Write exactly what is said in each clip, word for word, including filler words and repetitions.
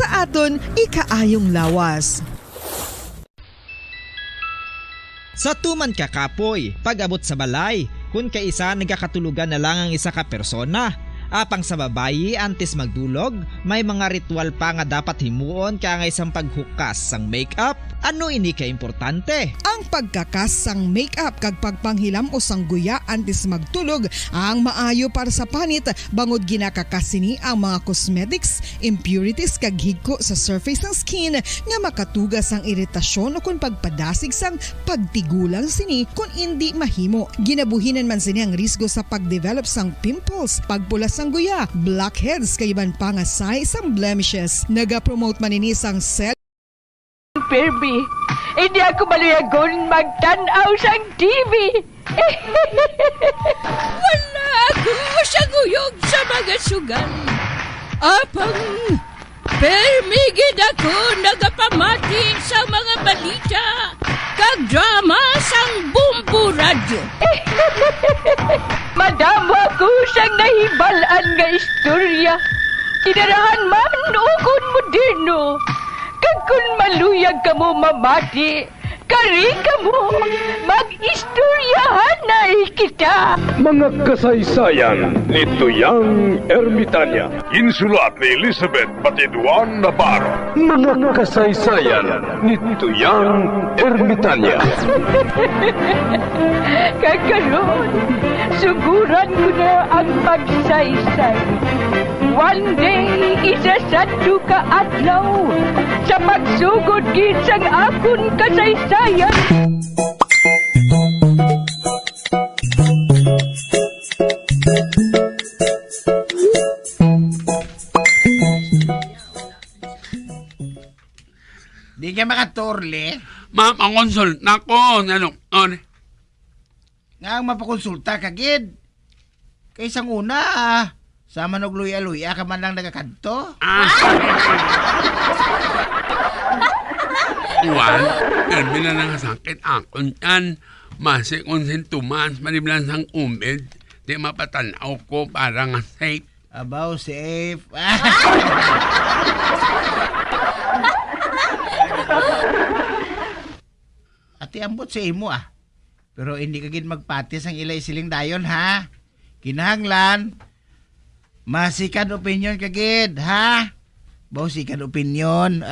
sa aton ikaayong lawas. Sa tuman ka kapoy, pag-abot sa balay, kun kaisa nagakatulogan na lang ang isa ka persona. Apang sa babayi, antes magdulog, may mga ritual pa nga dapat himuon, kaangay sang paghukas sang makeup. Ano ini ka importante? Ang pagkakas sang makeup kag pagpanghilam-os sang guya antes magtulog ang maayo para sa panit, bangod ginakakas sini ang mga cosmetics, impurities, kag higko sa surface sang skin nga makatuga sang iritasyon ukon pagpadasig sang pagtigulang sini kon indi mahimo. Ginabuhinan man sini ang risgo sa pag-develop sang pimples, pagpula sang guya, blackheads, kag iban pa nga sahi sang blemishes. Nagapromote man ini sang cell Permi, hindi ako maluyagon magtan-aw sang T V. Wala ako sa guyog sa mga sugal. Apang permi gid ako nagapamati sa mga balita kag drama sang Bombo Radyo. Madamo ako sang nahibal-an nga istorya, kinarahan man ukon moderno. Kag kon maluyag kamo mamati, kari kamo, mag-istoryahanay kita. Mga kasaysayan ni Tuyang Ermitanya. Ginsulat ni Elizabeth Batiduan Navarro. Mga kasaysayan ni Tuyang Ermitanya. Kag karon, suguran ko na ang pagsaysay. One day, isa sadto ka adlaw, sa pagsugod gid sang akon kasaysayan. Di ka makatorle? Mapakonsulta ko, ano, ano? Nga ang mapakonsulta ka gid. Kay sang una, ah, sama og luya-luya ka man lang nagakadto. Ah. Kuwan, permi na nga sakit akon yan. Basi kon sintomas, maniblan sang COVID, di mapatan-aw ko para nga safe. Abaw, safe. Ati, ambot sa imo, ah. Pero hindi ka gid magpati sang ila isiling dayon, ha? Kinahanglan, ma-second opinion ka gid, ha? Baw second opinion.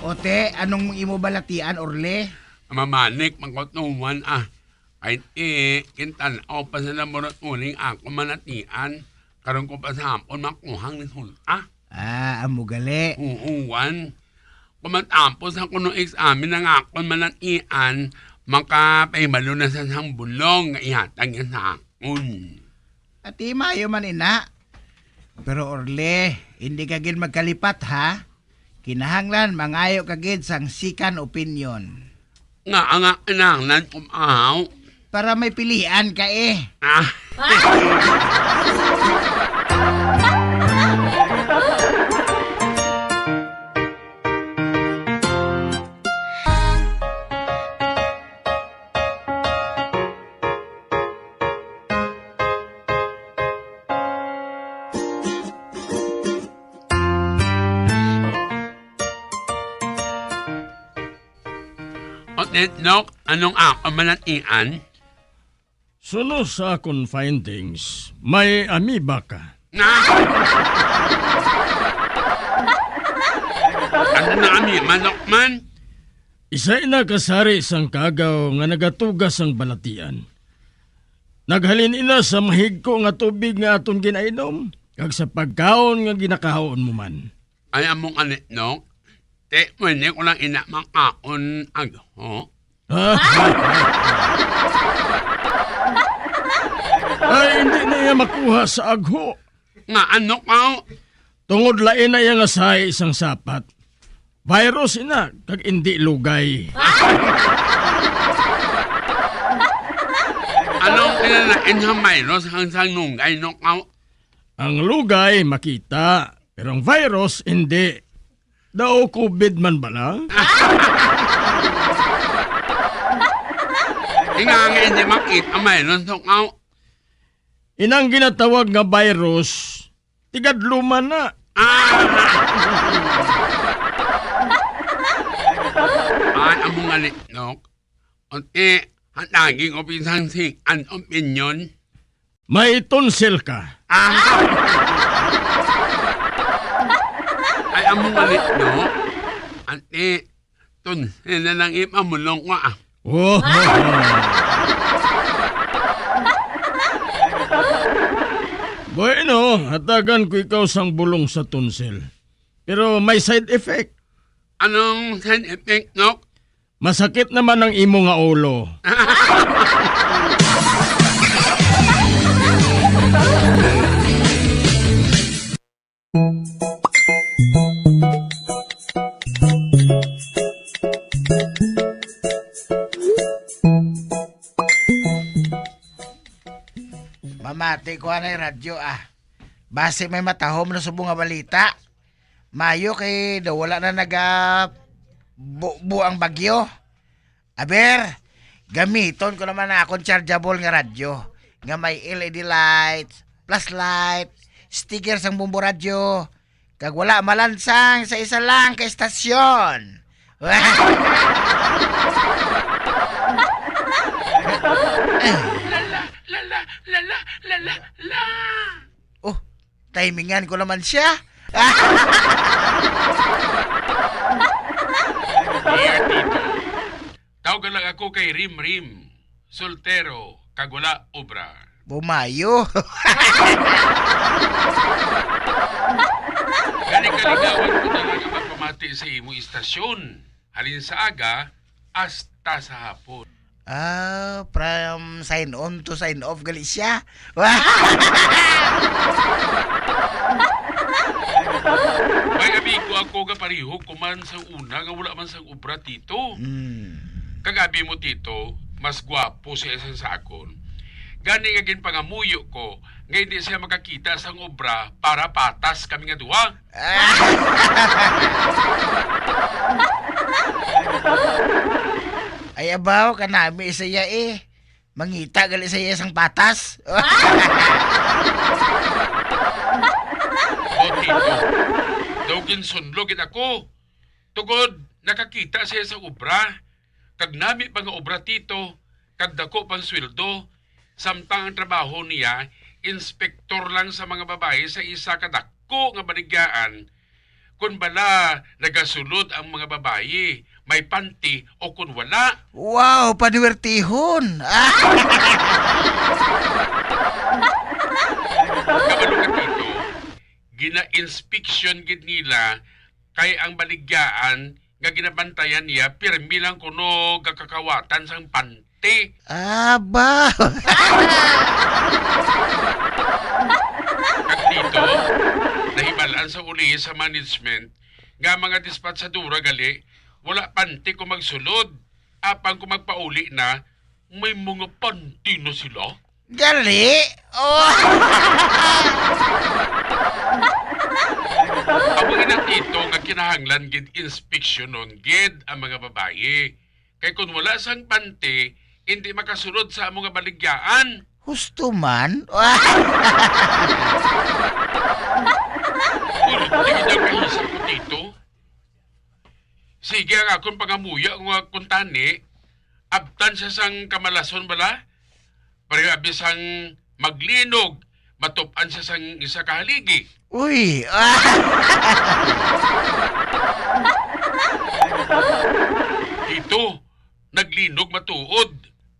Ote, anong imo balatian, Orle? Mamanik, mangkutuman, ah. Ay, eh, kintan-aw pa sa laboratory ako manatian. Karon ko pa sa hapon makuhang ni Sulta. Ah, amo gali. Oo, Juan. Kung matapos ang kuno examen ang akon manatian, makapahibalo na sa sang bulong nga ihatag niya sa akon. Ati, maayo man ina. Pero Orle, hindi ka gid magkalipat, ha? Kinahanglan mangayo ka gid sang second opinion. Nga nga kinahanglan ko maaw. Para may pilian ka, eh. Ah. Otet, Nok, anong ako manatian? Suno sa akon findings, may amoeba ka. Na? Ano na amoeba, Nok man? Isa ina ka sari sang kagaw nga nagatuga sang balatian. Naghalin ina sa mahigko nga tubig nga aton ginainom, kag sa pagkaon nga ginakaon mo man. Ay, among alit, no? Te, pwede ko lang ina makaon agho? Ay, hindi na iya makuha sa agho. Nga ano ka? Tungod lain na iya nga sahi sang sapat. Virus ina, kag indi lugay. Anong kinalain sa virus ang sang nunggay, no? Aw, ang lugay makita, pero ang virus indi. Daw covid man bala? Inga nga hindi makita ang virus, no? Aw. Inang ginatawag nga virus, tigadluman na. Ah! Ay, amo nga ni, Nok. Unti, ang daging opisan si an opinyon. May tonsil ka. Ah! Ay, amo nga ni, Nok. Unti, tonsil na lang ipamulong ko, ah. Oh. Bueno, hatagan ko ikaw sang bulong sa tonsil. Pero may side effect. Anong side effect, Nok? Masakit naman ang imo nga ulo. Mamati ko anay radyo, ah. Basi may matahom na subong nga balita. Mayo kay daw wala na naga bu-, bu ang bagyo. Aber, gamiton ko naman ang akon chargeable nga radyo nga may L E D lights, flashlight, sticker sang Bombo Radyo, kag wala malansang sa isa lang ka estasyon. La, la, la, la, la, la, la, la. Oh, timingan ko naman siya. Dear Tito, tawag lang ako kay Rim Rim, soltero, kag wala obra. Bumayo. Gani kaligawan ko na lang ang magpamati sa imo istasyon. Halin sa aga, hasta sa hapon. Ah, from sign on to sign off gali siya. May amigo ako nga pareho ko man sa una nga wala man sang obra, Tito. Mm. Kag abi mo, Tito, mas gwapo siya sa, sa akon. Gani nga ginpangamuyo ko nga hindi siya makakita sang obra para patas kami nga duha. Ay, abaw, kanami siya, eh. Mangita gali siya sang patas. O, Tito, daw ginsunlo gid ako. Tungod nakakita siya sa obra, kag nami pa nga obra, Tito, kag dako pang sweldo, samtang ang trabaho niya, inspektor lang sa mga babayi sa isa ka dako nga baligyahan. Kon bala nagasulod ang mga babayi, may panty o kon wala. Wow, paduwertihon! Kabalo ka, Tito, gina-inspeksyon gid nila kay ang baligyahan nga ginabantayan niya pirmi lang kuno gakakawatan sang panty. Aba! Kag dito, nahibalaan sa uli sa management nga ang mga dispatsadora gali wala panty kung magsulod, apang kung magpauli na, may mga panty na sila. Gali? Oh. Amo ina, Tito, nga kinahanglan gid inspeksyonon gid ang mga babayi. Kay kon wala sang panty, hindi makasulod sa amo nga baligyaan. Husto man. Purti gid ang kahisa ko, Tito. Sige ang akon pangamuya nga kuntani, abtan siya sang kamalason bala, pareho abi sang maglinog, matup-an siya sang isa ka haligi. Uy! Ito, naglinog matuod,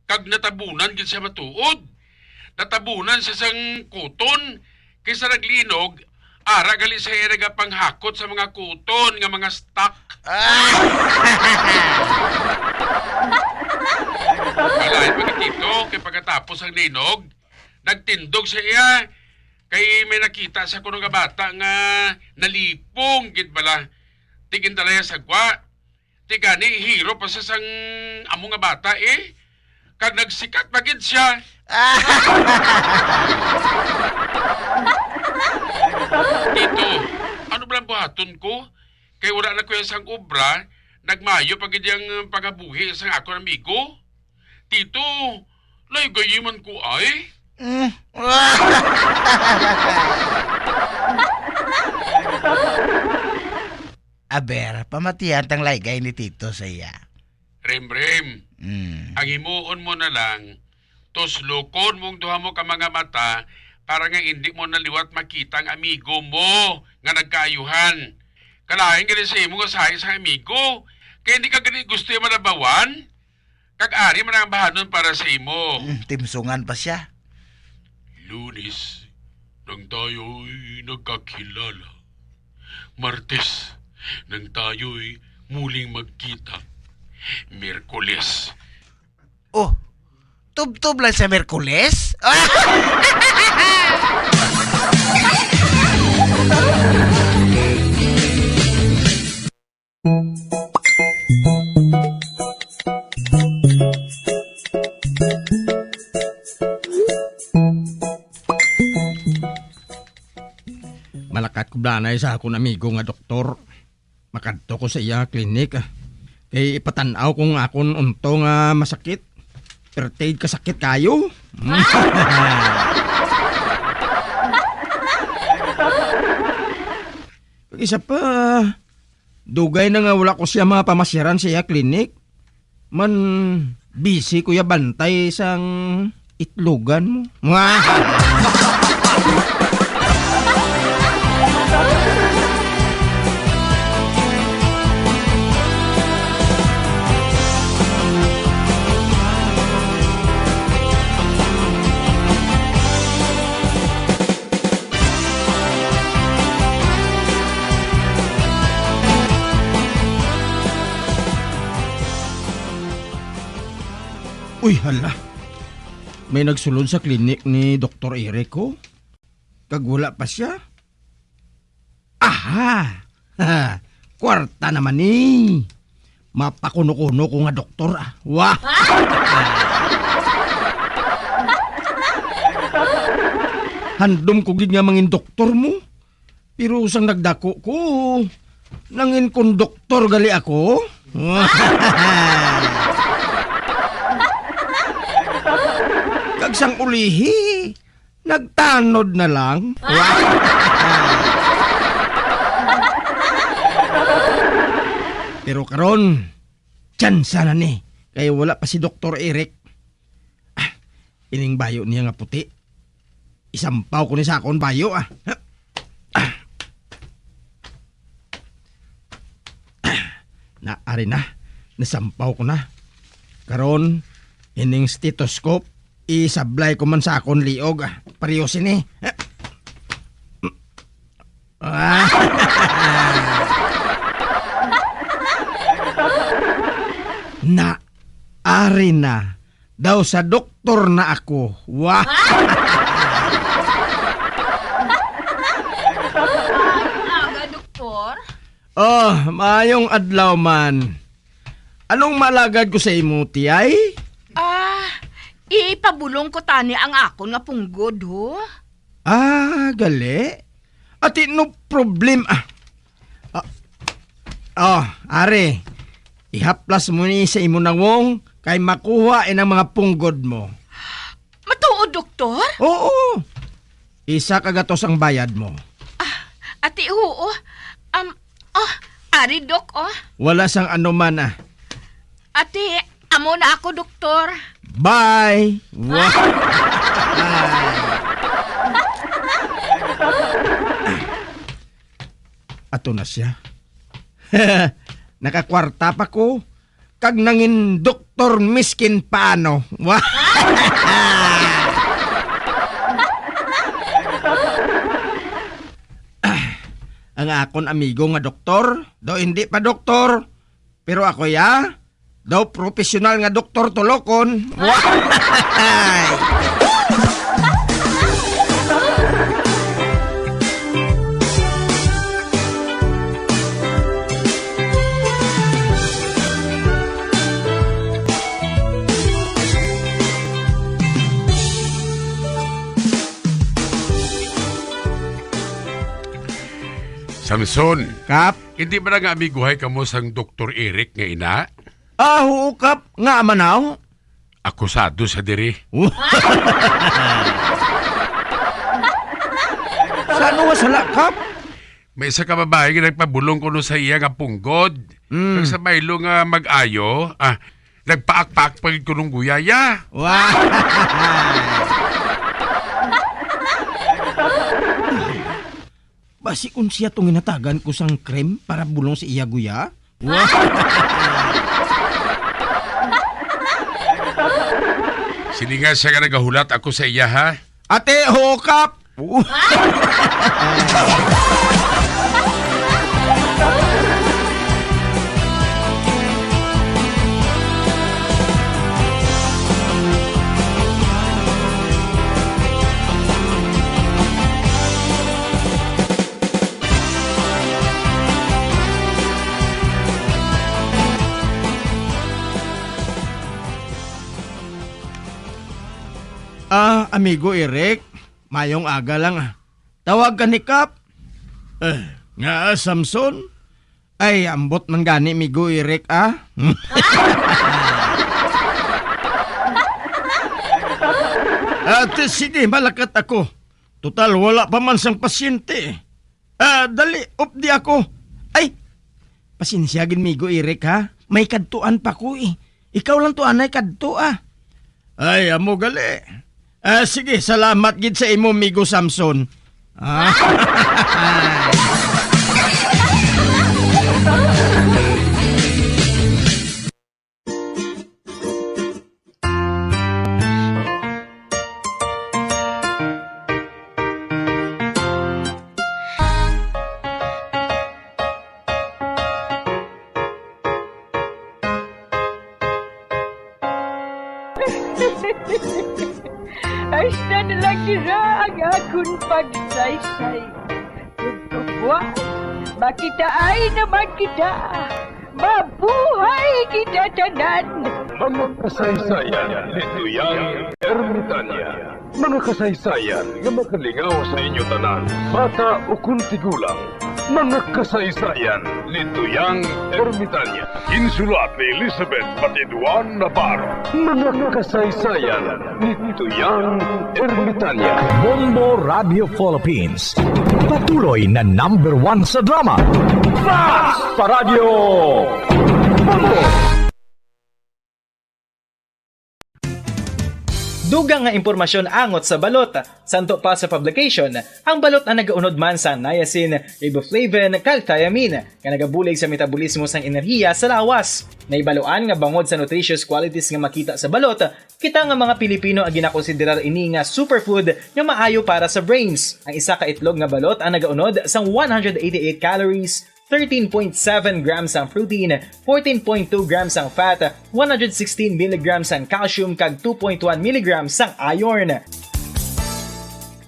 kag natabunan gid siya matuod. Natabunan siya sang kuton, kay sa naglinog, ara gali siya iya nagapanghakot sa mga kuton nga mga stock. Ah! Balay pagkatito, kay pagkatapos ang linog, nagtindog siya iya, kay may nakita siya kuno nga bata nga nalipong gid bala. Tigindalaya sa gwa. Ti gani, hiro pa siya sang amo nga bata, eh. Kag nagsikat pa gid siya. Tito, ano ba lang buhaton ko? Kay wala na ko yan sang obra, nagmayo pa gid yang pagabuhi sang akon amigo. Tito, laygay man ko ay. Mm. Aber, pamatian tang laygay ni Tito sa iya. Rimrim, Mm. ang himuon mo na lang, tuslokon mong duha mo ka mga mata para nga hindi mo na liwat makita ang amigo mo nga nagkaayuhan. Kalain gani sa imo nga sahi sa amigo, kay hindi ka gani gusto yung malabawan. Kag ari man ang bahanon para sa imo. Mm, timsungan pa siya. Lunes, nang tayo'y nagkakilala. Martes, nang tayo'y muling magkita. Miyerkules. Oh, tubtob lang sa Miyerkules? Malakat ko blanay sa akon amigo nga doktor. Makadto ko sa iya nga klinik, ah. Kay ipatan-aw ko nga akon unto nga masakit. Perti kasakit kayo. Kag isa pa, dugay na nga wala ko siya mapamasyaran sa iya klinik. Man, busy ko ya bantay sang itlogan mo. Uy, hala. May nagsulod sa klinik ni Doktor Eric, oh. Kag wala pa siya? Aha! Ha, kwarta naman ni. Mapakuno-kuno ko nga doktor, ah. Wah! Handom ko gid nga mangin doktor mo. Pero sang nagdako ko, nangin konduktor gali ako. Kag sang ulihi, nagtanod na lang. Pero karon, tsansa na ni, kay wala pa si Doktor Eric. Ah, ining bayo niya nga puti. Isampaw ko ni sa akon bayo, ah. Ah. Na, ari na. Nasampaw ko na. Karon, ining stethoscope, isablay ko man sa akon liog, ah. Pareho sini. Ah. Na, ari na. Daw sa doktor na ako. Wa- Aga, doktor. Oh, maayong adlaw man. Anong malagad ko sa imo, Tiyay? Ah, ipabulong ko tani ang akon nga punggod, ho. Ah, gali? Ati, no problem. Ah. Ah. Oh, are. Ihaplas mo ni sa imo nawong kay makuha inang mga punggod mo. Matuod, doktor? Oo. Isa ka gatos ang bayad mo. Ah, ati, oo. Um, oh, ari, dok, oh. Wala sang anuman, ah. Ati, amo na ako, doktor. Bye. Wa- Ato na siya. Nakakwarta pa ko. Kag nangin doktor miskin paano. Wa- Ang akon amigo nga doktor, daw hindi pa doktor, pero ako ya, daw professional nga doktor tulokon. Wa- Samson, Kap? Hindi ba na nga amigohay kamo sang Doktor Eric nga ina? Ah, oo, Kap. Nga amanaw? Akusado sa diri. Sa ano nga sala, Kap? May isa ka babae nga nagpabulong kuno sa iya nga punggod. Mm. Kag sa baylo nga mag-ayo, ah, nagpaak-paak pa gid kunong guyaya. Wow! Basi kung siya tong ginatagan ko sang cream para bulong sa iya guya? Silingan siya nga nagahulat ako sa iya, ha? Ate, hukap! Ah, amigo Eric, mayong aga lang, ah. Tawag ka ni Kap? Eh, nga, Samson? Ay, ambot man gani, amigo Eric, ah. Ate, sige, malakat ako. Total, wala pa man sang pasyente. Ah, dali, updi ako. Ay, pasensya gid, migo Eric, ha? May kadtuan pa ko, eh. Ikaw lang to anay kadto, ah. Ay, amo gali. Ah, sige, salamat gid sa imo, migo Samson. Ah. Hasta na lang dira ang akon pagsaysay. Ug kabuas, makitaay naman kita. Mabuhay kita tanan! Mga kasaysayan ni Tuyang Ermitania. Mga kasaysayan nga makalingaw sa inyo tanan, bata ukon tigulang. Mga kasaysayan ni Tuyang Ermitania. Insulat ni Elizabeth Batiduan Navarro. Mga kasaysayan ni Tuyang Ermitania. Bombo Radio Philippines. Patuloy na number one sa drama. Fast pa Radyo Bombo! Dugang nga impormasyon angot sa balot. Santo pa sa publication, ang balot ang nagaunod man sang niacin, riboflavin, kag thiamine, nga nagabulig sa metabolismo sang enerhiya sa lawas. Nahibaluan nga bangod sa nutritious qualities nga makita sa balot, kita nga mga Pilipino ang ginakonsiderar ini nga superfood nga maayo para sa brains. Ang isa ka itlog nga balot ang nagaunod sang one hundred eighty-eight calories, thirteen point seven grams ang protein, fourteen point two grams ang fat, one hundred sixteen milligrams ang calcium, kag two point one milligrams ang iron.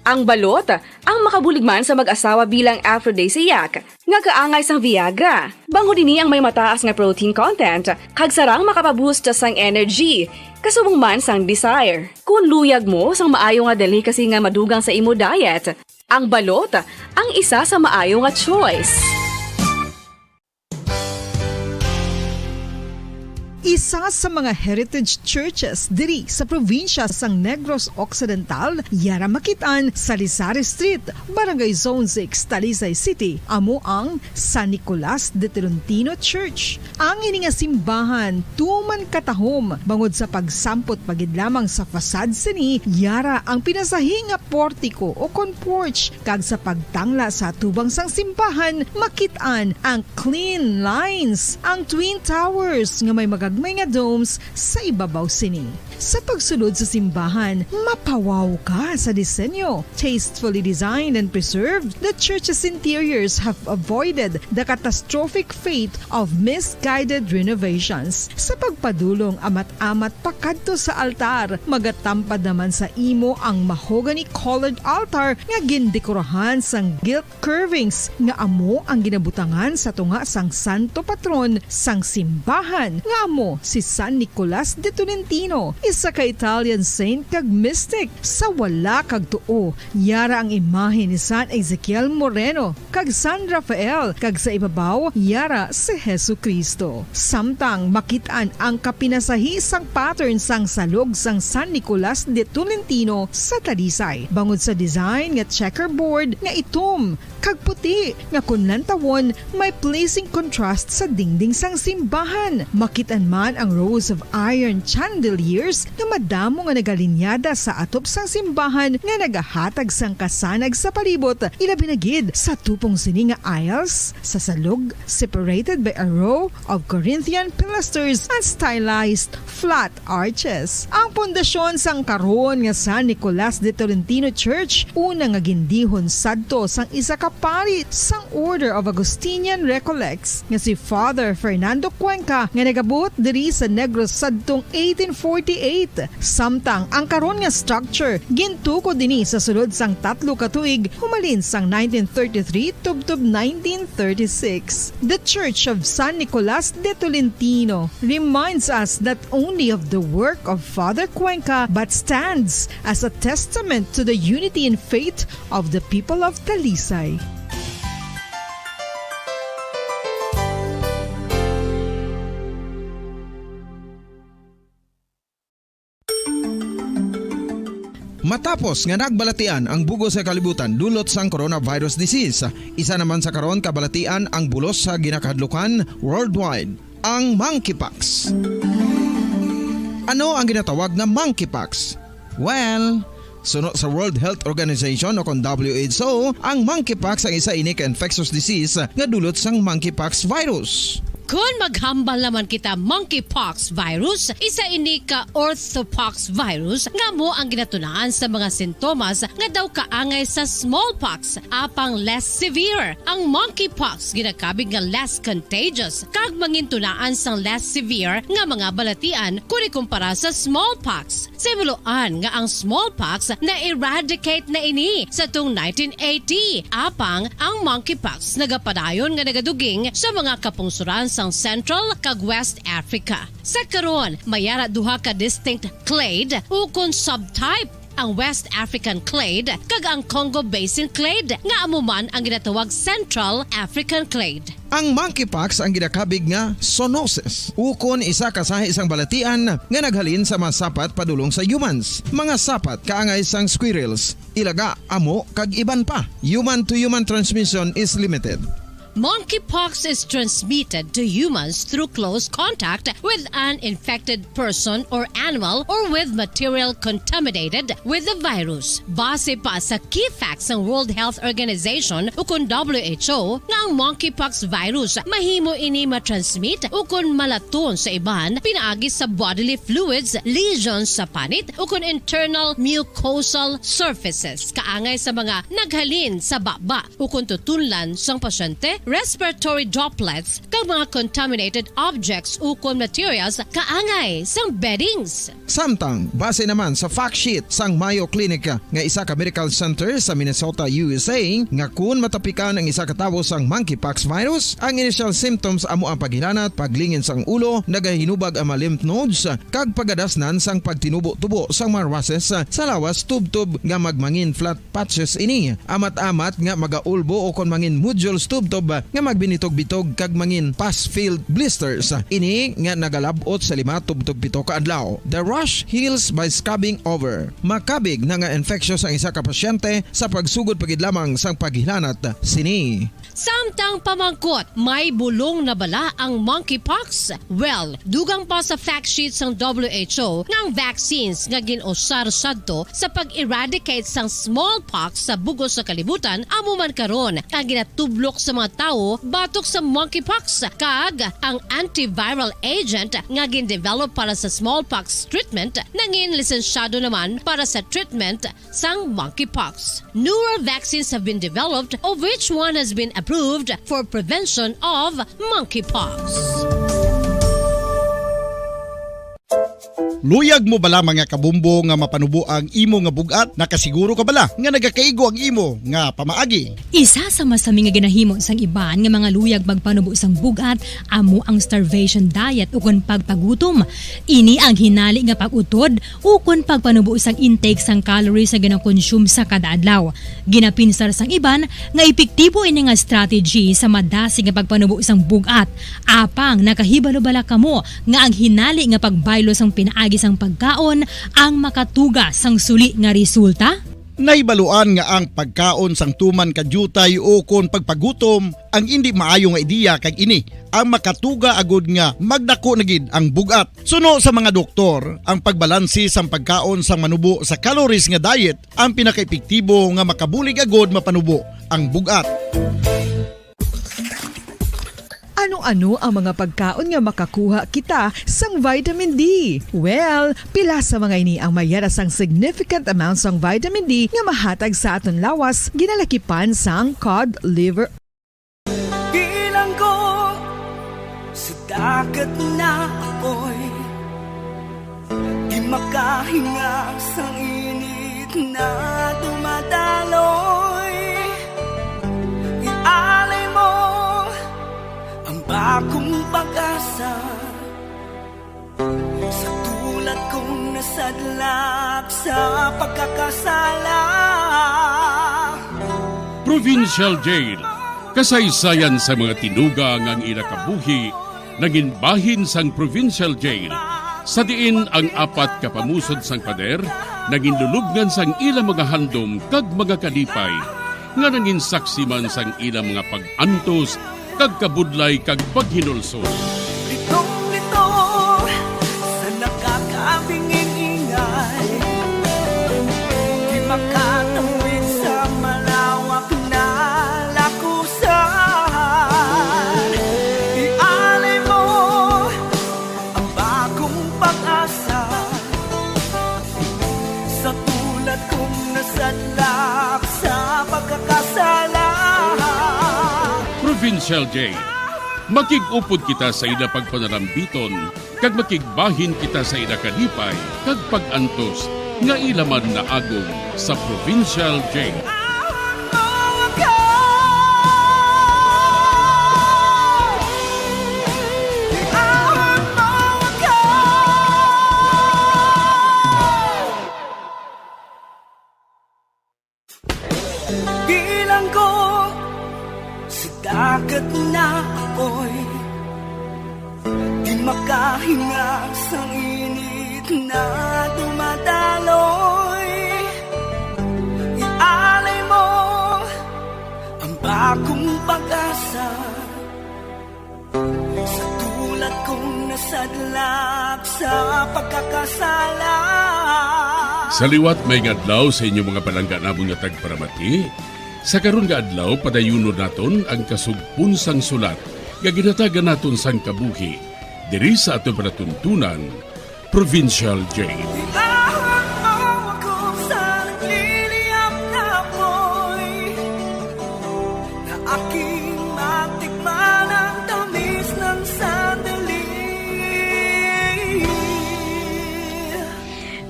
Ang balot ang makabulig man sa mag-asawa bilang aphrodisiac nga kaangay sang Viagra. Bangod ini ang may mataas nga protein content kag sarang makapaboost sang energy, kasubong man sang desire. Kon luyag mo sang maayo nga delicacy nga madugang sa imo diet, ang balot ang isa sa maayo nga choice. Isa sa mga heritage churches diri sa probinsya sang Negros Occidental, yara makit-an sa Lizares Street, Barangay Zone six, Talisay City, amo ang San Nicolas de Tolentino Church. Ang ini nga simbahan tuman katahom bangod sa pagsampot pa gid lamang sa facade sini, yara ang pinasahi nga portiko o kon porch, kag sa pagtangla sa atubang sang simbahan, makit-an ang clean lines, ang twin towers nga may magagmay nga domes sa ibabaw sini. Sa pagsulod sa simbahan, mapawaw ka sa disenyo. Tastefully designed and preserved, the church's interiors have avoided the catastrophic fate of misguided renovations. Sa pagpadulong amat-amat pakadto sa altar, magatampad naman sa imo ang mahogany-colored altar nga gindekorahan sang gilt curvings nga amo ang ginabutangan sa tunga sang santo patron sang simbahan, nga amo Si San Nicolas de Tolentino, isa ka Italian saint kag mystic. Sa wala kag tuo, yara ang imahe ni San Ezekiel Moreno kag San Rafael, kag sa ibabaw, yara si Jesu-Cristo. Samtang makit-an ang kapinasahi sang pattern sang salog sang San Nicolas de Tolentino sa Talisay, bangod sa design nga checkerboard nga itom kag puti nga kon lantawon may pleasing contrast sa dingding sang simbahan. Makit-an man ang rows of iron chandeliers nga madamo nga nagalinyada sa atop sang simbahan nga nagahatag sang kasanag sa palibot, ilabi na gid sa tupong sini nga aisles sa salog, separated by a row of Corinthian pilasters and stylized flat arches. Ang pundasyon sang karon nga San Nicolas de Tolentino Church, una nga gindihon sadto sang isa ka pari sang Order of Augustinian Recollects nga si Father Fernando Cuenca, nga nagabuot diri sa Negros sadtong eighteen forty-eight. Samtang ang karon nga structure gintukod ini sa sulod sang tatlo ka tuig, humalin sang nineteen thirty-three tubtob nineteen thirty-six. The Church of San Nicolas de Tolentino reminds us not only of the work of Father Cuenca, but stands as a testament to the unity in faith of the people of Talisay. Matapos nga nagbalatian ang bug-os nga kalibutan dulot sang coronavirus disease, isa naman sa karon kabalatian ang bulos sa ginakahadlukan worldwide, ang monkeypox. Ano ang ginatawag nga monkeypox? Well, suno sa World Health Organization o kon W H O, ang monkeypox ang isa ini ka infectious disease nga dulot sang monkeypox virus. Kon maghambal naman kita monkeypox virus, isa ini ka orthopox virus nga amo ang ginatunaan sa mga sintomas nga daw kaangay sa smallpox, apang less severe. Ang monkeypox ginakabig nga less contagious kag mangintunaan sang less severe nga mga balatian kon ikumpara sa smallpox. Sa himuloan nga ang smallpox na-eradicate na ini sa tung nineteen eighty, apang ang monkeypox nagapadayon nga nagaduging sa mga kapungsoran sang Central kag West Africa. Sa karon, may ara duha ka distinct clade ukon subtype, ang West African clade kag ang Congo Basin clade, nga amo man ang ginatawag Central African clade. Ang monkeypox ang ginakabig nga zoonosis, ukon isa ka sahi sang balatian nga naghalin sa mga sapat padulong sa humans. Mga sapat kaangay sang squirrels, ilaga, amo, kag iban pa. Human-to-human transmission is limited. Monkeypox is transmitted to humans through close contact with an infected person or animal or with material contaminated with the virus. Base pa sa key facts sang World Health Organization ukon W H O nga ang monkeypox virus mahimo ini matransmit ukon malaton sa iban pinaagi sa bodily fluids, lesions sa panit ukon internal mucosal surfaces kaangay sa mga naghalin sa baba ukon tutunlan sang pasyente, respiratory droplets, kag mga contaminated objects ukon materials kaangay sang beddings. Samtang, base naman sa fact sheet sang Mayo Clinic nga isa ka medical center sa Minnesota, U S A, nga kun matapikan ang isa ka tawo sang monkeypox virus, ang initial symptoms amo ang paghilanat, paglingin sang ulo, nagahinubag ang mga lymph nodes, kag pagadasnan sang pagtinubo-tubo sang mga rushes sa lawas tubtob nga magmangin flat patches ini, amat-amat nga magaulbo ukon mangin nodules tubtob nga magbinitog-bitog kag mangin pus-filled blisters. Ini nga nagalab-ot sa lima tubtob pito ka adlaw. The rash heals by scabbing over. Makabig na nga infectious ang isa ka pasyente sa pagsugod pa gid lamang sang paghilanat sini. Samtang pamangkot, may bulong na bala ang monkeypox? Well, dugang pa sa fact sheet sang W H O nga ang vaccines nga gin-usar sadto sa pag-eradicate sang smallpox sa bug-os nga kalibutan amo man karon ang ginatublok sa mga tawo batok sa monkeypox, kag ang antiviral agent nga gin-develop para sa smallpox treatment nangin lisensyado naman para sa treatment sang monkeypox. Newer vaccines have been developed, of which one has been approved for prevention of monkeypox. Luyag mo bala, mga kabombo, nga mapanubo ang imo nga bug-at? Nakasiguro ka bala nga nagakaigo ang imo nga pamaagi? Isa sa masami nga ginahimo sang iban nga mga luyag magpanubo sang bug-at amo ang starvation diet ukon pagpagutom. Ini ang hinali nga pag-utod ukon pagpanubo sang intake sang calories nga ginakonsume sa kada adlaw. Ginapinsar sang iban nga epektibo ini nga strategy sa madasig nga pagpanubo sang bug-at. Apang nakahibalo bala kamo nga ang hinali nga pagbaylo sang pinaagi sang pagkaon ang makatuga sang suli nga resulta? Nahibaluan nga ang pagkaon sang tuman ka diutay ukon pagpagutom ang indi maayo nga ideya, kag ini ang makatuga agud nga magdako na gid ang bug-at. Suno sa mga doktor, ang pagbalanse sang pagkaon sang manubo sa calories nga diet ang pinakaepektibo nga makabulig agud mapanubo ang bug-at. Ano-ano ang mga pagkaon nga makakuha kita sang vitamin D? Well, pila sa mga ini ang may yara sang significant amount sang vitamin D nga mahatag sa aton lawas, ginalakipan sang cod liver. Bilanggo sa dagat na apoy, di makahinga sang init na dumadaloy. Ialay mo ang bagong pag-asa sa tulad kong nasadlak sa pagkakasala. Provincial Jail. Kasaysayan sa mga tinuga nga ang ila kabuhi nangin bahin sang Provincial Jail, sa diin ang apat ka pamusod sang pader nangin lulubngan sang ila mga handom kag mga kalipay, nga nangin saksi man sang ila mga pag-antos kag kabudlay kag paghinulsol. Litong-lito sa nakakabinging ingay, di makatawid sa malawak na lakusan. Ialay mo ang bagong pag-asa sa tulad kong nasadlak sa pagkakasala. Provincial Jail. Makig-upod kita sa ila pagpanalambiton, kag makigbahin kita sa ila kalipay kag pag-antos nga ila man naagom sa Provincial Jail. Bilanggo sa dagat na apoy, di makahinga sang init na dumadaloy. Ialay mo ang bagong pag-asa sa tulad kong nasadlak sa pagkakasala. Sa liwat, maayong adlaw sa inyo, mga palangga namon nga tagparamati. Sa karon nga adlaw, padayunon naton ang kasugpon sang sulat nga ginhatagan naton sang kabuhi diri sa aton palatuntunan, Provincial Jail. Bitawan mo ako sa nagliliyab na apoy, na aking matikman ang tamis ng sandali.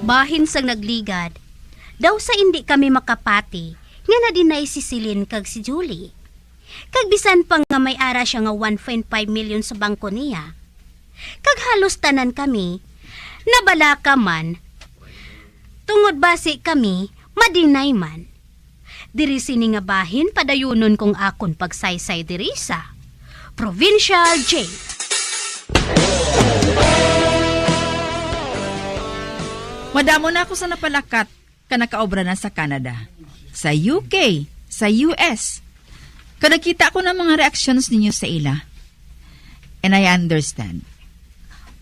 Bahin sang nagligad, daw sa indi kami makapati nga na-deny si Celine kag si Julie. Kag bisan pa nga may ara sia nga one point five million sa bangko niya, kag halos tanan kami nabalaka man, tungod basi kami ma-deny man. Diri sini nga bahin padayunon kong akon pagsaysay diri sa Provincial Jail. Madamo na ako sa napalakat ka nakaobra na sa Canada, sa U K, sa U S. Kag nakita ko na mga reactions ninyo sa ila. And I understand.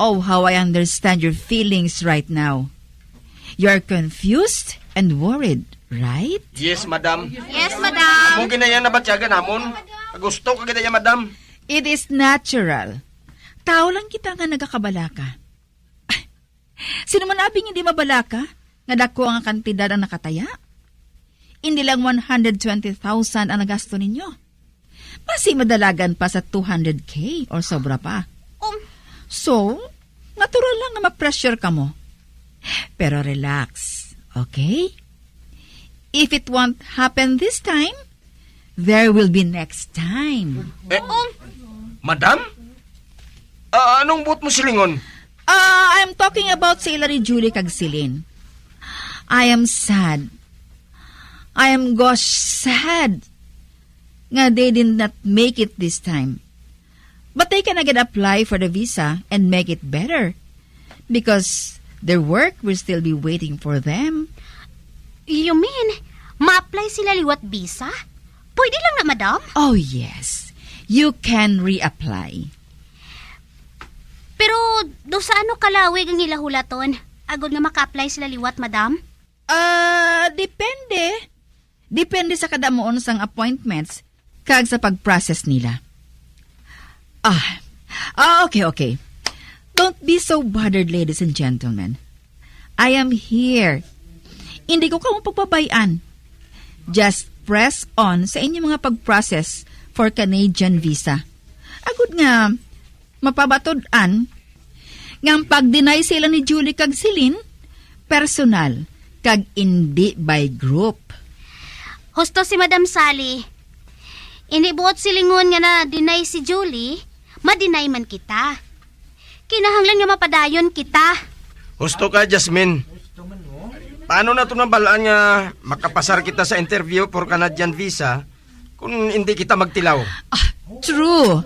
Oh, how I understand your feelings right now. You are confused and worried, right? Yes, madam. Yes, madam. Amo gid na iya nabatyagan namon. Gusto ka gid na iya, madam. It is natural. Tao lang kita nga nagakabalaka. Sino man abi nga di mabalaka nga dako nga kantidad ang nakataya? Indi lang one hundred twenty thousand ang nagasto ninyo. Basi madalagan pa sa two hundred K or sobra pa. Um. So, Natural lang nga ma-pressure kamo. Pero relax, okay? If it won't happen this time, there will be next time. Eh, madam? Ah, anong buot mo silingon? Ah, I'm talking about sa ila ni Julie kag Celine. I am sad. I am, gosh, sad nga they did not make it this time. But they can again apply for the visa and make it better, because their work will still be waiting for them. You mean, ma-apply sila liwat visa? Pwede lang na, madam? Oh, yes. You can reapply. Pero do sa ano kalawig ang ila hulaton, agod nga maka-apply sila liwat, madam? Ah, depende. Depende sa kadamuon sang appointments kag sa pag-process nila. Ah, ah, okay, okay. Don't be so bothered, ladies and gentlemen. I am here. Hindi ko kamo pagbabayan. Just press on sa inyong mga pag-process for Canadian visa. Agud nga, mapabatud-an nga ang pag-deny sila ni Julie kag Celine, personal, kag indi by group. Husto si Madam Sally. Indi buot silingon nga na-deny si Julie, ma-deny man kita. Kinahanglan nga mapadayon kita. Husto ka, Jasmine. Paano naton mabal-an nga makapasar kita sa interview for Canadian visa kung hindi kita magtilaw? Ah, true.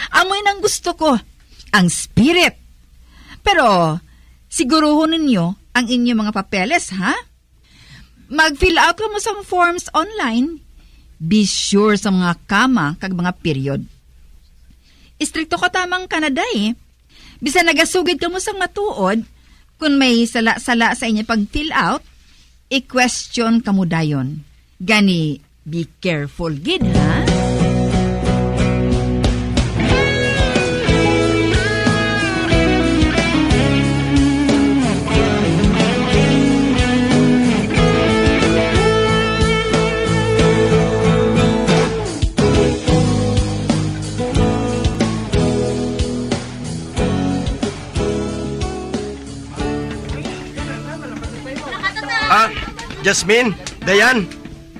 Amoy nang gusto ko, ang spirit. Pero, siguruhon ninyo ang inyo mga papeles, ha? Mag-fill out kamo sang forms online. Be sure sa mga comma kag mga period. Istrikto ka ta man sa Canada, eh. Bisan nagasugid kamo sang matuod, kung may sala-sala sa inyo pag-fill out, i-question kamo dayon. Gani, be careful gid, ha? Ah, Jasmine, Dayan,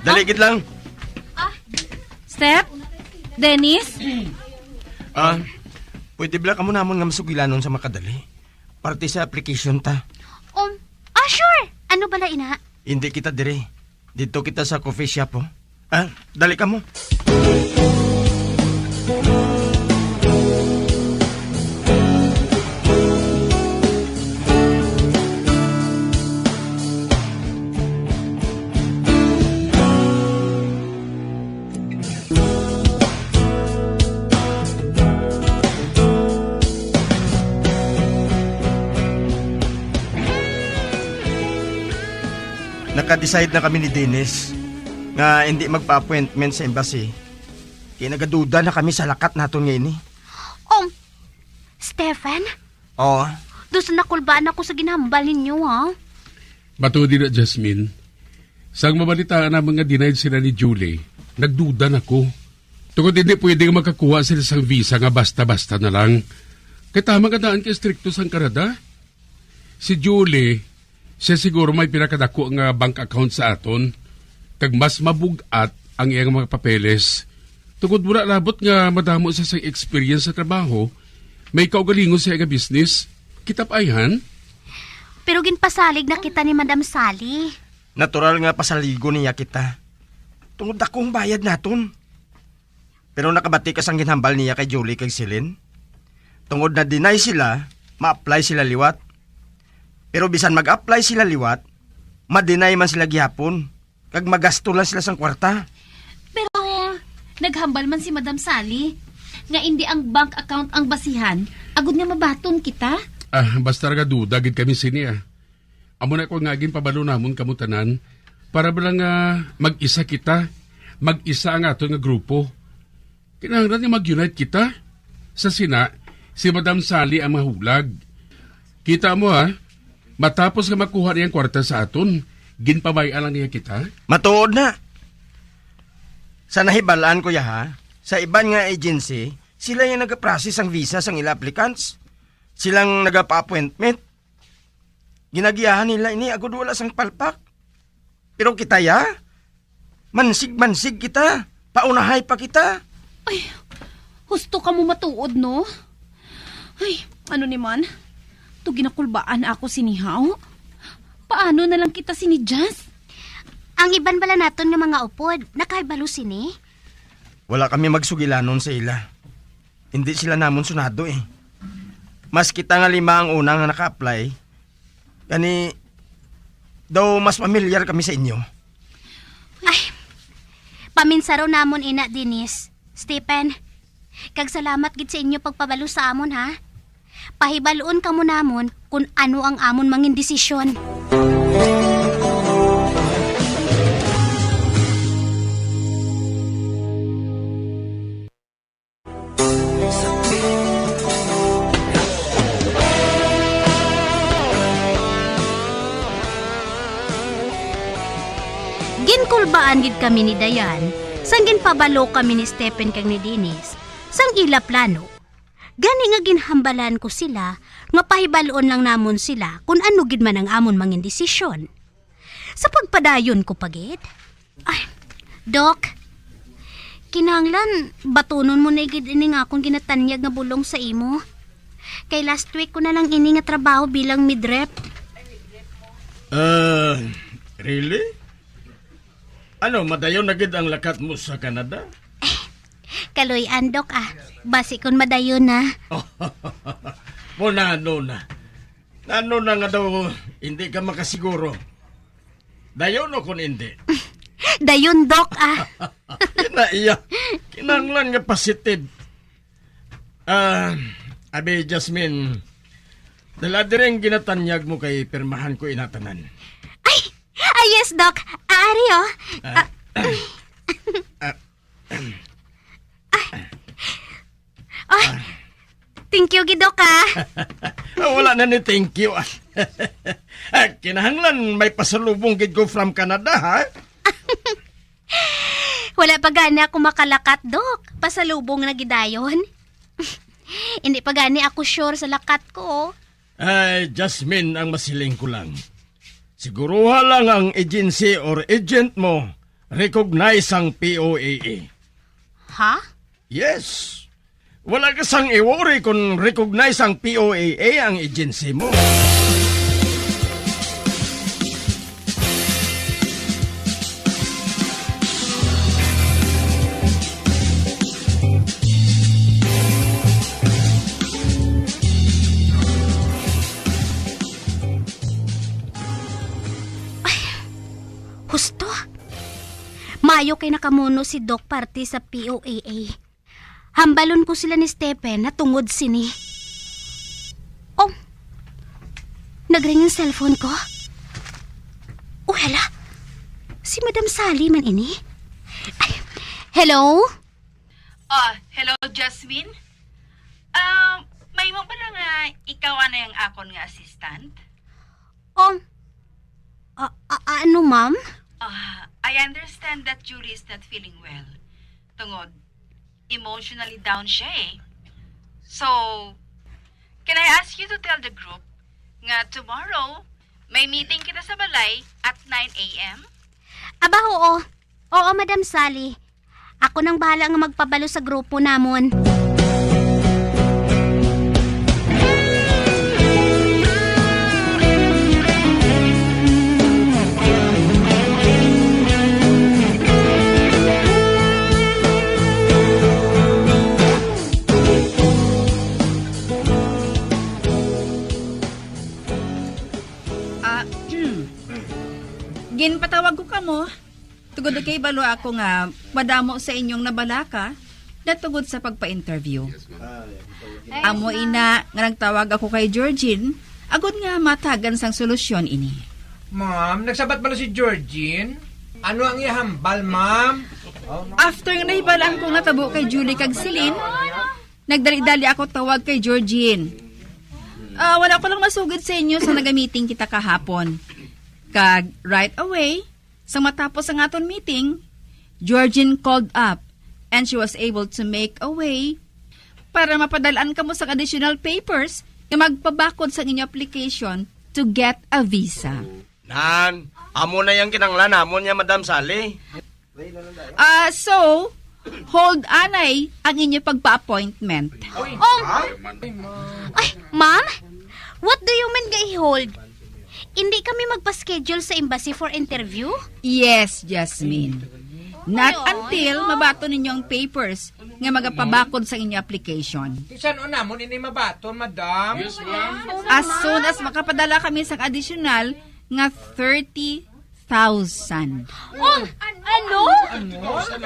dali gid lang. Ah, Steph? Dennis? Ah, pwede bala kamo namon nga masugilanon sa makadali? Parte sa application ta. Um, ah, sure! Ano bala ina? Hindi kita dire. Dito kita sa coffee shop, oh. Ah, dali kamo. Naka-decide na kami ni Dennis nga hindi magpa-appointment sa embassy. Kay nagaduda na kami sa lakat naton nga ini. Um, Stephen? Oo. Daw sa nakulbaan ako sa ginhambal ninyo, ha? Matuod na, Jasmine. Sang mabalitaan namon nga denied sila ni Julie, nagduda na ko. Tungod hindi pwede nga makakuha sila sang visa nga basta-basta na lang. Kay tama nga daan ka estrikto sang Canada. Si Julie, siya siguro may pinakadako nga bank account sa aton, kag mas mabug-at ang iyang mga papeles. Tungod wala labot nga madamo siya sa experience sa trabaho, may kaugalingon siya nga business. Kita pa, ayhan? Pero ginpasalig na kita ni Madam Sally. Natural nga pasaligon niya kita. Tungod dakong bayad naton. Pero nakabati ka sang ginhambal niya kay Julie kag Celine? Tungod na-deny sila, ma-apply sila liwat. Pero bisan mag-apply sila liwat, ma-deny man sila gihapon, kag magasto lang sila sang kwarta. Pero naghambal man si Madam Sally nga indi ang bank account ang basihan agud nga mabaton kita. Ah, basta ra nga duda gid kami sini, ah. Amo na ko nga ginpabalo namon kamo tanan, para bala nga mag-isa kita, mag-isa ang aton nga grupo. Kinahanglan nga mag-unite kita. Sa sina, si Madam Sally ang mahulag. Kita mo, ha, matapos nga makuha niya ang kwarta sa aton, ginpabay-an lang niya kita. Matuod na. Sa nahibal-an ko ya, ha, sa iban nga agency, sila yung nag-process ang visa sang ila applicants. Silang nagapa-appointment. Ginagiyahan nila ini agud wala sang palpak. Pero kita, ya? Mansig-mansig kita. Paunahay pa kita. Ay, husto ka mo matuod, no? Ay, ano ni man? To ginakulbaan ako sini, haw? Paano na lang kita sini, Jazz? Ang iban bala naton nga mga upod, nakahibalo sini? Wala kami magsugilanon sa ila. Hindi sila namon sunado, eh. Mas kita nga lima ang una nga naka-apply, gani daw mas pamilyar kami sa inyo. Ay, paminsaro namon ina, Denise. Stephen, kag salamat gid sa inyo pagpabalo sa amon, ha? Pahibalon kamo namon kun ano ang amon mangin desisyon. Ginkulbaan gid kami ni Dayan sang ginpabalo kami ni Stephen kag ni Denise sang ila plano. Gani nga ginhambalan ko sila nga pahibalon lang namon sila kun ano gid man ang amon mangin desisyon. Sa pagpadayon ko pa gid. Ay, Doc, kinahanglan batunon mo na gid ini nga akong ginatanyag nga bulong sa imo. Kay last week ko na lang ini nga trabaho bilang midrep. Ah, really? Ano, madayon na gid ang lakat mo sa Canada? Kaluy-an, Doc, ah. Basi kon madayon na. Mo na, ano na? Ano na nga daw hindi ka makasiguro? Dayon o kung hindi? Dayon, Doc, ah. Ina iya, kinahanglan nga positive. Ah, abi, Jasmine, dala diri ang ginatanyag mo kay pirmahan ko inatanan. Ay, ay, yes, Doc. Ari, oh. Ah, ah, Ay. Thank you gid, Doc, ah. Ah, wala na ni thank you, ah. Ah, kinahanglan may pasalubong gid ko from Canada, ha? Wala pa gani ako makalakat, Doc. Pasalubong na gidayon. Hindi pa gani ako sure sa lakat ko. Ay, Jasmine, ang masiling ko lang. Siguruha lang ang agency or agent mo recognize ang P O A A. Ha? Yes. Wala ka sang i-worry kung recognize ang P O A A ang agency mo. Ay, husto. Maayo kay nakamuno si Doc parte sa P O A A. Hambalon ko sila ni Stephen na tungod sini. Oh, nagring ang cellphone ko. Oh, hala. Si Madam Sally man ini. Ay, hello? Ah, hello, Jasmine. Ah, mahimo ba na nga ikaw anay ang akon nga assistant? Um, a-, a-, ano, ma'am? Ah, I understand that Julie is not feeling well. Tungod, emotionally down siya eh. So, can I ask you to tell the group nga tomorrow, may meeting kita sa balay at nine a m? Aba, oo. Oo, Madam Sally. Ako nang bahala nga magpabalo sa grupo namon. Ah, ginpatawag ko kamo. Tungod kay balo ako nga madamo sa inyong nabalaka natungod sa pagpa-interview. Amo ina nga nagtawag ako kay Georgine, agod nga matagan sang solusyon ini. Ma'am, nagsabat balo si Georgine? Ano ang iyahambal, ma'am? After nga nahibalaan kong natabo kay Julie kag Celine, nagdali-dali ako tawag kay Georgine. Ah, wala ko lang masugid sa inyo sa nagamiting kita kahapon. Kag right away, sang matapos ang aton meeting, Georgine called up and she was able to make a way para mapadalaan kamo sang additional papers nga magpabakod sa inyo application to get a visa. Nan, amo na yang kinanglan namon niya, Madam Sally. Ah, so, hold anay ang inyo pagpa-appointment. Oh, ay, ma'am? What do you mean nga i-hold? Hindi kami magpa-schedule sa embassy for interview? Yes, Jasmine. Not Ayun. until mabaton ninyo ang papers nga magapabakod sa inyo application. Bisan o namon ini mabaton, madam? Yes, ma'am. As soon as makapadala kami sa additional nga thirty thousand. Oh, ano?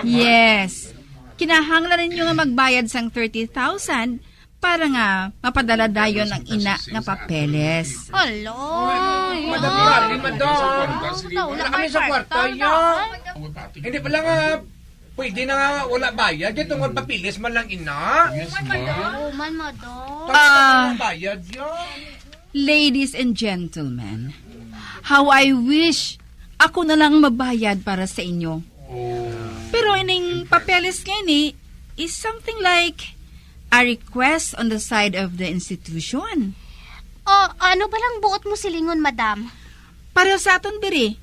Yes. Kinahanglan ninyo nga magbayad sang thirty thousand para nga mapadala dayon ang ina nga papeles. Hala. Madam, sorry, madam. Wala kami sa kwarta, ya. Hindi pala nga, pwede na nga wala bayad. Kaya tungod papeles man lang ina. Yes, ma'am. Oo man, madam. Tapos Ah. wala bayad, ya. Ladies and gentlemen, how I wish ako na lang mabayad para sa inyo. Oh. Pero ining papeles nga ini is something like a request on the side of the institution. O, ano ba lang buot mo silingon, madam? Pareho sa aton diri.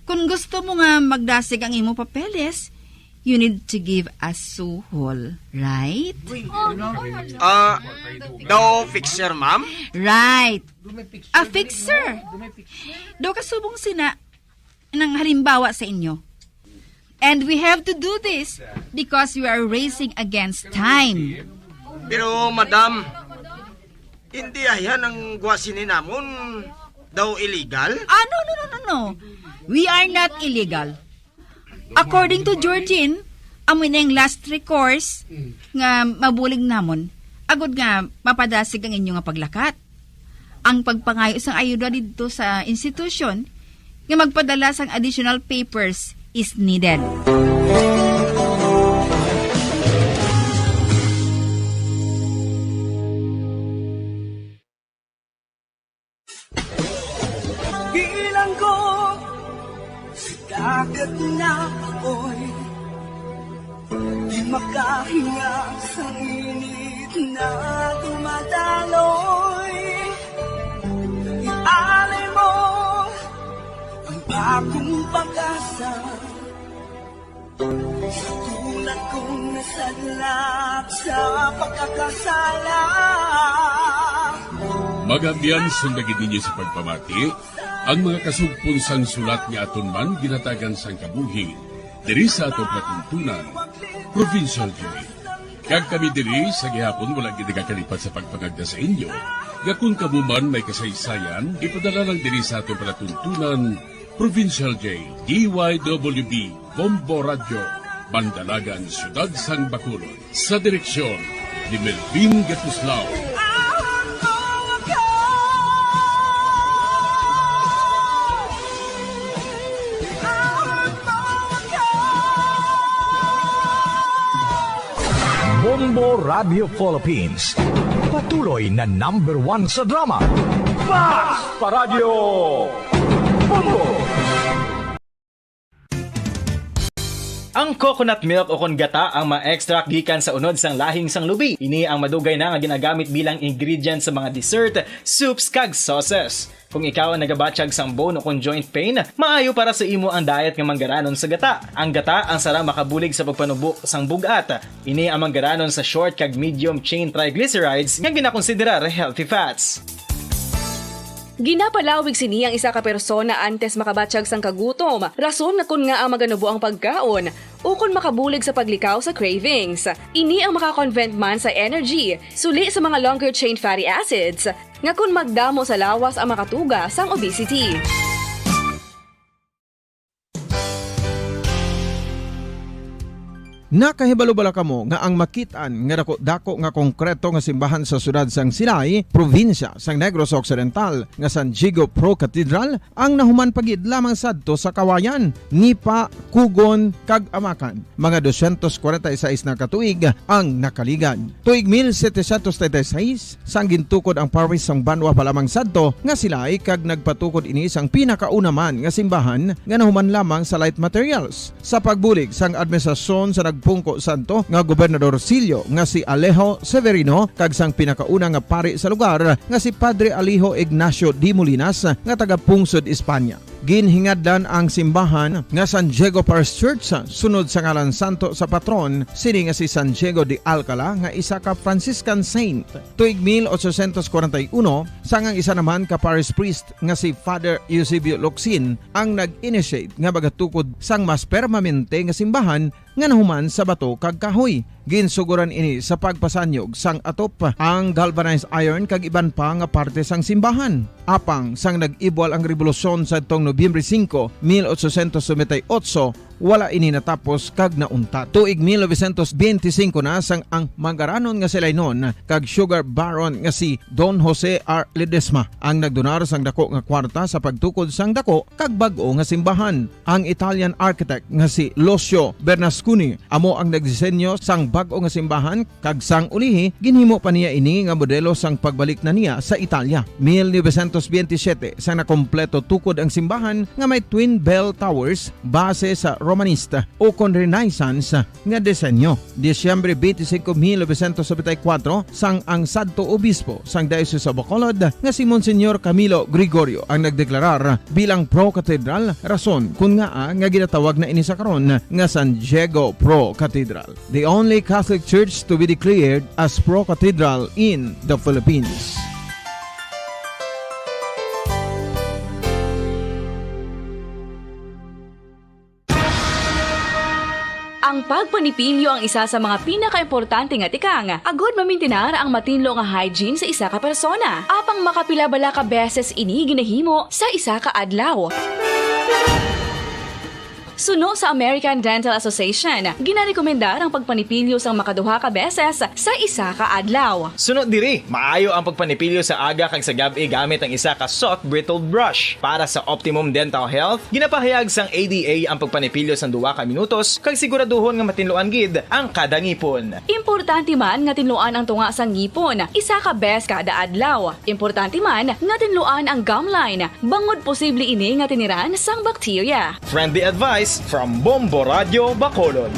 Kung gusto mo nga magdasig ang imo papeles, you need to give a suhol, right? Ah, daw fixer, ma'am? Right. A fixer. Daw kasubong sina nang halimbawa sa inyo. And we have to do this because we are racing against time. Pero, madam, hindi ayan ang gwa sini namon daw illegal? Ah, no, no, no, no, no. We are not illegal. According to Georgine, amo na ang last recourse nga mabulig namon, agod nga mapadasig ang inyo nga paglakat. Ang pagpangayo sang ayuda didto sa institusyon nga magpadala sang additional papers is needed. Bilanggo sa dagat na apoy, di makahinga sa init na dumadaloy. Ialay mo ang akong pag-asa. Sa tulad kong nasadlak sa pagkakasala. Mga abyan, sundagin ninyo sa pagpamati ang mga kasugpon sang sulat nga aton man ginhatagan sang kabuhi diri sa aton palatuntunan, Provincial Joy. Kag kami diri sa gihapon wala gid nagakalipat sa pagpangagda sa inyo nga kon kamo man may kasaysayan, ipadala lang diri sa aton palatuntunan, Provincial J, D Y W B, Bombo Radyo, Bandalagan, Siyudad sang Bacolod. Sa direksyon ni Melvin Gatuslao. Bombo Radio Philippines, patuloy na number one sa drama. Fast pa Radyo Bombo! Ang coconut milk ukon gata ang ma-extract gikan sa unod sang lahing sang lubi. Ini ang madugay na nga ginagamit bilang ingredient sa mga dessert, soups, kag sauces. Kung ikaw ang nagabatyag sang bone ukon joint pain, maayo para sa imo ang diet nga manggaranon sa gata. Ang gata ang sarang makabulig sa pagpanubo sang bug-at. Ini ang manggaranon sa short kag medium chain triglycerides nga ginakonsiderar healthy fats. Ginapalawig sini ang isa ka persona antes makabatyag sang kagutom, rason nga kon ngaa maganubo ang pagkaon, ukon makabulig sa paglikaw sa cravings. Ini ang maka-convert man sa energy, suli sa mga longer chain fatty acids, nga kon magdamo sa lawas ang makatuga sang obesity. Nakahibalo bala kamo nga ang makit-an nga dako-dako nga konkreto nga simbahan sa siyudad sang Silay, probinsya sang Negros Occidental, nga San Diego Pro Cathedral ang nahuman pa gid lamang sadto sa Kawayan, Nipa, Cogon, kag Amacan? Mga doscientos cuarenta y seis na ka tuig ang nakaligad. Tuig mil setecientos treinta y seis, sang gintukod ang parish sang Banwa pa lamang sadto nga Silay, kag nagpatukod ini sang pinakauna man nga simbahan nga nahuman lamang sa light materials. Sa pagbulig sang administrasyon sa Pungko Santo nga Gobernadorcillo nga si Alejo Severino kag sang pinakauna nga pari sa lugar nga si Padre Alejo Ignacio de Molinas nga taga Pungsod, Espanya. Ginhingadlan ang simbahan nga San Diego Parish Church sunod sa ngalan santo sa patron sini nga si San Diego de Alcala nga isa ka Franciscan saint. Tuig mil ochocientos kwarenta y uno, sang ang isa naman ka parish priest nga si Father Eusebio Locsin ang nag-initiate nga magatukod sang mas permanente nga simbahan nga nahuman sa bato kag kahoy. Ginsuguran ini sa pagpasanyog sang atop, ang galvanized iron kag iban pa nga parte sang simbahan. Apang sang nag-ibwal ang rebolusyon sadtong Nobyembre singko, mil ochocientos noventa y ocho, wala ini natapos kag nauntat. Tuig mil novecientos benti singko na sang ang mangaranon nga si Lainon kag sugar baron nga si Don Jose R. Ledesma ang nagdonar sang dako nga kwarta sa pagtukod sang dako kag bag-o nga simbahan. Ang Italian architect nga si Lucio Bernasconi amo ang nagdisenyo sang bag-o nga simbahan, kag sang ulihi ginhimo pa niya ini nga modelo sang pagbalik na niya sa Italia. Mil novecientos benti siyete, sang nakompleto tukod ang simbahan nga may twin bell towers base sa Romanista ukon Renaissance nga disenyo. Disyembre benti singko, mil novecientos nobenta y kuwatro, sang ang sadto obispo sang Diocese of Bacolod nga si Monsignor Camilo Gregorio ang nagdeklarar bilang pro-cathedral, rason kon ngaa nga ginatawag na ini sa karon nga San Diego Pro Cathedral, the only Catholic church to be declared as pro-cathedral in the Philippines. Ang pagpanipilyo ang isa sa mga pinakaimportante nga tikang agud mamintinar ang matinlo nga hygiene sa isa ka persona. Apang makapila bala ka beses ini ginahimo sa isa ka adlaw? Suno sa American Dental Association, ginarekomendar ang pagpanipilyo sang makaduha ka beses sa isa ka adlaw. Suno diri, maayo ang pagpanipilyo sa aga kag sa gab-i gamit ang isa ka soft bristle brush. Para sa optimum dental health, ginapahayag sang A D A ang pagpanipilyo sang duha ka minutos kag siguraduhon nga matinluan gid ang kada ngipon. Importante man nga tinluan ang tunga sang ngipon isa ka bes kada adlaw. Importante man nga tinluan ang gum line, bangod posible ini nga tiniran sang bakterya. Friendly advice from Bombo Radio Bacolod.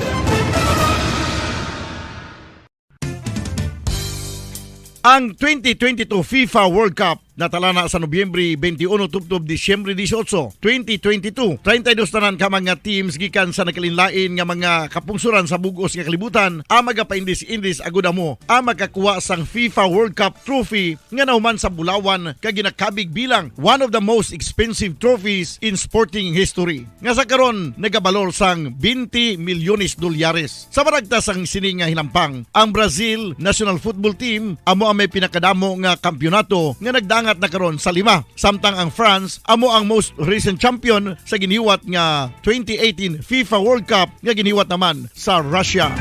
Ang twenty twenty-two FIFA World Cup natala na sa Nobyembre twenty-one tubtob Disyembre dieciocho, twenty twenty-two. Treinta y dos tanan ka mga teams gikan sa nagkalainlain nga mga kapungsoran sa bug-os nga kalibutan ang magapaindis-indis agud amo ang makakuha sang FIFA World Cup trophy nga nahuman sa bulawan kag ginakabig bilang one of the most expensive trophies in sporting history, nga sa karon nagabalor sang twenty milyones dolyares. Sa panagta sang sini nga hinampang, ang Brazil national football team amo ang may pinakadamo nga kampiyonato nga nagdangat na karon sa lima, samtang ang France amo ang most recent champion sa giniwat nga twenty eighteen FIFA World Cup nga giniwat naman sa Russia.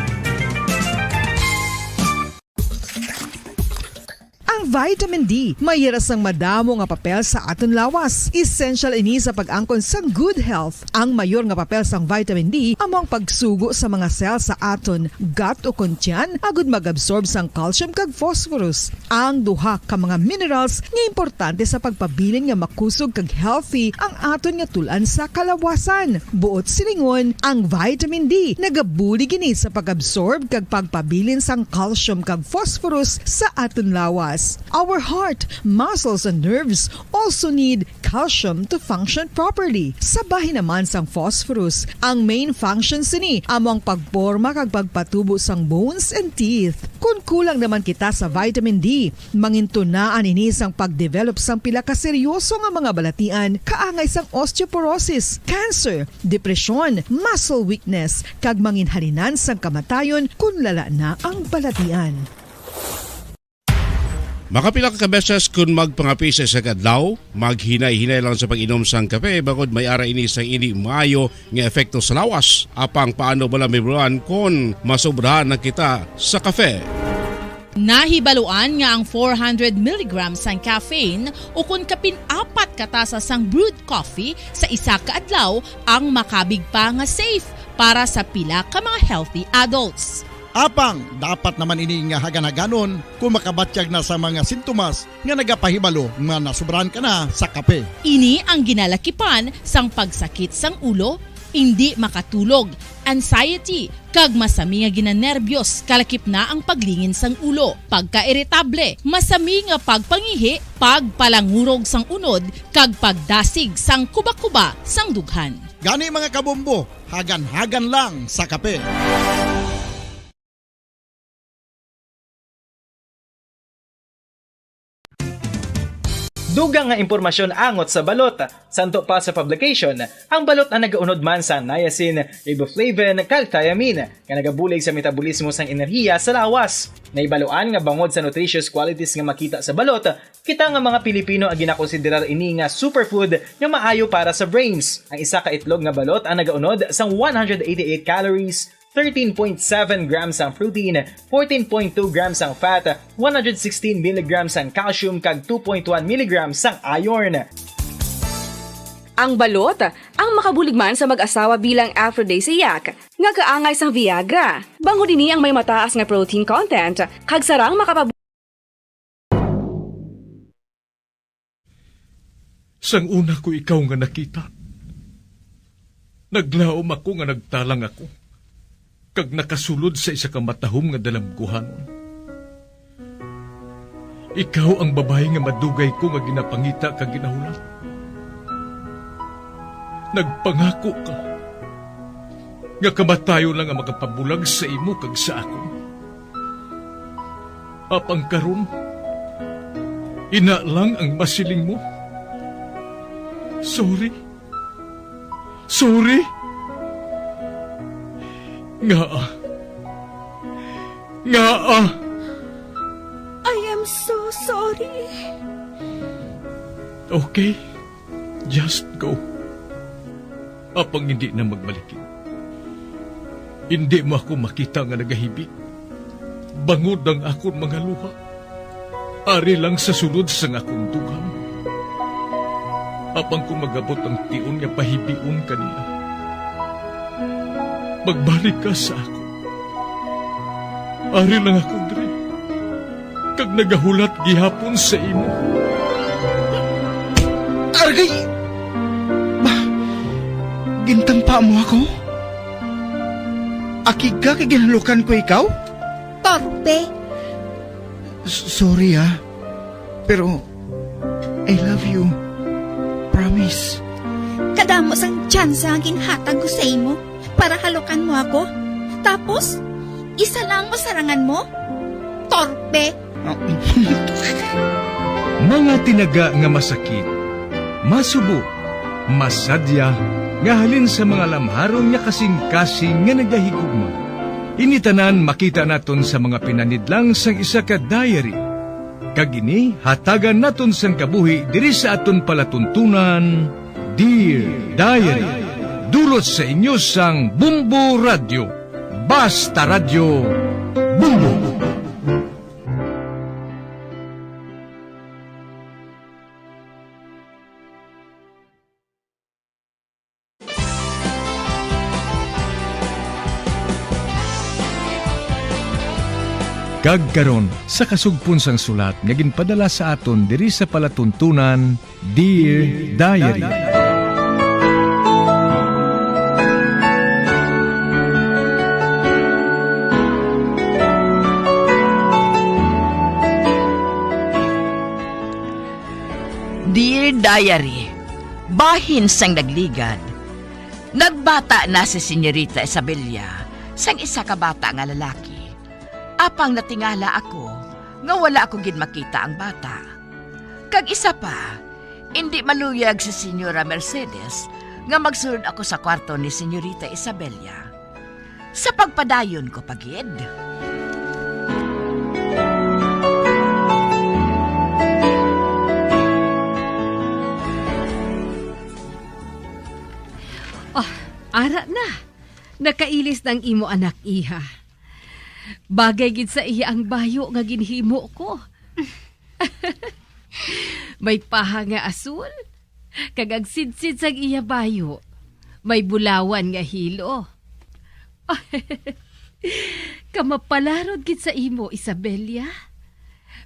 Ang vitamin D may hira sang madamo nga papel sa aton lawas. Essential ini sa pag-angkon sang good health. Ang mayor nga papel sang vitamin D amo ang pagsugo sa mga cell sa aton gut o kon tiyan agud mag-absorb sang calcium kag phosphorus, ang duha ka mga minerals nga importante sa pagpabilin nga makusog kag healthy ang aton nga tul-an sa kalawasan. Buot silingon, ang vitamin D nagabulig ini sa pag-absorb kag pagpabilin sang calcium kag phosphorus sa aton lawas. Our heart, muscles, and nerves also need calcium to function properly. Sa bahin naman sang phosphorus, ang main function sini amo ang pagporma kag pagpatubo sang bones and teeth. Kon kulang naman kita sa vitamin D, mangintunaan ini sang pag-develop sang pila ka seryoso nga mga balatian, kaangay sang osteoporosis, cancer, depresyon, muscle weakness, kag manginhalinan sang kamatayon kon lala na ang balatian. Makapila ka beses kon magpangape sa isa ka adlaw, maghinay-hinay lang sa pag-inom sang kape, bangod may ara ini sang indi maayo nga epekto sa lawas. Apang paano bala mahibaluan kon masobrahan na kita sa kape? Nahibaluan nga ang four hundred milligrams sang caffeine, ukon kapin apat ka tasa sang brewed coffee sa isa ka adlaw, ang makabig pa nga safe para sa pila ka mga healthy adults. Apang dapat naman ini nga hagan-haganon kon makabatyag na sa mga sintomas nga nagapahibalo nga nasobrahan ka na sa kape. Ini ang ginalakipan sang pagsakit sang ulo, indi makatulog, anxiety, kag masami nga ginanerbyos, kalakip na ang paglingin sang ulo, pagkairitable, masami nga pagpangihi, pagpalangurog sang unod, kag pagdasig sang kubakuba sang dughan. Gani, mga kabombo, hagan-hagan lang sa kape. Dugang nga impormasyon angot sa balot. Santo pa sa publication, ang balot ang nagaunod man sa niacin, riboflavin, kag thiamine, nga nagabulig sa metabolismo sang enerhiya sa lawas. Nahibaluan nga bangod sa nutritious qualities nga makita sa balot, kita nga mga Pilipino ang ginakonsiderar ini nga superfood nga maayo para sa brains. Ang isa ka itlog nga balot ang nagaunod sang one hundred eighty-eight calories, thirteen point seven grams ang protein, fourteen point two grams ang fat, one hundred sixteen milligrams ang calcium, kag two point one milligrams ang iron. Ang balot, ang makabulig man sa mag-asawa bilang aphrodisiac, nga kaangay sang Viagra. Bangod ini ang may mataas nga protein content, kag sarang makapab- Sang una ko ikaw nga nakita, naglaom ako nga nagtalang ako, kag nakasulod sa isa ka matahom nga dalamguhanon. Ikaw ang babayi nga madugay ko nga ginapangita kag ginahulat. Nagpangako ka nga kamatayon lang ang makapabulag sa imo kag sa akon. Apang karon, ina lang ang masiling mo. Sorry. Sorry. Ngaa? Ngaa? I am so sorry. Okay. Just go. Apang hindi na magbalik. Hindi mo ako makita nga nagahibi. Bangod ang akon mga luha, ari lang sa sulod sang akon dughan. Apang kung magabot ang tion nga pahibion ka nila, magbalik ka sa akon. Ari lang ako diri, kag nagahulat gihapon sa imo. Argay! Ba, gintampa mo ako? Akig ka kay ginhalukan ko ikaw? Torpe! S-, sorry, ah. Pero I love you. Promise. Kadamo sang tsansa nga ginhatag ko sa imo para halukan mo ako. Tapos, isa lang ang masarangan mo? Torpe! Mga tinaga nga masakit, masubo, masadya, nga halin sa mga lamharon nga kasing-kasing nga nagahigugma. Ini tanan makita naton sa mga pinanidlang sang isa ka diary. Kag ini hatagan naton sang kabuhi diri sa aton palatuntunan, Dear Diary. Dulot sa inyo sang Bombo Radyo. Basta Radyo, Bombo! Kag karon, sa kasugpon sang sulat nga ginpadala sa aton diri sa palatuntunan, Dear Diary. Dear Diary, bahin sang nagligad, nagbata na si Senyorita Isabella sang isa ka bata nga lalaki. Apang natingala ako nga wala ako gid makita ang bata. Kag isa pa, indi maluyag si Senyora Mercedes nga magsulod ako sa kwarto ni Senyorita Isabella. Sa pagpadayon ko pa gid. Ah, ara na. Nakailis na ang imo anak, iha. Bagay gid sa iya ang bayo nga ginhimo ko. May paha nga asul, kag ang sidsid sang iya bayo may bulawan nga hilo. Kamapalaron gid sa imo, Isabella.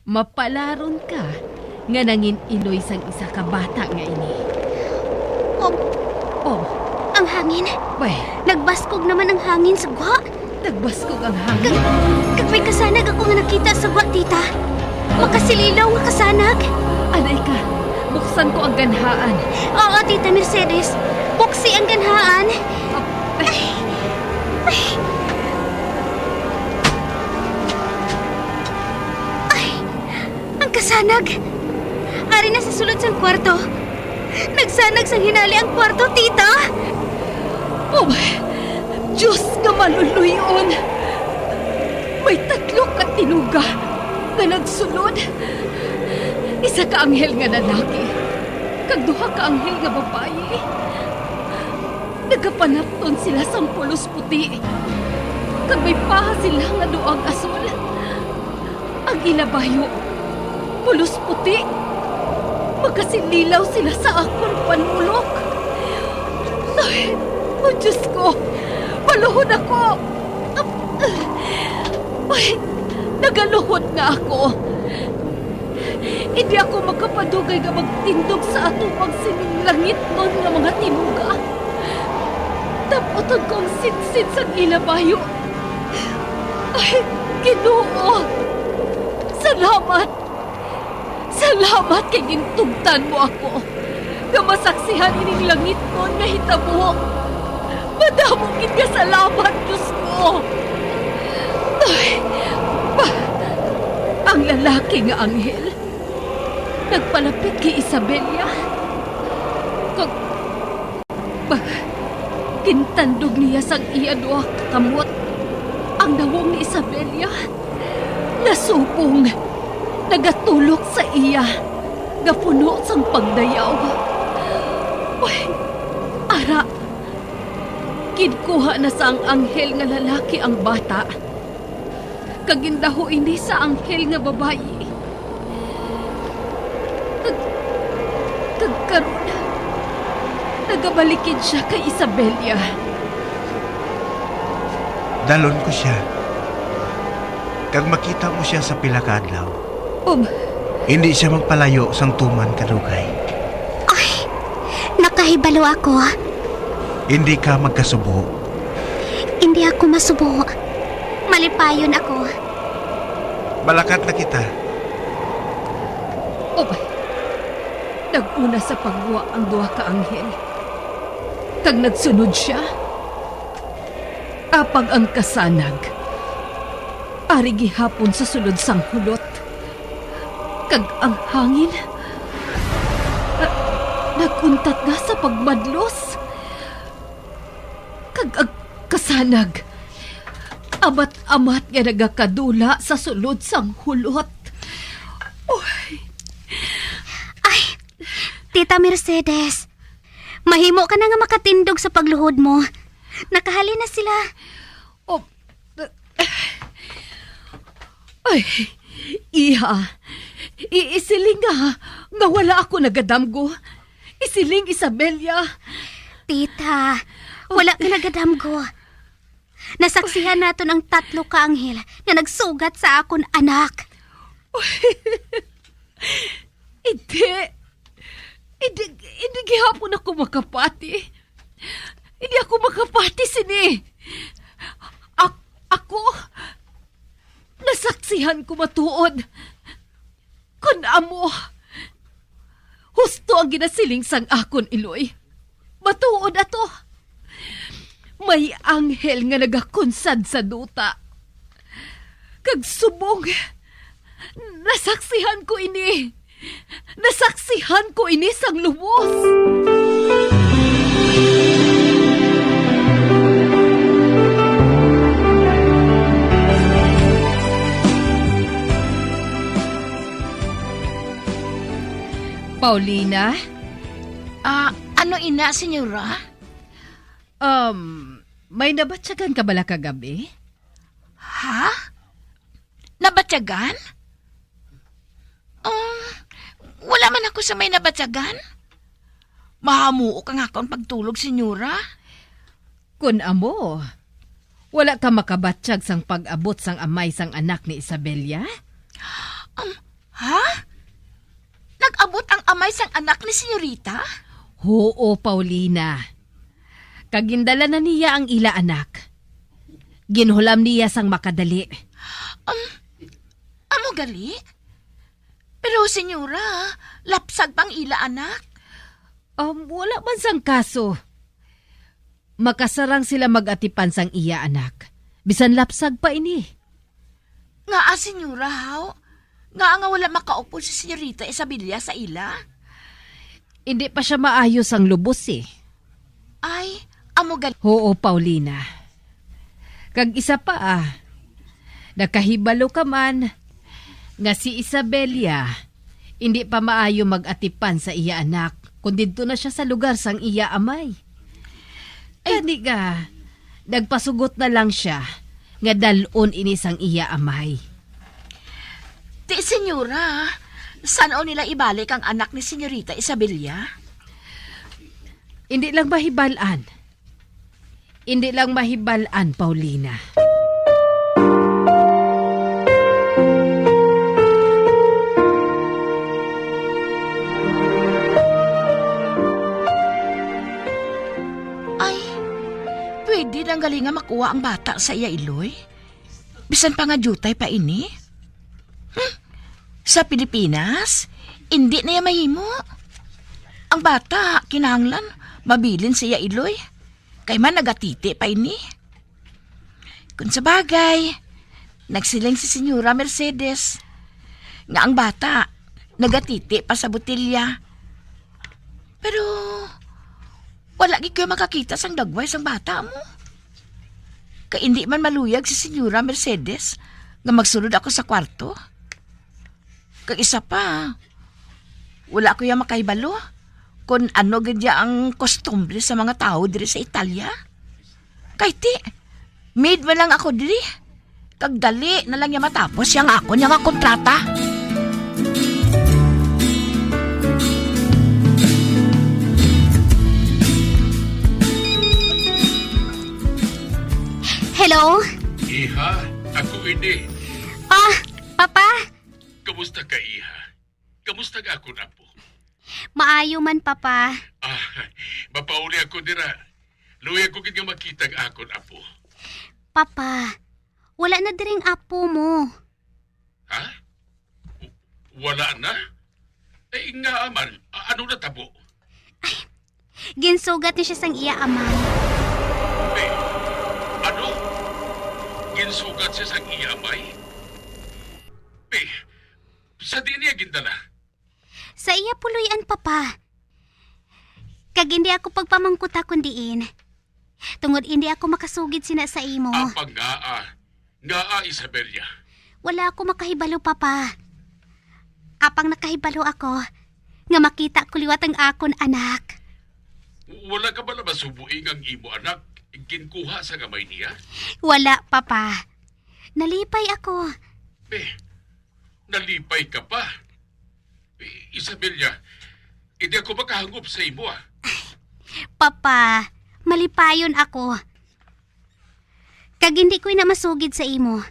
Mapalaron ka nga nangin-inoy sang isa ka bata nga ini. Oh, Oh, ang Hangin. Bay. Nagbaskog naman ang hangin sa gwa. Nagbaskog ang hangin? Kag, kag may kasanag ako nga nakita sa gwa, tita. Makasililaw nga kasanag. Anay ka, buksan ko ang ganhaan. Oo, Tita Mercedes. Buksi ang ganhaan. Ah, ay. Ay. Ay. Ang kasanag! Ari na sa sulod sang kwarto. Nagsanag sang hinali ang kwarto, tita! Oh, Diyos nga maluluy-on! May tatlo ka tinuga nga nagsulod. Isa ka anghel nga lalaki, kag duha ka anghel nga babayi. Nagapanapton sila sang pulos puti, kag may paha sila nga duag asul. Ang ila bayo, pulos puti. Makasililaw sila sa akon panulok. Ay, oh Diyos ko, paluhod ako. Ay, nagaluhod nga ako. Hindi ako makapadugay nga magtindog sa atubang sining langitnon nga mga tinuga. Dap-uton ko ang sinsin sang ila bayo. Ay, Ginoo! Salamat! Salamat kay gintugtan mo ako nga masaksihan ining langitnon nga hitabo. Madamo gid nga salamat, Diyos ko! Ay, pa, ang lalaki nga anghel nagpalapit kay Isabella. Kag Ba, gintandog niya sang iya duha ka kamot ang nawong ni Isabella nga subong nagatulok sa iya nga puno sang pagdayaw. Uy, ara, ginkuha na sang anghel nga lalaki ang bata, kag gindaho ini sa anghel nga babayi. Kag, kag karon, nagabalik gid sia kay Isabella. Dalon ko sia, kag makita mo sia sa pila ka adlaw. Um. Hindi sia magpalayo sang tuman kadugay. Ay, nakahibalo ako. Hindi ka magkasubo. Hindi ako masubo. Malipayon ako. Balakat na kita. Ubay, nag-una sa pagwa ang duha ka anghel, kag nagsunod sia. Apang ang kasanag ari gihapon sa sulod sang hulot, kag ang hangin, ah, nag-untat na sa pagmadlos, kag ang kasanag amat-amat nga nagakadula sa sulod sang hulot. Uy. Ay, Tita Mercedes, mahimo ka na nga makatindog sa pagluhod mo. Nakahalin na sila. Oh, ay, iha, i-, isiling nga, nga wala ako nagadamgo. Isiling, Isabella. Tita, wala ka nagadamgo. Nasaksihan naton ang tatlo ka anghel nga nagsugat sa akon anak. Hindi. Hindi, hindi gihapon ako makapati. Hindi ako makapati sini. Ak-, ako, nasaksihan ko matuod. Kon amo, husto ang ginasiling sang akon iloy. Matuod ato. May anghel nga nagakunsad sa duta. Kag subong, nasaksihan ko ini. Nasaksihan ko ini sang lubos. Paulina? Ah, ano ina, senyora? Um, may nabatyagan ka bala kagabi? Ha? Nabatyagan? Um, wala man ako sa may nabatyagan. Mahamuok ang akon pagtulog, senyora. Kun amo, wala ka makabatyag sang pag-abot sang amay sang anak ni Isabella? Um, ha? Nag-abot ang amay sang anak ni senyorita? Huo, Paulina. Kag gindala na niya ang ila anak. Ginhulam niya sang makadali. Um, amo gali? Pero, senyora, lapsag pa ang ila anak. Um, wala man sang kaso. Makasarang sila mag-atipan sang iya anak, bisan lapsag pa ini. Ngaa, senyora, haw? Ngaa nga wala makaupo si Senyorita Isabella sa ila? Hindi pa siya maayo sang lubos, eh. Ay, amo gal- Oo, Paulina. Kag isa pa, ah, nakahibalo ka man nga si Isabella hindi pa maayo mag-atipan sa iya anak kon didto na siya sa lugar sang iya amay. Ay. Gani nga, nagpasugot na lang siya nga dal-on ini sang iya amay. Ti, senyora, san-o nila ibalik ang anak ni Senyorita Isabella? Hindi lang mahibal-an. Hindi lang mahibal-an, Paulina. Ay, pwede lang gali nga makuha ang bata sa iya iloy? Bisan pa nga diutay pa ini? Hmm? Sa Pilipinas, indi na iya mahimo. Ang bata, kinahanglan, mabilin sa iya iloy. Kay man nagatiti pa ini. Kung sa bagay, nagsiling si Senyora Mercedes nga ang bata nagatiti pa sa botelya. Pero wala gid kayo makakita sang dagway sang bata mo. Kay indi man maluyag si Senyora Mercedes nga magsulod ako sa kwarto. Kag isa pa, wala ko ya makahibalo kon ano gid ya ang kostumbre sa mga tawo diri sa Italia. Kay ti, maid man lang ako diri. Kag dali na lang ya matapos yang akon ya nga kontrata. Hello? Iha, ako ini. Ah, Papa? Kamusta ka, iha? Kamusta ang akon apo? Maayo man, Papa. Ah, mapauli ako dira. Luoy ako gid nga makita ang akon apo. Papa, wala na diri ang apo mo. Ha? W-, wala na? Ay, ngaa man? A-, ano natabo? Ginsugat ni siya sang iya amay. Be, ano? Ginsugat siya sang iya amay? Be, sa diin niya gindala? Sa iya puloy-an, Papa. Kag hindi ako pagpamangkuta kon diin. Tungod hindi ako makasugid sina sa imo. Apang ngaa? Ngaa, Isabella? Wala ako makahibalo, Papa. Apang nakahibalo ako nga makita ko liwat ang akon anak. Wala ka bala masubo nga ang imo anak ginkuha sang amay niya? Wala, Papa. Nalipay ako. Be, nalipay ka pa? I-, Isabella, hindi ako makahangop sa imo, ah. Papa, malipayon ako. Kag hindi ko ina masugid sa imo.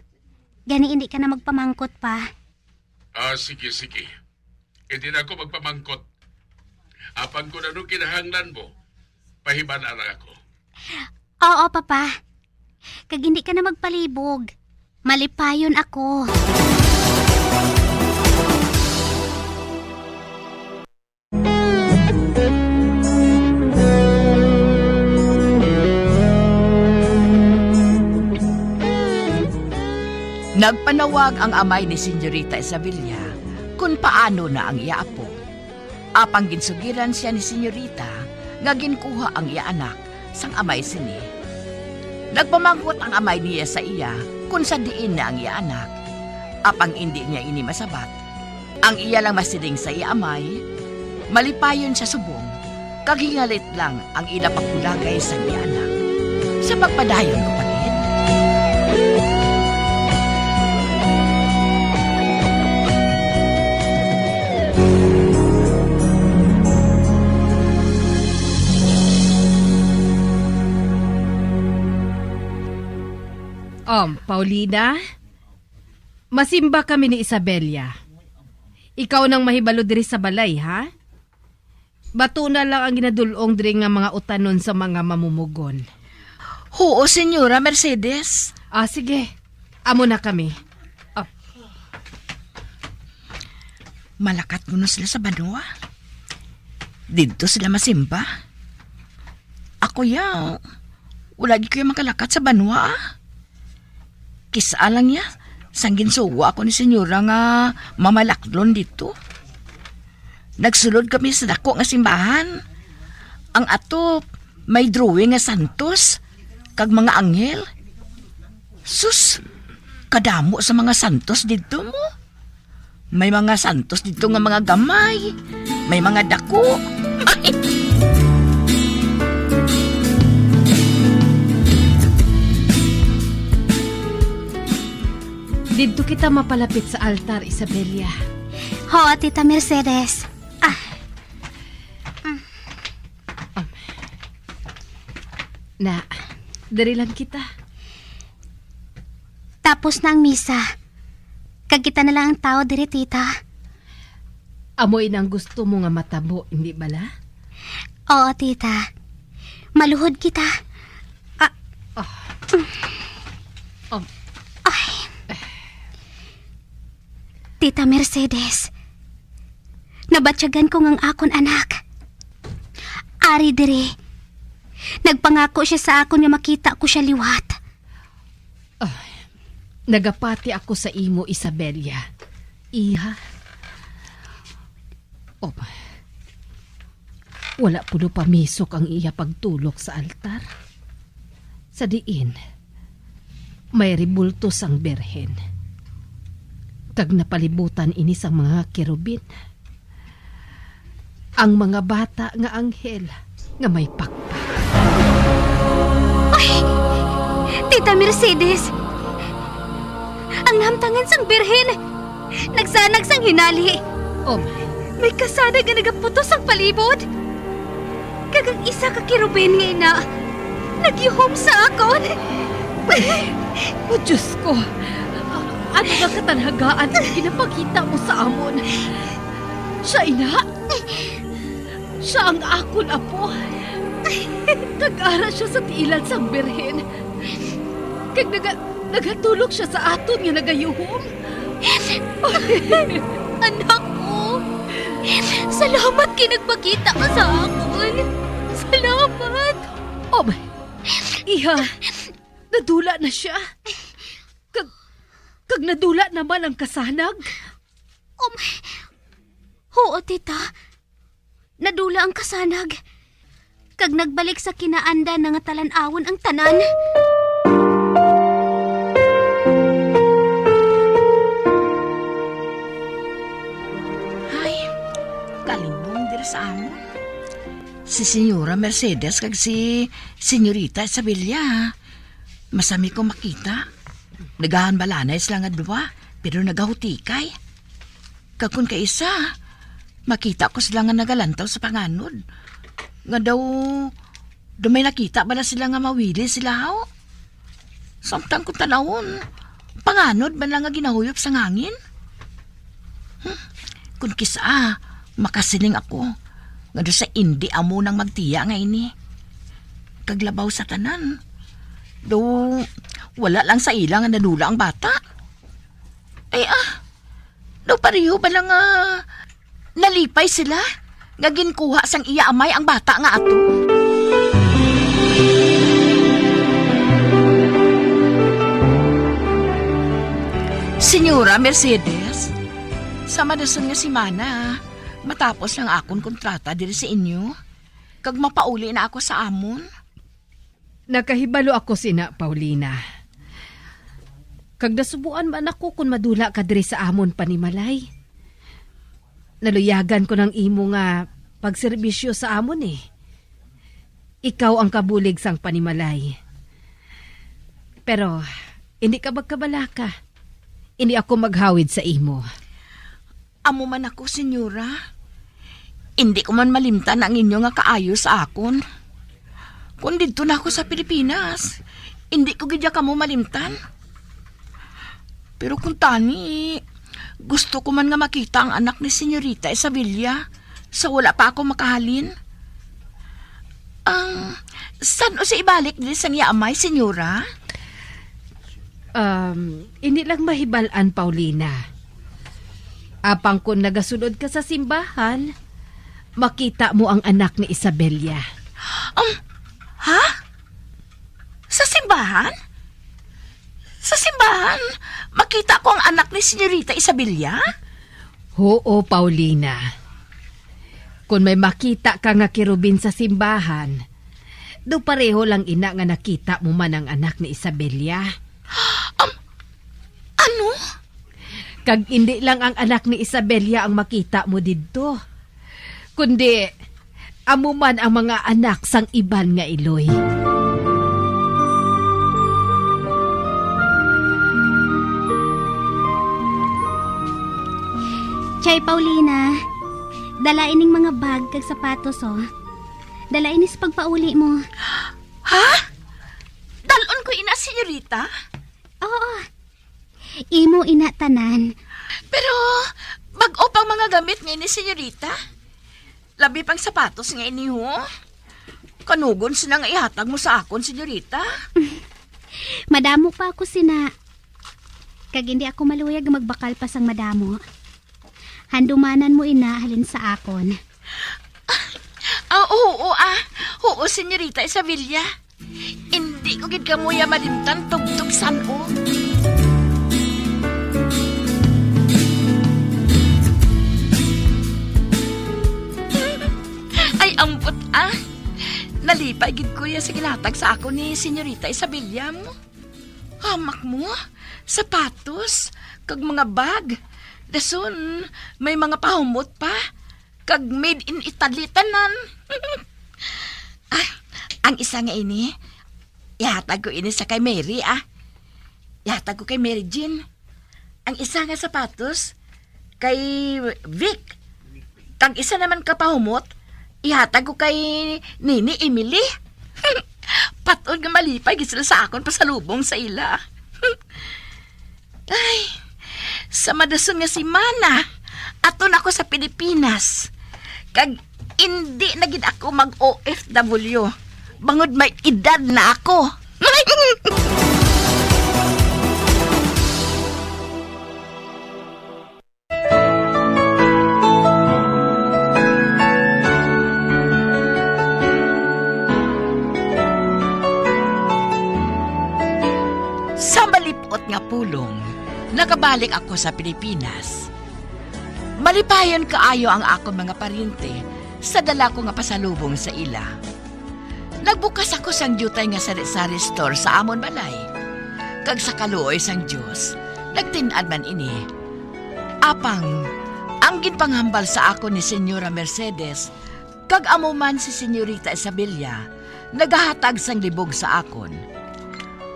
Gani hindi ka na magpamangkot pa. Ah, sige, sige. Hindi na ako magpamangkot. Apang kung ano kinahanglan mo, pahibal-an lang ako. Oo, Papa. Kag hindi ka na magpalibog. Malipayon ako. Nagpanawag ang amay ni Senyorita Isabella kun paano na ang iya apo. Apang ginsugiran sia ni Senyorita nga ginkuha ang iya anak sang amay sini. Nagpamangkot ang amay niya sa iya kon sa diin na ang iya anak. Apang indi niya ini masabat. Ang iya lang masiling sa iya amay, malipayon siya subong, kag hingalit lang ang ila pagbulagay sang iya anak. Sa pagpadayon ko pa gid. Um, Paulina, masimba kami ni Isabella. Ikaw nang mahibalo diri sa balay, ha? Bato na lang ang ginadul-ong diri nga mga utanon sa mga mamumugon. Huo, Senyora Mercedes. Ah, sige. Amo na kami. Ah. Malakat kuno sila sa banwa. Didto sila masimba. Ako ya, wala gid ko ya makalakat sa banwa, ah. Kis-a lang ya, sang ginsugo ako ni Senyora nga mamalaklon didto. Nagsulod kami sa dako nga simbahan. Ang atop, may drawing nga santos kag mga anghel. Sus, kadamo sa mga santos didto mo. May mga santos didto nga mga gamay, may mga dako. Didto kita mapalapit sa altar, Isabella. Ho, Tita Mercedes. Ah. Na, diri lang kita. Tapos na ang misa. Kag kita na lang ang tawo diri, tita. Amo ini ang gusto mo nga matabo, hindi bala? Oo, tita. Maluhod kita. Ah. Ah. Oh. Ay. Tita Mercedes, nabatyagan ko nga ang akon anak. Ari diri. Nagpangako siya sa akon nga makita ko siya liwat. Ah, nagapati ako sa imo, Isabella. Iha. Oh, wala puno pamisok ang iya pagtulok sa altar, sa diin may rebulto sang Birhen, kag napalibutan ini sang mga kerubin. Ang mga bata nga anghel nga may pakpak. Ay! Tita Mercedes! Ang nahamtangan sang Birhen nagsanag sang hinali. Oh, may kasanag nga nagaputos sang palibot. Kag ang isa ka kerubin nga ina nagyuhom sa akon. Oh, Diyos ko! A-, ano nga katalhagaan ang ginapakita mo sa amon? Siya ina? Siya ang akon apo. Kag ara siya sa tiilan sang Birhen. Kag naga-, nagatulok siya sa aton nga nagayuhom. Anak ko, salamat kay nagpakita ka sa akon. Salamat. Oh, iha, nadula na siya. Kag, kag nadula naman ang kasanag. Um, huo, tita. Nadula ang kasanag, kag nagbalik sa kinaandan na nga talan-awon ang tanan. Ay, kalibong diri sa amon. Si Senyora Mercedes kag si Senyorita Isabella. Masami ko makita. Nagahanbalanay sila nga duwa, pero nagahutikay. Kag kon kaisa, makita ko sila nga nagalantaw sa panganod. Nga daw, daw may nakita bala sila nga mawili sila, haw? Samtang kung tanawon, panganod man lang nga ginahuyop sang hangin. Hmm, kung kisa, makasiling ako, nga daw sa indi amo nang magtiya nga ini. Kag labaw sa tanan, daw wala lang sa ila nga nadula ang bata. Ay, ah, daw pareho ba lang nga nalipay sila nga ginkuha sang iya amay ang bata nga ato? Senyora Mercedes, sa madason nga semana, matapos ang akon kontrata diri sa inyo, kag mapauli na ako sa amon. Nakahibalo ako sina, Paulina. Kag nasubuan man ako kon madula ka diri sa amon panimalay. Naluyagan ko nang imo nga pagserbisyo sa amon, eh. Ikaw ang kabulig sang panimalay. Pero, hindi ka magkabalaka. Hindi ako maghawid sa imo. Amo man ako, senyora. Indi ko man malimtan ang inyo nga kaayo sa akon. Kon didto na ako sa Pilipinas, indi ko gid ya kamo malimtan. Pero kuntani, gusto ko man nga makita ang anak ni Senyorita Isabella, sa wala pa ako makahalin. Ang, san-o siya ibalik diri sang iya amay, senyora? Um, hindi lang mahibal-an, Paulina. Apang kung nagasunod ka sa simbahan, makita mo ang anak ni Isabella. Um, ha? Sa simbahan? Sa simbahan, makita ko ang anak ni Senyorita Isabella? Huo, Paulina. Kon may makita ka nga kirubin sa simbahan, daw pareho lang ina nga nakita mo man ang anak ni Isabella. Um, ano? Kag indi lang ang anak ni Isabella ang makita mo didto, kundi amo man ang mga anak sang iban nga iloy. Chay, Paulina, dala ining mga bag kag sapatos, oh. Dala ini sa pagpauli mo. Ha? Dalon ko ina, senyorita? Oo. Imo ina tanan. Pero bag-o pang mga gamit nga ini, senyorita. Labi pang sapatos nga ini, ho. Kanugon sina nga ihatag mo sa akon, senyorita. Madamo pa ako sina. Kag hindi ako maluyag nga magbakal pa sang madamo. Handumanan mo ina halin sa akon. Ah, oo, ah. Oo, senyorita Isabella. Hindi ko gid kamo ya malimtan tubtob san-o. Ay, ambot, ah. Nalipay gid ko ya sa ginhatag sa akon ni Senyorita Isabella mo. Hamak mo, sapatos, kag mga bag. Dason, may mga pahumot pa. Kag made in Italy tanan. Ah, ang isa nga ini, ihatag ko ini sa kay Mary, ah. Ihatag ko kay Mary Jean. Ang isa nga sapatos, kay Vic. Kag isa naman ka pahumot, ihatag ko kay Nini Emily. Patod nga malipay gid sila sa akon pasalubong sa ila. Ay, sa madason nga semana, aton ako sa Pilipinas. Kag indi na gid ako mag-O F W. Bangod may edad na ako. Sa malip-ot nga pulong, nakabalik ako sa Pilipinas. Malipayon kaayo ang akon mga paryente sa dala ko nga pasalubong sa ila. Nagbukas ako sang diutay nga sari-sari store sa amon balay, kag sa kaluoy sang Dios, nagtin-ad man ini. Apang, ang ginpanghambal sa akon ni Senyora Mercedes, kag amo man si Senyorita Isabella, nagahatag sang libog sa akon.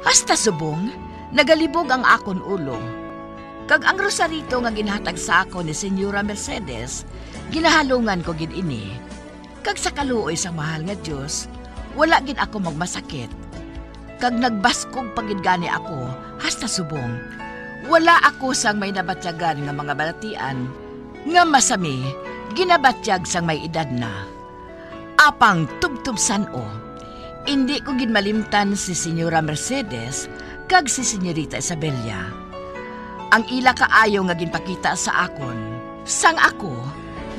Hasta subong, nagalibog ang akon ulo. Kag ang rosarito nga ginhatag sa akon ni Senyora Mercedes, ginahalungan ko gid ini. Kag sa kaluoy sang mahal nga Dios, wala gid ako magmasakit. Kag nagbaskog pa gid gani ako hasta subong. Wala ako sang may nabatyagan nga mga balatian nga masami ginabatyag sang may edad na. Apang tubtob san-o, indi ko gid malimtan si Senyora Mercedes kag si Senyorita Isabella. Ang ila kaayo nga ginpakita sa akon sang ako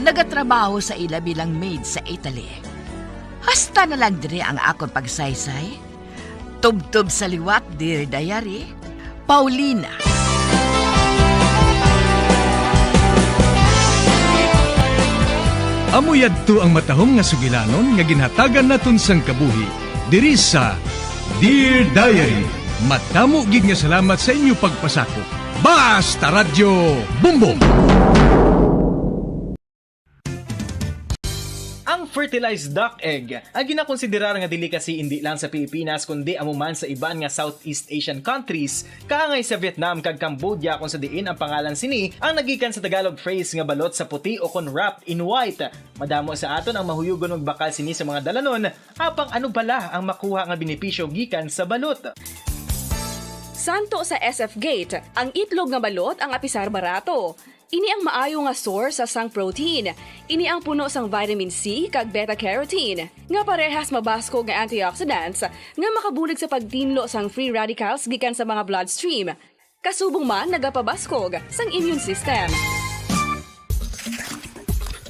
nagatrabaho sa ila bilang maid sa Italy. Hasta na lang diri ang akon pagsaysay. Tubtob sa liwat, Dear Diary, Paulina. Amo yadto ang matahom nga sugilanon nga ginhatagan naton sang kabuhi diri sa Dear Diary. Madamo gid nga salamat sa inyo pagpasakop. Basta Radyo Bumbong! Ang fertilized duck egg, ang ginakonsiderar nga delicacy indi lang sa Pilipinas, kundi amo man sa iban nga Southeast Asian countries, kaangay sa Vietnam kag Cambodia, kung sa diin ang pangalan sini ang nagikan sa Tagalog phrase nga balot sa puti o kon wrapped in white. Madamo sa aton ang mahuyugon magbakal sini sa mga dalanon, apang ano bala ang makuha nga benepisyo gikan sa balot? Santo sa S F Gate, ang itlog nga balot ang apisar barato. Ini ang maayo nga source sa sang protein. Ini ang puno sang vitamin C kag beta carotene, nga parehas mabaskog nga antioxidants nga makabulig sa pagtinlo sang free radicals gikan sa mga bloodstream. Kasubong man nagapabaskog sang immune system.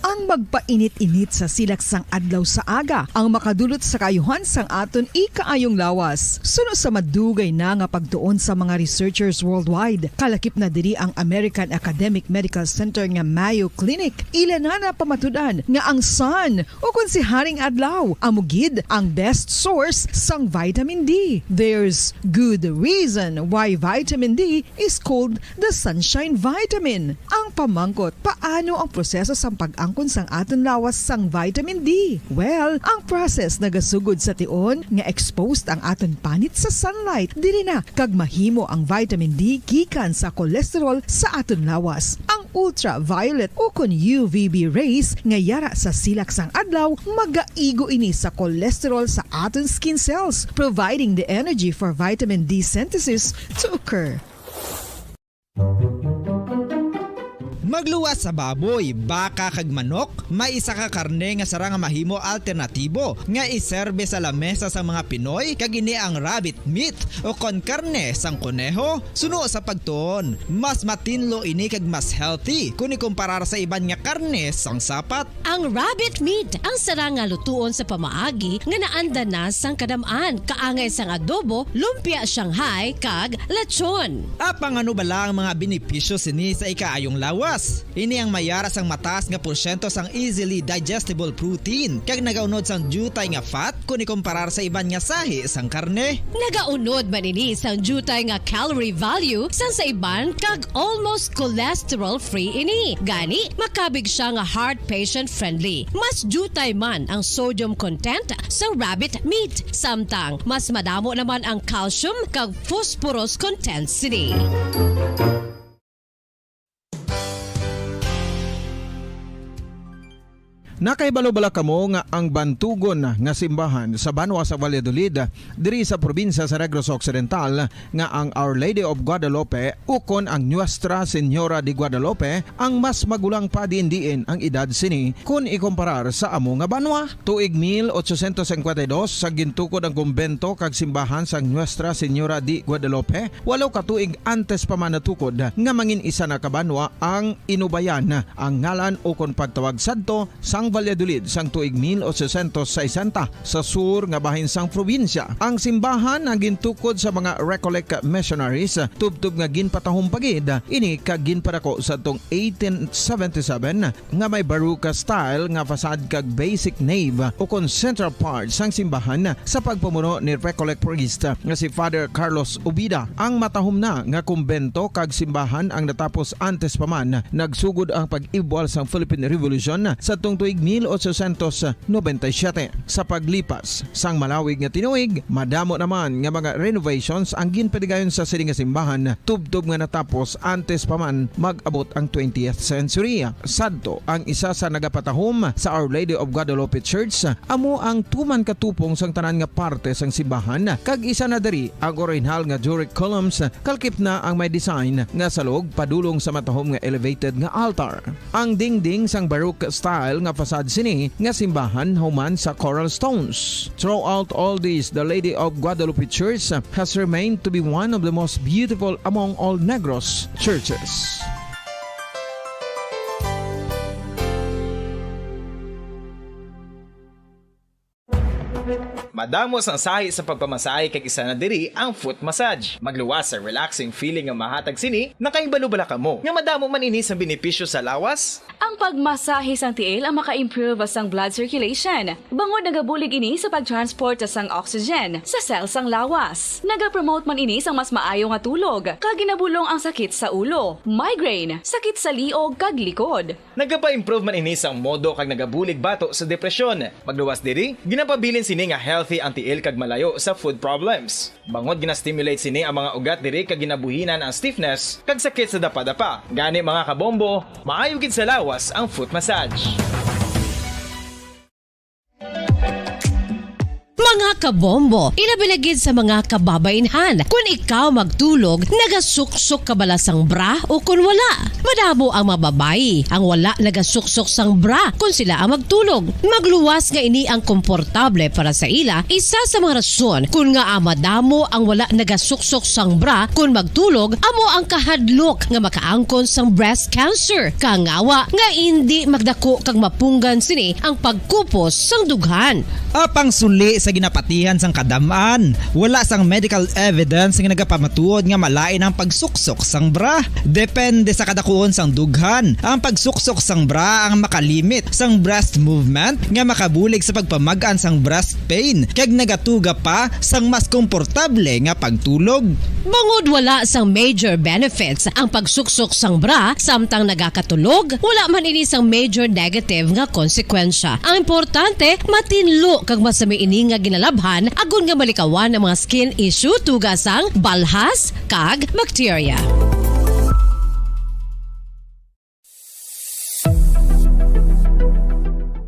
Ang magpainit-init sa silak sang adlaw sa aga ang makadulot sa kaayuhan sang aton ikaayong lawas. Suno sa madugay na nga pagtuon sa mga researchers worldwide, kalakip na diri ang American Academic Medical Center nga Mayo Clinic. Ila na napamatud-an nga ang sun, o kon si Haring Adlaw, amo gid ang best source sang vitamin D. There's good reason why vitamin D is called the sunshine vitamin. Ang pamangkot, paano ang proseso sang pag-angkon sang aton lawas sang vitamin D? Well, ang process nagasugod sa tion nga exposed ang aton panit sa sunlight diri na kag mahimo ang vitamin D gikan sa cholesterol sa aton lawas. Ang ultraviolet o kon U V B rays nga yara sa silak sang adlaw magaigo ini sa cholesterol sa aton skin cells, providing the energy for vitamin D synthesis to occur. Magluwas sa baboy, baka kag manok, may isa ka karne nga sarang nga mahimo alternatibo nga iserbe sa lamesa sang mga Pinoy, kag ini ang rabbit meat o kon karne sang koneho. Suno sa pagtuon, mas matinlo ini kag mas healthy kon ikumparar sa iban nga karne sang sapat. Ang rabbit meat ang sarang nga lutuon sa pamaagi nga naanda na sang kadam-an, kaangay sang adobo, lumpia Shanghai, kag lechon. Apang ano bala ang mga benepisyo sini sa ikaayong lawas? Ini ang may yara sang mataas nga porsyento sang easily digestible protein kag nagaunod sang diutay nga fat kon ikumparar sa iban nga sahi sang karne. Nagaunod man ini sang diutay nga calorie value sang sa iban kag almost cholesterol-free ini. Gani, makabig sia nga heart patient-friendly. Mas diutay man ang sodium content sa rabbit meat, samtang mas madamo naman ang calcium kag phosphorus content sini. Nakahibalo bala kamo nga ang bantugon nga simbahan sa banwa sa Valladolid, diri sa probinsya sa Negros Occidental, nga ang Our Lady of Guadalupe ukon ang Nuestra Señora de Guadalupe ang mas magulang pa diin-diin ang edad sini kon ikumparar sa amo nga banwa? Tuig mil ochocientos cincuenta y dos sa gintukod ang kumbento kag simbahan sang Nuestra Señora de Guadalupe, walo ka tuig antes pa man natukod nga mangin isa na ka banwa ang Inubayan ang ngalan ukon pagtawag sadto sang Valladolid sang tuig mil ochocientos sesenta sa sur nga bahin sang probinsya. Ang simbahan ang gintukod sa mga Recollect missionaries, tubtob nga ginpatahom pa gid ini kag ginpadako sadtong eighteen seventy-seven nga may Baroque style nga facade kag basic nave ukon central part sang simbahan sa pagpamuno ni Recollect priest nga si Father Carlos Ubida. Ang matahom na nga kumbento kag simbahan ang natapos antes pa man nagsugod ang pag-ibwal sang Philippine Revolution sadtong tuig mil ochocientos noventa y siete. Sa paglipas sang malawig nga tinuig, madamo naman nga mga renovations ang ginpadigayon sa sini nga simbahan, tubtob nga natapos antes pa man mag-abot ang twentieth century. Sadto, ang isa sa nagapatahom sa Our Lady of Guadalupe Church amo ang tuman ka tupong sang tanan nga parte sang simbahan, kag isa na diri ang orihinal nga Doric columns, kalakip na ang may design nga salog padulong sa matahom nga elevated nga altar. Ang dingding sang Baroque style nga facade sini nga simbahan human sa coral stones. Throughout all this, the Lady of Guadalupe Church has remained to be one of the most beautiful among all Negros churches. Madamo sang sahi sa pagpamasahe kag isa na diri ang foot massage. Magluwas sa relaxing feeling nga mahatag sini, nakahibalo bala kamo nga madamo man ini sang benepisyo sa lawas? Ang pagmasahe sang tiil ang maka-improve sang blood circulation, bangod nagabulig ini sa pag-transport sang oxygen sa cell sang lawas. Nagapromote man ini sang mas maayo nga tulog, kag ginabulong ang sakit sa ulo, migraine, sakit sa liog kag likod. Nagapa-improve man ini sang modo kag nagabulig bato sa depresyon. Magluwas diri, ginapabilin sini nga healthy ang tiil kag malayo sa foot problems. Bangod gina-stimulate sini ang mga ugat diri kag ginabuhinan ang stiffness kag sakit sa dapadapa. Gani, mga kabombo, maayo gid sa lawas ang foot massage. Mga Kabombo, ilabi na gid sa mga kababainhan. Kun ikaw magtulog, nagasuksok ka bala sang bra o kun wala? Madamo ang mga babayi ang wala nagasuksok sang bra kun sila ang magtulog. Magluwas nga ini ang komportable para sa ila, isa sa mga rason kun ngaa madamo ang wala nagasuksok sang bra kun magtulog, amo ang kahadlok nga makaangkon sang breast cancer. Kangawa nga indi magdako kag mapunggan sini ang pagkupos sang dughan. Apang suli sa ginapatihan sang kadam-an, wala sang medical evidence nga nagapamatuod nga malain ang pagsuksok sang bra. Depende sa kadakuon sang dughan, ang pagsuksok sang bra ang makalimit sang breast movement nga makabulig sa pagpamag-an sang breast pain kag nagatuga pa sang mas komportable nga pagtulog. Bangod wala sang major benefits ang pagsuksok sang bra samtang nagakatulog, wala man ini sang major negative nga konsekwensya. Ang importante, matinlo kag masami ini nga ginalabhan agod nga malikawan ang mga skin issue tuga sang balhas kag bakterya.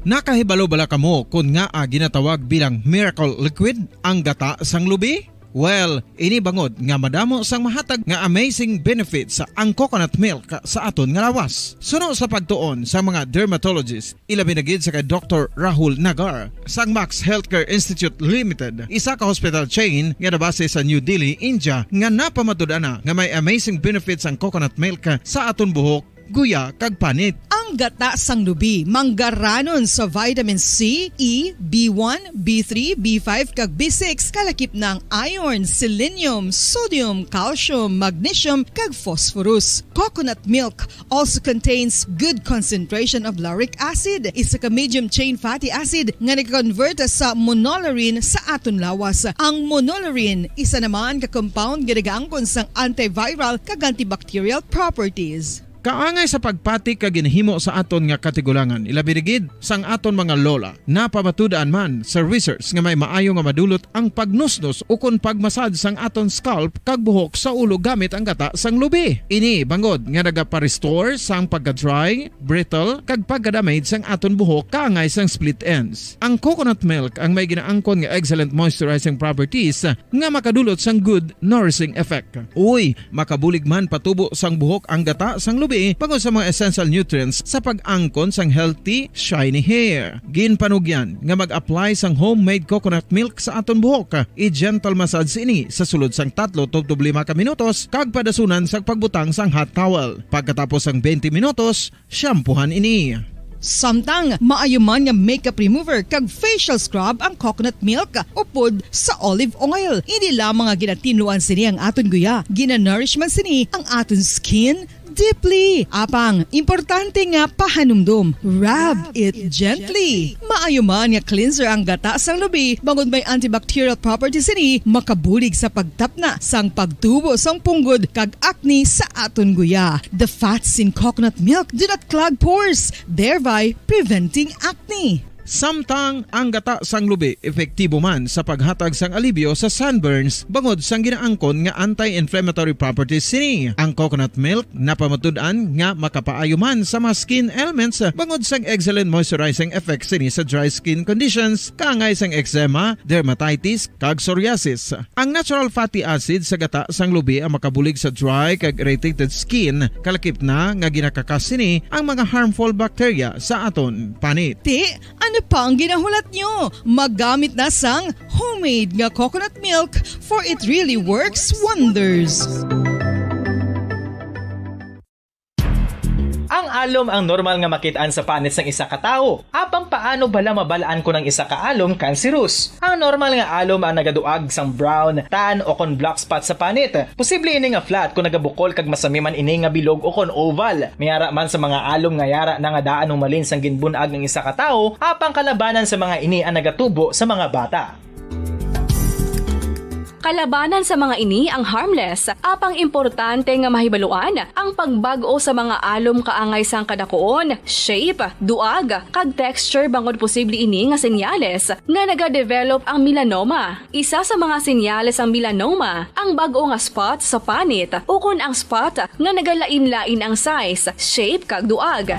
Nakahibalo bala kamo kon ngaa ginatawag bilang miracle liquid ang gata sang lubi? Well, ini bangod nga madamo sang mahatag nga amazing benefits ang coconut milk sa aton nga lawas. Suno sa pagtuon sa mga dermatologist, ilabi na gid sa kay Doktor Rahul Nagar sang Max Healthcare Institute Limited, isa ka hospital chain nga nabase sa New Delhi, India, nga napamatud-an na nga may amazing benefits ang coconut milk sa aton buhok, guya, kag panit. Ang gata sang lubi manggaranon sa vitamin C, E, B one, B three, B five, kag B six, kalakip na ang iron, selenium, sodium, calcium, magnesium, kag phosphorus. Coconut milk also contains good concentration of lauric acid, isa ka medium chain fatty acid nga nag-convert sa monolaurin sa aton lawas. Ang monolaurin, isa naman ka compound nga nagaangkon sang antiviral kag antibacterial properties. Kaangay sa pagpati kag ginahimo sa aton nga katigulangan, ilabi na gid sang aton mga lola. Napamatud-an man sa research nga may maayo nga madulot ang pagnusnos ukon pagmasad sang aton scalp kag buhok sa ulo gamit ang gata sang lubi. Ini bangod nga nagapa-restore sang pagka-dry, brittle, kag pagka-damage sang aton buhok kaangay sang split ends. Ang coconut milk ang may ginaangkon nga excellent moisturizing properties nga makadulot sang good nourishing effect. Uy, makabulig man patubo sang buhok ang gata sang lubi bangod sa mga essential nutrients sa pag-angkon sang healthy, shiny hair. Ginpanugyan nga mag-apply sang homemade coconut milk sa aton buhok. I-gentle massage ini sa sulod sang tatlo tubtob lima ka minutos kag padasunan sang pagbutang sang hot towel. Pagkatapos sang twenty minutos, shampoohan ini. Samtang maayo man nga makeup remover kag facial scrub ang coconut milk upod sa olive oil. Hindi lamang nga ginatinluan sini ang aton guya, ginanourish man sini ang aton skin deeply. Apang, importante nga pahanumdom, rub it gently. Maayo man nga cleanser ang gata sang lubi, bangod may antibacterial properties sini, makabulig sa pagtapna sang pagtubo sang punggod kag acne sa aton guya. The fats in coconut milk do not clog pores, thereby preventing acne. Samtang ang gata sang lubi epektibo man sa paghatag sang alibyo sa sunburns bangod sang ginaangkon nga anti-inflammatory properties sini. Ang coconut milk napamatud-an nga makapaayo man sa mga skin ailments bangod sang excellent moisturizing effect sini sa dry skin conditions, kaangay sang eczema, dermatitis, kag psoriasis. Ang natural fatty acid sa gata sang lubi ang makabulig sa dry kag irritated skin, kalakip na nga ginakakas sini ang mga harmful bacteria sa aton panit. Ti, ano pa ang ginahulat nyo? Magamit na sang homemade nga coconut milk, for it really works wonders. Ang alom ang normal nga makit-an sa panit sang isa ka tawo. Apang paano bala mabal-an kon ang isa ka alom kanserus? Ang normal nga alom ang nagaduag sang brown, tan, o kon black spot sa panit. Posible ini nga flat kon nagabukol kag masami man ini nga bilog o kon oval. May ara man sa mga alom nga yara na nga daan humalin sang ginbun-ag ang isa ka tawo, apang kalabanan sa mga ini ang nagatubo sa mga bata. Kalabanan sa mga ini ang harmless, apang importante nga mahibaluan ang pagbag-o sa mga alom kaangay sang kadakuon, shape, duag, kag texture bangod posible ini nga senyales nga nagadevelop ang melanoma. Isa sa mga senyales sang melanoma ang bag-o nga spot sa panit ukon ang spot nga nagalain-lain ang size, shape, kag duag.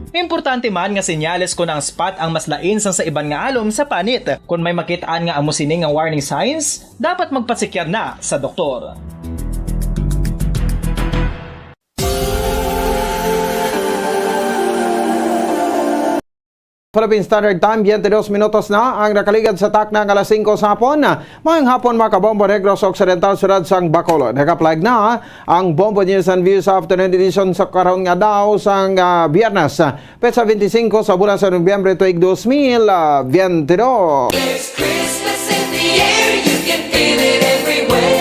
Importante man nga senyales kon ang spot ang mas lain sang sa iban nga alom sa panit. Kon may makit-an nga amo sini nga warning signs, dapat magpasikyar na sa doktor. Philippine Standard Time, twenty-dos minutos na ang nakaligad sa takna nga alas singko sa hapon. Maayong hapon, mga kabombo, Negros Occidental, siyudad sang Bacolod. Nag-apply na ang Bombo News and Views Afternoon Edition sa karon nga daw sang, ah, Biyernes, petsa twenty-cinco sa bulan sa Nobyembre tuig dos mil, ah, twenty-dos. There's Christmas in the air, you can feel it everywhere.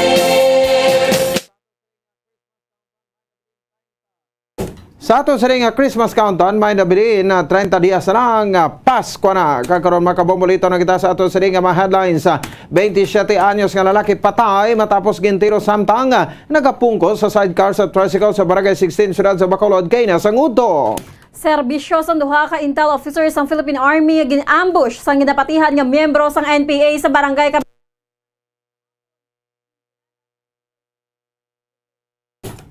Sa aton sini nga Christmas countdown, may nabilin na treinta dias na lang nga Pasko na. Kag karon, mga kabombo, lito na kita sa aton sini nga mga headlines. Sa twenty-siyete anyos nga lalaki patay matapos gintiro samtang nagapungko sa sidecar sa tricycle sa Barangay sixteen, siyudad sa Bacolod, kaina sang udto. Serbisyo sang duha ka intel officers sang Philippine Army nga gin-ambush sang ginapatihan nga miyembro sang N P A sa barangay Cab-,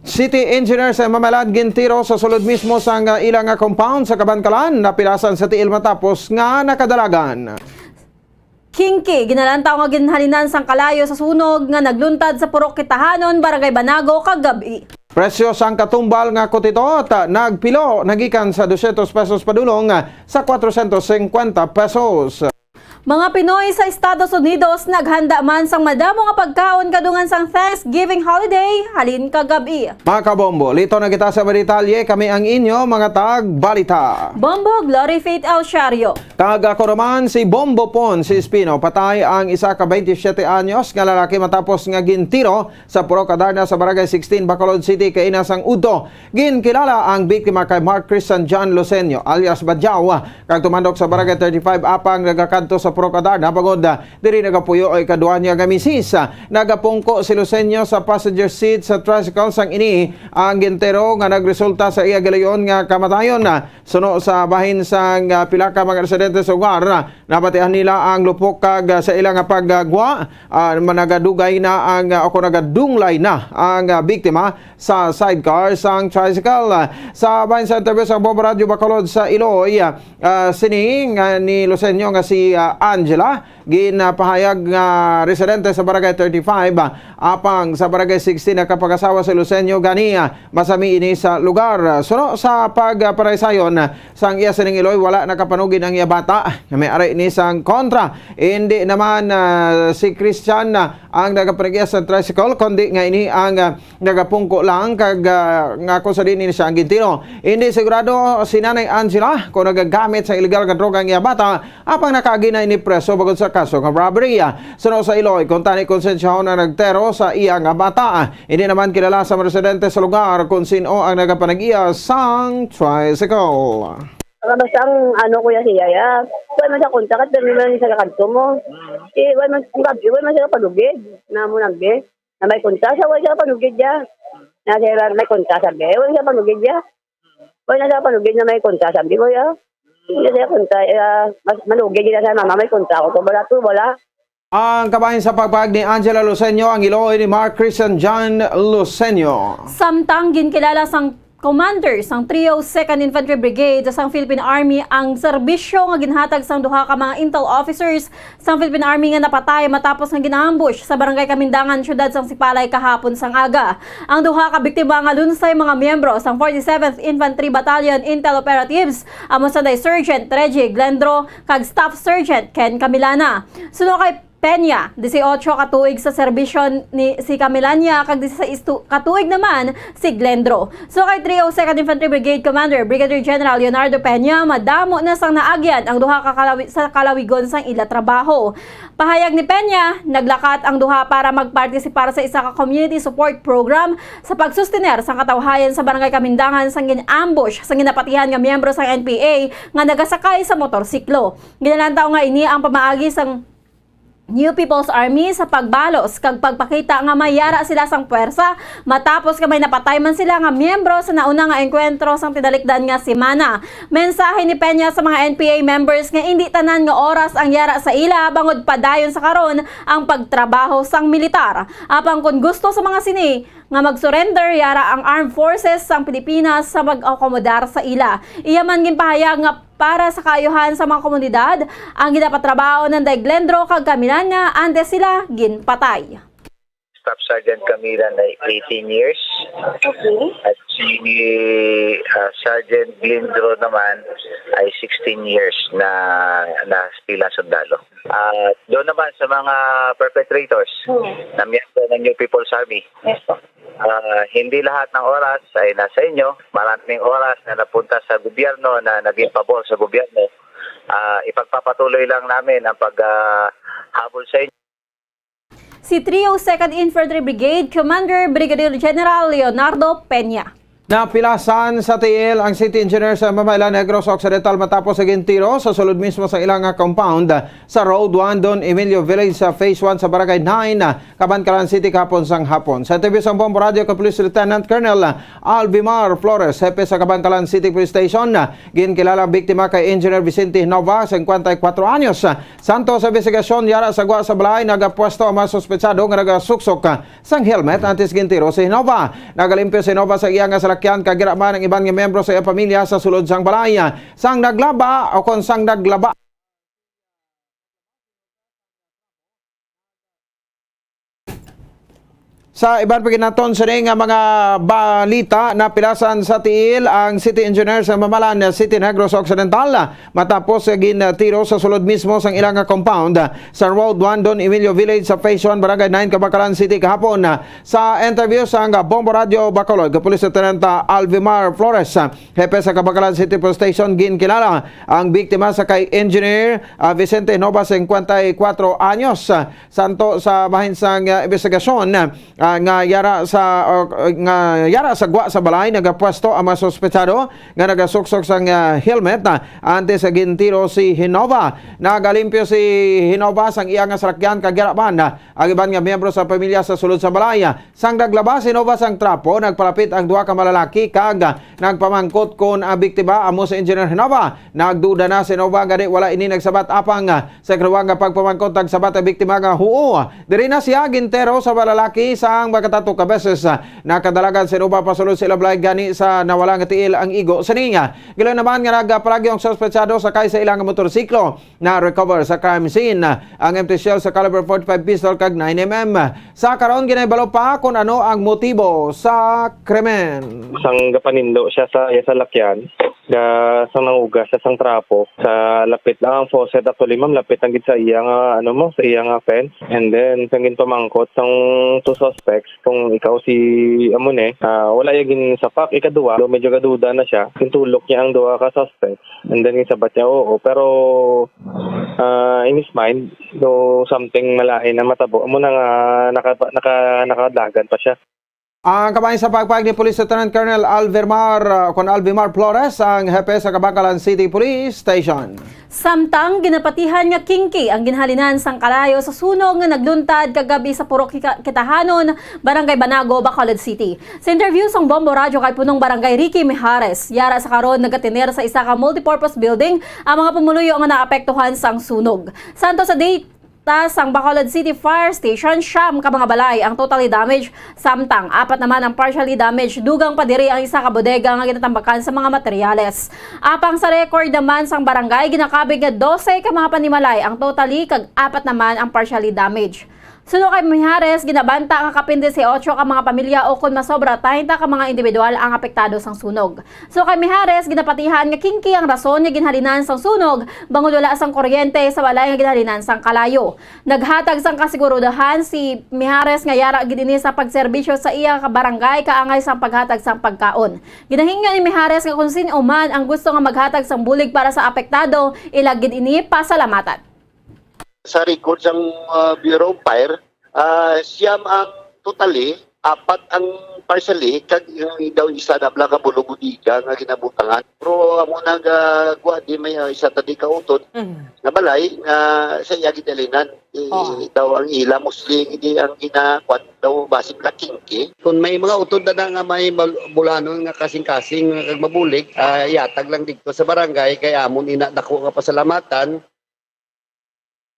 City engineer sa Mamalat gintiro sa sulod mismo sang ila nga compound sa Kabankalan, napilasan sa tiil matapos nga nakadalagan. Kingki, ginalantaw nga ginhalinan sang kalayo sa sunog nga nagluntad sa Purok Kitahanon, Barangay Banago, kagab-i. Presyo sang katumbal nga kutitot, nagpilo, nagikan sa dosyentos pesos padulong sa kwatrosyentos singkwenta pesos. Mga Pinoy sa Estados Unidos naghanda man sang madamo nga pagkaon kadungan sang Thanksgiving holiday halin kagab-i. Mga kabombo, lito na kita sa mga detalye. Kami ang inyo mga tagbalita. Bombo, Glory Faith El Shario. Kag ako naman si Bombo Pon, si Espino. Patay ang isa ka twenty-siyete anyos nga lalaki matapos nga gintiro sa Purok Adarna sa Barangay sixteen, Bacolod City, kaina sang udto. Ginkilala ang biktima kay Mark Christian John Losenyo, alias Badyaw, kag tumandok sa Barangay thirty-five, apang nagakadto sa Purok Adarna bangod, ah, diri nagapuyo ang ikaduha niya nga misis. Ah, nagapungko si Losenyo sa passenger seat sa tricycle, sang ini ang gintiro nga nagresulta sa iya gilayon nga kamatayon. Ah, suno sa bahin sang, ah, pila ka mga residente sa lugar, ah, nabatian nila ang lupok kag, ah, sa ila nga paggwa, ah, nagadugay na ang, ah, o kung nagadunglay na ang, ah, biktima sa sidecar sang tricycle. Sa bahin sa interview sa Bombo Radyo Bacolod sa Iloy, ah, sini nga ni Losenyo nga si, ah, Angela, ginapahayag nga residente sa Barangay thirty-five, ah, apang sa Barangay sixteen nakapag-asawa si Losenyo, gani, ah, masami ini sa lugar. Suno sa pagparaysayon sang iya sining Iloy, wala nakapanugid ang iya bata nga may ari ini sang kontra. Hindi naman, ah, si Christian, ah, ang nagapanag-iya sa tricycle, kundi nga ini ang, ah, nagapungko lang kag, ah, nga kung sa diin ini siya ang gintiro. Hindi sigurado si Nanay Angela kung nagagamit sa illegal nga droga ang iya bata, apang nakaagi na ini preso bangod sa kaso nga robbery. Suno sa Iloy, kuntani konsensyahon ang nagtiro sa iya nga bata. Hindi naman kilala sa mga residente sa lugar kung sin-o ang nagapanag-iya sang tricycle. Basta ang ano, kuya, siya, ya. Kuya, man sa kontra ka, pero naman sa kakadto mo. Eh, wala man, ang gabi, wala man siya palugid. Na mo nang, be. Na may kontra siya, wala siya panugid niya. Na siya may kontra sa be, wala siya panugid niya. Wala siya panugid na may kontra sa be, kuya. Hindi siya kontra, ah, mas manugid niya sa mama, may kontra ko. To, wala to, wala. Ang kabahin sa pagpahayag ni Angela Luceño, ang iloy ni Mark Christian John Luceño. Samtang ginkilala sang commander sang three oh second Infantry Brigade sang Philippine Army ang serbisyo nga ginhatag sang duha ka mga intel officers sang Philippine Army nga napatay matapos nga gin-ambush sa Barangay Kamindangan, siyudad sang Sipalay, kahapon sang aga. Ang duha ka biktima nga lunsay mga miyembro sang forty-seventh Infantry Battalion Intel Operatives, amo sanday Sergeant Reggie Glendro kag Staff Sergeant Ken Camilana. Suno kay Peña, dieciocho ka tuig sa serbisyo ni si Camilana kag dieciséis tu-, ka tuig naman si Glendro. So kay three oh second Infantry Brigade Commander Brigadier General Leonardo Peña, madamo na sang naagyan ang duha ka kalawi-, sa kalawigon sang ila trabaho. Pahayag ni Peña, naglakat ang duha para magpartisipar sa isa ka community support program sa pagsustener sang katawhayan sa Barangay Kamindangan sang gin-ambush sang ginapatihan nga miyembro sang N P A nga nagasakay sa motorsiklo. Ginalantaw nga ini ang pamaagi sang New People's Army sa pagbalos kag pagpakita nga may yara sila sang puwersa matapos nga may napatay man sila nga miyembro sa nauna nga engkwentro sang tinalikdan nga semana. Mensahe ni Peña sa mga N P A members nga indi tanan nga oras ang yara sa ila bangod padayon sa karon ang pagtrabaho sang militar. Apang kon gusto sa mga sini, nga mag-surrender yara ang armed forces sang Pilipinas sa mag-akomodar sa ila. Iya man ginpahayag nga para sa kaayuhan sa mga komunidad, ang ginapatrabaho ni Inday Glendro kag Camilana antes sila ginpatay. Staff Sergeant Camila ay eighteen years. Okay. At si ah, Sergeant Glendro naman ay sixteen years na na bilang sundalo. At doon naman sa mga perpetrators Hmm. na miyembro ng New People's Army, Yes po. ah, hindi lahat ng oras ay nasa inyo. Maraming oras na napunta sa gobyerno na naging pabor sa gobyerno. Ah, ipagpapatuloy lang namin ang pag ah, habol sa inyo. Si Trio Second Infantry Brigade Commander Brigadier General Leonardo Peña. Napilasan sa tiil ang city engineer sa Mamaylan, Negros Occidental matapos sa gintiro sa sulod mismo sa ilang nga compound sa Road one, Don Emilio Village sa Phase one sa Barangay nine, Kabankalan City kahapon sang hapon. Sa interview sa Bombo Radio kay Police Lieutenant Colonel Alvimar Flores, hepe sa Kabankalan City Police Station, ginkilala ang biktima kay Engineer Vicente Nova, singkwenta y kuwatro anyos. Santo sa investigasyon, yara sa gwa sa balay, nagapwesto ang mga suspetsado nga nagasuksok sang helmet antes gintiro si Hinova. Nagalimpyo si Hinova sa iya nga salakyan kag yara man ang iban nga miyembro sa iya pamilya sa sulod sang balay. Sang naglaba o kon sang naglaba. Sa iban pa ginaton sini nga mga balita, napilasan sa tiil ang city engineer sa Mamalan City, Negros Occidental, matapos gintiro sa sulod mismo sang ilang nga compound sa Road one, Don Emilio Village sa Phase one, Barangay nine, Kabankalan City kahapon. Sa interview sang Bombo Radio Bacolod, kay Police Lieutenant Alvimar Flores, hepe sa Kabankalan City Police Station, ginkilala ang biktima sa kay Engineer ah, Vicente Nova, singkwenta y kuwatro anyos. Santo sa bahin sang ah, investigasyon, ah, nga yara sa ah, nga yara sa gwa sa balay, nagapwesto ang mga suspetsado nga nagasuksok sang ah, helmet, ah, antes sa gintiro si Hinova. Nagalimpyo si Hinova sang iya nga salakyan kag yara man, ah, ang iban nga miyembro sa pamilya sa sulod sa balay. Sang naglaba si Hinova sang trapo, nagpalapit ang duha ka malalaki kag, ah, nagpamangkot kon ang biktima amo si Engineer Hinova. Nagduda na si Hinova nga di wala ini nagsabat, apang, ah, sa ikaduha nga pagpamangkot, nagsabat ang biktima nga huo. Diri na siya gintiro sa malalaki sang makatato ka beses. Nakadalagan si Hinova pasulod sa ilang balay, gani sa nawala nga tiil ang igo sa niya. Gilayon naman nga nagapalagyo ang suspetsado sakay sa ilang motorsiklo. Na-recover sa crime scene ang empty shell sa caliber forty-five pistol kag nine M M. Sa karon, ginahibalo pa kon ano ang motibo sa krimen. Sang gapanindo siya sa iya salakyan, ga sang nangugas siya sang trapo sa lapit lang ang faucet, actually, ma'am, lapit lang gid sa iya nga, ano mo, sa iya nga fence. And then sang ginpamangkot sang two suspects kung ikaw si amo ni, ah, wala iya ginsapak. Ikaduha, do medyo gaduda na siya, gintulok niya ang duha ka suspects. And then ginsabat niya, oo, pero ah, in his mind, do something malain na matabo, amo na nga naka, naka, nakadagan pa siya. Ang kabahin sa pagpahayag ni Police Lieutenant Colonel Alvermar, ah, kon Alvimar Flores, ang hepe sa Kabankalan City Police Station. Samtang ginapatihan nga kinki ang ginhalinan sang kalayo sa sunog nga nagluntad kagabi sa Purok Kita-, Kitahanon, Barangay Banago, Bacolod City. Sa interview sang Bombo Radyo kay Punong Barangay Ricky Mijares, yara sa karon nagatener sa isa ka multipurpose building ang mga pumuluyo nga naapektuhan sang sunog. Santo sa data sang Bacolod City Fire Station, siyam ka mga balay ang totally damaged, samtang apat naman ang partially damaged. Dugang pa diri ang isa ka bodega nga ginatambakan sa mga materyales. Apang sa record naman sang barangay, ginakabig nga dose ka mga panimalay ang totally kag apat naman ang partially damaged. Suno kay Mijares, ginabanta nga kapin disiotso ka mga pamilya o kon masobra treinta ka mga individual ang apektado sang sunog. Suno kay Mijares, ginapatihan nga kinki ang rason nga ginhalinan sang sunog bangod wala sang kuryente sa balay nga ginhalinan sang kalayo. Naghatag sang kasigurudahan si Mijares nga yara gid ini sa pagserbisyo sa iya ka barangay kaangay sang paghatag sang pagkaon. Ginahingyo ni Mijares nga kon sin-o man ang gusto nga maghatag sang bulig para sa apektado, ila gid ini pasalamatan. Sa record sang ah, Bureau of Fire, ah, siyam ang totally, apat ang partially, kag yung daw isa na bala ka bulo bodega nga ginabutangan. Pero amo nagakuha di may ah, isa tadi ka utod nga balay nga sa iya gidalinan. Eh, Oh. Daw ang ila mostly hindi ang ginakuan daw basin na kinki. Kung may mga utod na, na nga may mal- bulanon nga kasing-kasing nga kag mabulig, ah, yatag lang dito sa barangay kay amon ina dako nga pasalamatan.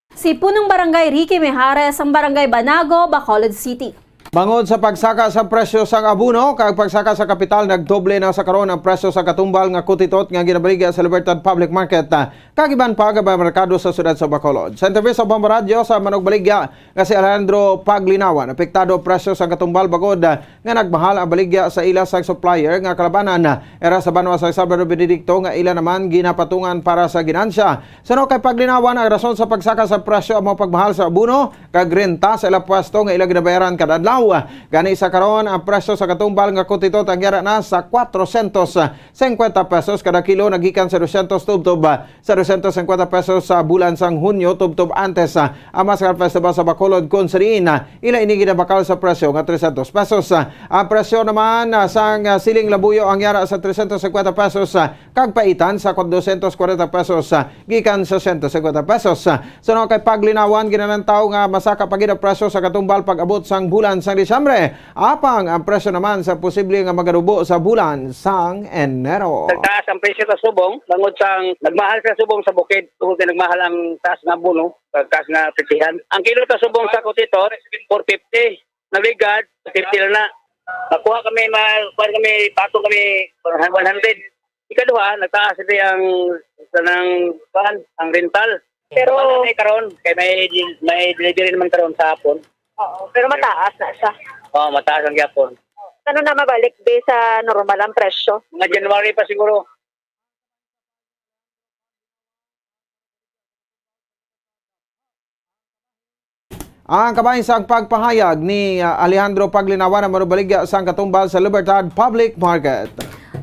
Si Punong Barangay Ricky Mijares sang Barangay Banago, Bacolod City. Bangod sa pagsaka sa presyo sang abono kag pagsaka sa kapital, nagdoble na sa karon ang presyo sa katumbal nga kutitot nga ginabaligya sa Libertad Public Market, ah, kag iban pa nga mga merkado sa siyudad sa Bacolod. Sa interview sa Bombo Radyo sa manugbaligya nga si Alejandro Paglinawan, apektado presyo sa katumbal bangod, ah, nga nagmahal ang baligya sa ila sang supplier nga kalabanan, ah, era sa banwa sa Isabel Benedicto nga ila naman ginapatungan para sa ginansya. Suno kay Paglinawan, ang rason sa pagsaka sa presyo amo pagmahal sa abono kag renta sa ila pwesto nga ila ginabayaran kada adlaw. Gani sa karon, ang presyo sa katumbal nga kutitot ang yara na sa kwatrocientos cincuenta pesos kada kilo, nagikan sa doscientos tubtob sa doscientos cincuenta pesos sa bulan sang Hunyo tubtob antes, ah, ang Mascar Festival sa Bacolod, kung sa diin, ah, ila ini ginabakal sa presyo nga trescientos pesos. Ah, ang presyo naman, ah, sang, ah, siling labuyo ang yara sa trescientos cincuenta pesos, ah, kag paitan sa doscientos cuarenta pesos, ah, gikan sa siyento cincuenta pesos. Ah, suno kay Paglinawan, ginalantaw nga masaka pa gid ang presyo sa katumbal pag-abot sang bulan sang Disyembre. Apang ang presyo naman sa posible nga maganubo sa bulan sang Enero. Nagtaas ang presyo sa subong, bangod sang nagmahal sa subong sa bukid, tungod kay nagmahal ang taas nga abono, kag taas nga petihan. Ang kilo sa subong sa kutitot, four fifty. Nagligad, fifty lang na. Nakuha kami, ma-, kuwan kami, patong kami, one hundred. Ikaduha, nagtaas rin ang, kanang, kuwan, ang rental. Pero wala na karon, kay may, may delivery naman karon sa hapon. Oo, pero mataas na siya. Oo, mataas ang gyapon. Ano na mabalik, be, sa normal ang presyo? Mga January pa siguro. Ang kabahin sang pagpahayag ni, ah, Alejandro Paglinawan, ang manubaligya sang katumbal sa Libertad Public Market.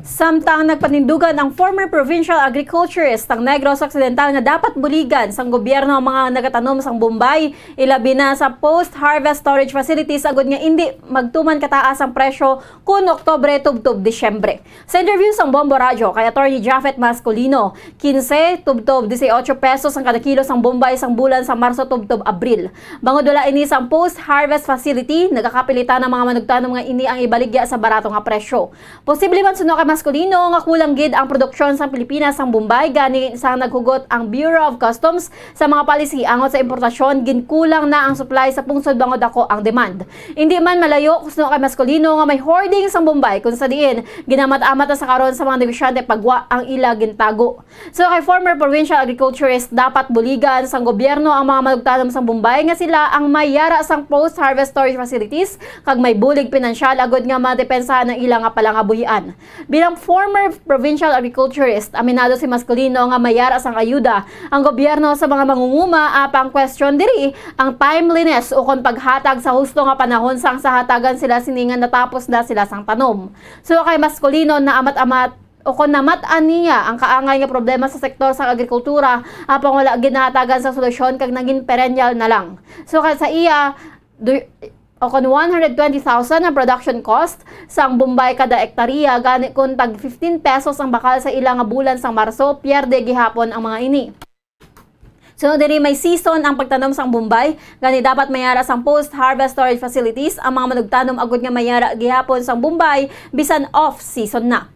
Samtang nagpanindugan ang former provincial agriculturist sang Negros Occidental nga dapat buligan sang gobyerno ang mga nagatanom sang bombay, ilabi na sa post-harvest storage facilities, agud nga indi magtuman kataas ang presyo kun Oktubre tubtob Disyembre. Sa interview sang Bombo Radyo kay Attorney Japhet Masculino, quince tubtob dieciocho pesos ang kada kilo sang bombay sang bulan sa Marso tubtob Abril. Bangod wala ini sang post-harvest facility, nagakapilitan ang mga manugtanom nga ini ang ibaligya sa barato nga presyo. Posible man, suno kay Masculino, nga kulang gid ang produksyon sang Pilipinas sang bombay, gani sang naghugot ang Bureau of Customs sa mga policy angot sa importasyon, ginkulang na ang supply sa pungsod bangod dako ang demand. Indi man malayo, suno kay Masculino, nga may hoarding sang bombay, kung sa diin ginamat-amat na sa karon sa mga negosyante pagwa ang ila gintago. So, kay former provincial agriculturist, dapat buligan sang gobyerno ang mga manugtanom sang bombay nga sila ang may yara sang post-harvest storage facilities kag may bulig pinansyal agud nga madepensahan ang ila nga palangabuhian. Bilang former provincial agriculturist, aminado si Masculino nga may yara sang ayuda ang gobyerno sa mga mangunguma, apang question diri ang timeliness ukon paghatag sa husto nga panahon sang sa hatagan sila sini nga natapos na sila sang tanom. So, kay Masculino, naamat-amat o kon namat-an niya ang kaangay nga problema sa sektor sang agrikultura, apang wala ginahatagan sa solusyon kag nangin perennial na lang. So, ka-, sa iya, du-, o kon one hundred twenty thousand ang production cost sang bombay kada ektarya, gani kon tag fifteen pesos ang bakal sa ila nga bulan sang Marso, pierde gihapon ang mga ini. Sunod diri, may season ang pagtanom sang bombay, gani dapat may ara sang post-harvest storage facilities ang mga manugtanom agud nga may ara gihapon sang bombay bisan off-season na.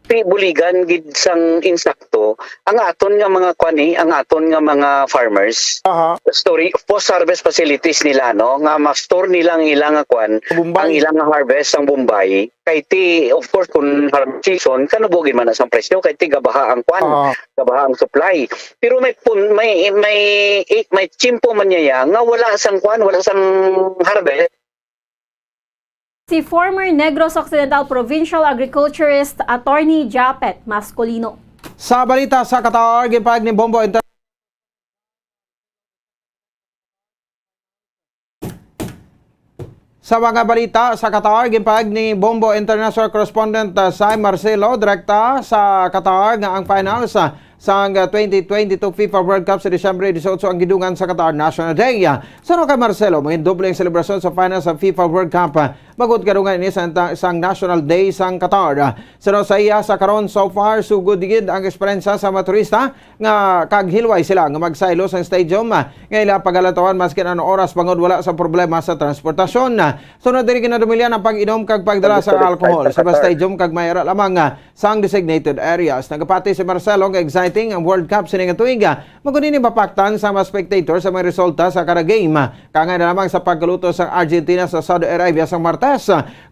Ti buligan gid sang insakto ang aton nga mga kuan, eh, ang aton nga mga farmers. Aha. Story, post-harvest facilities nila, no, nga ma-store nila ang ilang nga kuan, Bombay. Ang ilang nga harvest, ang bombay. Kay ti, of course, kung harvest season, kanubo gid man na sang presyo, kay ti gabaha ang kwan, Ah. gabaha ang supply. Pero may pun-, may, may, eh, may tiyempo man niya ya, nga wala sang kwan, wala sang harvest. Si former Negros Occidental Provincial Agriculturist Attorney Japhet Mascolino. Sa balita sa Qatar, gipahayag ni Bombo Inter- Sa mga balita sa Qatar, ginpahayag ni Bombo International Correspondent, uh, Sai Marcelo, direkta sa Qatar, nga ang finals, uh, sang, uh, twenty twenty-two FIFA World Cup sa Disyembre dieciocho ang gidungan sa Qatar National Day. Uh, suno kay Marcelo, magin doble ang selebrasyon sa finals sa FIFA World Cup, uh, Bangod kadungan ini sa, sang National Day sang Qatar. Suno sa iya, sa karon, so far, sugod gid ang eksperyensya sa mga turista nga kag hilway sila nga magsaylo sang stadium nga ila pagalantawan maskin ano oras bangod wala sa problema sa transportasyon. Sunod diri, ginadumilian ang pag-inom kag pagdala sa alcohol sa mga stadium kag may ara lamang sang designated areas. Nagapati si Marcelo nga exciting ang World Cup sini nga tuig. Magod ini mapaktan sa mga spectator sa mga resulta sa kada game. Kaangay na lamang sa pagkaluto sang Argentina sa Saudi Arabia sang Martes,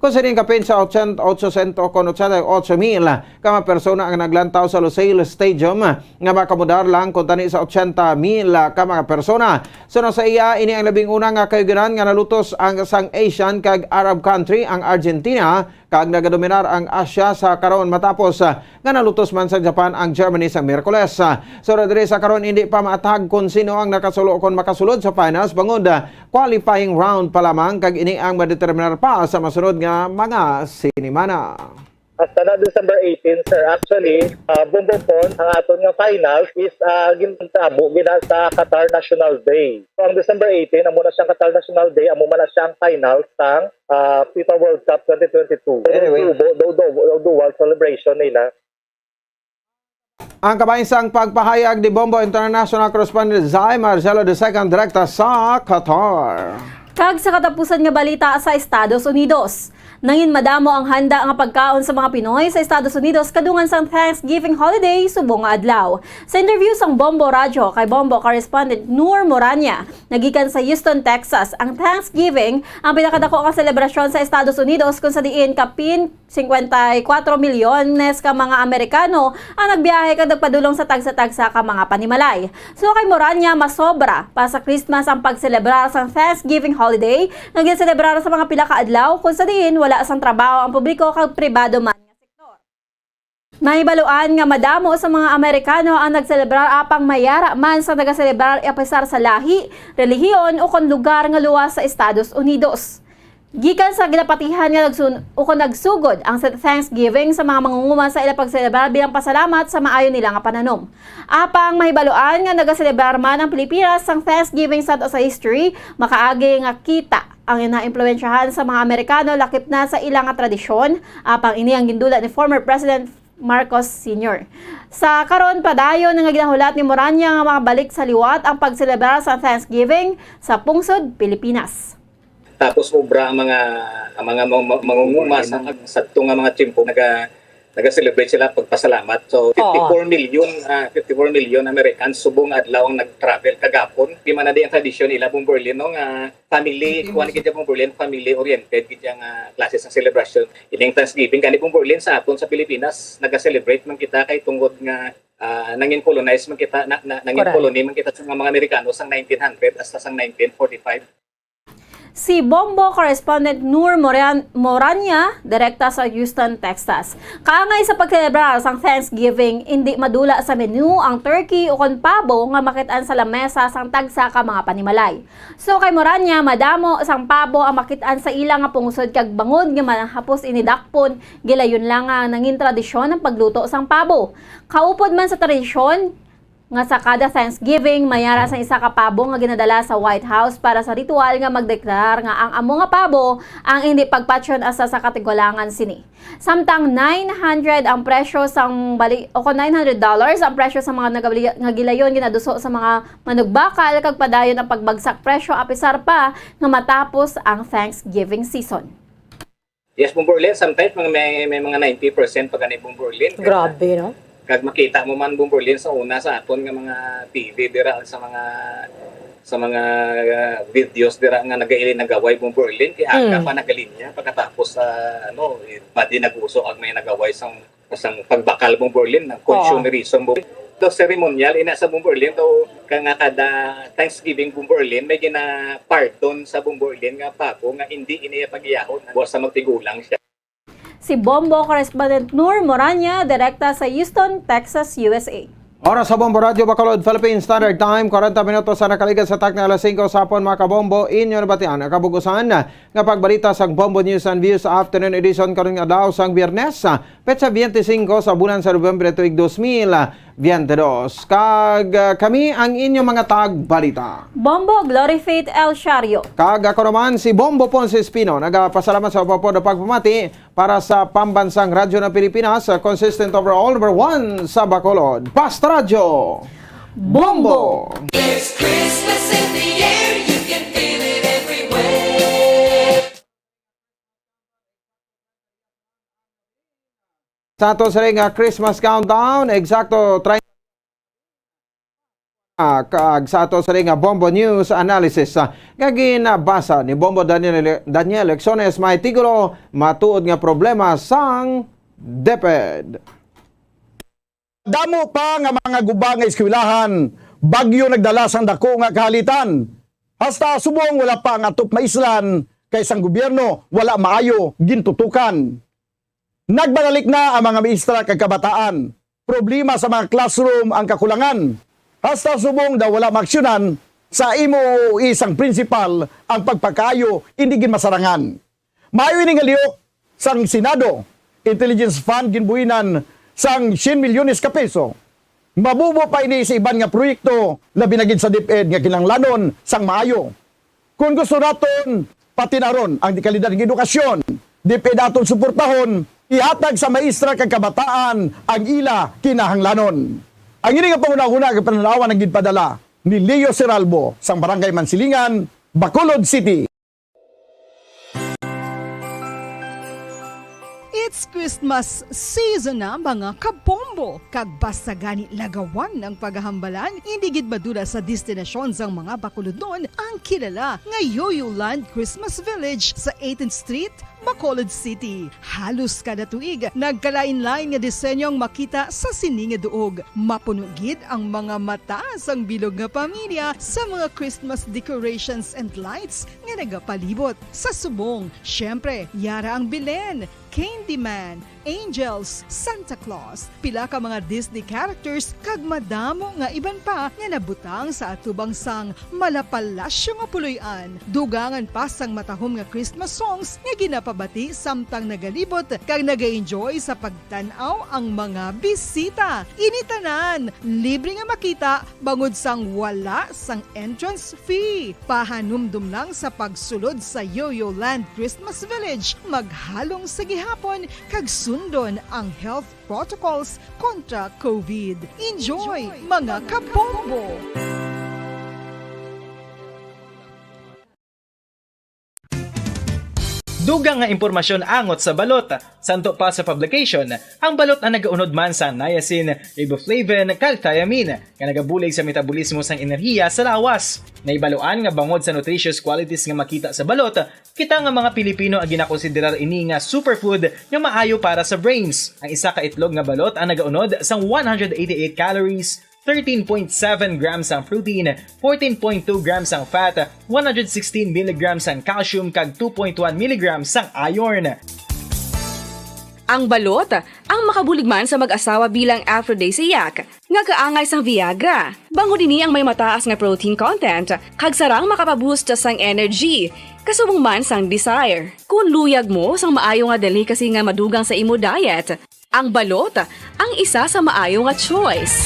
kung sini kapin sa ochenta, ochocientos kon ochenta y ocho mil ka mga persona ang naglantaw sa Lusail Stadium, nga makamudar lang kuntani sa ochenta mil ka mga persona. Suno sa iya, ini ang labing una nga kayuganan nga nalutos ang sang Asian kag Arab country ang Argentina, kag nagadominar ang Asia sa karon matapos, ah, nga nalutos man sa Japan ang Germany sa Miyerkules. Ah, so, diri sa karon, hindi pa maathag kon sino ang nakasulo kon makasulod sa finals bangod, ah, qualifying round pa lamang, kag ini ang madeterminar pa sa masunod nga mga sinimana. Hasta na December eighteen, sir. Actually, ah, Bombo Pon, ang aton nga finals is, ah, gintabo gina sa Qatar National Day. So, ang December eighteen, amo na siyang Qatar National Day, amo man na siyang finals sang, ah, FIFA World Cup twenty twenty-two. Anyway. Dubo, du-, du-, du-, dual celebration nila. Ang kabahin sang pagpahayag ni Bombo International Correspondent Zay Marcelo the second, direkta sa Qatar. Kag sa katapusan nga balita sa Estados Unidos, nangin madamo ang handa nga pagkaon sa mga Pinoy sa Estados Unidos kadungan sang Thanksgiving holiday subong nga adlaw. Sa interview sang Bombo Radyo kay Bombo correspondent Noor Moranya, nagikan sa Houston, Texas, ang Thanksgiving, ang pinakadako nga selebrasyon sa Estados Unidos, kung sa diin kapin singkwenta y kuwatro milyones ka mga Amerikano ang nagbiyahe kag nagpadulong sa tagsa-tagsa ka mga panimalay. So, kay Moranya, masobra pa sa Christmas ang pagselebrar sang Thanksgiving holiday nga ginselebrar sa mga pila ka adlaw, kung sa diin wala sang trabaho ang publiko kag pribado man nga sektor. Nahibaluan nga madamo sa mga Amerikano ang nagselebrar apang mayara man sa nagaselebrar apisar sa lahi, relihiyon, o kon lugar nga luwas sa Estados Unidos. Gikan sa ginapatihan nga nagsun-, o kon nagsugod ang sa Thanksgiving sa mga mangunguma sa ila pagselebrar bilang pasalamat sa maayo nila nga pananom. Apang mahibaluan nga nagaselebrar man ang Pilipinas sang Thanksgiving sa ato sa history, makaagi nga kita ang naimpluwensyahan sa mga Amerikano lakip na sa ila nga tradisyon, apang ini ang gindula ni former President Marcos Senior. Sa karon, padayon nga ginahulat ni Moranya nga makabalik sa liwat ang pagselebrar sa Thanksgiving sa pungsod Pilipinas. Tapos obra ang mga, ang mga ma-, ma-, mangunguma sa, sa adto nga mga tiyempo, naga-, naga-celebrate sila pagpasalamat. So, fifty-four million, ah, fifty-four million Americans subong nga adlaw ang nag-travel kagapon. Di man na di ang tradisyon nila, Bombo Erlin, no, nga family, kuwan gid siya, Bombo Erlin, family oriented gid siya nga klase sa celebration. Ining Thanksgiving, gani, Bombo Erlin, sa aton sa Pilipinas, naga-celebrate man kita kay tungod nga, ah, nangin colonize man kita, na, na, nangin colony man kita sa mga Amerikano sang nineteen hundred hasta sang nineteen forty-five. Si Bombo correspondent Noor Moran-, Moranya, direkta sa Houston, Texas. Kaangay sa pagselebrar sang Thanksgiving, indi madula sa menu ang turkey o kon pabo nga makit-an sa lamesa sang tagsa ka mga panimalay. So, kay Moranya, madamo sang pabo ang makit-an sa ila nga pungsod kag bangod nga mahapos ini dakpon, gilayon lang nga nangin tradisyon ang pagluto sang pabo. Kaupod man sa tradisyon, nga sa kada Thanksgiving, mayara sang isa ka pabo nga ginadala sa White House para sa ritual nga magdeklarar nga ang amo nga pabo ang indi pagpatyon hasta sa katigulangan sini. Samtang nine hundred ang presyo sang bali-, o kon nine hundred dollars ang presyo sa mga nagabali-, nga gilayon ginaduso sa mga manugbakal, kag padayon ang pagbagsak presyo apisar pa nga matapos ang Thanksgiving season. Yes, Bombo Erlin, sometimes mga may, may mga ninety percent pa gani, Bombo Erlin. Kag, grabe, no? Kag makita mo man, Bombo Erlin, sa una sa aton nga mga T V dira, sa mga, sa mga, uh, videos dira nga nagaili nagaway, Bombo Erlin, kay aga pa nagalinya pagkatapos sa, ano, eh, padi nag-uso ang may nagaway sa sang pagbakal, Bombo Erlin, ang consumerism, Bombo Erlin. Daw ceremonial, ina sa Bombo Erlin, daw ka nga kada Thanksgiving, Bombo Erlin, may gina-pardon sa Bombo Erlin nga pabo nga indi ini iya pag-iyahon, buwas sa magtigulang siya. Si Bombo correspondent Noor Moranya, direkta sa Houston, Texas, U S A. Oras sa Bombo Radyo Bacolod, Philippine Standard Time, kwarenta minutos sa nakaligas sa takna alas singko sa hapon, mga kabombo, inyo nabatian ang kabug-usan nga pagbalita sa Bombo News and Views Afternoon Edition karon nga adlaw sang Biyernes, petsa biyente singko sa bulan sa Nobyembre tuig dos mil. Viente dos. Kag, ah, kami ang inyong mga tagbalita. Bombo Glory Faith El Shario. Kag ako naman si Bombo Ponce Espino, nagapasalamat sa upapod na pagpamati para sa Pambansang Radyo ng Pilipinas, sa consistent overall number one sa Bacolod. Basta Radyo! Bombo! Bombo! There's Christmas in the air, you can feel it everywhere. Sa ato sini nga Christmas countdown, eksakto treinta, ah, kag sa ato sini nga Bombo News Analysis, ah, nga ginabasa ni Bombo Daniel, Daniel Exones, may titulo, Matuod nga Problema sang DepEd. Damo pa nga mga guba nga eskwelahan, bagyo nagdala sang dako nga kahalitan. Hasta subong wala pa ang atop maislan, kay sang gobyerno wala maayo gintutukan. Nagbanalik na ang mga maestra kag kabataan. Problema sa mga classroom ang kakulangan. Hasta subong daw wala maaksyonan sa M O O E sang principal ang pagpakaayo indi gid masarangan. Maayo ini nga lihok sang Senado, intelligence fund ginbuhinan sang syen milyones ka peso. Mabubo pa ini sa iban nga proyekto, labi na gid sa DepEd nga kinahanglanon sang maayo. Kon gusto naton patinaron ang kalidad ng edukasyon, DepEd aton suportahon, ihatag sa maestra kag kabataan ang ila kinahanglanon. Ang ini nga panghunahuna kag pananawan ang ginpadala ni Leo Seralbo sang Barangay Mansilingan, Bacolod City. It's Christmas season na, mga kabombo, kag basta gani lagawan ang paghahambalan, indi gid madula sa destinasyon sang mga Bacolodnon ang kilala nga Yoyo Land Christmas Village sa eighteenth Street, Bacolod City. Halos kada tuig, nagkalain-lain nga disenyo ang makita sa sini nga duog. Mapuno gid ang mga mata sang bilog nga pamilya sa mga Christmas decorations and lights nga nagapalibot. Sa subong, syempre, yara ang Belen, Candyman, Angels, Santa Claus, pila ka mga Disney characters, kag madamo nga iban pa nga nabutang sa atubang sang malapalasyo nga puloy-an. Dugangan pa sang matahom nga Christmas songs nga ginapabati samtang nagalibot kag nag-enjoy sa pagtan-aw ang mga bisita. Ini tanan libre nga makita bangod sang wala sang entrance fee. Pahanumdom lang sa pagsulod sa Yoyo Land Christmas Village, maghalong sa gihapon, kag sundon ang health protocols kontra COVID. Enjoy, mga kabombo! Dugang nga impormasyon angot sa balot. Santo pa sa publication, ang balot ang nagaunod man sa niacin, riboflavin, kag thiamine, nga nagabulig sa metabolismo sang enerhiya sa lawas. Nahibaluan nga bangod sa nutritious qualities nga makita sa balot, kita nga mga Pilipino ang ginakonsiderar ini nga superfood nga maayo para sa brains. Ang isa ka itlog nga balot ang nagaunod sang one hundred eighty-eight calories, thirteen point seven grams ang protein, fourteen point two grams ang fat, one hundred sixteen milligrams ang calcium, kag two point one milligrams ang iron. Ang balot ang makabulig man sa mag-asawa bilang aphrodisiac nga kaangay sang Viagra. Bangod ini ang may mataas nga protein content, kag sarang makapaboost sang energy, kasubong man sang desire. Kung luyag mo sang maayo nga delicacy nga madugang sa imo diet, ang balot ang isa sa maayo nga choice.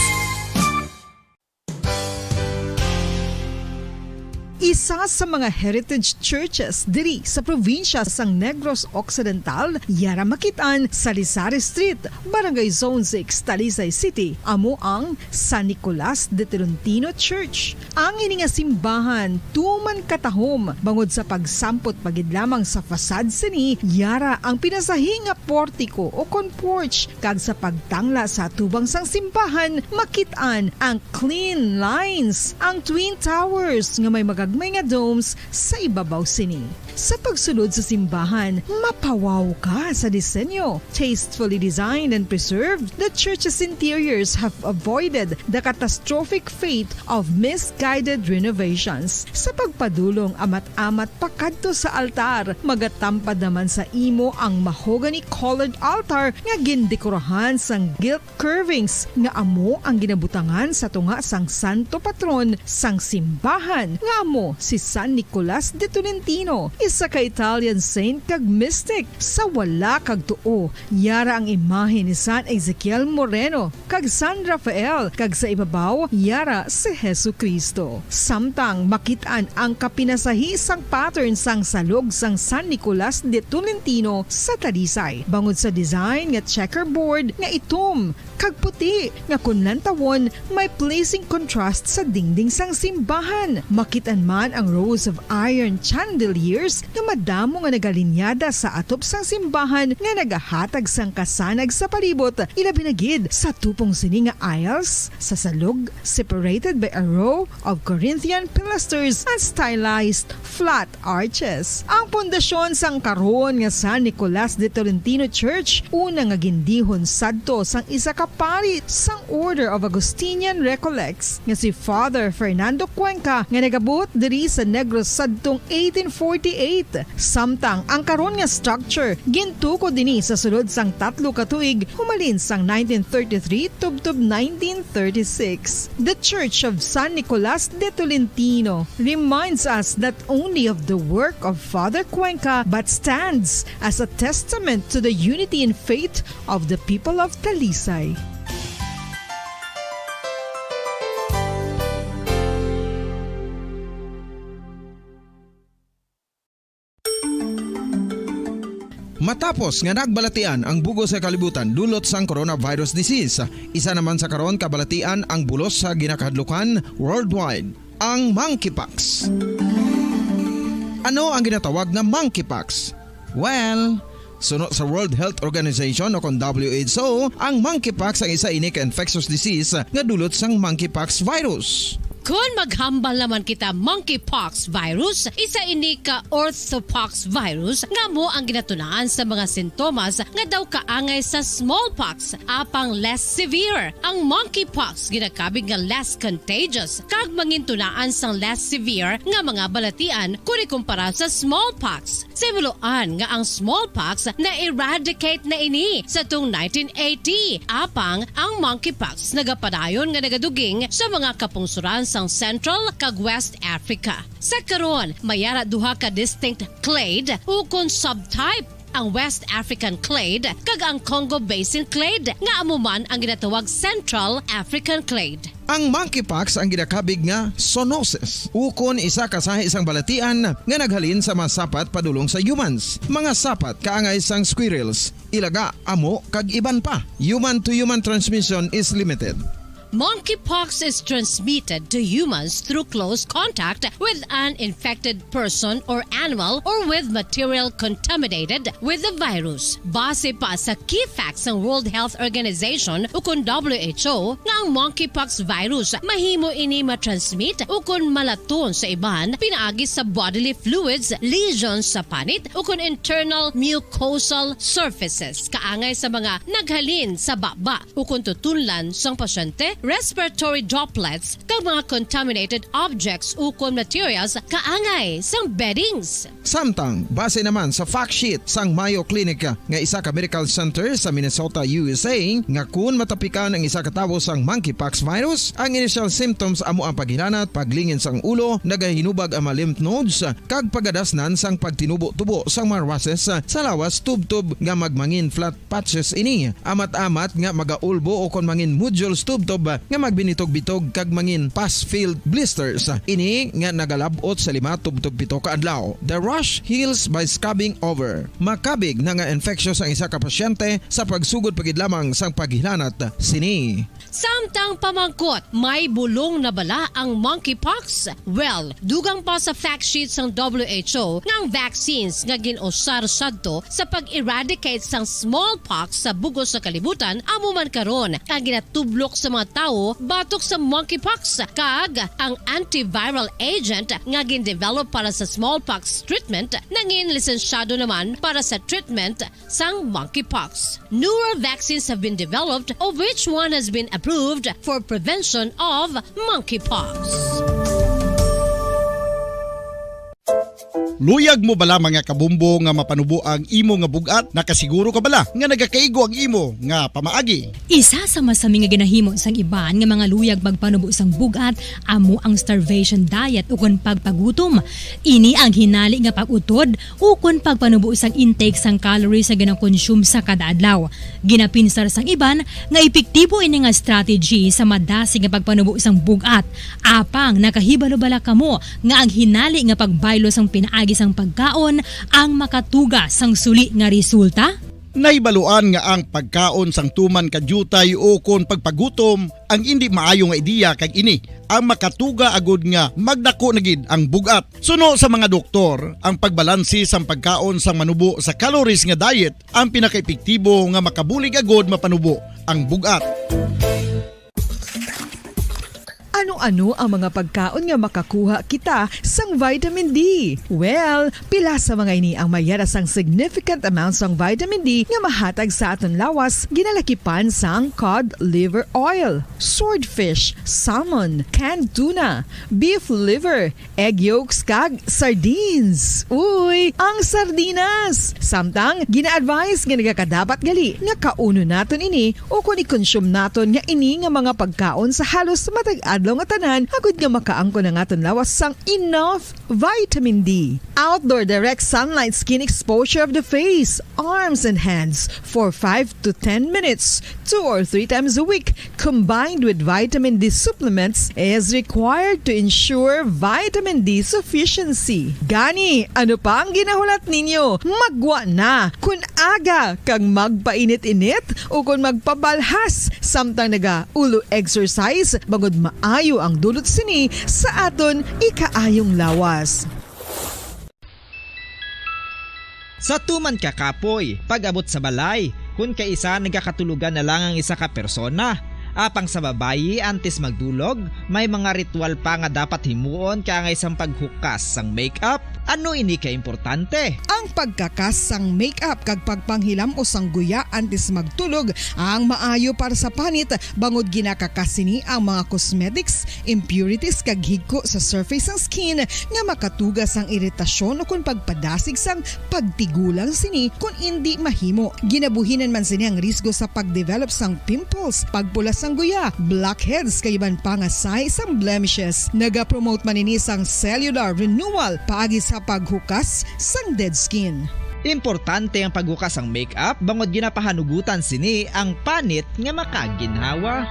Isa sa mga heritage churches diri sa probinsya sang Negros Occidental, yara makit-an sa Lizares Street, Barangay Zone six, Talisay City, amo ang San Nicolas de Tolentino Church. Ang ini nga simbahan tuman katahom bangod sa pagsampot pa gid lamang sa facade sini, yara ang pinasahi nga portiko o kon porch, kag sa pagtangla sa atubang sang simbahan, makit-an ang clean lines, ang twin towers nga may magagmay nga domes sa ibabaw sini. Sa pagsulod sa simbahan, mapawaw ka sa disenyo. Tastefully designed and preserved, the church's interiors have avoided the catastrophic fate of misguided renovations. Sa pagpadulong amat-amat pakadto sa altar, magatampad naman sa imo ang mahogany-colored altar nga gindekorahan sang gilt curvings nga amo ang ginabutangan sa tunga sang santo patron sang simbahan, nga amo Si San Nicolas de Tolentino, isa ka Italian saint kag mystic. Sa wala kag tuo, yara ang imahe ni San Ezekiel Moreno kag San Rafael, kag sa ibabaw, yara si Jesu-Cristo. Samtang makit-an ang kapinasahi sang pattern sang salog sang San Nicolas de Tolentino sa Talisay, bangod sa design nga checkerboard nga itom kag puti nga kon lantawon may pleasing contrast sa dingding sang simbahan. Makit-an man ang rows of iron chandeliers nga madamo nga nagalinyada sa atop sang simbahan nga nagahatag sang kasanag sa palibot, ilabi na gid sa tupong sini nga aisles sa salog, separated by a row of Corinthian pilasters and stylized flat arches. Ang pundasyon sang karon nga San Nicolas de Tolentino Church, una nga gindihon sadto sang isa ka pari sang Order of Augustinian Recollects nga si Father Fernando Cuenca, nga nagabuot diri sa Negros sadtong eighteen forty-eight. Samtang ang karon nga structure gintukod dinhi sa sulod sang tatlo ka tuig, humalin sang nineteen thirty-three tubtob nineteen thirty-six. The Church of San Nicolas de Tolentino reminds us not only of the work of Father Cuenca, but stands as a testament to the unity in faith of the people of Talisay. Matapos nga nagbalatian ang bug-os nga kalibutan dulot sang coronavirus disease, isa naman sa karon kabalatian ang bulos sa ginakahadlukan worldwide, ang monkeypox. Ano ang ginatawag nga monkeypox? Well, suno sa World Health Organization o kon W H O, ang monkeypox ang isa ini ka infectious disease nga dulot sang monkeypox virus. Kon maghambal naman kita monkeypox virus, isa ini ka orthopox virus nga amo ang ginatunaan sa mga sintomas nga daw kaangay sa smallpox, apang less severe. Ang monkeypox ginakabig nga less contagious kag mangintunaan sang less severe nga mga balatian kon ikumpara sa smallpox. Sa himuloan nga ang smallpox na-eradicate na ini sa tung nineteen eighty, apang ang monkeypox nagapadayon nga nagaduging sa mga kapungsoran sang Central kag West Africa. Sa karon, may ara duha ka distinct clade ukon subtype, ang West African clade kag ang Congo Basin clade, nga amo man ang ginatawag Central African clade. Ang monkeypox ang ginakabig nga zoonosis, ukon isa ka sahi sang balatian nga naghalin sa mga sapat padulong sa humans. Mga sapat kaangay sang squirrels, ilaga, amo, kag iban pa. Human-to-human transmission is limited. Monkeypox is transmitted to humans through close contact with an infected person or animal or with material contaminated with the virus. Base pa sa key facts sang World Health Organization ukon W H O nga ang monkeypox virus mahimo ini matransmit ukon malaton sa iban pinaagi sa bodily fluids, lesions sa panit ukon internal mucosal surfaces kaangay sa mga naghalin sa baba ukon tutunlan sang pasyente, respiratory droplets, kag mga contaminated objects ukon materials kaangay sang beddings. Samtang, base naman sa fact sheet sang Mayo Clinic nga isa ka medical center sa Minnesota, U S A, nga kun matapikan ang isa ka tawo sang monkeypox virus, ang initial symptoms amo ang paghilanat, paglingin sang ulo, nagahinubag ang mga lymph nodes, kag pagadasnan sang pagtinubo-tubo sang mga rushes sa lawas tubtob nga magmangin flat patches ini, amat-amat nga magaulbo ukon mangin nodules tubtob nga magbinitog-bitog kag mangin pus-filled blisters. Ini nga nagalab-ot sa lima tubtob pito ka adlaw. The rash heals by scabbing over. Makabig na nga infectious ang isa ka pasyente sa pagsugod pa gid lamang sang paghilanat sini. Samtang pamangkot, may bulong na bala ang monkeypox? Well, dugang pa sa fact sheet sang W H O nga ang vaccines nga gin-usar sadto sa pag-eradicate sang smallpox sa bug-os nga kalibutan amo man karon ang ginatublok sa mga tawo batok sa monkeypox, kag ang antiviral agent nga gin-develop para sa smallpox treatment nangin lisensyado naman para sa treatment sang monkeypox. Newer vaccines have been developed, of which one has been approved for prevention of monkeypox. Luyag mo bala, mga kabombo, nga mapanubo ang imo nga bug-at? Nakasiguro ka bala nga nagakaigo ang imo nga pamaagi? Isa sa masami nga ginahimo sang iban nga mga luyag magpanubo sang bug-at amo ang starvation diet ukon pagpagutom. Ini ang hinali nga pag-utod ukon pagpanubo sang intake sang calories nga ginakonsume sa kada adlaw. Ginapinsar sang iban nga epektibo ini nga strategy sa madasig nga pagpanubo sang bug-at. Apang nakahibalo bala kamo nga ang hinali nga pagbaylo sang pinaagi sang pagkaon ang makatuga sang suli nga resulta? Nahibaluan nga ang pagkaon sang tuman ka diutay ukon pagpagutom ang indi maayo nga ideya, kag ini ang makatuga agud nga magdako na gid ang bug-at. Suno sa mga doktor, ang pagbalanse sang pagkaon sang manubo sa calories nga diet ang pinakaepektibo nga makabulig agud mapanubo ang bug-at. Ano-ano ang mga pagkaon nga makakuha kita sang vitamin D? Well, pila sa mga ini ang may yara sang significant amount sang vitamin D nga mahatag sa aton lawas, ginalakipan sang cod liver oil, swordfish, salmon, canned tuna, beef liver, egg yolks, kag sardines. Uy, ang sardinas! Samtang, gina-advise nga nagakadapat gali nga kaunon naton ini ukon i-consume naton nga ini nga mga pagkaon sa halos matag adlaw nga tanan, agud nga makaangkon ang aton lawas sang enough vitamin D. Outdoor direct sunlight skin exposure of the face, arms, and hands for five to ten minutes, two or three times a week, combined with vitamin D supplements, is required to ensure vitamin D sufficiency. Gani, ano pa ang ginahulat ninyo? Maggwa na! Kun aga kag magpainit-init ukon magpabalhas samtang naga-ulo exercise, bangod maayo ang dulot sini sa aton ikaayong lawas. Sa tuman ka kapoy, pag-abot sa balay, kun kaisa nagakatulogan na lang ang isa ka persona. Apang sa babayi, antes magdulog, may mga ritual pa nga dapat himuon kaangay sang paghukas sang makeup. Ano ini ka importante? Ang pagkakas sang makeup kag pagpanghilam-os sang guya antes magtulog ang maayo para sa panit, bangod ginakakas sini ang mga cosmetics, impurities, kag higko sa surface sang skin nga makatuga sang iritasyon ukon pagpadasig sang pagtigulang sini kon indi mahimo. Ginabuhinan man sini ang risgo sa pagdevelop sang pimples, pagpula sang guya, blackheads, kag iban pa nga sign sang blemishes. Nagapromote man ini sang cellular renewal paagi sa paghukas sang dead skin. Importante ang paghukas sang makeup bangod ginapahanugutan sini ang panit nga makaginhawa.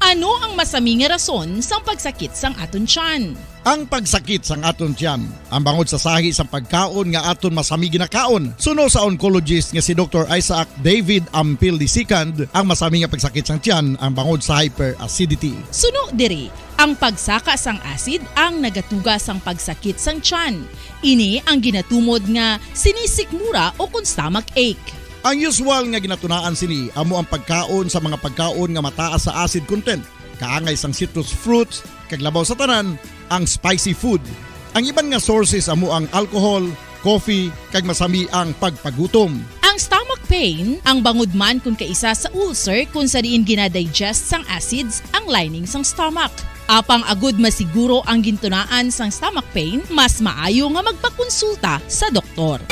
Ano ang masami nga rason sang pagsakit sang aton tiyan? Ang pagsakit sang aton tiyan, ang bangod sa sahi sang pagkaon nga aton masami ginakaon. Suno sa oncologist nga si Doktor Isaac David Ampil the second, ang masami nga pagsakit sang tiyan ang bangod sa hyperacidity. Suno diri, ang pagsaka sang acid ang nagatuga sang pagsakit sang tiyan. Ini ang ginatumod nga sinisikmura ukon stomach ache. Ang usual nga ginatunaan sini amo ang pagkaon sa mga pagkaon nga mataas sa acid content, kaangay sang citrus fruits, kag labaw sa tanan, ang spicy food. Ang iban nga sources amo ang alcohol, coffee, kag masami ang pagpagutom. Ang stomach pain, ang bangod man kon kaisa sa ulcer kon sa diin gina-digest sang acids ang lining sang stomach. Apang agud masiguro ang gintunaan sang stomach pain, mas maayo nga magpakonsulta sa doktor.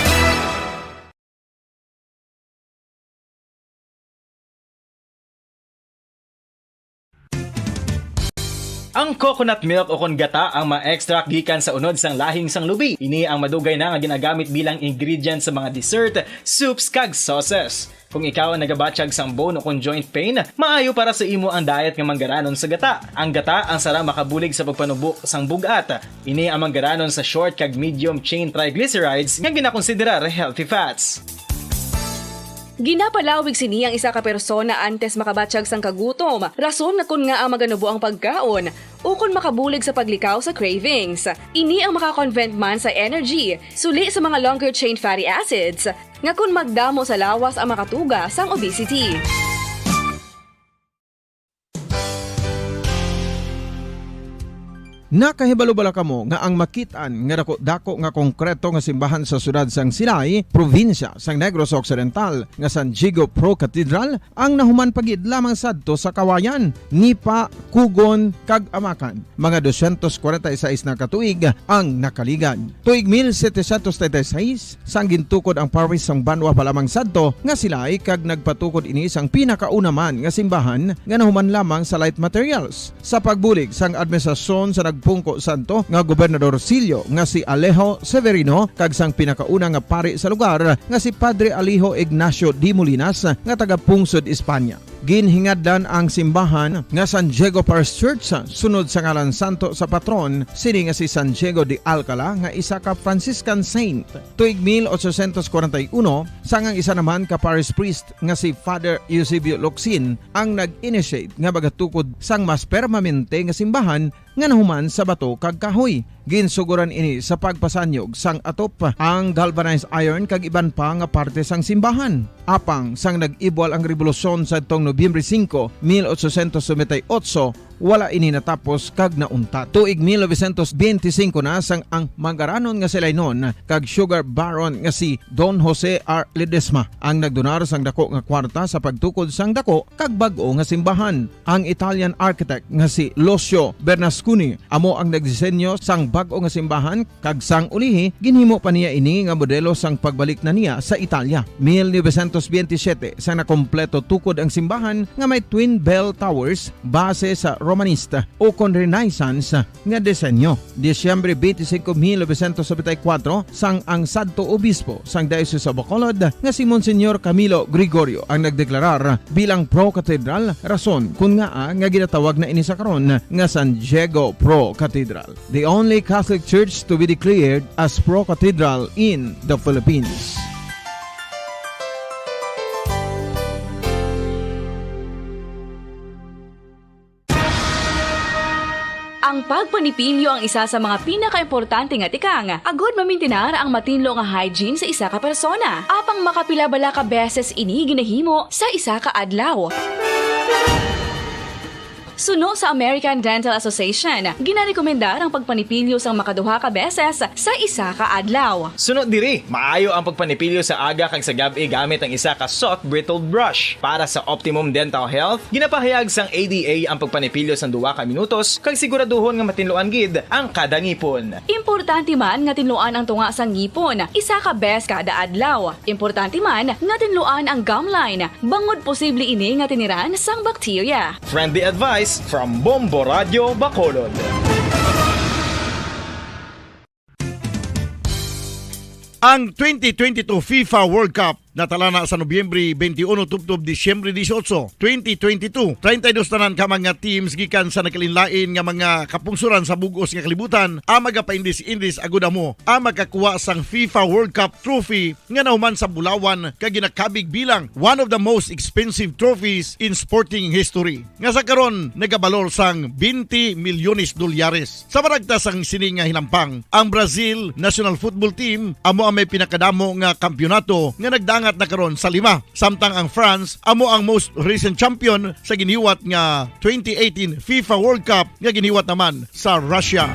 Ang coconut milk ukon gata ang ma-extract gikan sa unod sang lahing sang lubi. Ini ang madugay na nga ginagamit bilang ingredient sa mga dessert, soups, kag sauces. Kung ikaw ang nagabatyag sang bone ukon joint pain, maayo para sa imo ang diet nga manggaranon sa gata. Ang gata ang sarang makabulig sa pagpanubo sang bug-at. Ini ang manggaranon sa short kag medium chain triglycerides nga ginakonsiderar healthy fats. Ginapalawig sini ang isa ka persona antes makabatyag sang kagutom, rason nga kon ngaa maganubo ang pagkaon, ukon makabulig sa paglikaw sa cravings. Ini ang maka-convert man sa energy, suli sa mga longer chain fatty acids, nga kon magdamo sa lawas ang makatuga sang obesity. Nakahibalo bala kamo nga ang makit-an nga dako-dako nga konkreto nga simbahan sa siyudad sang Silay, probinsya sang Negros Occidental, nga San Diego Pro Cathedral, ang nahuman pa gid lamang sadto sa kawayan, nipa, kugon, kag amakan? Mga dosyentos kwarenta y seis na ka tuig ang nakaligad. Tuig mil setecientos treinta y seis, sang gintukod ang parish sang banwa pa lamang sadto nga Silay, kag nagpatukod ini sang pinakauna man nga simbahan nga nahuman lamang sa light materials. Sa pagbulig sang administrasyon sa nagpungko sadto nga gobernadorcillo nga si Alejo Severino kag sang pinakauna nga pari sa lugar nga si Padre Alejo Ignacio de Molinas nga taga-pungsod Espanya. Ginhingadlan ang simbahan nga San Diego Parish Church sunod sa ngalan santo sa patron sini nga si San Diego de Alcala nga isa ka Franciscan saint. Tuig mil ochocientos kwarenta y uno, sang ang isa naman ka parish priest nga si Father Eusebio Locsin ang nag-initiate nga magatukod sang mas permanente nga simbahan nga nahuman sa bato kag kahoy. Ginsugoran ini sa pagpasanyog sang atop, ang galvanized iron kag iban pa nga parte sang simbahan. Apang sang nag-ibwal ang rebolusyon sadtong Nobyembre singko, mil ochocientos noventa y ocho, wala ini natapos kag nauntat. Tuig mil novecientos benti singko na sang ang mangaranon nga Silaynon kag sugar baron nga si Don Jose R. Ledesma ang nagdonar sang dako nga kwarta sa pagtukod sang dako kag bag-o nga simbahan. Ang Italian architect nga si Lucio Bernasconi amo ang nagdisenyo sang bag-o nga simbahan, kag sang ulihi, ginhimo pa niya ini nga modelo sang pagbalik na niya sa Italia. Mil novecientos benti siyete, sang nakompleto tukod ang simbahan nga may twin bell towers base sa Romanista o kon Renaissance nga disenyo. Disyembre benti singko, mil novecientos nobenta y kuwatro, sang ang sadto obispo sang Diocese of Bacolod nga si Monsignor Camilo Gregorio ang nagdeklarar bilang Pro Cathedral, rason kon ngaa nga ginatawag na ini sa karon nga San Diego Pro Cathedral, the only Catholic church to be declared as Pro Cathedral in the Philippines. Ang pagpanipilyo ang isa sa mga pinakaimportante nga tikang agod mamintinar ang matinlo nga hygiene sa isa ka persona. Apang makapila bala ka beses ini ginahimo sa isa ka adlaw? Suno sa American Dental Association, ginarekomendar ang pagpanipilyo sang makaduha ka beses sa isa ka adlaw. Suno diri, maayo ang pagpanipilyo sa aga kag sa gab-i gamit ang isa ka soft bristled brush. Para sa optimum dental health, ginapahayag sang A D A ang pagpanipilyo sang duha ka minutos kag siguraduhon nga matinluan gid ang kada ngipon. Importante man nga tinluan ang tunga sang ngipon isa ka bes kada adlaw. Importante man nga tinluan ang gum line, bangod posible ini nga tiniran sang bakterya. Friendly advice from Bombo Radio Bacolod. Ang twenty twenty-two FIFA World Cup natalana sa Nobyembre twenty-one tubtob Disyembre dieciocho, twenty twenty-two. Treinta y dos tanan ka mga teams gikan sa nagkalainlain nga mga kapungsoran sa bug-os nga kalibutan ang magapaindis-indis agud amo ang makakuha sang FIFA World Cup trophy nga nahuman sa bulawan kag ginakabig bilang one of the most expensive trophies in sporting history, nga sa karon nagabalor sang twenty milyones dolyares. Sa maragta sang sini nga hinampang, ang Brazil national football team amo ang may pinakadamo nga kampiyonato nga nagdangat na karon sa lima, samtang ang France amo ang most recent champion sa giniwat nga twenty eighteen FIFA World Cup nga giniwat naman sa Russia.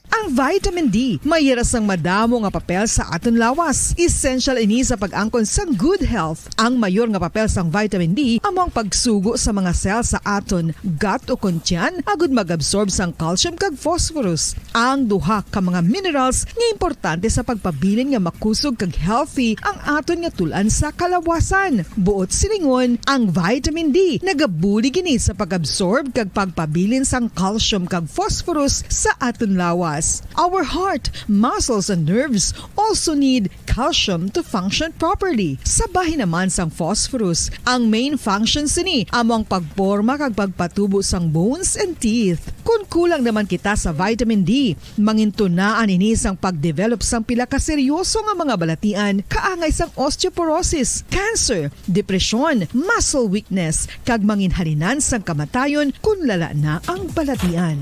Ang vitamin D may hira sang madamo nga papel sa aton lawas. Essential ini sa pag-angkon sang good health. Ang mayor nga papel sang vitamin D amo ang pagsugo sa mga cell sa aton gut o kon tiyan agud mag-absorb sang calcium kag phosphorus, ang duha ka mga minerals nga importante sa pagpabilin nga makusog kag healthy ang aton nga tul-an sa kalawasan. Buot silingon, ang vitamin D nagabulig ini sa pag-absorb kag pagpabilin sang calcium kag phosphorus sa aton lawas. Our heart, muscles, and nerves also need calcium to function properly. Sa bahin naman sang phosphorus, ang main function sini amo ang pagporma kag pagpatubo sang bones and teeth. Kon kulang naman kita sa vitamin D, mangintunaan ini sang pag-develop sang pila ka seryoso nga mga balatian, kaangay sang osteoporosis, cancer, depresyon, muscle weakness, kag manginhalinan sang kamatayon kon lala na ang balatian.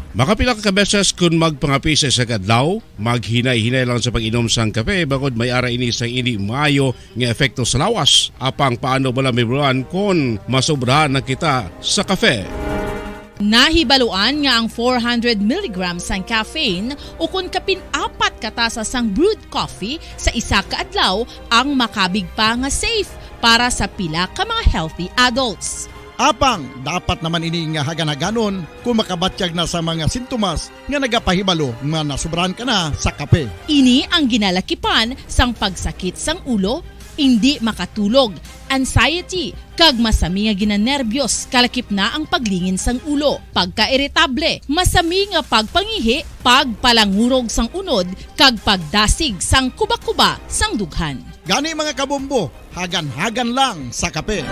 Makapila ka beses kun magpangape sa isa ka adlaw, maghinay-hinay lang sa pag-inom sang kape, bangod may ara ini sang indi maayo nga epekto sa lawas. Apang paano bala mahibaluan kon masobrahan na kita sa kape? Nahibaluan nga ang four hundred milligrams sang caffeine, ukon kapin apat ka tasa sang brewed coffee sa isa ka adlaw, ang makabig pa nga safe para sa pila ka mga healthy adults. Apang dapat naman ini nga hagan-haganon kung makabatyag na sa mga sintomas nga nagapahibalo nga nasubrahan ka na sa kape. Ini ang ginalakipan sang pagsakit sang ulo, indi makatulog, anxiety, kag masami nga ginanerbyos, kalakip na ang paglingin sang ulo, pagkairitable, masami nga pagpangihi, pagpalangurog sang unod, kag pagdasig sang kuba-kuba sang dughan. Gani, mga kabombo, hagan-hagan lang sa kape.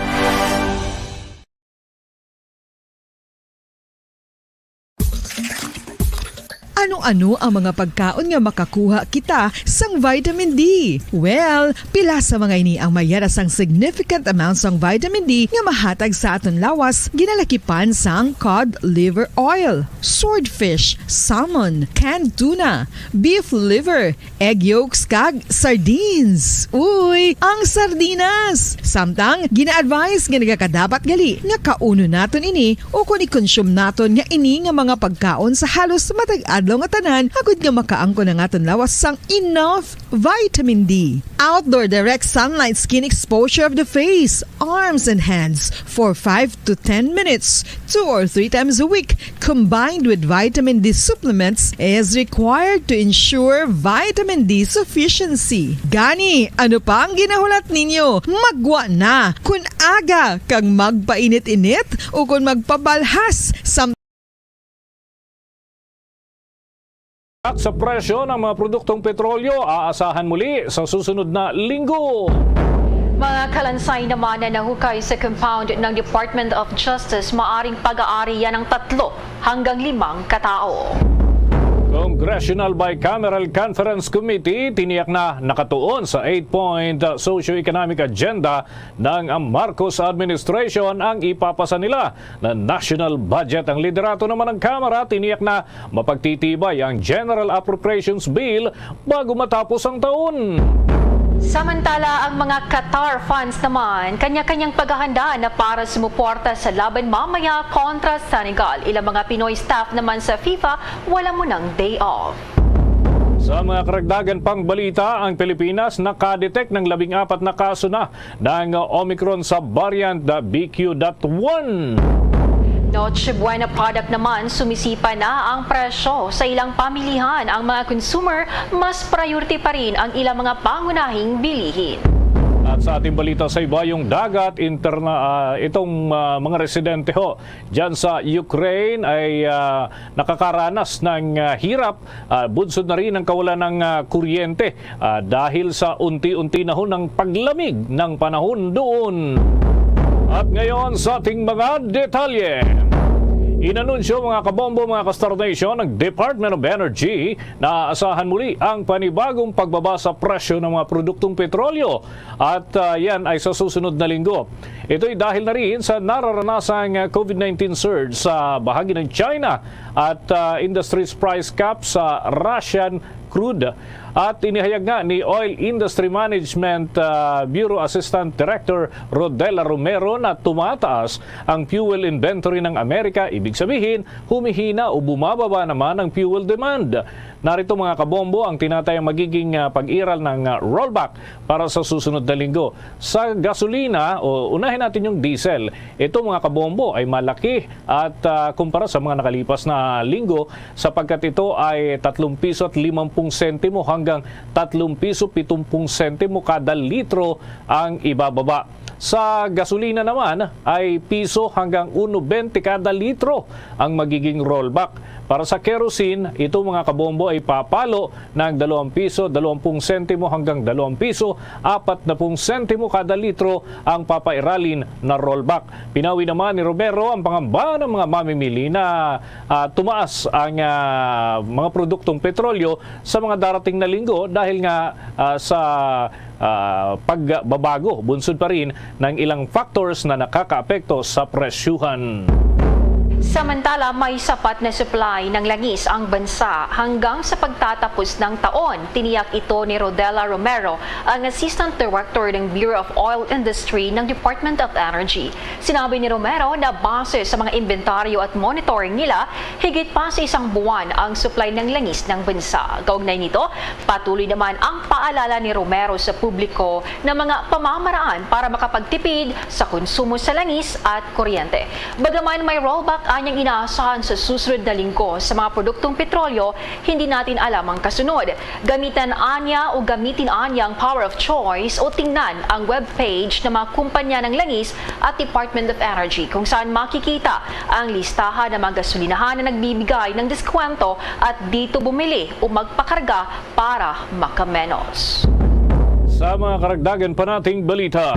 Ano-ano ang mga pagkaon nga makakuha kita sang vitamin D? Well, pila sa mga ini ang may ara sang significant amount sang vitamin D nga mahatag sa aton lawas, ginalakipan sang cod liver oil, swordfish, salmon, canned tuna, beef liver, egg yolks, kag sardines. Uy, ang sardinas! Samtang, gina-advise nga nagakadapat gali nga kaunon naton ini ukon i-consume naton nga ini nga mga pagkaon sa halos matag adlaw nga tanan, agud nga makaangkon ang aton lawas sang enough vitamin D. Outdoor direct sunlight skin exposure of the face, arms, and hands for five to ten minutes, two or three times a week, combined with vitamin D supplements, is required to ensure vitamin D sufficiency. Gani, ano pa ang ginahulat ninyo? Maggwa na! Kun aga kag magpainit-init ukon magpabalhas sa At sa presyo ng mga produktong petrolyo, aasahan muli sa susunod na linggo. Mga kalansay naman na nahukay sa compound ng Department of Justice, maaring pag-aari yan ng tatlo hanggang limang katao. Congressional Bicameral Conference Committee tiniyak na nakatuon sa eight-point socio-economic agenda ng Marcos administration ang ipapasa nila na national budget. Ang liderato naman ng Kamara tiniyak na mapagtitibay ang General Appropriations Bill bago matapos ang taon. Samantala, ang mga Qatar fans naman, kanya-kanyang paghahanda na para sumuporta sa laban mamaya kontra Senegal. Ilang mga Pinoy staff naman sa FIFA, wala mo ng day off. Sa mga karagdagan pang balita, ang Pilipinas nakadetect ng labing apat na kaso na ng Omicron sa variant B Q dot one. Noche Buena product naman, sumisipa na ang presyo. Sa ilang pamilihan, ang mga consumer, mas priority pa rin ang ilang mga pangunahing bilihin. At sa ating balita sa ibayong dagat, interna-, ah, itong, ah, mga residente ho dyan sa Ukraine ay, ah, nakakaranas ng, ah, hirap, ah, bunsod na rin ang kawalan ng, ah, kuryente, ah, dahil sa unti-unti na ho ng paglamig ng panahon doon. At ngayon sa ating mga detalye. Inanunsyo, mga kabombo, mga ka-Star Nation, ng Department of Energy na aasahan muli ang panibagong pagbaba sa presyo ng mga produktong petrolyo. At, ah, yan ay sa susunod na linggo. Ito'y dahil na rin sa nararanasang, ah, COVID nineteen surge sa bahagi ng China at, ah, industry's price cap sa Russian crude. At inihayag nga ni Oil Industry Management, ah, Bureau Assistant Director Rodela Romero na tumataas ang fuel inventory ng Amerika, ibig sabihin, humihina o bumababa naman ang fuel demand. Narito, mga kabombo, ang tinatayang magiging, ah, pag-iral ng, ah, rollback para sa susunod na linggo. Sa gasolina, o unahin natin yung diesel. Ito, mga kabombo, ay malaki at, ah, kumpara sa mga nakalipas na linggo, sapagkat ito ay tatlong piso at limampung sentimo hanggang tatlong piso pitumpung sentimo kada litro ang ibababa. Sa gasolina naman ay piso hanggang uno bente kada litro ang magiging rollback. Para sa kerosene, ito, mga kabombo, ay papalo ng dalawang piso, dalawampung sentimo hanggang dalawang piso, apat na pung sentimo kada litro ang papairalin na rollback. Pinawi naman ni Romero ang pangamba ng mga mamimili na, ah, tumaas ang, ah, mga produktong petrolyo sa mga darating na linggo dahil nga, ah, sa, ah, pagbabago, bunsod pa rin ng ilang factors na nakakaapekto sa presyuhan. Samantala, may sapat na supply ng langis ang bansa hanggang sa pagtatapos ng taon. Tiniyak ito ni Rodela Romero, ang Assistant Director ng Bureau of Oil Industry ng Department of Energy. Sinabi ni Romero na base sa mga inventaryo at monitoring nila, higit pa sa isang buwan ang supply ng langis ng bansa. Kaugnay nito, patuloy naman ang paalala ni Romero sa publiko ng mga pamamaraan para makapagtipid sa konsumo sa langis at kuryente. Bagaman may rollback anyang inaasahan sa susunod na linggo sa mga produktong petrolyo, hindi natin alam ang kasunod. Gamitan anya o gamitin anya ang power of choice o tingnan ang webpage ng mga kumpanya ng langis at Department of Energy, kung saan makikita ang listahan ng mga gasolinahan na nagbibigay ng diskwento at dito bumili o magpakarga para makamenos. Sa mga karagdagan pa nating balita,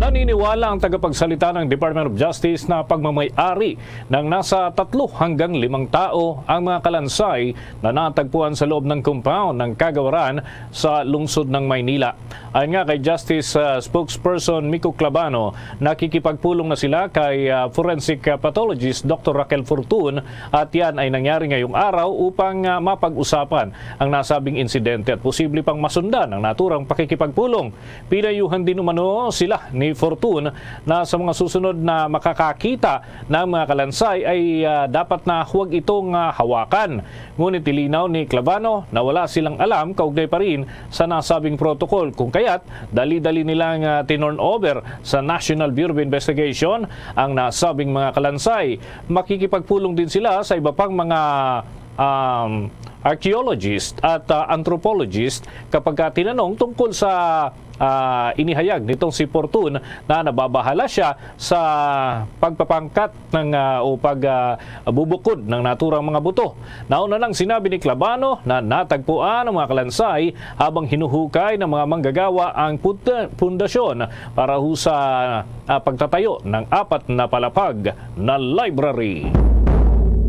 naniniwala ang tagapagsalita ng Department of Justice na pagmamay-ari ng nasa tatlo hanggang limang tao ang mga kalansay na natagpuan sa loob ng compound ng Kagawaran sa lungsod ng Maynila. Ayon nga kay Justice, ah, Spokesperson Miko Clavano, nakikipagpulong na sila kay, ah, forensic, ah, pathologist Doctor Raquel Fortun, at yan ay nangyari ngayong araw upang, ah, mapag-usapan ang nasabing insidente at posible pang masundan ang naturang pakikipagpulong. Pinayuhan din umano sila ni Fortun na sa mga susunod na makakakita ng mga kalansay ay, ah, dapat na huwag itong, ah, hawakan. Ngunit ilinaw ni Clavano na wala silang alam kaugnay pa rin sa nasabing protocol, kung kaya't dali-dali nilang, ah, tinurn over sa National Bureau of Investigation ang nasabing mga kalansay. Makikipagpulong din sila sa iba pang mga, um, archaeologist at, ah, anthropologist kapag ka tinanong tungkol sa, ah, inihayag nitong si Fortun na nababahala siya sa pagpapangkat ng, ah, o pag, ah, bubukod ng naturang mga buto. Nauna nang sinabi ni Clavano na natagpuan ang mga kalansay habang hinuhukay ng mga manggagawa ang punda-, pundasyon para ho sa, ah, pagtatayo ng apat na palapag na library.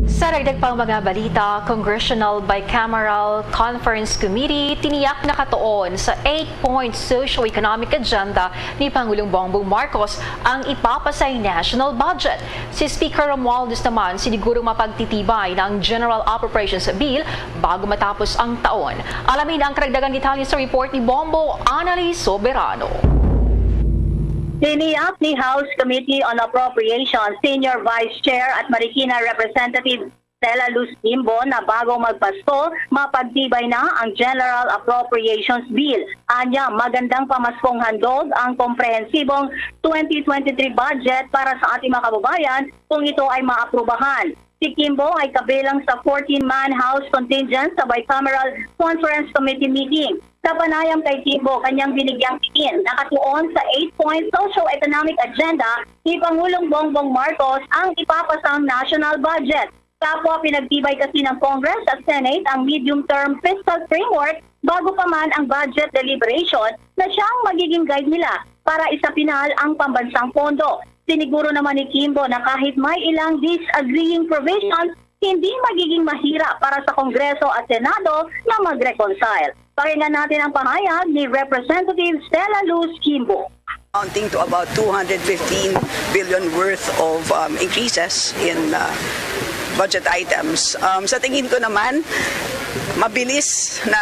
Sa dagdag pang mga balita, Congressional Bicameral Conference Committee tiniyak na katuon sa eight-point socio-economic agenda ni Pangulong Bongbong Marcos ang ipapasay national budget. Si Speaker Romualdez naman sinigurong mapagtitibay na ang General Appropriations Bill bago matapos ang taon. Alamin ang karagdagang detalye sa report ni Bombo Annalise Soberano. Tiniyak ni House Committee on Appropriations Senior Vice Chair at Marikina Representative Stella Luz Kimbo na bago magpasko, mapagtibay na ang General Appropriations Bill. Anya, magandang pamaskong handog ang komprehensibong twenty twenty-three budget para sa ating mga kababayan kung ito ay maaprubahan. Si Kimbo ay kabilang sa fourteen-man House contingent sa Bicameral Conference Committee meeting. Sa panayam kay Kimbo, kanyang binigyang diin, nakatuon sa eight-point socio-economic agenda ni Pangulong Bongbong Marcos ang ipapasang national budget. Kapwa, pinagtibay kasi ng Congress at Senate ang medium-term fiscal framework bago pa man ang budget deliberation na siyang magiging guide nila para isapinal ang pambansang pondo. Siniguro naman ni Kimbo na kahit may ilang disagreeing provisions, hindi magiging mahirap para sa Kongreso at Senado na mag-reconcile. Pakinggan natin ang pahayag ni Representative Stella Luz Kimbo. Amounting to about two hundred fifteen billion worth of, um, increases in, uh, budget items. Um, sa tingin ko naman, mabilis na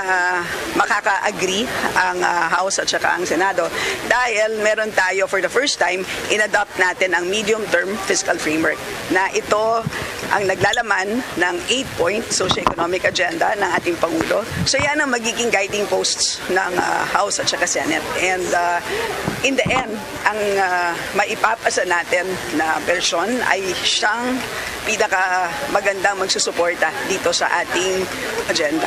makaka-agree ang, uh, House at saka ang Senado dahil meron tayo, for the first time, in-adopt natin ang medium-term fiscal framework na ito ang naglalaman ng eight-point socio-economic agenda ng ating Pangulo. So yan ang magiging guiding posts ng, ah, House at saka Senate. And, ah, in the end, ang, ah, maipapasa natin na bersyon ay siyang pinakamagandang magsusuporta dito sa ating agenda.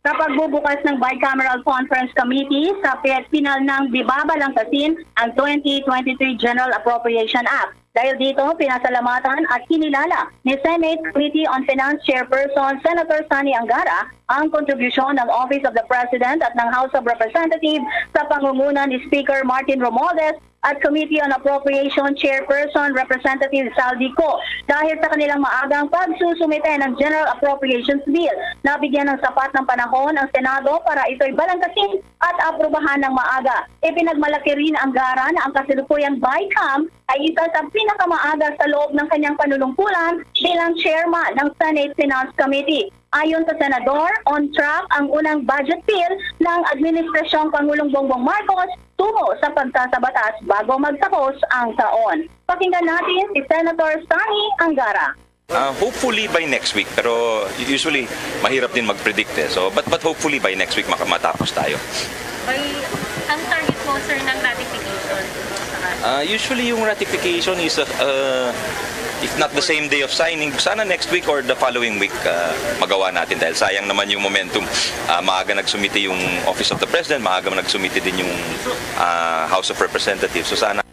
Sa pagbubukas ng Bicameral Conference Committee, sa pe-, pinal ng bibabalangkasin ang twenty twenty-three General Appropriation Act. Dahil dito, pinasalamatan at kinilala ni Senate Committee on Finance Chairperson Senator Sonny Angara ang kontribusyon ng Office of the President at ng House of Representatives sa pangunguna ni Speaker Martin Romualdez at Committee on Appropriation Chairperson Representative Saldi Co dahil sa kanilang maagang pagsusumite ng General Appropriations Bill. Nabigyan ng sapat ng panahon ang Senado para ito'y balangkasin at aprubahan ng maaga. Ipinagmalaki rin ng Angara na ang kasalukuyang BICAM ay isa sa pinakamaaga sa loob ng kanyang panunungkulan bilang chairman ng Senate Finance Committee. Ayon sa senador, on track ang unang budget bill ng Administrasyong Pangulong Bongbong Marcos tungo sa pagsasabatas bago magtapos ang taon. Pakinggan natin si Senator Sonny Angara. Ah, hopefully by next week, pero usually mahirap din mag-predict eh. So, but, but hopefully by next week maka-, matapos tayo. By, ang target po, sir, ng ratification? Ah, usually yung ratification is, uh, uh, if not the same day of signing, sana next week or the following week, uh, magawa natin dahil sayang naman yung momentum. Ah, maaga nagsumite yung Office of the President, maaga nagsumite din yung, ah, House of Representatives. So sana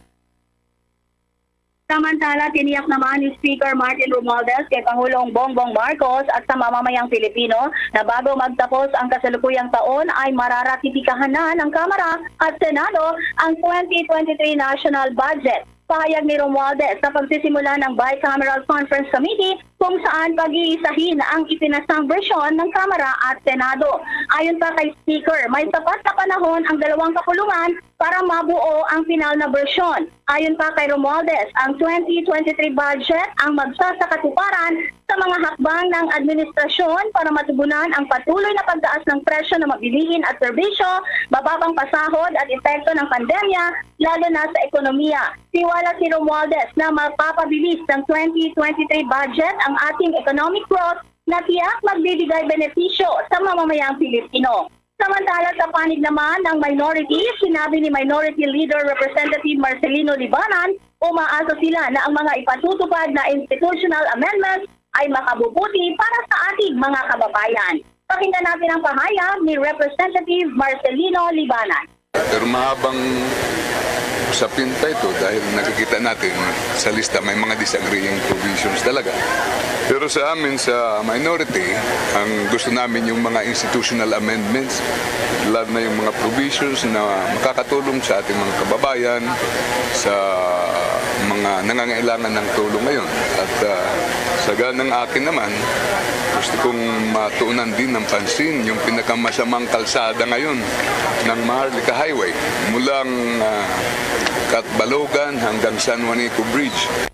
Samantala, tiniyak naman ni Speaker Martin Romualdez kay Pangulong Bongbong Marcos at sa mamamayang Pilipino na bago magtapos ang kasalukuyang taon ay mararatipikahan na ng Kamara at Senado ang twenty twenty-three national budget. Pahayag ni Romualdez sa pagsisimula ng Bicameral Conference Committee kung saan pag-iisahin ang ipinasang bersyon ng Kamara at Senado. Ayon pa kay Speaker, may sapat na panahon ang dalawang kapulungan para mabuo ang final na bersyon. Ayon pa kay Romualdez, ang twenty twenty-three budget ang magsasakatuparan sa mga hakbang ng administrasyon para matugunan ang patuloy na pagtaas ng presyo ng mga bilihin at serbisyo, mababang pasahod at epekto ng pandemya, lalo na sa ekonomiya. Tiwala si Romualdez na mapapabilis ng twenty twenty-three budget ang ating economic growth na tiyak magbibigay benepisyo sa mamamayang Pilipino. Samantala, sa panig naman ng minority, sinabi ni Minority Leader Representative Marcelino Libanan, umaasa sila na ang mga ipatutupad na institutional amendments ay makabubuti para sa ating mga kababayan. Pakinggan natin ang pahayag ni Representative Marcelino Libanan. Pero mahabang usapin pa ito dahil nakikita natin sa lista may mga disagreeing provisions talaga. Pero sa amin sa minority, ang gusto namin yung mga institutional amendments, lalo na yung mga provisions na makakatulong sa ating mga kababayan, sa mga nangangailangan ng tulong ngayon. At, ah, sa ganang akin naman, gusto kong matuunan din ng pansin yung pinakamasamang kalsada ngayon ng Maharlika Highway, mulang, ah, Catbalogan hanggang San Juanico Bridge.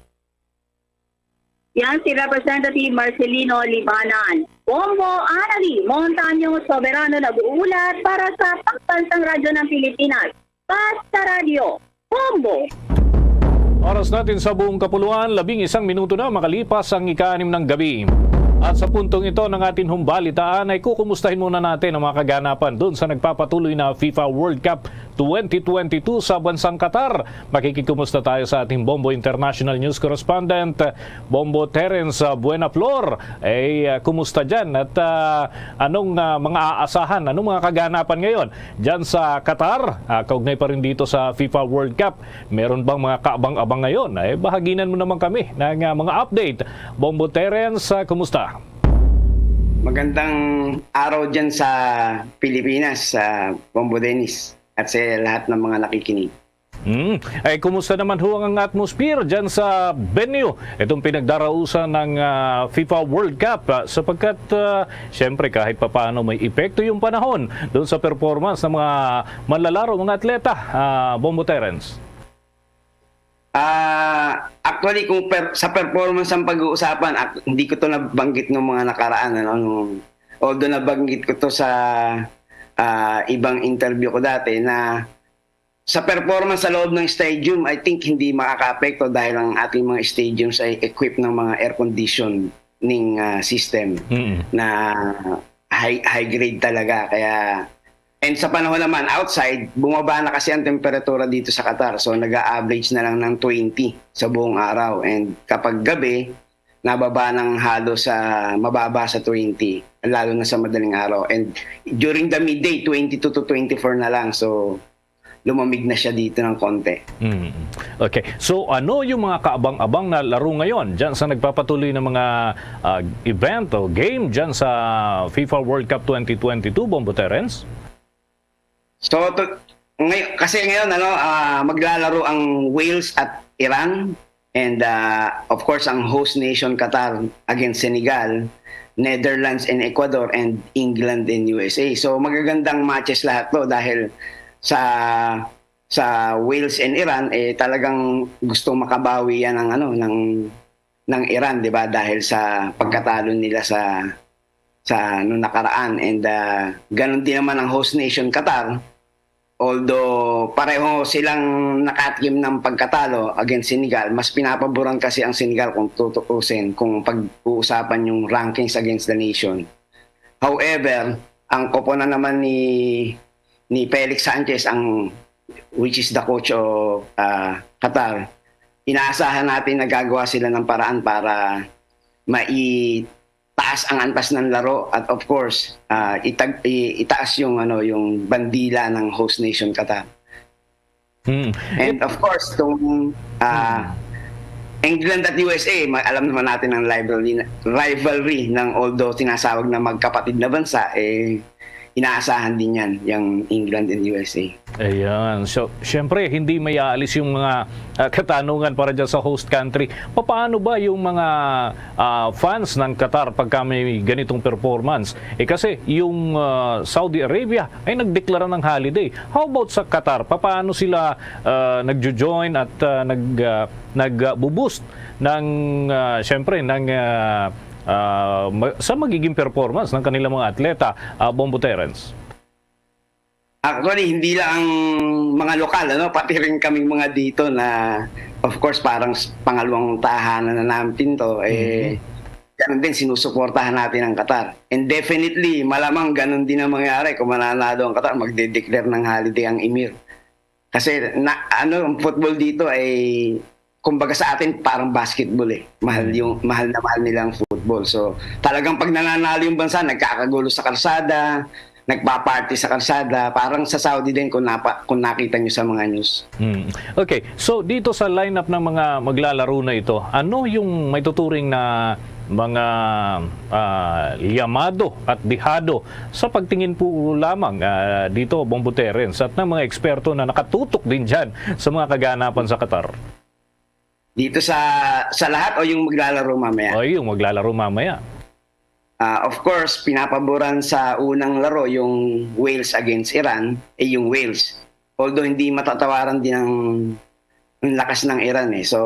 Yan si Representative Marcelino Libanan. Bombo Anali Montaño Soberano nag-uulat para sa Pambansang Radyo ng Pilipinas, Basta Radyo, Bombo. Oras natin sa buong kapuluan, labing isang minuto na makalipas ang ika-anim ng gabi. At sa puntong ito ng ating humbalitaan ay kukumustahin muna natin ang mga kaganapan doon sa nagpapatuloy na FIFA World Cup twenty twenty-two sa bansang Qatar. Makikikumusta tayo sa ating Bombo International News Correspondent, Bombo Terence, ah, Buenaflor. Eh, ah, kumusta dyan? At, ah, anong, ah, mga aasahan? Anong mga kaganapan ngayon dyan sa Qatar? Ah, kaugnay pa rin dito sa FIFA World Cup, meron bang mga kaabang-abang ngayon? Eh, bahaginan mo naman kami ng, ah, mga update. Bombo Terence, ah, kumusta? Magandang araw dyan sa Pilipinas, sa Bombo Dennis, at sa lahat ng mga nakikinig. Hmm. Eh, kumusta naman ho ang atmosphere dyan sa venue? Itong pinagdarausan ng, ah, FIFA World Cup, ah, sapagkat, ah, siyempre, kahit papaano may epekto yung panahon doon sa performance ng mga manlalaro, mga atleta, ah, Bombo Terence. Ah, actually, kung per-, sa performance ang pag-uusapan, ak-, hindi ko to nabanggit nung mga nakaraan, ano, nung, although nabanggit ko to sa, ah, ibang interview ko dati na sa performance sa loob ng stadium, I think hindi makakaapekto dahil ang ating mga stadiums ay equipped ng mga air conditioning, ah, system Mm. na high, high grade talaga. Kaya, and sa panahon naman outside, bumaba na kasi ang temperatura dito sa Qatar. So, nag-a-average na lang ng twenty sa buong araw. And kapag gabi, nababa ng halos sa mababa sa twenty, lalo na sa madaling araw. And during the midday, twenty-two to twenty-four na lang. So, lumamig na siya dito ng konti. Mm. Okay. So, ano yung mga kaabang-abang na laro ngayon dyan sa nagpapatuloy ng mga, ah, event o game dyan sa FIFA World Cup twenty twenty-two, Bombo Terence? So, to-, Ngay-, kasi ngayon, ano, ah, maglalaro ang Wales at Iran. And, ah, of course, ang host nation, Qatar, against Senegal, Netherlands and Ecuador, and England and U S A. So, magagandang matches lahat to dahil sa, sa Wales and Iran, eh, talagang gusto makabawi yan ng, ano, ng, ng Iran, di ba? Dahil sa pagkatalo nila sa, sa, ano, nakaraan. And, ah, ganun din naman ang host nation, Qatar. Although pareho silang nakatikim ng pagkatalo against Senegal, mas pinapaboran kasi ang Senegal kung tutuusin, kung pag-uusapan yung rankings against the nation. However, ang koponan naman ni, ni Felix Sanchez, ang, which is the coach of, ah, Qatar, inaasahan natin na gagawa sila ng paraan para mai-, taas ang antas ng laro at, of course, ah, itag-, i-, itaas yung, ano, yung bandila ng host nation, Qatar. Hmm. And of course, kung, ah, England at U S A, ma-, alam naman natin ang rivalry, rivalry ng, although tinasawag na magkapatid na bansa, eh, inaasahan din yan, yung England and U S A. Ayan. So, syempre, hindi may aalis yung mga, ah, katanungan para dyan sa host country. Papaano ba yung mga, ah, fans ng Qatar pagka may ganitong performance? Eh, kasi yung, ah, Saudi Arabia ay nagdeklara ng holiday. How about sa Qatar? Papaano sila, ah, nagjo-join at, ah, nag, ah, nag, ah, boost ng, ah, syempre, ng, ah, ah, ma-, sa magiging performance ng kanilang mga atleta, ah, Bombo Terence? Actually, hindi lang ang mga lokal, ano, pati rin kaming mga dito na, of course, parang s-, pangalawang tahanan na natin to, eh, ganun din, sinusuportahan natin ang Qatar. And definitely, malamang ganun din ang mangyari kung mananalo ang Qatar, magde-declare ng holiday ang Emir. Kasi, na, ano, ang football dito ay, kumbaga sa atin, parang basketball eh. Mahal yung, mahal na mahal nila ang football. So, talagang pag nananalo yung bansa, nagkakagulo sa kalsada, nagpa-party sa kalsada, parang sa Saudi din kung napa-, kung nakita nyo sa mga news. Hmm. Okay, so dito sa lineup ng mga maglalaro na ito, ano yung may tuturing na mga, ah, llamado at dehado sa pagtingin po lamang, ah, dito, Bombo Terence, at ng mga eksperto na nakatutok din dyan sa mga kaganapan sa Qatar? Dito sa, sa lahat o yung maglalaro mamaya? O yung maglalaro mamaya. Ah, of course, pinapaboran sa unang laro yung Wales against Iran, eh, yung Wales. Although hindi matatawaran din ang, ang lakas ng Iran eh. So,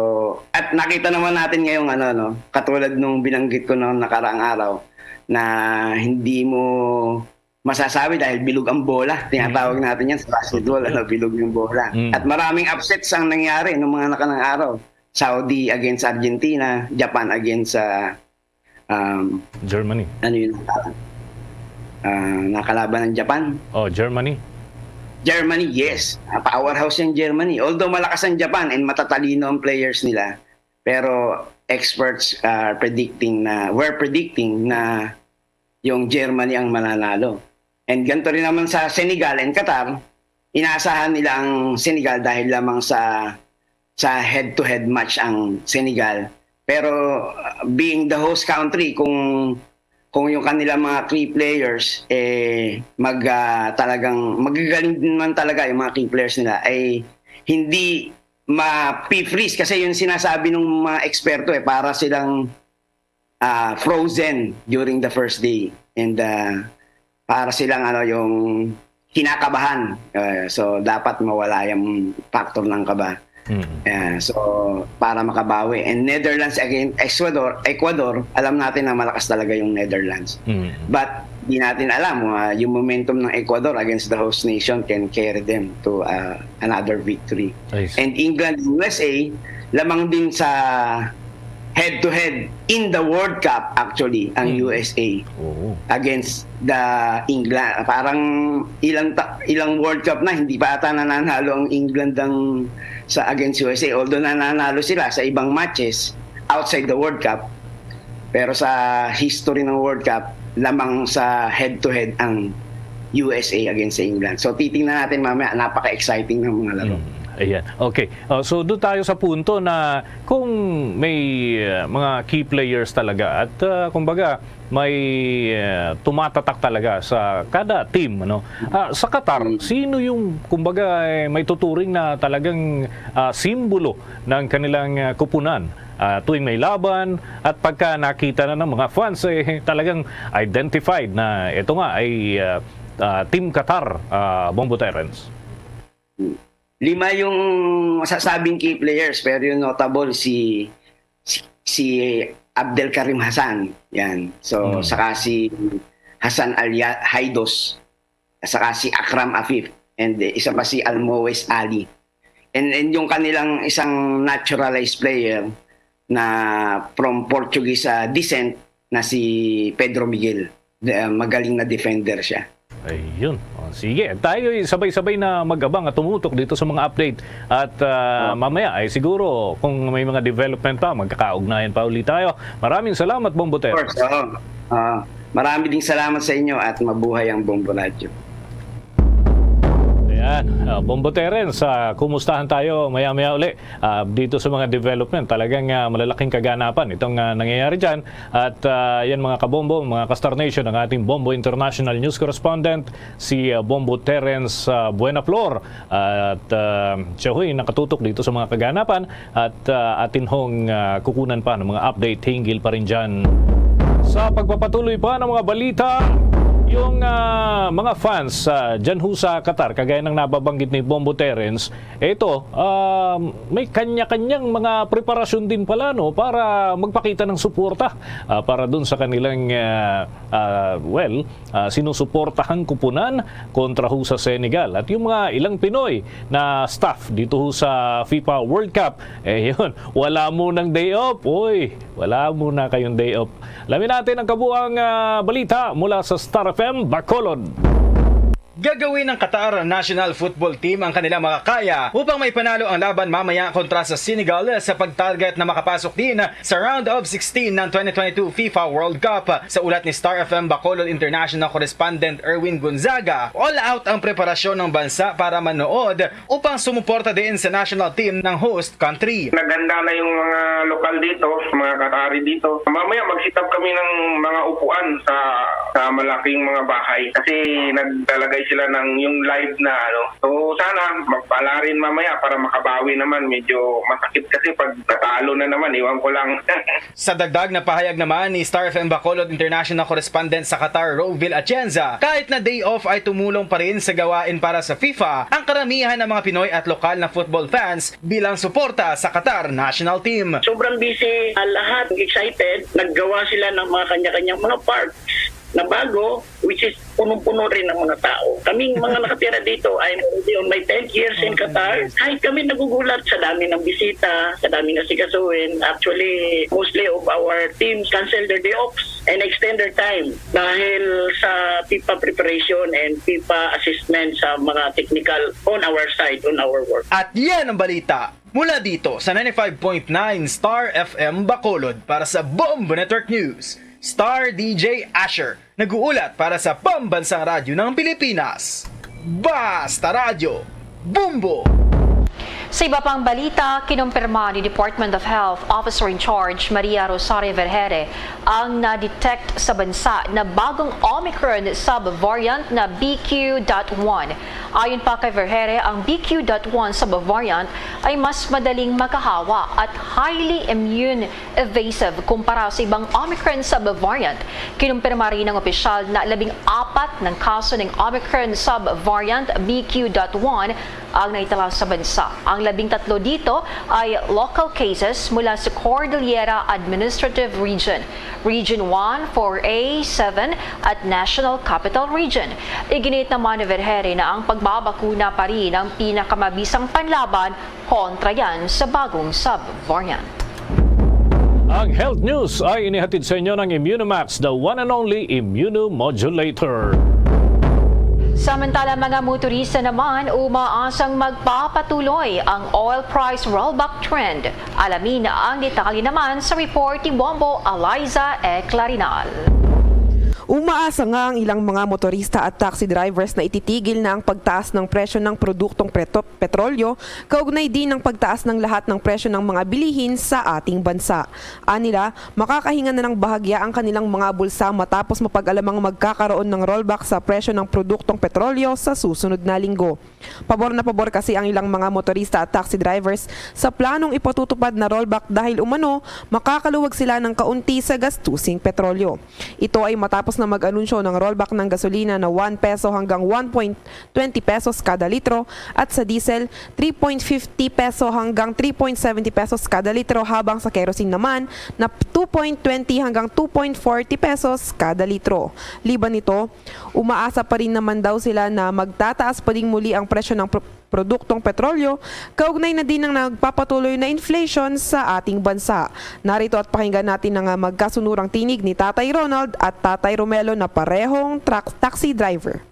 at nakita naman natin ngayong ano, no, katulad nung binanggit ko noong nakaraang araw na hindi mo masasabi dahil bilog ang bola. Tinatawag natin yan sa basketball, ano, bilog yung bola. Mm. At maraming upsets ang nangyari nung mga nakarang araw. Saudi against Argentina, Japan against, ah, um, Germany. Ano yun? Ah, nakalaban ng Japan? Oh, Germany. Germany, yes. Ah, powerhouse yung Germany. Although malakas ang Japan and matatalino ang players nila, pero experts are predicting na, were predicting na yung Germany ang mananalo. And ganito rin naman sa Senegal and Qatar, inaasahan nila ang Senegal dahil lamang sa, sa head-to-head match ang Senegal. Pero, uh, being the host country, kung, kung yung kanilang mga key players, eh, mag, ah, talagang magagaling din man talaga yung mga key players nila, ay hindi ma-freeze kasi yung sinasabi ng mga eksperto, eh, para silang, ah, frozen during the first day. And, ah, para silang, ano, yung kinakabahan. Eh, so, dapat mawala yung factor ng kaba. Mm. Yeah, so, para makabawi. And Netherlands against Ecuador, Ecuador, alam natin na malakas talaga yung Netherlands. Mm. But di natin alam, ah, yung momentum ng Ecuador against the host nation can carry them to, ah, another victory. I see. And England and U S A, lamang din sa head-to-head in the World Cup, actually, ang Mm. U S A Oo. against the England. Parang ilang ta-, ilang World Cup na, hindi pa ata nananalo ang England ang, sa, against U S A. Although nananalo sila sa ibang matches outside the World Cup, pero sa history ng World Cup, lamang sa head-to-head ang U S A against sa England. So, titingnan natin mamaya, napaka-exciting ng mga laro. Mm. Ayan. Okay. Uh, so, doon tayo sa punto na kung may, uh, mga key players talaga at, uh, kumbaga, may, uh, tumatatak talaga sa kada team, ano? Ah, sa Qatar, Mm. sino yung, kumbaga, eh, may tuturing na talagang, ah, simbolo ng kanilang, ah, kupunan, ah, tuwing may laban? At pagka nakita na ng mga fans, eh, talagang identified na ito nga ay, ah, ah, Team Qatar, ah, Bombo Terrence? Lima yung masasabing key players, pero yung notable si, si, si Abdel Karim Hassan. Yan. So, Mm. saka si Hassan Al Ya-, Haidos, saka si Akram Afif, and isa pa si Almoez Ali. And, and yung kanilang isang naturalized player na from Portuguese, ah, descent na si Pedro Miguel. De-, ah, magaling na defender siya. Ayun. O, sige. Tayo'y sabay-sabay na mag-abang at tumutok dito sa mga update. At, ah, Oh. mamaya ay siguro kung may mga development pa, magkakaugnayan pa ulit tayo. Maraming salamat, Bombo Of Terrence. course, oo. Ah, marami ding salamat sa inyo at mabuhay ang Bombo Radyo. Ayan. Ah, Bombo Terrence, ah, kumustahan tayo maya-maya uli, ah, dito sa mga development. Talagang, ah, malalaking kaganapan itong, ah, nangyayari dyan. At, ah, yan, mga kabombo, mga ka-Star Nation, ang ating Bombo International News Correspondent, si, ah, Bombo Terrence, ah, Buenaflor. At, ah, siya ho'y nakatutok dito sa mga kaganapan at, ah, atin hong, ah, kukunan pa ng mga update hinggil pa rin dyan. Sa pagpapatuloy pa ng mga balita, yung, ah, mga fans, ah, dyan ho sa Qatar, kagaya ng nababanggit ni Bombo Terrence, ito, ah, may kanya-kanyang mga preparasyon din pala, no, para magpakita ng suporta, ah, para dun sa kanilang, ah, ah, well, ah, sinusuportahang kupunan kontra ho sa Senegal. At yung mga ilang Pinoy na staff dito ho sa FIFA World Cup, eh, yun, wala munang day off. Uy, wala muna kayong day off. Alamin natin ang kabuang, ah, balita mula sa Star F M Bacolod. Gagawin ng Qatar National Football Team ang kanilang makakaya upang maipanalo ang laban mamaya kontra sa Senegal sa pag-target na makapasok din sa round of sixteen ng twenty twenty-two FIFA World Cup. Sa ulat ni Star F M Bacolod International Correspondent Erwin Gonzaga, all out ang preparasyon ng bansa para manood upang sumuporta din sa national team ng host country. Naghanda na yung mga lokal dito, mga Qatari dito. Mamaya mag-set up kami ng mga upuan sa, sa malaking mga bahay kasi naglalagay sila ng yung live na ano. So sana magpala rin mamaya para makabawi naman. Medyo masakit kasi pag natalo na naman, iwan ko lang. Sa dagdag na pahayag naman ni Star F M Bacolod International Correspondent sa Qatar, Roville Atienza, kahit na day off ay tumulong pa rin sa gawain para sa FIFA ang karamihan ng mga Pinoy at lokal na football fans bilang suporta sa Qatar national team. Sobrang busy, ah, lahat. Excited. Naggawa sila ng mga kanya-kanyang mga parks na bago, which is punong-puno rin ng mga tao. Kaming mga nakatira dito, I'm already on my tenth year in Qatar. Kahit kami nagugulat sa dami ng bisita, sa dami ng sikasuhin. Actually, mostly of our teams cancel their day offs and extend their time dahil sa FIFA preparation and FIFA assessment sa mga technical on our side, on our work. At yan ang balita mula dito sa ninety-five point nine Star F M Bacolod. Para sa Bombo Network News, Star D J Asher, nag-uulat para sa Pambansang Radyo ng Pilipinas. Basta Radyo, Bombo! Sa iba pang balita, kinumpirma ni Department of Health Officer in Charge Maria Rosario Vergeire ang na-detect sa bansa na bagong Omicron subvariant na B Q dot one. Ayon pa kay Vergeire, ang B Q dot one subvariant ay mas madaling makahawa at highly immune evasive kumpara sa ibang Omicron subvariant. Kinumpirma rin ng opisyal na labing apat ng kaso ng Omicron subvariant B Q dot one ang naitala sa bansa. Ang labing tatlo dito ay local cases mula sa Cordillera Administrative Region, Region one, four A, seven at National Capital Region. Iginiit naman ni Vergeire na ang pagbabakuna pa rin ang pinakamabisang panlaban kontra yan sa bagong subvariant. Ang health news ay inihatid sa inyo ng Immunomax, the one and only immunomodulator. Samantala, mga motorista naman, umaasang magpapatuloy ang oil price rollback trend. Alamin ang detalye naman sa report ni Bombo Eliza E. Clarinal. Umaasa nga ang ilang mga motorista at taxi drivers na ititigil na ang pagtaas ng presyo ng produktong preto-, petrolyo, kaugnay din ng pagtaas ng lahat ng presyo ng mga bilihin sa ating bansa. Anila, makakahinga na ng bahagya ang kanilang mga bulsa matapos mapag-alamang magkakaroon ng rollback sa presyo ng produktong petrolyo sa susunod na linggo. Pabor na pabor kasi ang ilang mga motorista at taxi drivers sa planong ipatutupad na rollback dahil umano makakaluwag sila ng kaunti sa gastusing petrolyo. Ito ay matapos na mag-anunsyo ng rollback ng gasolina na one peso hanggang one point twenty pesos kada litro at sa diesel three point fifty peso hanggang three point seventy pesos kada litro, habang sa kerosene naman na two point twenty hanggang two point forty pesos kada litro. Liban nito, umaasa pa rin naman daw sila na magtataas pa ding muli ang presyo ng pro-, produktong petrolyo, kaugnay na din ng nagpapatuloy na inflation sa ating bansa. Narito at pakinggan natin ang, ah, magkasunurang tinig ni Tatay Ronald at Tatay Romelo na parehong truck taxi driver.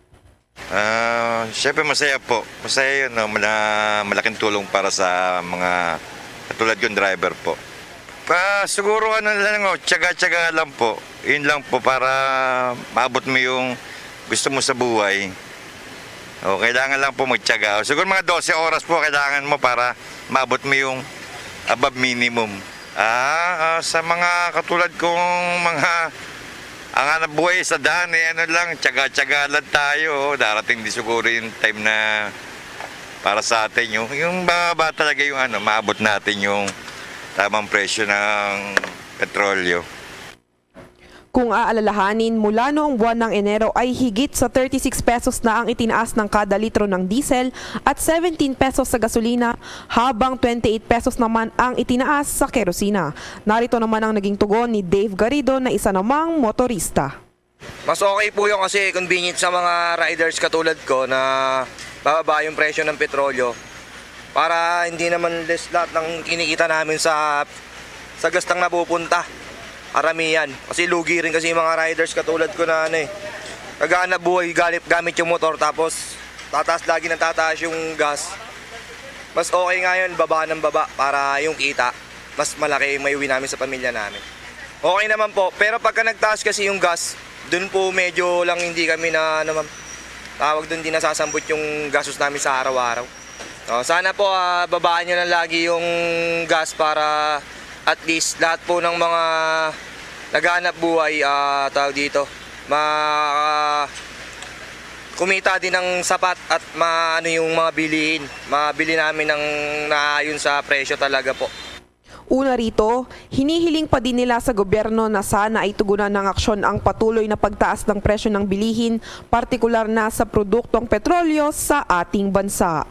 Ah, syempre masaya po. Masaya yun, no? Mala-, malaking tulong para sa mga katulad kong driver po. Pa, siguro ano lang, oh, tiyaga-tiyaga lang po. Yun lang po para maabot mo yung gusto mo sa buhay. O, kailangan lang po magtiyaga. O, siguro mga dose oras po kailangan mo para maabot mo yung above minimum. Ah, ah, sa mga katulad kong mga ang hanap buhay sa daan, eh, ano lang, tiyaga-tiyaga lang tayo. Oh. Darating din siguro yung time na para sa atin, yung, yung bababa talaga yung ano, maabot natin yung tamang presyo ng petrolyo. Kung aalalahanin, mula noong buwan ng Enero ay higit sa thirty-six pesos na ang itinaas ng kada litro ng diesel at seventeen pesos sa gasolina, habang twenty-eight pesos naman ang itinaas sa kerosina. Narito naman ang naging tugon ni Dave Garrido na isa namang motorista. Mas okay po yun kasi convenient sa mga riders katulad ko na bababa yung presyo ng petrolyo para hindi naman less lahat ng kinikita namin sa, sa gastang napupunta. Karamihan. Kasi lugi rin kasi yung mga riders katulad ko na ano eh, naghahanap buhay galip gamit yung motor tapos tataas lagi ng tataas yung gas. Mas okay nga yun, baba ng baba para yung kita, mas malaki yung maiuwi namin sa pamilya namin. Okay naman po, pero pagka nagtaas kasi yung gas, dun po medyo lang hindi kami na, ano, ma'am, tawag dun, di nasasambot yung gastos namin sa araw-araw. Oh, sana po, ah, babaan nyo lang lagi yung gas para at least lahat po ng mga naghahanap buhay, ah, tawag dito, ma-, kumita din ng sapat at maano yung mga bilihin. Mabili namin ng naayon sa presyo talaga po. Una rito, hinihiling pa din nila sa gobyerno na sana ay tugunan ng aksyon ang patuloy na pagtaas ng presyo ng bilihin, partikular na sa produktong petrolyo sa ating bansa.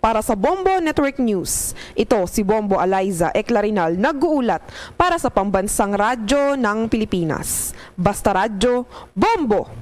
Para sa Bombo Network News, ito si Bombo Eliza Eclarinal nag-uulat para sa Pambansang Radyo ng Pilipinas. Basta Radyo, Bombo!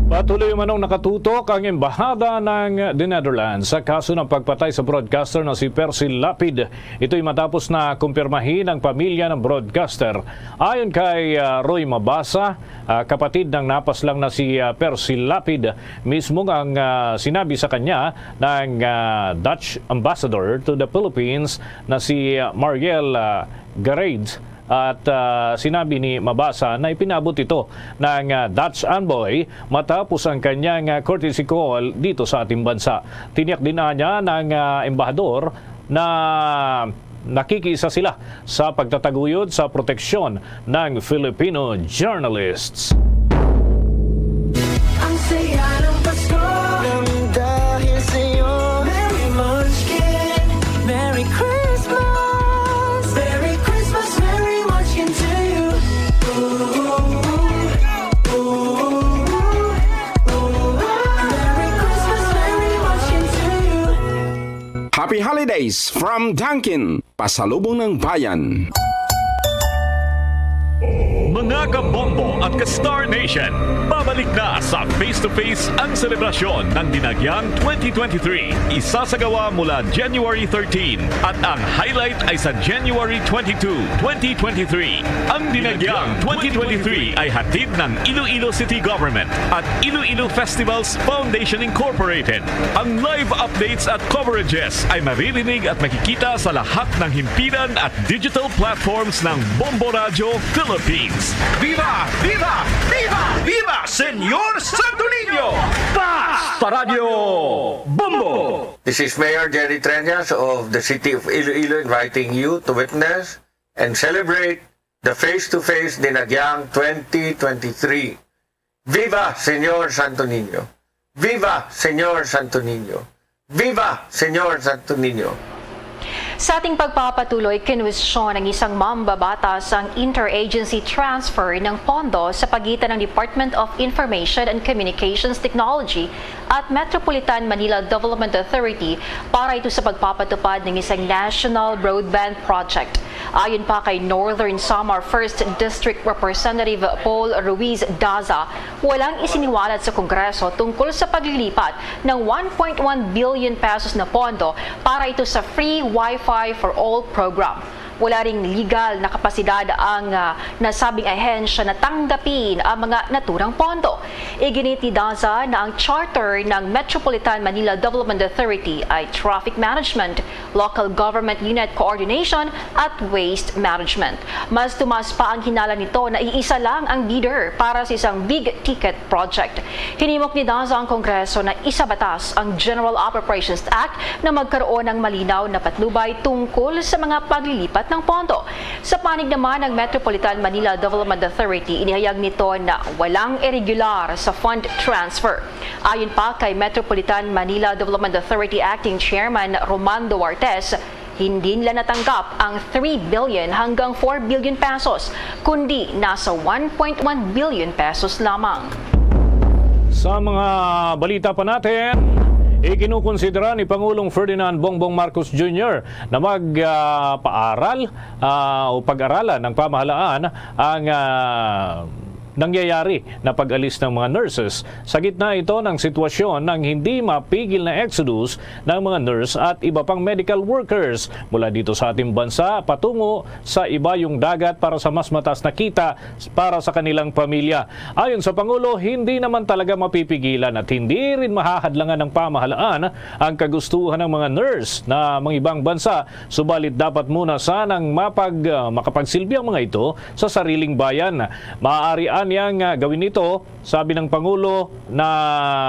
Patuloy manong nakatutok ang Embahada ng The Netherlands sa kaso ng pagpatay sa broadcaster na si Percy Lapid. Ito'y matapos na kumpirmahin ng pamilya ng broadcaster. Ayon kay, ah, Roy Mabasa, ah, kapatid ng napaslang na si, ah, Percy Lapid, mismo ang, ah, sinabi sa kanya ng, ah, Dutch ambassador to the Philippines na si, ah, Mariel, ah, Garade. At, ah, sinabi ni Mabasa na ipinabot ito ng, ah, Dutch envoy matapos ang kanyang, ah, courtesy call dito sa ating bansa. Tiniyak din niya ng, ah, embahador na nakikiisa sila sa pagtataguyod sa proteksyon ng Filipino journalists. Ang saya ng Pasko. Nang dahil sa'yo. Merry Munchkin. Merry Christmas. Merry Christmas, Merry Munchkin to you. Ooh, ooh, ooh, ooh. Merry Christmas, Merry Munchkin to you. Happy Holidays from Dunkin, Pasalubong ng Bayan. Mga kabombo at ka-Star Nation, babalik na sa Face to Face ang selebrasyon ng Dinagyang twenty twenty-three. Isasagawa mula January thirteen at ang highlight ay sa January twenty-two, twenty twenty-three. Ang Dinagyang twenty twenty-three ay hatid ng Iloilo City Government at Iloilo Festivals Foundation Incorporated. Ang live updates at coverages ay maririnig at makikita sa lahat ng himpilan at digital platforms ng Bombo Radyo Philippines. Viva! Viva! Viva! Viva Señor Santo Niño! Basta Radio Bombo! This is Mayor Jerry Treñas of the City of Iloilo inviting you to witness and celebrate the face-to-face Dinagyang twenty twenty-three. Viva Señor Santo Niño! Viva Señor Santo Niño! Viva Señor Santo Niño! Sa ating pagpapatuloy, kinwestiyon ng isang mambabatas ang interagency transfer ng pondo sa pagitan ng Department of Information and Communications Technology at Metropolitan Manila Development Authority para ito sa pagpapatupad ng isang National Broadband Project. Ayon pa kay Northern Samar First District Representative Paul Ruiz Daza, walang isiniwalat sa Kongreso tungkol sa paglilipat ng one point one billion pesos na pondo para ito sa Free Wi-Fi for All program. Wala ring legal na kapasidad ang ah, nasabing ahensya na tanggapin ang mga naturang pondo. Iginit ni Daza na ang charter ng Metropolitan Manila Development Authority ay traffic management, local government unit coordination, at waste management. Mas tumaas pa ang hinala nito na iisa lang ang bidder para sa isang big ticket project. Hinimok ni Daza ang Kongreso na isabatas ang General Appropriations Act na magkaroon ng malinaw na patnubay tungkol sa mga paglilipat ng pondo. Sa panig naman ng Metropolitan Manila Development Authority, inihayag nito na walang irregular sa fund transfer. Ayon pa kay Metropolitan Manila Development Authority Acting Chairman Romando Artes, hindi nila natanggap ang three billion hanggang four billion pesos, kundi nasa one point one billion pesos lamang. Sa mga balita pa natin, ikinukonsidera ni Pangulong Ferdinand Bongbong Marcos Junior na magpaaral o pag-aralan ng pamahalaan ang ah, nangyayari na pag-alis ng mga nurses. Sa gitna ito ng sitwasyon ng hindi mapigil na exodus ng mga nurse at iba pang medical workers mula dito sa ating bansa patungo sa ibayong dagat para sa mas mataas na kita para sa kanilang pamilya. Ayon sa Pangulo, hindi naman talaga mapipigilan at hindi rin mahahadlangan ng pamahalaan ang kagustuhan ng mga nurse na mangibang bansa, subalit dapat muna sanang mapag, ah, makapagsilbi ang mga ito sa sariling bayan. Maaari anyang ah, gawin ito, sabi ng Pangulo, na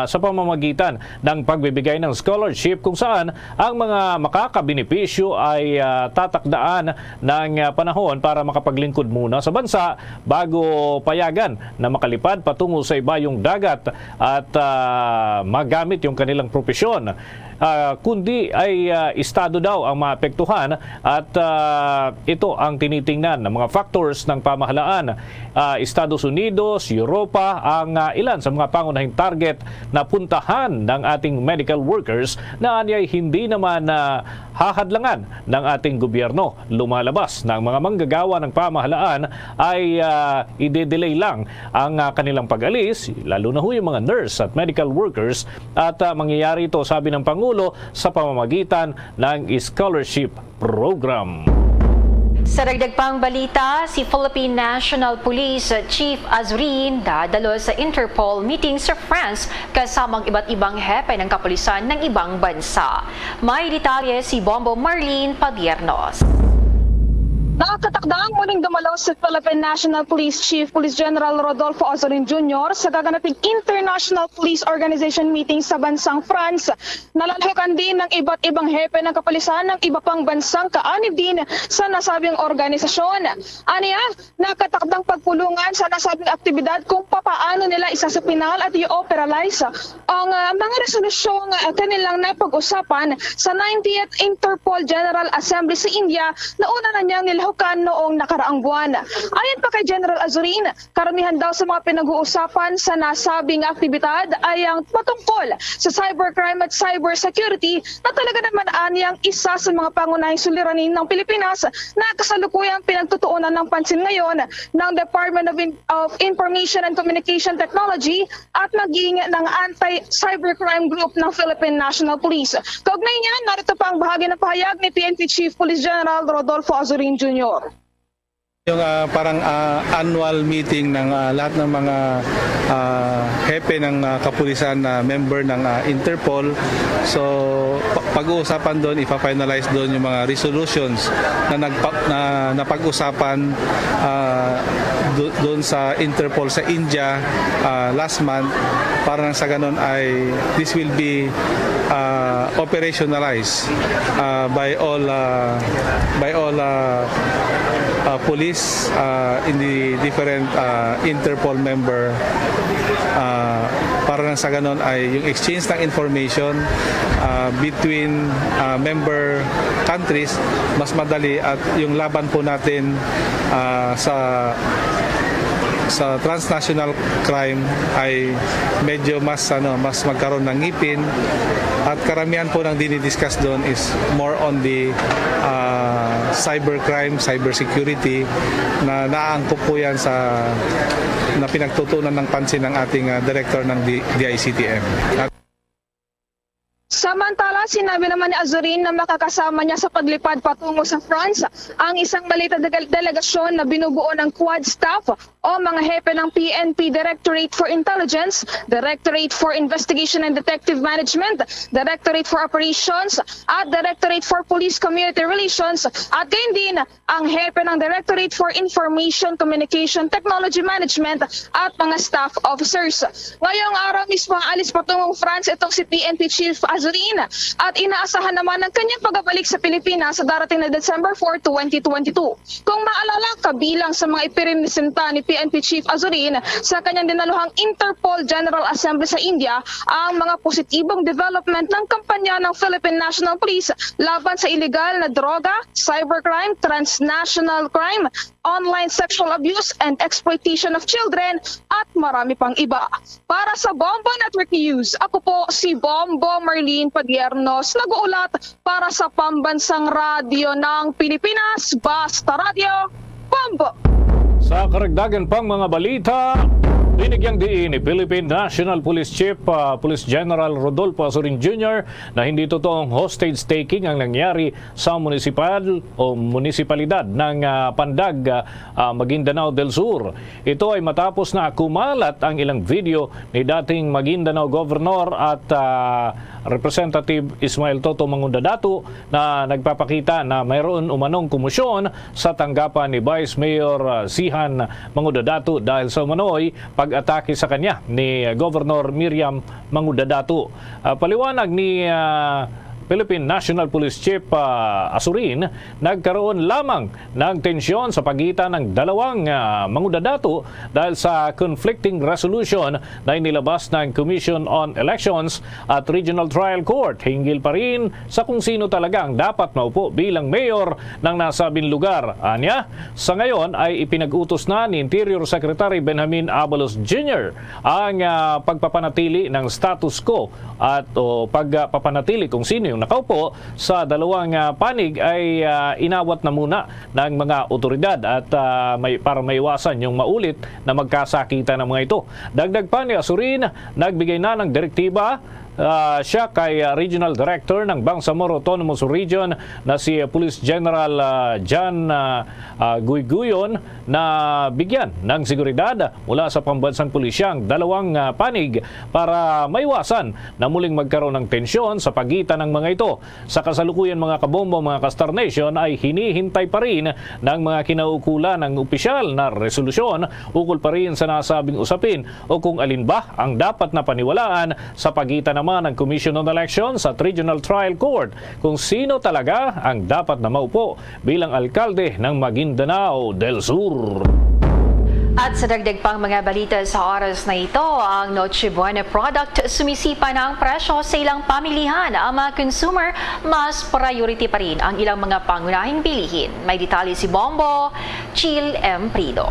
sa pamamagitan ng pagbibigay ng scholarship kung saan ang mga makakabenepisyo ay ah, tatakdaan ng ah, panahon para makapaglingkod muna sa bansa bago payagan na makalipad patungo sa ibayong dagat at ah, magamit yung kanilang propesyon. Ah, kundi ay ah, estado daw ang maapektuhan at ah, ito ang tinitingnan ng mga factors ng pamahalaan. Ah, Estados Unidos, Europa ang ah, ilan sa mga pangunahing target na puntahan ng ating medical workers na anyay hindi naman ah, hahadlangan ng ating gobyerno. Lumalabas na ang mga manggagawa ng pamahalaan ay ah, ide-delay lang ang ah, kanilang pag-alis, lalo na ho yung mga nurse at medical workers, at ah, mangyayari ito, sabi ng Pangulo, sa pamamagitan ng scholarship program. Sa dagdag pang balita, si Philippine National Police Chief Azurin dadalo sa Interpol meeting sa France kasama ang iba't ibang hepe ng kapulisan ng ibang bansa. May detalye si Bombo Marlene Padiernos. Nakatakdang muling dumalo si Philippine National Police Chief Police General Rodolfo Azurin Junior sa gaganaping International Police Organization meeting sa bansang France. Nalalahukan din ng iba't ibang hepe ng kapulisan ng iba pang bansang kaanib din sa nasabing organisasyon. Aniya, nakatakdang pagpulungan sa nasabing aktibidad kung papaano nila isasupinal at i-operalize ang ah, mga resolusyong ah, kanilang napag-usapan sa ninetieth Interpol General Assembly sa India na una na niyang nilahukan noong nakaraang buwan. Ayon pa kay General Azurin, karamihan daw sa mga pinag-uusapan sa nasabing aktibidad ay ang patungkol sa cybercrime at cybersecurity na talaga naman anyang isa sa mga pangunahing suliranin ng Pilipinas na kasalukuyang pinagtutuunan ng pansin ngayon ng Department of, In- of Information and Communication Technology at maging ng Anti-Cybercrime Group ng Philippine National Police. Kaugnay niyan, narito pa ang bahagi ng pahayag ni P N P Chief Police General Rodolfo Azurin Junior. Yung ah, parang ah, annual meeting ng ah, lahat ng mga ah, hepe ng ah, kapulisan na member ng ah, Interpol. So, Pa-, pag-uusapan doon, ipa-finalize doon yung mga resolutions na nagpa-, na napag-usapan, ah, do-, doon sa Interpol sa India, ah, last month, para nang sa ganun ay this will be, ah, operationalized, ah, by all, ah, by all, ah, ah, police, ah, in the different, ah, Interpol member, ah, para nang sa ganun ay yung exchange ng information, ah, between, ah, member countries mas madali, at yung laban po natin, ah, sa, sa transnational crime ay medyo mas, ano, mas magkaroon ng ngipin, at karamihan po ng dinidiscuss doon is more on the, ah, cybercrime, cybersecurity, na naaangkop po yan sa, na pinagtutuunan ng pansin ng ating, ah, director ng D-, D I C T M. Samantala, sinabi naman ni Azurin na makakasama niya sa paglipad patungo sa France ang isang maliit na dele-, delegasyon na binubuo ng Quad Staff o mga hepe ng P N P Directorate for Intelligence, Directorate for Investigation and Detective Management, Directorate for Operations, at Directorate for Police Community Relations, at gayon din ang hepe ng Directorate for Information Communication Technology Management at mga staff officers. Ngayong araw mismo, alis patungong France itong si P N P Chief Azurin at inaasahan naman ang kanyang pagbabalik sa Pilipinas sa darating na December four, twenty twenty-two. Kung maalala, kabilang sa mga ipirepresenta ni P N P Chief Azurin sa kanyang dinaluhang Interpol General Assembly sa India ang mga positibong development ng kampanya ng Philippine National Police laban sa iligal na droga, cybercrime, transnational crime, online sexual abuse and exploitation of children, at marami pang iba. Para sa Bombo Network News, ako po si Bombo Marlene Padiernos, nag-uulat para sa Pambansang Radyo ng Pilipinas, Basta Radyo, Bombo! Sa karagdagan pang mga balita, binigyang diin ni Philippine National Police Chief, ah, Police General Rodolfo Azurin Junior na hindi totoong hostage taking ang nangyari sa munisipal o munisipalidad ng, ah, Pandag, ah, ah, Maguindanao del Sur. Ito ay matapos na kumalat ang ilang video ni dating Maguindanao Governor at, ah, Representative Ismael Toto Mangudadato na nagpapakita na mayroon umanong komosyon sa tanggapan ni Vice Mayor, ah, Sihan Mangudadato dahil sa umano'y pag-atake sa kanya ni Governor Miriam Mangudadato. Ah, paliwanag ni, ah, Philippine National Police Chief, ah, Azurin, nagkaroon lamang ng tensyon sa pagitan ng dalawang, ah, mangudadato dahil sa conflicting resolution na inilabas ng Commission on Elections at Regional Trial Court hinggil pa rin sa kung sino talaga ang dapat maupo bilang mayor ng nasabing lugar. Anya, sa ngayon ay ipinag-utos na ni Interior Secretary Benjamin Abalos Junior ang, ah, pagpapanatili ng status quo at, o, pagpapanatili kung sino yung nakaupo sa dalawang, ah, panig ay, ah, inawat na muna ng mga otoridad at, ah, may, para maiwasan yung maulit na magkasakitan ng mga ito. Dagdag pa ni Azurin, nagbigay na ng direktiba, ah, siya kay, ah, Regional Director ng Bangsamoro Autonomous Region na si Police General, ah, John, ah, ah, Guyguyon na bigyan ng seguridad mula sa pambansang pulisya ang dalawang, ah, panig para maiwasan na muling magkaroon ng tensyon sa pagitan ng mga ito. Sa kasalukuyan, mga kabombo, mga ka-Star Nation, ay hinihintay pa rin ng mga kinaukulan ang opisyal na resolusyon ukol pa rin sa nasabing usapin o kung alin ba ang dapat na paniwalaan sa pagitan naman ng Commission on Elections at Regional Trial Court kung sino talaga ang dapat na maupo bilang alkalde ng Maguindanao del Sur. At sa dagdag pang mga balita sa oras na ito, ang Noche Buena product sumisipa na ang presyo sa ilang pamilihan. Ang mga consumer, mas priority pa rin ang ilang mga pangunahing bilihin. May detalye si Bombo, Chill M. Prido.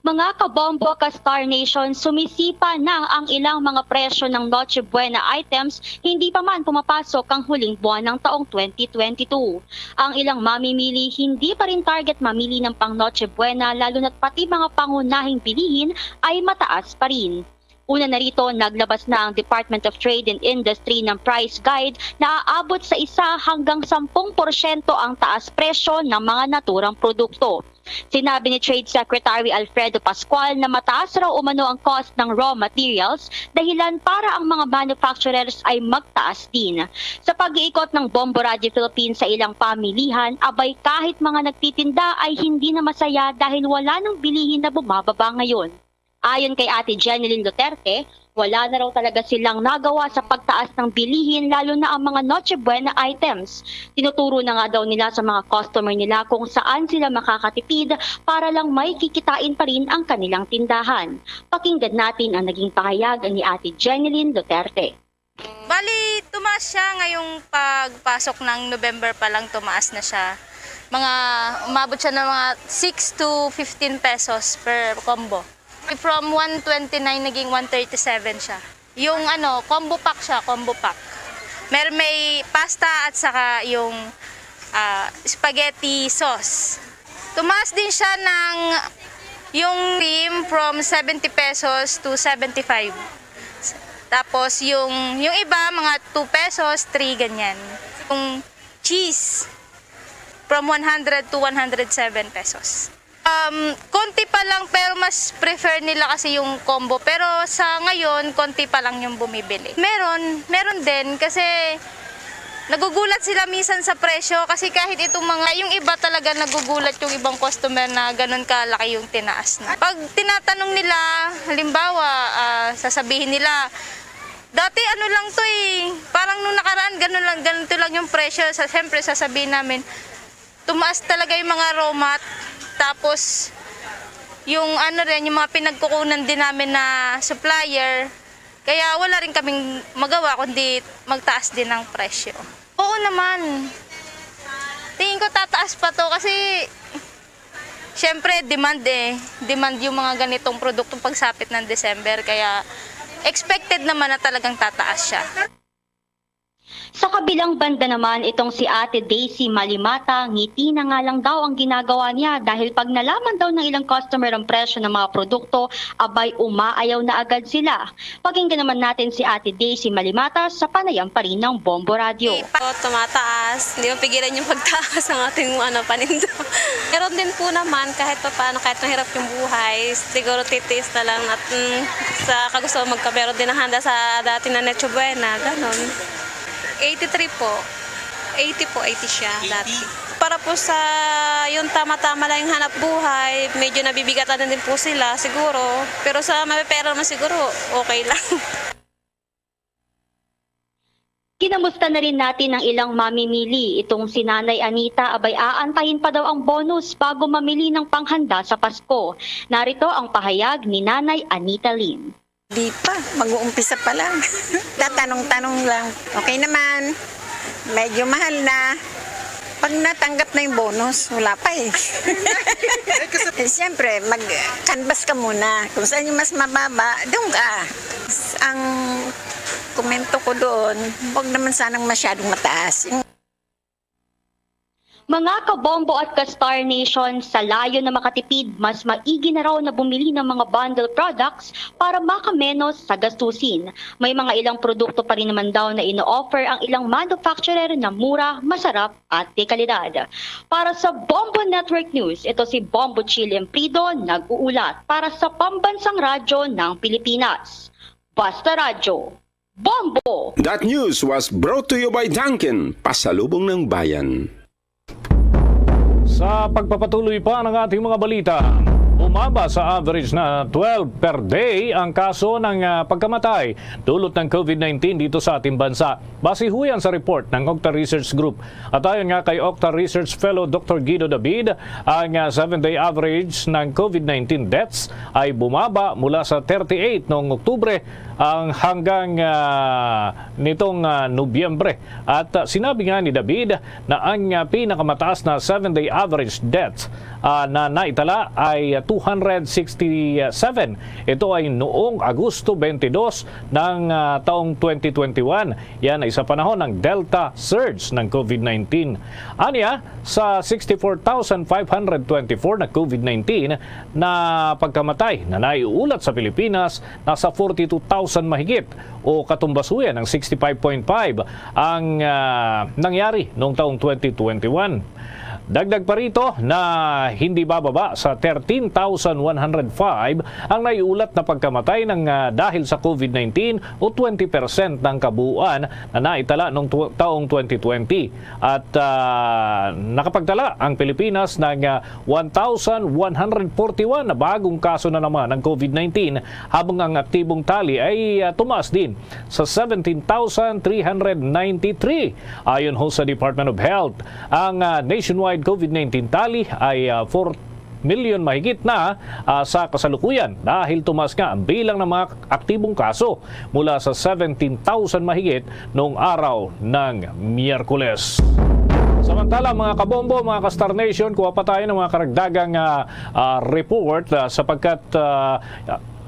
Mga kabombo ka Star Nation, sumisipa na ang ilang mga presyo ng Noche Buena items, hindi pa man pumapasok ang huling buwan ng taong twenty twenty-two. Ang ilang mamimili, hindi pa rin target mamili ng pang Noche Buena, lalo na't pati mga pangunahing bilihin ay mataas pa rin. Una na rito, naglabas na ang Department of Trade and Industry ng price guide na aabot sa isa hanggang sampung porsyento ang taas presyo ng mga naturang produkto. Sinabi ni Trade Secretary Alfredo Pascual na mataas raw umano ang cost ng raw materials, dahilan para ang mga manufacturers ay magtaas din. Sa pag-iikot ng Bombo Radio Philippines sa ilang pamilihan, abay, kahit mga nagtitinda ay hindi na masaya dahil wala nang bilihin na bumababa ngayon. Ayon kay Ate Jeneline Duterte, wala na raw talaga silang nagawa sa pagtaas ng bilihin, lalo na ang mga Noche Buena items. Tinuturo na nga daw nila sa mga customer nila kung saan sila makakatipid para lang may kikitain pa rin ang kanilang tindahan. Pakinggan natin ang naging pahayag ni Ate Jeneline Duterte. Bali, tumaas siya ngayong pagpasok ng November pa lang, tumaas na siya. Mga, umabot siya ng mga six to fifteen pesos per combo. From one twenty-nine, naging one thirty-seven siya. Yung ano, combo pack siya, combo pack. Mer may pasta at saka yung ah, spaghetti sauce. Tumaas din siya ng yung cream from seventy pesos to seventy-five. Tapos yung yung iba mga two pesos, three ganyan. Yung cheese from one hundred to one hundred seven pesos. Um, konti pa lang pero mas prefer nila kasi yung combo. Pero sa ngayon, konti pa lang yung bumibili. Meron, meron din kasi nagugulat sila minsan sa presyo kasi kahit itong mga, yung iba talaga nagugulat yung ibang customer na ganun kalaki yung tinaas na. Pag tinatanong nila, halimbawa, ah, sasabihin nila, dati ano lang to eh, parang nung nakaraan ganun lang, ganito lang yung presyo. Sa, siyempre sasabihin namin, tumaas talaga yung mga raw mat. Tapos, yung ano rin, yung mga pinagkukunan din namin na supplier, kaya wala rin kaming magawa kundi magtaas din ng presyo. Oo naman. Tingin ko tataas pa to kasi syempre demand eh. Demand yung mga ganitong produktong pagsapit ng December kaya expected naman na talagang tataas siya. Sa kabilang banda naman, itong si Ate Daisy Malimata, ngiti na nga lang daw ang ginagawa niya dahil pag nalaman daw ng ilang customer ang presyo ng mga produkto, abay umaayaw na agad sila. Pakinggan naman natin si Ate Daisy Malimata sa panayam pa rin ng Bombo Radyo. Hindi pa po tumataas. Hindi mapigilan yung pagtaas ng ating ano, paninda. Meron din po naman kahit pa paano, kahit mahirap yung buhay, siguro titiis na lang at mm, sa kagusto magkabero din ang handa sa dati na Noche Buena, ganon. eighty-three po. eighty po, eighty siya dati. Para po sa yung tama-tama lang yung hanap buhay, medyo nabibigatan na din po sila siguro. Pero sa mapipera naman siguro, okay lang. Kinamusta na rin natin ang ilang mamimili. Itong si Nanay Anita, abay aantayin pa daw ang bonus bago mamili ng panghanda sa Pasko. Narito ang pahayag ni Nanay Anita Lynn. Di pa, mag-uumpisa pa lang. Tatanong-tanong lang. Okay naman. Medyo mahal na. Pag natanggap na yung bonus, wala pa eh. Eh, Siyempre, mag-canvas ka muna. Kung saan yung mas mababa, doon ka. Ang komento ko doon, huwag naman sanang masyadong mataas. Yung Mga kabombo at ka-Star Nation, sa layo na makatipid, mas maigi na raw na bumili ng mga bundle products para makamenos sa gastusin. May mga ilang produkto pa rin naman daw na ino-offer ang ilang manufacturer na mura, masarap at de kalidad. Para sa Bombo Network News, ito si Bombo Chil Emprido nag-uulat para sa Pambansang Radyo ng Pilipinas. Basta Radyo, Bombo! That news was brought to you by Dunkin, pasalubong ng bayan. Sa pagpapatuloy pa ng ating mga balita, bumaba sa average na twelve per day ang kaso ng ah, pagkamatay dulot ng COVID nineteen dito sa ating bansa. Base ho yan sa report ng Octa Research Group. At ayon nga kay Octa Research Fellow Doctor Guido David, ang ah, seven-day average ng COVID nineteen deaths ay bumaba mula sa thirty-eight noong Oktubre ang hanggang, ah, nitong, ah, Nobyembre. At, ah, sinabi nga ni David na ang, ah, pinakamataas na seven-day average death, ah, na naitala ay, ah, two hundred sixty-seven. Ito ay noong Agosto twenty-two ng, ah, taong twenty twenty-one. Yan ay sa panahon ng Delta surge ng COVID nineteen. Anya, sa sixty-four thousand five hundred twenty-four na COVID nineteen na pagkamatay na naiulat sa Pilipinas, nasa forty-two thousand mahigit o katumbasuyan ng sixty-five point five ang, ah, nangyari noong taong twenty twenty-one. Dagdag pa rito na hindi bababa sa thirteen thousand one hundred five ang naiulat na pagkamatay ng, ah, dahil sa COVID nineteen o twenty percent ng kabuuan na naitala noong tu-, taong twenty twenty. At, ah, nakapagtala ang Pilipinas ng, ah, one thousand one hundred forty-one na bagong kaso na naman ng COVID nineteen, habang ang aktibong tali ay, ah, tumaas din sa seventeen thousand three hundred ninety-three. Ayon ho sa Department of Health, ang, ah, nationwide COVID nineteen tali ay, ah, four milyon mahigit na, ah, sa kasalukuyan, dahil tumaas nga ang bilang ng mga aktibong kaso mula sa seventeen thousand mahigit noong araw ng Miyerkules. Samantala, mga kabombo, mga ka-Star Nation, kuha pa tayo ng mga karagdagang, ah, ah, report, ah, sapagkat, ah,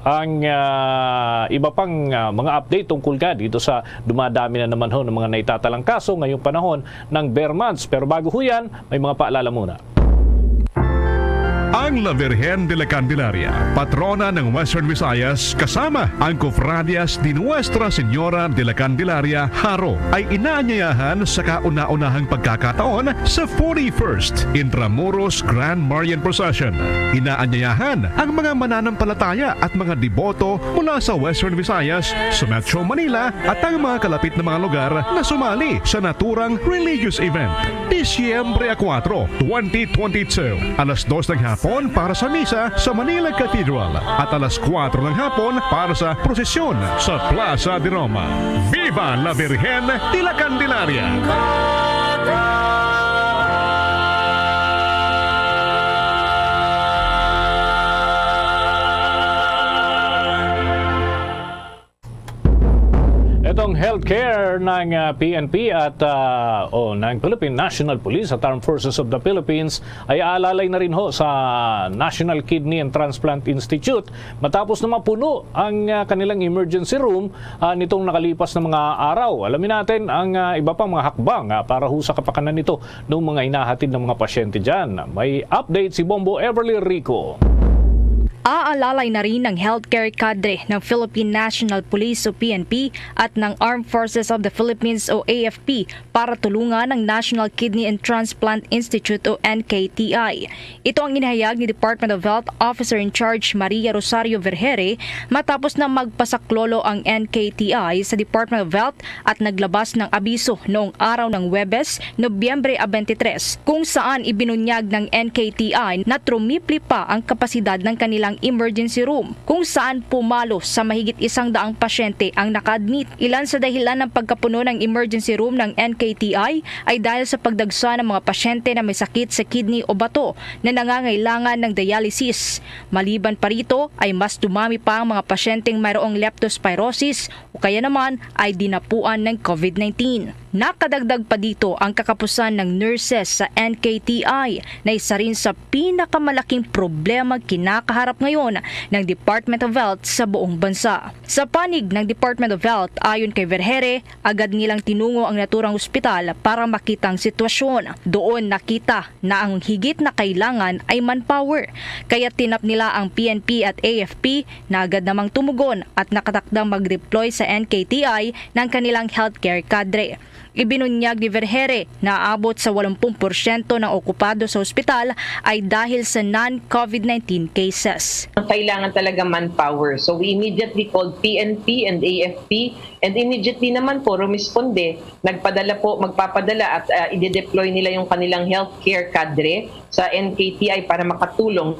ang, ah, iba pang, ah, mga update tungkol nga dito sa dumadami na naman ho ng mga naitatalang kaso ngayong panahon ng ber months. Pero bago ho yan, may mga paalala muna. Ang La Virgen de la Candelaria, patrona ng Western Visayas, kasama ang Cofradias de Nuestra Señora de la Candelaria, Jaro, ay inaanyayahan sa kauna-unahang pagkakataon sa forty-first Intramuros Grand Marian Procession. Inaanyayahan ang mga mananampalataya at mga deboto mula sa Western Visayas, sa Metro Manila, at ang mga kalapit na mga lugar na sumali sa naturang religious event. Disyembre a kuwatro, twenty twenty-two, alas dos ng hapon para sa misa sa Manila Cathedral at alas kuwatro ng hapon para sa prosesyon sa Plaza de Roma. Viva la Virgen de la Candelaria! Itong healthcare ng, ah, P N P at, ah, o ng Philippine National Police at Armed Forces of the Philippines ay aalalay na rin ho sa National Kidney and Transplant Institute matapos na mapuno ang, ah, kanilang emergency room, ah, nitong nakalipas na mga araw. Alamin natin ang, ah, iba pang mga hakbang, ah, para ho sa kapakanan nito ng mga hinahatid ng mga pasyente dyan. May update si Bombo Everly Rico. Aalalay na rin ang healthcare cadre ng Philippine National Police o P N P at ng Armed Forces of the Philippines o A F P para tulungan ang National Kidney and Transplant Institute o N K T I. Ito ang inihayag ni Department of Health Officer in Charge Maria Rosario Vergere matapos na magpasaklolo ang N K T I sa Department of Health at naglabas ng abiso noong araw ng Huwebes, Nobyembre twenty-three, kung saan ibinunyag ng N K T I na trumipli pa ang kapasidad ng kanilang emergency room, kung saan pumalo sa mahigit isang daang pasyente ang naka-admit. Ilan sa dahilan ng pagkapuno ng emergency room ng N K T I ay dahil sa pagdagsa ng mga pasyente na may sakit sa kidney o bato na nangangailangan ng dialysis. Maliban pa rito, ay mas dumami pa ang mga pasyenteng mayroong leptospirosis o kaya naman ay dinapuan ng COVID nineteen. Nakadagdag pa dito ang kakapusan ng nurses sa N K T I, na isa rin sa pinakamalaking problema kinakaharap ngayon ng Department of Health sa buong bansa. Sa panig ng Department of Health, ayon kay Vergere, agad nilang tinungo ang naturang ospital para makita ang sitwasyon. Doon nakita na ang higit na kailangan ay manpower, kaya tinap nila ang P N P at A F P na agad namang tumugon at nakatakdang mag-deploy sa N K T I ng kanilang healthcare cadre. Ibinunyag ni Vergere na abot sa walumpung porsyento ng okupado sa ospital ay dahil sa non-COVID nineteen cases. Ang kailangan talaga manpower. So we immediately called P N P and A F P, and immediately naman po rumisponde, nagpadala po, magpapadala at, ah, ide-deploy nila yung kanilang healthcare cadre sa N K T I para makatulong.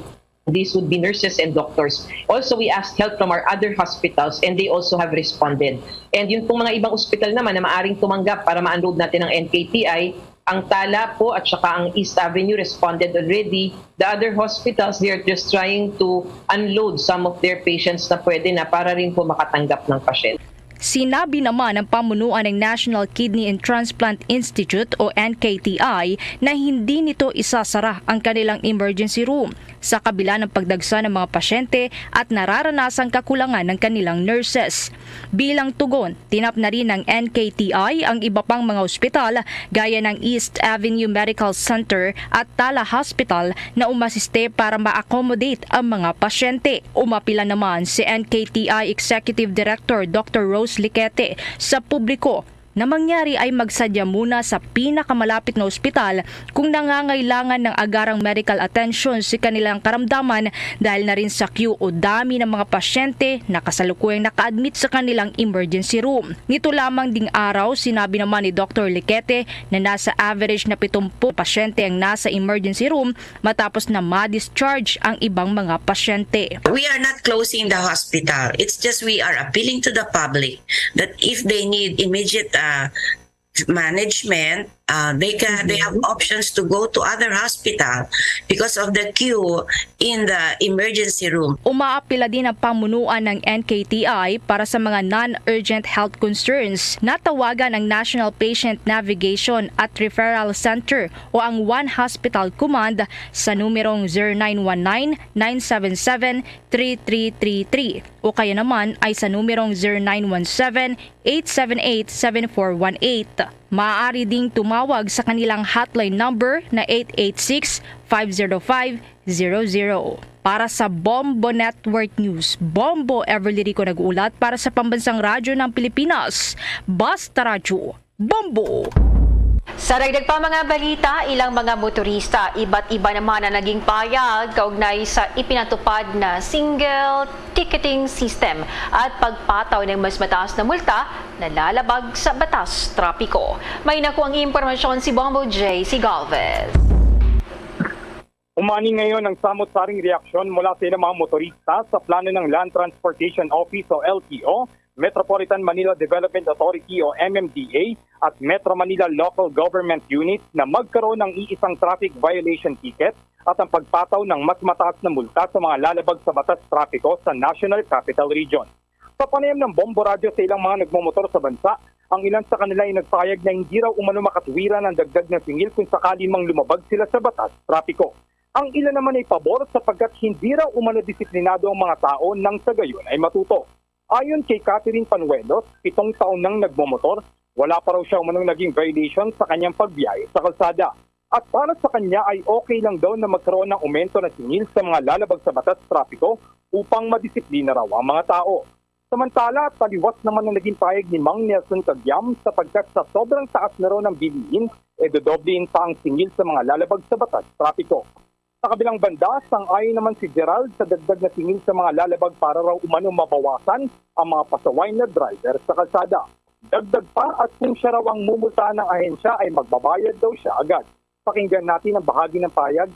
These would be nurses and doctors. Also, we asked help from our other hospitals and they also have responded. And yun pong mga ibang ospital naman na maaring tumanggap para ma-unload natin ang N K T I, Ang Tala po at saka ang East Avenue responded already. The other hospitals, they're just trying to unload some of their patients na pwede na para rin po makatanggap ng pasyente. Sinabi naman ng pamunuan ng National Kidney and Transplant Institute o N K T I na hindi nito isasara ang kanilang emergency room sa kabila ng pagdagsa ng mga pasyente at nararanasang kakulangan ng kanilang nurses. Bilang tugon, tinap na rin ng N K T I ang iba pang mga ospital gaya ng East Avenue Medical Center at Tala Hospital na umasiste para ma-accommodate ang mga pasyente. Umapila naman si N K T I Executive Director Doctor Rose Liquete sa publiko na mangyari ay magsadya muna sa pinakamalapit na ospital kung nangangailangan ng agarang medical attention si kanilang karamdaman dahil na rin sa queue o dami ng mga pasyente na kasalukuyang naka-admit sa kanilang emergency room. Nito lamang ding araw, sinabi naman ni Doctor Liquete na nasa average na pitong puluh pasyente ang nasa emergency room matapos na ma-discharge ang ibang mga pasyente. We are not closing the hospital. It's just we are appealing to the public that if they need immediate uh, management, uh, they can they have options to go to other hospital because of the queue in the emergency room. Umaapila din ang pamunuan ng N K T I para sa mga non-urgent health concerns. Natawagan ang National Patient Navigation at Referral Center o ang One Hospital Command sa numerong zero nine one nine, nine seven seven, three three three three o kaya naman ay sa numerong zero nine one seven, eight seven eight, seven four one eight. Maaari ding tumawag sa kanilang hotline number na eight eight six, five zero five, zero zero. Para sa Bombo Network News, Bombo Everly Rico nag-uulat para sa Pambansang Radyo ng Pilipinas, Basta Radyo, Bombo! Sa dagdag pa mga balita, ilang mga motorista iba't iba naman ang naging payag kaugnay sa ipinatupad na single ticketing system at pagpataw ng mas mataas na multa na lalabag sa batas trapiko. May nakuang impormasyon si Bombo J C Galvez. Umani ngayon ang samot-saring reaksyon mula sa ilang mga motorista sa plano ng Land Transportation Office o L T O, Metropolitan Manila Development Authority o M M D A, at Metro Manila Local Government Unit na magkaroon ng iisang traffic violation ticket at ang pagpataw ng mas mataas na multa sa mga lalabag sa batas trapiko sa National Capital Region. Sa panayam ng Bombo Radyo sa ilang mga nagmomotor sa bansa, ang ilan sa kanila ay nagpahayag na hindi raw umano makatuwiran ang dagdag na singil kung sakali mang lumabag sila sa batas trapiko. Ang ilan naman ay pabor sapagkat hindi raw umano disiplinado ang mga tao nang sa gayon ay matuto. Ayon kay Catherine Panuelos, pitong taon nang nagmomotor, wala pa raw siya umanong naging violation sa kanyang pagbiyahe sa kalsada. At para sa kanya ay okay lang daw na magkaroon ng aumento na singil sa mga lalabag sa batas trapiko upang madisiplina raw ang mga tao. Samantala, taliwas naman ang naging pahayag ni Mang Nelson Caguillam sapagkat sa sobrang taas na raw ng bilihin, e dodoblihin pa ang singil sa mga lalabag sa batas trapiko. Sa kabilang banda, sang-ayon naman si Gerald sa dagdag na singil sa mga lalabag para raw umano mabawasan ang mga pasaway na driver sa kalsada. Dagdag pa, at kung siya raw ang mumultahan ng ahensya ay magbabayad daw siya agad. Pakinggan natin ang bahagi ng pahayag.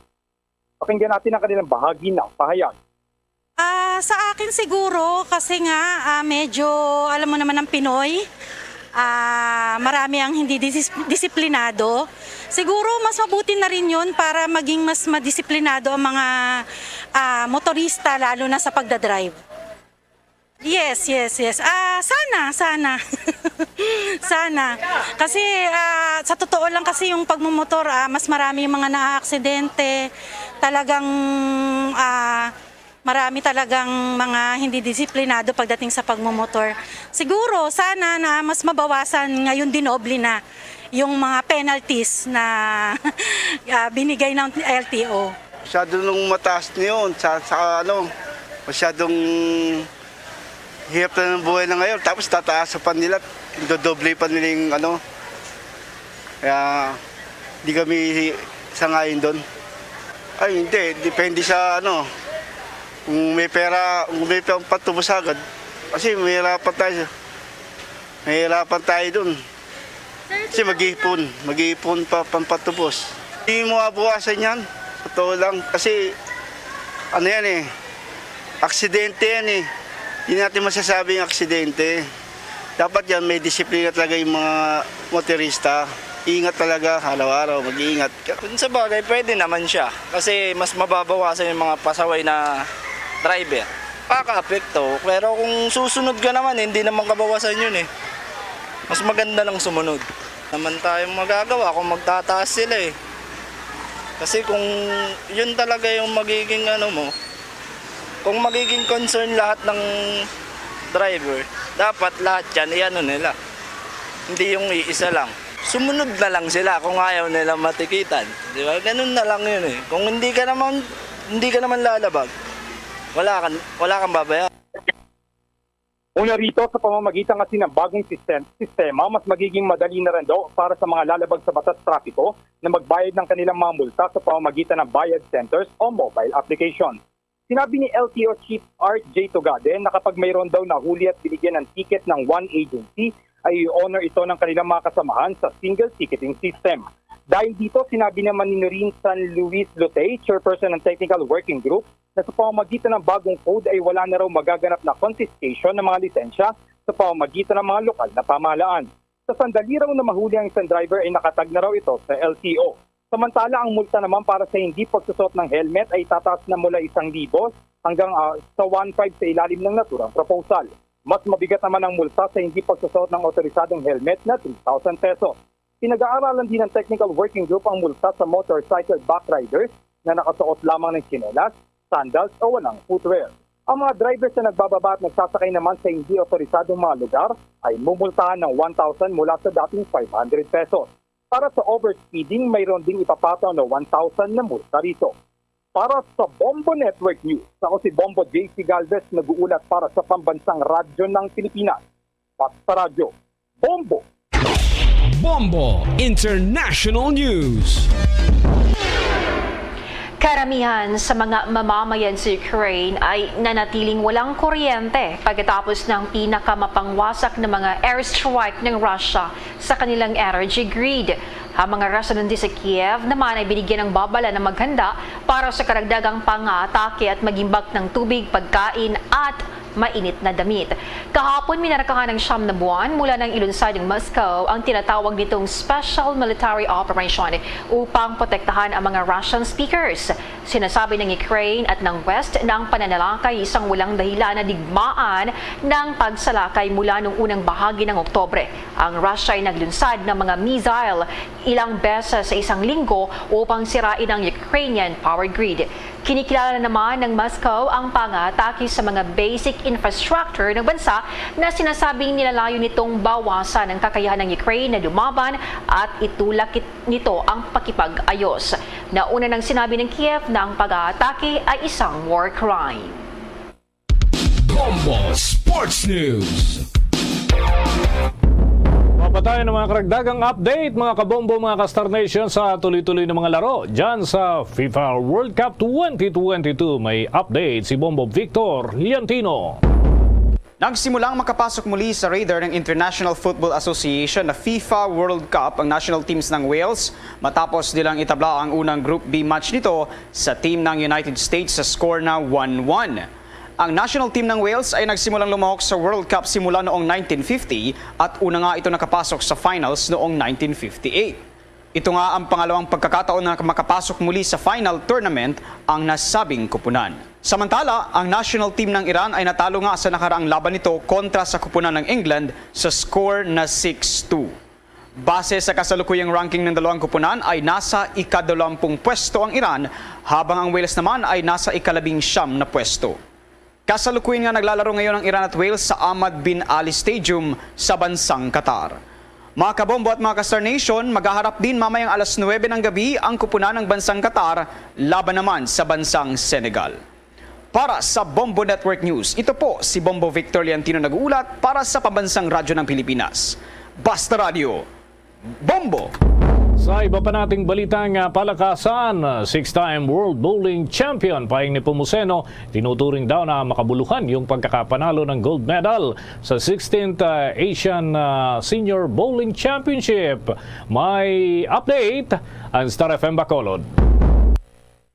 Pakinggan natin ang kanilang bahagi ng pahayag. Ah, sa akin siguro, kasi nga, ah, medyo, alam mo naman ang Pinoy, ah, marami ang hindi disis- disiplinado. Siguro mas mabuti na rin yun para maging mas madisiplinado ang mga ah, motorista, lalo na sa pagdadrive. Yes, yes, yes. Ah, sana, sana. Sana. Kasi ah, sa totoo lang kasi yung pagmumotor, ah, mas marami yung mga naaaksidente. Talagang ah, marami talagang mga hindi disiplinado pagdating sa pagmumotor. Siguro, sana na mas mabawasan ngayon, dinoble na yung mga penalties na ah, binigay ng L T O. Masyado nung mataas na yun sa, sa ano, masyadong hirap na ng buhay na ngayon. Tapos tataas pa nila, dodoble pa nila yung ano. Kaya hindi kami sangayon doon. Ay, hindi. Depende sa ano, kung may pera, kung may pang patubos agad. Kasi mahirapan tayo. Mahirapan tayo doon. Kasi mag-iipon, mag-iipon pa pampatubos. Hindi mo mabawasan yan, sa totoo lang. Kasi ano yan eh, aksidente yan eh. Hindi natin masasabing aksidente. Dapat yan, may disiplina talaga yung mga motorista. Ingat talaga, araw-araw, mag-iingat. Kung sa bagay, pwede naman siya. Kasi mas mababawasan yung mga pasaway na driver. Kakaapekto, pero kung susunod ka naman, hindi naman kabawasan yun eh. Mas maganda lang sumunod. Naman tayong magagawa kung magtataas sila eh. Kasi kung yun talaga yung magiging ano mo, kung magiging concern lahat ng driver, dapat lahat yan iano nila. Hindi yung iisa lang. Sumunod na lang sila kung ayaw nila matikitan. Di ba? Ganun na lang yun eh. Kung hindi ka naman, hindi ka naman lalabag, wala kang, wala kang babayaran. Una rito, sa pamamagitan kasi ng bagong sistem, sistema, mas magiging madali na rin daw para sa mga lalabag sa batas trapiko na magbayad ng kanilang mga multa sa pamamagitan ng bayad centers o mobile application. Sinabi ni L T O Chief Art J Tugade na kapag mayroon daw nahuli at binigyan ng ticket ng one agency, ay i-honor ito ng kanilang mga kasamahan sa single ticketing system. Dahil dito, sinabi naman ni Noreen San Luis Lutey, chairperson ng Technical Working Group, na sa pamamagitan ng bagong code ay wala na raw magaganap na confiscation ng mga lisensya sa pamamagitan ng mga lokal na pamahalaan. Sa sandali raw na mahuli ang isang driver ay nakatag na raw ito sa L T O. Samantala, ang multa naman para sa hindi pagsusuot ng helmet ay tataas na mula isang libo hanggang ah, sa one five sa ilalim ng naturang proposal. Mas mabigat naman ang multa sa hindi pagsusuot ng otorisadong helmet na three thousand pesos. Pinag-aaralan din ng Technical Working Group ang multa sa motorcycle back riders na nakasuot lamang ng tsinelas, sandals o walang footwear. Ang mga drivers na nagbababa at nagsasakay naman sa hindi otorisadong mga lugar ay mumultahan ng one thousand mula sa dating five hundred pesos. Para sa overspeeding, mayroon ding ipapataw na one thousand na multa rito. Para sa Bombo Network News, ako si Bombo J C Galvez, nag-uulat para sa Pambansang Radyo ng Pilipinas. Basta Radyo, Bombo! Bombo International News. Karamihan sa mga mamamayan sa Ukraine ay nanatiling walang kuryente pagkatapos ng pinakamapangwasak na mga airstrike ng Russia sa kanilang energy grid. Ang mga residente sa Kiev naman ay binigyan ng babala na maghanda para sa karagdagang pangatake at mag-imbak ng tubig, pagkain at mainit na damit. Kahapon, minarkahan ng siyam na buwan mula nang ilunsad ng Moscow ang tinatawag nitong special military operation upang protektahan ang mga Russian speakers. Sinasabi ng Ukraine at ng West na ang pananalakay ay isang walang dahilan na digmaan ng pagsalakay mula noong unang bahagi ng Oktobre. Ang Russia ay naglunsad ng mga missile ilang beses sa isang linggo upang sirain ang Ukrainian power grid. Kinikilala naman ng Moscow ang pangatake sa mga basic infrastructure ng bansa na sinasabing nilalayo nitong bawasan ang kakayahan ng Ukraine na lumaban at itulak nito ang pakikipag-ayos. Nauna nang sinabi ng Kiev na ang pag-aatake ay isang war crime. Bombo Sports News. Mapatayan ang mga karagdagang update, mga kabombo, mga ka-Star Nation, sa tuloy-tuloy na mga laro dyan sa FIFA World Cup twenty twenty-two. May update si Bombo Victor Liantino. Nagsimula ang makapasok muli sa radar ng International Football Association na FIFA World Cup ang national teams ng Wales matapos nilang itabla ang unang Group B match nito sa team ng United States sa score na one one. Ang national team ng Wales ay nagsimulang lumahok sa World Cup simula noong nineteen fifty at una nga ito nakapasok sa finals noong nineteen fifty-eight. Ito nga ang pangalawang pagkakataon na makapasok muli sa final tournament ang nasabing kupunan. Samantala, ang national team ng Iran ay natalo nga sa nakaraang laban nito kontra sa kupunan ng England sa score na six two. Base sa kasalukuyang ranking ng dalawang kupunan ay nasa ikadalawampung pwesto ang Iran, habang ang Wales naman ay nasa ikalabing siyam na pwesto. Kasalukuyan nga naglalaro ngayon ang Iran at Wales sa Ahmad bin Ali Stadium sa bansang Qatar. Mga kabombo at mga ka-Star Nation, maghaharap din mamayang alas nuwebe ng gabi ang kupunan ng bansang Qatar laban naman sa bansang Senegal. Para sa Bombo Network News, ito po si Bombo Victor Liantino nag-uulat para sa Pambansang Radyo ng Pilipinas. Basta Radyo, Bombo! Sa iba pa nating balitang ah, palakasan, six-time world bowling champion Paeng Nepomuceno, tinuturing daw na makabuluhan yung pagkakapanalo ng gold medal sa sixteenth ah, Asian ah, Senior Bowling Championship. May update ang Star F M Bacolod.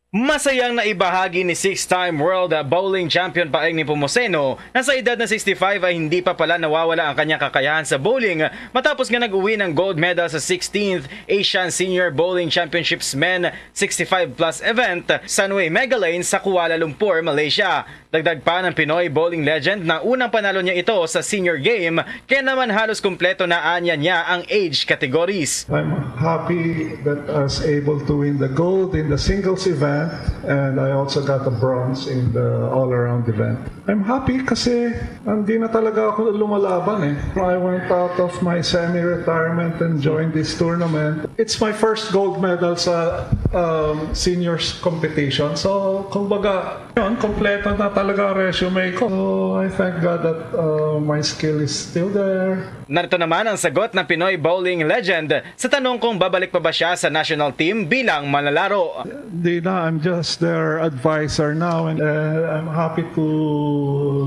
Masayang naibahagi ni six-time world bowling champion Paeng Nepomuceno na sa edad na sixty-five ay hindi pa pala nawawala ang kanyang kakayahan sa bowling matapos nga nag-uwi ng gold medal sa sixteenth Asian Senior Bowling Championships Men sixty-five plus event sa Nui Mega Lane sa Kuala Lumpur, Malaysia. Dagdag pa ng Pinoy bowling legend na unang panalo niya ito sa senior game, kaya naman halos kumpleto na anya niya ang age categories. I'm happy that I was able to win the gold in the singles event, and I also got the bronze in the all-around event. I'm happy kasi hindi na talaga ako lumalaban eh. I went out of my semi-retirement and joined this tournament. It's my first gold medal sa um, seniors competition. So, kumbaga, yun, kompleto na talaga ang resume ko. So, I thank God that uh, my skill is still there. Narito naman ang sagot ng Pinoy bowling legend sa tanong kung babalik pa ba siya sa national team bilang manlalaro. Dina, I'm just their advisor now, and uh, I'm happy to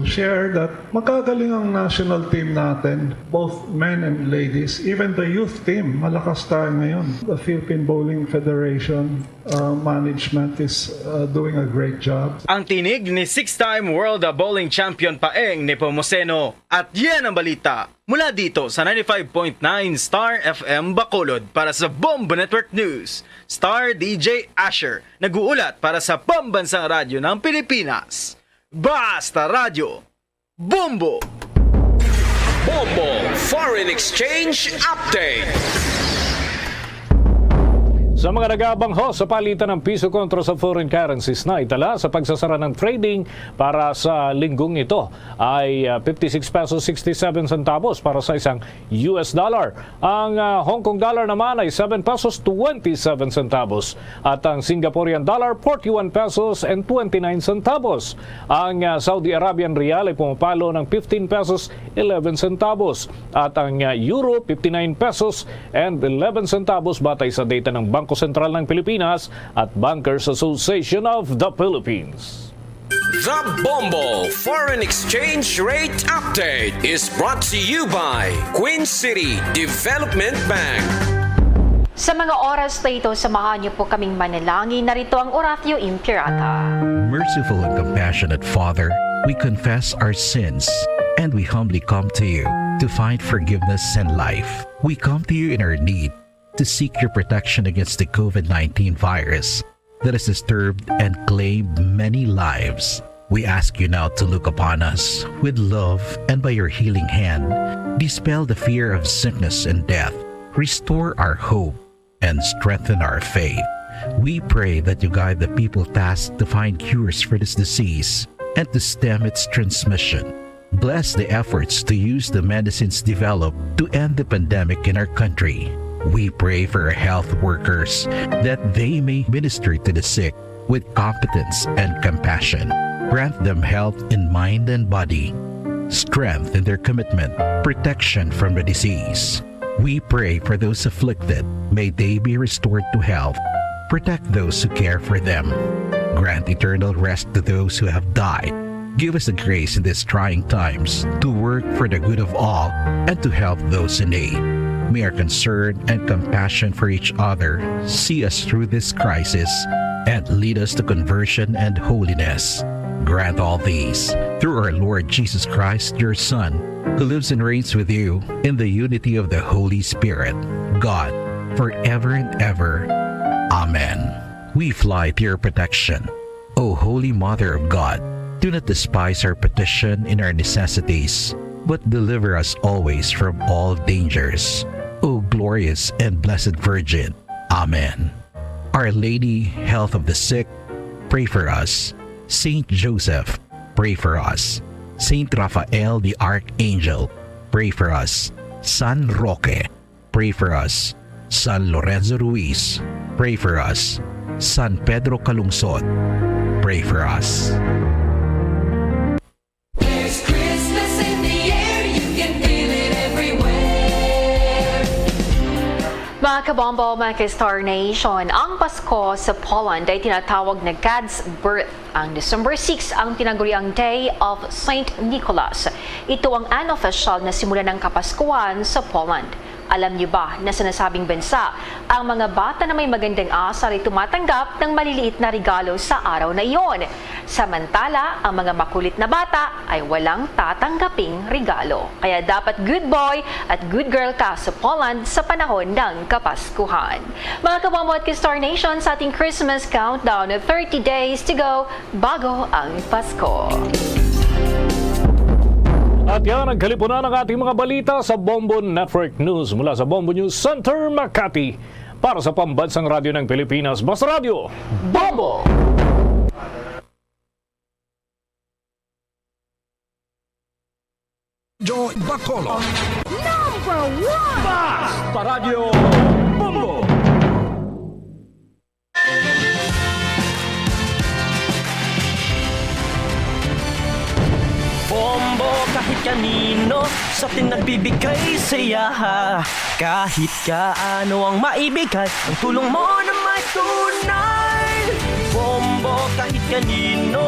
share that magagaling ang national team natin, both men and ladies. Even the youth team, malakas tayo ngayon. The Philippine Bowling Federation uh, management is uh, doing a great job. Ang tinig ni six-time world bowling champion Paeng Nepomuceno. At yan ang balita mula dito sa ninety-five point nine Star F M Bacolod. Para sa Bombo Network News, Star D J Asher, nag-uulat para sa Pambansang Radyo ng Pilipinas. Basta Radyo, Bombo! Bombo Foreign Exchange Update. Sa mga nag-aabang ho sa palitan ng piso kontra sa foreign currencies na itala sa pagsasara ng trading para sa linggong ito ay ah, fifty-six pesos sixty-seven centavos para sa isang U S dollar. Ang ah, Hong Kong dollar naman ay seven pesos twenty-seven centavos at ang Singaporean dollar forty-one pesos and twenty-nine centavos. Ang ah, Saudi Arabian riyal ay pumapalo ng fifteen pesos eleven centavos at ang ah, euro fifty-nine pesos and eleven centavos batay sa data ng Bangko Sentral ng Pilipinas at Bankers Association of the Philippines. The Bombo Foreign Exchange Rate Update is brought to you by Queen City Development Bank. Sa mga oras na ito, samahan niyo po kaming manalangin. Narito ang Oratio Imperata. Merciful and compassionate Father, we confess our sins and we humbly come to you to find forgiveness and life. We come to you in our need to seek your protection against the COVID nineteen virus that has disturbed and claimed many lives. We ask you now to look upon us with love and by your healing hand, dispel the fear of sickness and death, restore our hope, and strengthen our faith. We pray that you guide the people tasked to find cures for this disease and to stem its transmission. Bless the efforts to use the medicines developed to end the pandemic in our country. We pray for our health workers that they may minister to the sick with competence and compassion. Grant them health in mind and body, strength in their commitment, protection from the disease. We pray for those afflicted. May they be restored to health. Protect those who care for them. Grant eternal rest to those who have died. Give us the grace in these trying times to work for the good of all and to help those in need. May our concern and compassion for each other see us through this crisis and lead us to conversion and holiness. Grant all these through our Lord Jesus Christ, your Son, who lives and reigns with you in the unity of the Holy Spirit, God, forever and ever. Amen. We fly to your protection, O Holy Mother of God. Do not despise our petition in our necessities, but deliver us always from all dangers, O glorious and blessed Virgin. Amen. Our Lady, Health of the Sick, pray for us. Saint Joseph, pray for us. Saint Raphael the Archangel, pray for us. San Roque, pray for us. San Lorenzo Ruiz, pray for us. San Pedro Calungsod, pray for us. There's Christmas in the air, you can feel it everywhere. Mga kabombo, mga ka-Star Nation, ang Pasko sa Poland ay tinatawag na God's Birth. Ang December six ang tinaguriang Day of Saint Nicholas. Ito ang unofficial na simula ng Kapaskuhan sa Poland. Alam niyo ba na sa nasabing bansa, ang mga bata na may magandang asal ay tumatanggap ng maliliit na regalo sa araw na iyon? Samantala, ang mga makulit na bata ay walang tatanggaping regalo. Kaya dapat good boy at good girl ka sa Poland sa panahon ng Kapaskuhan. Mga kabombo at ka-Star Nation, sa ating Christmas countdown, thirty days to go bago ang Pasko. At yan ang kalipunan ng ating mga balita sa Bombo Network News. Mula sa Bombo News Center, Makati, para sa Pambansang Radyo ng Pilipinas, Basta Radyo, Bombo! Joy Bacolod. Number one! Basta Radyo, Bombo! Bombo kahit kanino, sa atin nagbibigay saya. Kahit kaano ang maibigay, ang tulong mo na may tunay. Bombo kahit kanino,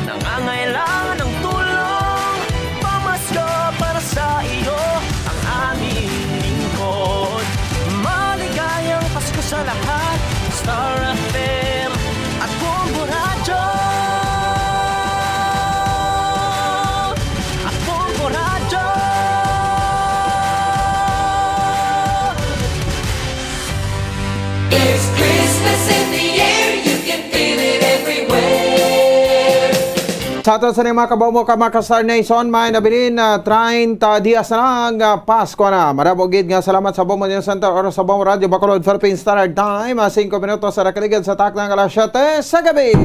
nangangailangan ng tulong. Pamasko para sa iyo, ang aming lingkod. Maligayang Pasko sa lahat, Star F M at Bombo Radyo. At Bombo Radyo. It's Christmas in the air, you can feel it everywhere. Sa aton sa mga kabombo kag mga ka-Star Nation, may nabilin na treinta dias na lang, ah, Pasko na. Madamo gid nga salamat sa Bombo News Center, oras sa Bombo Radyo Bacolod, Philippine Standard Time, ah, singko minutos sa nakaligad sa takna nga alas siyete sa gabi.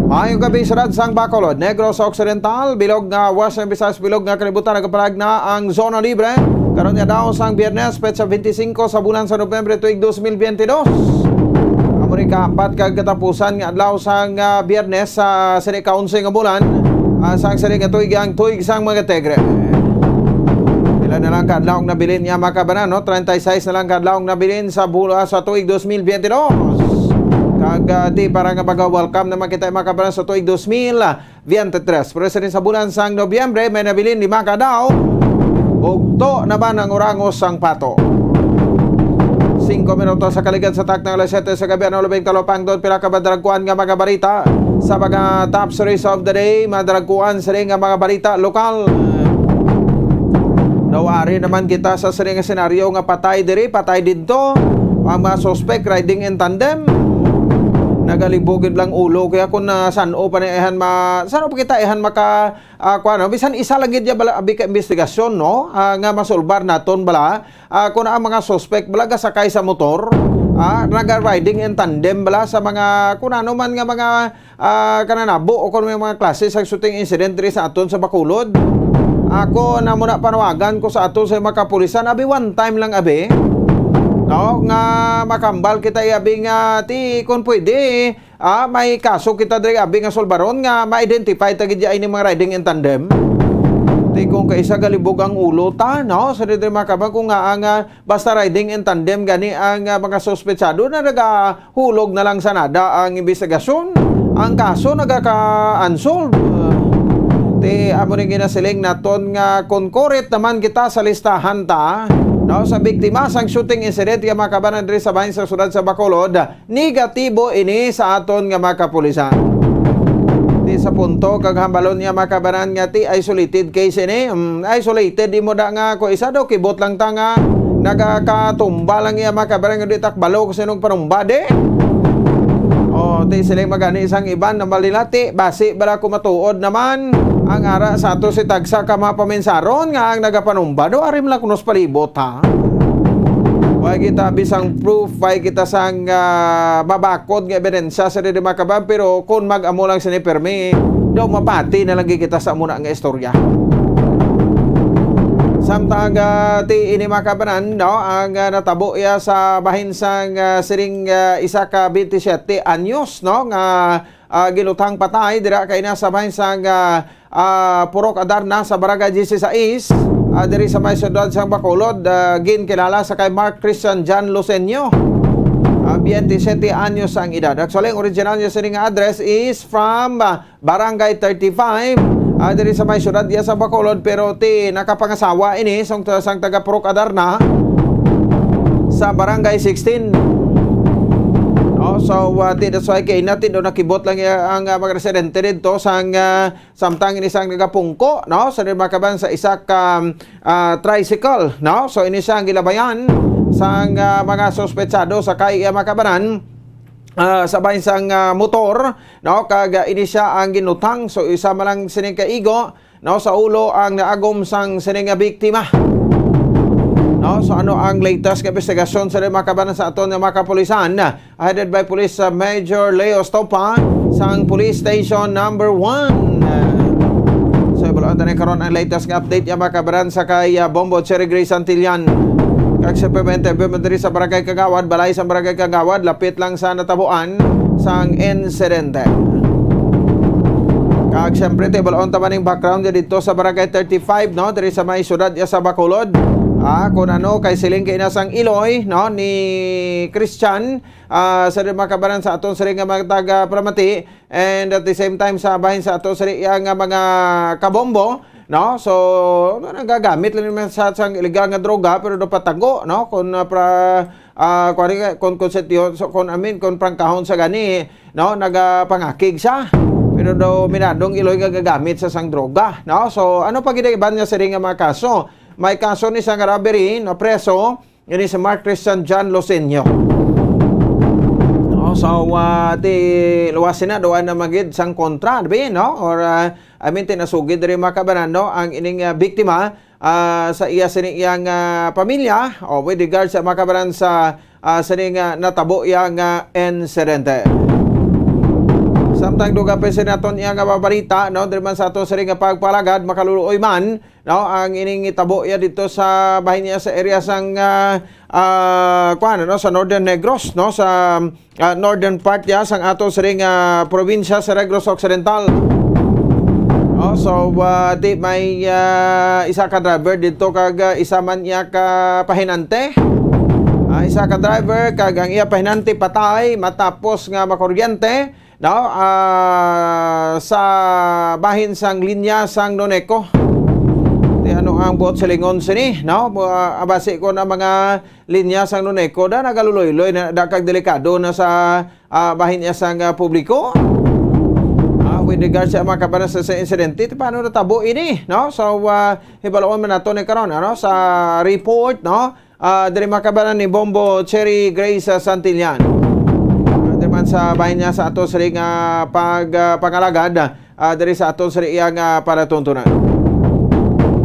Maayong gabi, syudad sang Bacolod, Negros Occidental, bilog nga Western Visayas, bilog nga kalibutan, nagapalag na ang zona libre. Karon nga adlaw sang Biyernes, petsa twenty-cinco sa bulan sa Nobyembre, tuig dos mil biyente dos. Amo ni kaapat ka katapusan nga adlaw sang, ah, Biyernes sa sini ka onse nga bulan, ah, sang sini nga tuig, ang tuig sang mga Tigre. Pila na lang ka adlaw ang nabilin niya, mga kabanan, no? Treinta y seis na lang ka adlaw ang nabilin sa bula sa tuig dos mil biyente dos. Kag, ah, ti para nga baga welcome naman kita, mga kabanan, sa tuig dos mil biyente tres. Pero sa rin sa bulan sang Nobyembre, may nabilin lima ka adlaw. Bugto naman ang urangos sang pato. Singko minutos sa kaligad sa takna alas siyete sa gabi, ano, labing talupangdon, pila ka madaragkuan nga mga balita sa mga top stories of the day, madaragkuan sa nga mga balita lokal. Nawari naman kita sa sini nga senaryo nga patay diri, patay didto. Ang mga suspect riding in tandem. Nagalibog gid lang ulo, kaya kung na san-o pa ni ihan ma-, san-o pa kita ihan maka, ah, kuwan, no? Bisan isa lang gid ya bala, abi ka investigasyon, no? Ah, nga masulbar naton bala. Ah, kung ang mga suspect bala gasakay sa motor, ah, naga-riding in tandem bala sa mga, kung ano man nga mga, ah, kananabo o kung may mga klase sa shooting incident diri sa aton sa Bacolod. Ako na muna panawagan ko sa aton sa mga kapulisan, abi, one time lang, abi. No, nga makambal kita, abi, nga ti, kung pwede, ah, may kaso kita diri, abi, nga sulbaron nga ma-identify ta gid ya ini mga riding in tandem. Ti kung kaisa galibog ang ulo ta, no? Sa diri, mga kabang, kung nga ang, ah, basta riding in tandem gani ang, ah, mga suspetsado na nagahulog na lang sa nada ang investigasyon. Ang kaso nagaka-unsolved. Ti amo ni ginasiling naton nga concurrent naman kita sa listahan ta, no, sa biktima sang shooting incident nga makabanan diri sa bahin sa siyudad sa Bacolod. Negatibo ini sa aton nga mga kapulisan. Ti sa punto kag hambalon niya, mga kabanan, nga ti isolated case ini. Mm, isolated, di mo da nga ko isa daw, kibot lang ta nga nagakatumba lang iya, mga kabanan, nga di takbalo ko sinong panumba, di. O, ti sila magani sang iban na malilati, basi bala ko matuod naman ang ara sa ato si tagsa ka mga paminsaron nga ang nagapanumba, do, arim lang kunos palibot, ha? Way kita bisang proof, way kita sang, ah, mabakod nga ebidensya sa diri, mga kabayan, pero kung mag-amo lang sini permi, daw mapati na lang kita sa amo na nga istorya. Samtang, ah, ti ini, mga kabanan, no, ang, ah, natabo iya sa bahin sang, ah, siring, ah, isa ka twenty-seven anyos, no, nga ah, ginutang patay dira kay na sa may sang, ah, ah, Purok Adarna sa Barangay dieciséis, ah, diri sa may siyudad sang Bacolod, ah, ginkilala sa kay Mark Christian John Lucenio. Ah, twenty-seven anyos ang edad. Actually, ang original niya sini nga address is from, ah, Barangay thirty-five, ah, diri sa may syudad iya sa Bacolod, pero ti nakapangasawa ini sang, sang taga Purok Adarna sa Barangay sixteen. No, so, ah, ti, that's why kay natin do nakibot lang iya ang, ah, mga residente dito sang, ah, samtang ini sang nagapungko, no, sa mga kababayan sa isa ka, ah, tricycle, no. So ini siya ang gilabayan sang, ah, mga suspetsado sa kay, ah, mga kababayan, ah, sa bahin sang, ah, motor, no, kag, ah, ini siya ang ginutang. So isa man lang sining kaigo, no, sa ulo ang naagom sang sining nga biktima. No, so ano ang latest nga investigasyon sa mga kababayan sa aton nga mga kapulisan? Headed by Police, uh, Major Leo Stopa sang Police Station Number One. So, ibalaan ta na karon ang latest nga update, ya, mga kababayan, sa kay, uh, Bombo Cherry Gray Santillan. Kag sa pagpa-interview mo diri sa Barangay Kagawad, balay sa Barangay Kagawad, lapit lang sa natabuan sang insidente. Kag siyempre, ti balaon ta man ning background ya dito sa Barangay thirty-five, no, diri sa may syudad ya sa Bacolod. Ah, kung ano, kay siling kay na sang iloy, no, ni Christian, ah, sa mga kababayan sa aton sari nga mga taga Palamati, and at the same time sa bahin sa aton sari nga mga kabombo, no? So, ano, nagagamit lang naman sa, sa illegal nga droga, pero do patago, no? Kung, ah, pra, ah, kung, ano nga, kung, kung sityo, so, kung, I mean, kung prangkahon sa gani, no? Nagapangakig siya. Pero do minadong iloy nga gagamit sa sang droga, no? So, ano pa gid ang iban nga sari nga mga kaso? May kaso ni sang robbery, no? Preso, ini si Mark Christian John Losenio. No, so, ah, ti luwas na, duwa na magid sang kontra, di ba, no? Or, ah, I mean, tinasugid diri, mga kababayan, no, ang ining, ah, biktima, ah, sa iya sini iyang, ah, pamilya, o with regard sa, mga kababayan, sa, ah, sini nga natabo iya nga insidente. Samtang dugang pa sini aton iya nga babalita, no, diri man sa aton sini nga pagpalagad, makaluluoy man, no, ang ining itabo iya dito sa bahin niya sa area sang, ah, ah, kuwan, ano, sa Northern Negros, no, sa, ah, northern part ya sang ato siring, ah, probinsya sa Negros Occidental. Oh, so, ah, di may, ah, isa ka driver dito kag, ah, isa man iya ka pahinante. Ah, isa ka driver kag ang iya pahinante patay matapos nga makuryente, no, ah, sa bahin sang linya sang Noneco. Di ano ang buot silingon sini, no? Bu-, ah, basi ko na mga linya sang Noneco da nagaluloy-loy na, da kag delikado na sa, ah, bahin niya sang, ah, publiko. Ah, with regards sa mga kababayan sa, sa insidente, paano natabo ini, no? So, ah, hibaloon man nato ni karon, ano, sa report, no? Ah, diri mga kababayan ni Bombo Cherry Grace, ah, Santillan. Ah, diri man sa bahin niya sa ato sari nga pag, ah, pangalagad, ah, diri sa ato sari iya nga palatuntunan.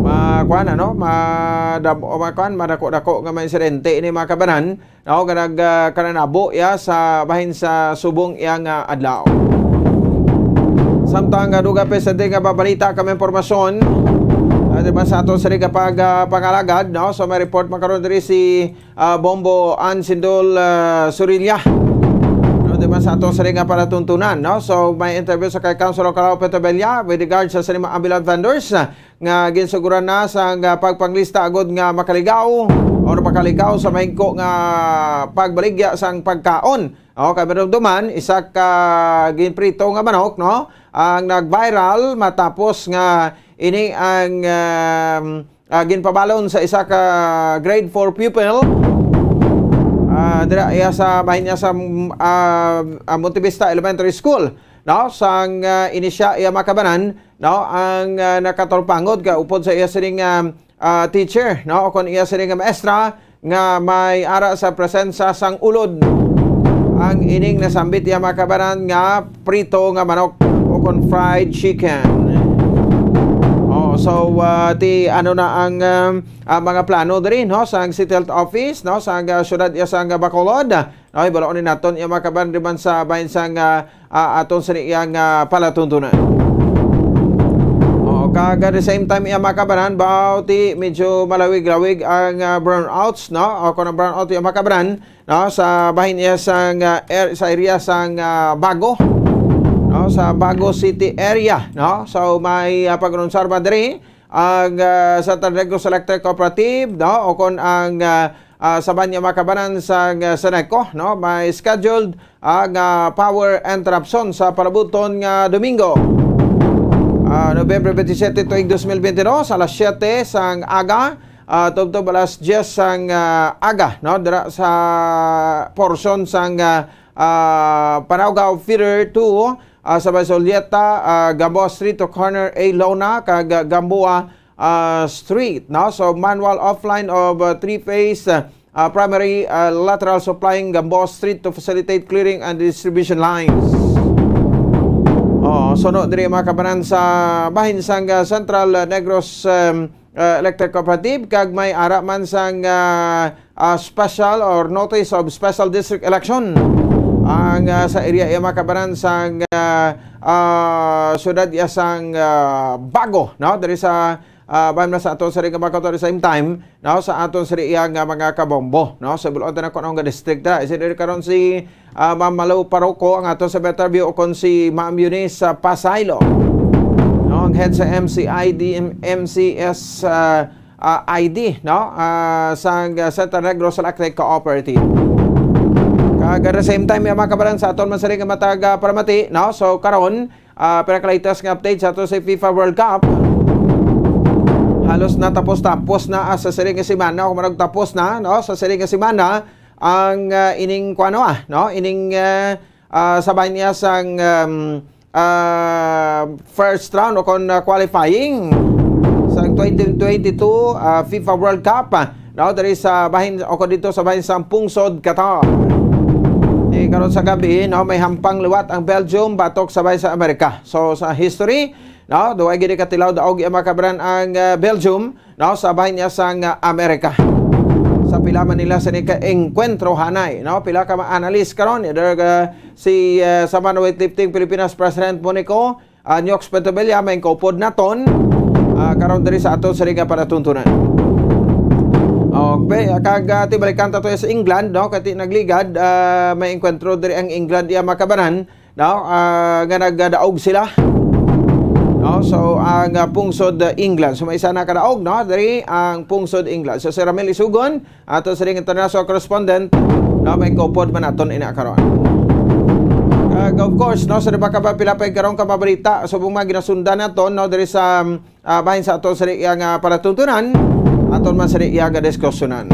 Ma-, kuan, ano, madam-, o ma-, kuan, madako-dako nga mga insidente ini, mga kababayan, no, nga nag, ah, kananabo ya sa bahin sa subong iya nga adlaw. Samtang, ah, dugang pa sa nga babalita kami impormasyon, ah, di ba, sa ato sa Liga pag, ah, pangalagad, no? So may report man karon diri si, ah, Bombo Ansindol, ah, Surilla. No, di ba, sa ato sa nga palatuntunan, no? So may interview sa kay Councilor Calao Petobella with regard sa sini mga ambulant vendors, ah, nga ginsuguran na sang, ah, pagpanglista agud nga makaligaw or makaligaw sa mahigko nga pagbaligya sang pagkaon. O, kay madumduman, isa ka ginprito nga manok, no, ang nag-viral matapos nga ini ang, um, ah, ginpabalon sa isa ka grade four pupil, ah, dira iya sa bahin niya sa, ah, ah, Montevista Elementary School, no, sang, ah, ini siya iya mga kababayan, no, ang, ah, nakatarupangod kay upod sa iya sining, ah, ah, teacher, no, o kon iya sining nga maestra nga may ara sa presensya sang ulod ang ining nasambit iya mga kababayan nga prito nga manok o kon fried chicken. Oh, so, ah, ti ano na ang, um, ah, mga plano diri, no, sang City Health Office, no, sang, ah, siyudad iya sang Bacolod. Okay, balaon ni naton iya mga kababayan diri man sa bahin sang, ah, ah, aton sa iyang, ah, palatuntunan. O, kag at the same time, iya mga kababayan, baw ti medyo malawig-lawig ang, ah, brownouts, no? O kung ang brownout, iya mga kababayan, no? Sa bahin iya sang, ah, er-, sa area sang, ah, Bago, no? Sa Bago City area, no? So, may, ah, pag-anunsar ba diri ang, ah, Central Negros Electric Cooperative, no? O kon ang, ah, ah, sa banya mga kababayan sa, ah, Seneco, no? May scheduled, ah, nga power interruption sa palabuton nga Domingo. Ah, November twenty-seven tuig dos mil twenty-two, alas siyete sang aga, ah, tubtob alas diyes sang, ah, aga, no? Dira sa portion sang, ah, ah, Panawgaw Feeder two, ah, sa Bay Solieta, ah, Gamboa Street to corner A Lona kag, ah, Gamboa, ah, Street, no? So, manual offline of, ah, three-phase, ah, ah, primary, ah, lateral supplying Gamboa Street to facilitate clearing and distribution lines. Oh, suno diri, mga kabanan, sa bahin sang, ah, Central, ah, Negros, um, ah, Electric Cooperative, kag may ara man sang, ah, ah, special or notice of special district election ang, ah, sa area iya, mga kabanan, sang, ah, ah, syudad iya sang, ah, Bago, no? Diri sa, ah, bahin man sa aton sa ring, mga kauturan, same time, no, sa aton sa iya nga mga kabombo, no? Sa bulotan na kung anong nga district dira. Isin diri karon si, ah, Ma'am Malo Paroko ang aton sa interview, o kon si Ma'am Eunice, ah, Pasaylo, no? Ang head sa M C I D, M C S, ah, ah, I D, no? Ah, sa, ah, Central Negros Electric Cooperative. Kag at the same time, mga kabanan, sa aton man sa ring matag, ah, paramati, no? So, karon, ah, pinaka-latest nga update sa ato sa FIFA World Cup. Halos natapos-tapos na, ah, sa siring nga semana, o marag tapos na, no? Sa siring nga semana, ang, ah, ining kuano, ah, no? Ining, ah, ah, sa bahin niya sang, um, ah, first round o kon, ah, qualifying sa twenty twenty-two, ah, FIFA World Cup, ah, no? Diri sa bahin, o kon dito sa bahin sang pungsod Qatar. Di karon sa gabi, no, may hampang liwat ang Belgium batok sa bahin sa Amerika. So, sa history, no, duwa gid katilaw daog iya, mga kabanan, ang, ah, Belgium, no, sa bahin niya sang, ah, Amerika. Sa pila man nila sini ka engkwentro hanay, no? Pila ka mga analyst karon, either, ah, si, ah, sa man weightlifting Pilipinas President Monico, ah, Nyox Pentobella, may kaupod naton, ah, karon diri sa aton sa ring nga palatuntunan. Okay, kag, ah, tibalikan ta to sa England, no? Kati nagligad, ah, may engkwentro diri ang England, iya, mga kabanan, no? Ah, nga nagadaog sila. No? So, ang, ah, pungsod, ah, England. So, may isa na kadaog, no? Diri ang pungsod England. So, si Ramil Isugon, ato sa ring international correspondent, no? May kaupod man naton ina karon. Kag, of course, no, sa di ba ka ba pila pa karon ka mabalita, subong mga ginasundan naton, no, diri sa, ah, bahin sa ato sa iya nga palatuntunan, aton man sa iya nga diskusyonan.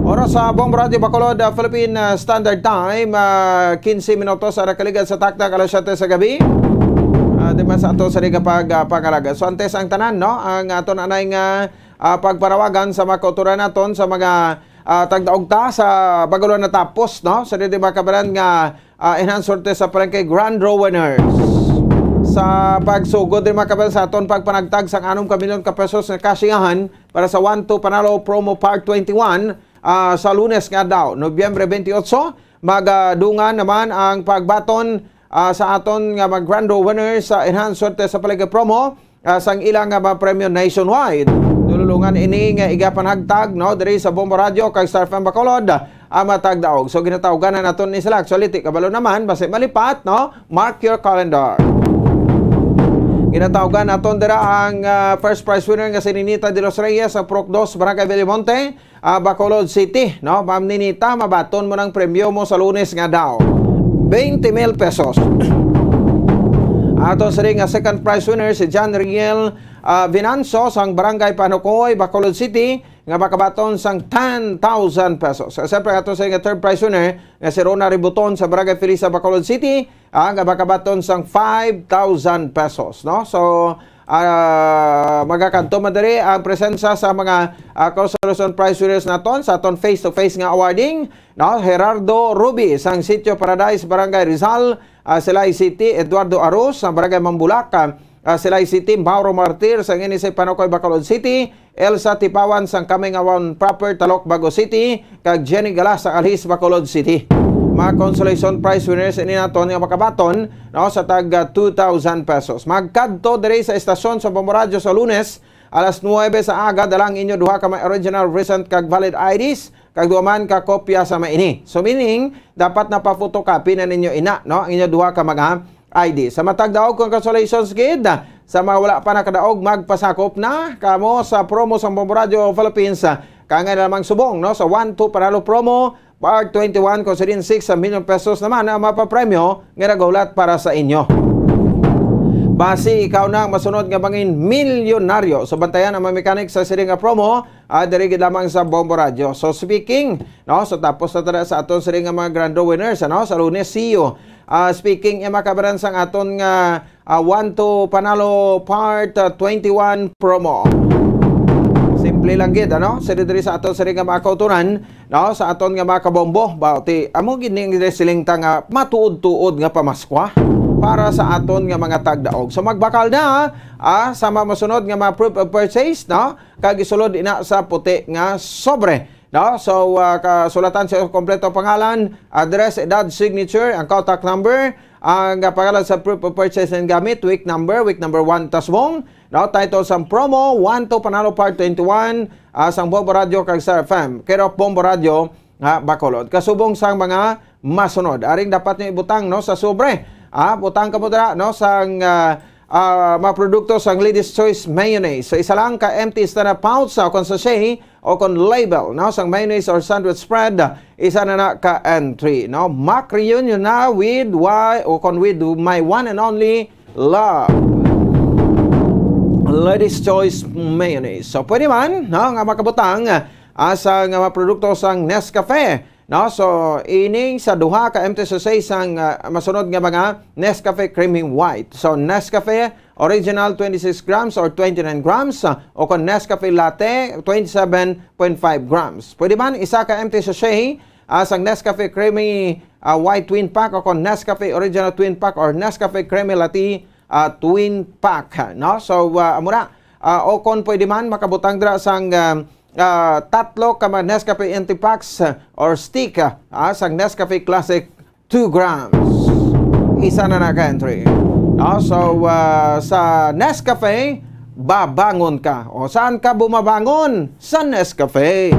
Oras sa Bombo Radyo Bacolod, ah, Philippine, ah, Standard Time, ah, quince minutos ang nakaligad sa taktak alas siyete sa gabi. Ah, di man sa ato sa ring pag, ah, pangalaga. So, antes ang tanan, no, ang aton anay nga, ah, pagparawagan sa mga kautoran naton sa mga, ah, tagdaog ta sa bagulo natapos, no? Sa di, mga kabanan, nga, ah, enhanced sorte sa palengke grand draw winners. Sa pagsugod ni, mga kabanan, sa aton pagpanagtag sang anom ka milyon ka pesos nga kasiyahan para sa One Two Panalo Promo Part twenty-one, ah, sa Lunes nga adlaw, Nobyembre twenty-eight, magadungan naman ang pagbaton, ah, sa aton nga mga grand draw winners sa enhanced sorte sa palengke promo, ah, sang ilang nga mga premyo nationwide. Dululungan ini nga igapanagtag, no, diri sa Bombo Radyo kag Star F M Bacolod, ang mga tagdaog. So, ginatawgan na naton ni sila. Actually, ti kabalo naman, basi malipat, no? Mark your calendar. Ginatawgan naton dira ang, ah, first prize winner nga si Ninita de los Reyes sa Purok Dos, Barangay Bellomonte, ah, Bacolod City, no? Ma'am Ninita, mabaton mo ng premyo mo sa Lunes nga daw. Twenty mil pesos. Ato sa ring nga second prize winner si John Riel, ah, Vinanzo sang Barangay Panukoy, Bacolod City, nga makabaton sang ten thousand pesos. Sa siyempre, ato sa ring nga third prize winner nga si Rona Ributon sa Barangay Felisa, Bacolod City, ah, nga makabaton sang five thousand pesos, no? So, ah, magakadto man diri ang presensya sa mga, ah, consolation prize winners naton sa aton face-to-face nga awarding, no? Gerardo Ruby sang Sitio Paradise, Barangay Rizal, ah, Silay City, Eduardo Arroz sa Barangay Mambulak, ah, ah, Silay City, Mauro Martir sang N S A Panukoy, Bacolod City, Elsa Tipawan sang Kamingawan Proper, Talok, Bago City, kag Jenny Galas sang Alhis, Bacolod City. Mga consolation prize winners ini naton nga makabaton, no, sa tag, ah, two thousand pesos. Magkadto diri sa estasyon sa Bombo Radyo sa Lunes, alas nuwebe sa aga, dala ang inyo duha ka may original, recent, kag valid I Ds, kag duha man ka kopya sa maini. So, meaning, dapat napa-photocopy na ninyo ina, no, ang inyo duha ka mga I D. Sa matag daog, congratulations gid. Sa mga wala pa nakadaog, magpasakop na kamo sa promo sa Bombo Radyo Philippines. Kangay na lamang subong, no, sa One Two Panalo Promo, Part twenty-one, kung sa din six million pesos naman ang mapapremyo nga naghulat para sa inyo. Basi ikaw na ang masunod nga mangin milyonaryo. So, bantayan ang mga mechanics sa sini nga promo, ah, diri gid lamang sa Bombo Radio. So, speaking, no, so tapos na tada sa aton sini nga mga grand winners, ano, sa Lunes, see you. Ah, speaking, eh, makabaran sang aton nga, ah, One to Panalo Part, ah, twenty-one promo. Simple lang gid, ano? Sa diri sa aton sini nga mga kauturan, no, sa aton nga mga kabombo, ba, ti, amo gid ning siling ta nga matuod-tuod nga pamaskwa para sa aton nga mga tagdaog. So, magbakal na, ah, sa mga masunod nga mga proof of purchase, no, kag isulod ina sa puti nga sobre, no? So, ah, kasulatan sa kompleto pangalan, address, edad, signature, ang contact number, ang, ah, pangalan sa proof of purchase and gamit, week number, week number one, tasbong, no? Title sang promo, One to Panalo Part twenty-one, ah, sang Bombo Radio kag Star F M. Care of Bombo Radio, ah, Bacolod. Kasubong sang mga masunod. Aring dapat nyo ibutang, no, sa sobre. Ah, butang kamo dira, no, sang, ah, ah, mga produkto sang Ladies Choice Mayonnaise. So, isa lang ka empty standard pouch sa kon sachet o kon label, no, sang mayonnaise or sandwich spread, isa na na ka entry, no? Mac reunion na with why o kon with my one and only love. Ladies Choice Mayonnaise. So, pwede man, no, nga makabutang, ah, sa nga mga produkto sang Nescafe. No? So, ining sa duha ka M T S S A sang, ah, masunod nga mga Nescafe Creamy White. So, Nescafe Original twenty-six grams or twenty-nine grams, ah, o kon Nescafe Latte twenty-seven point five grams. Pwede man isa ka M T S S A, ah, sang Nescafe Creamy, ah, White Twin Pack o kon Nescafe Original Twin Pack or Nescafe Creamy Latte, ah, Twin Pack, no? So, ah, amo na. Ah, o kon pwede man, makabutang dira sang, ah, ah, tatlo ka mga Nescafe Entry Packs, ah, or stick, ah, ah, sang Nescafe Classic, two grams. Isa na na ka entry. No? So, ah, sa Nescafe, babangon ka. O saan ka bumabangon? Sa Nescafe.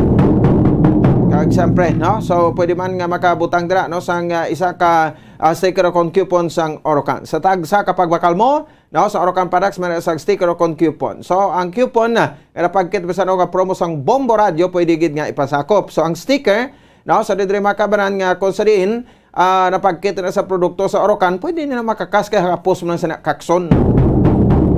Kag siyempre, no? So, pwede man nga makabutang dira, no, sang, ah, isa ka, ah, sticker o kon coupon sang Orocan. Sa tagsa ka pagbakal mo, no, sa Orocan products, may sa sticker o kon coupon. So, ang coupon, ah, nga napagkit bisan ano nga promo sang Bombo Radio, pwede gid nga ipasakop. So, ang sticker, no, sa didri makabanan nga kung sa diin, ah, napagkit na sa produkto sa Orocan, pwede na makakas kay hapos mo lang sa kakson,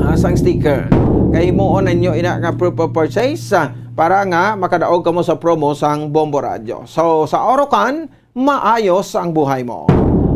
ah, sang sticker. Kay himuon ninyo ina nga proof of purchase, ah, para nga makadaog kamo sa promo sang Bombo Radio. So, sa Orocan, maayos ang buhay mo.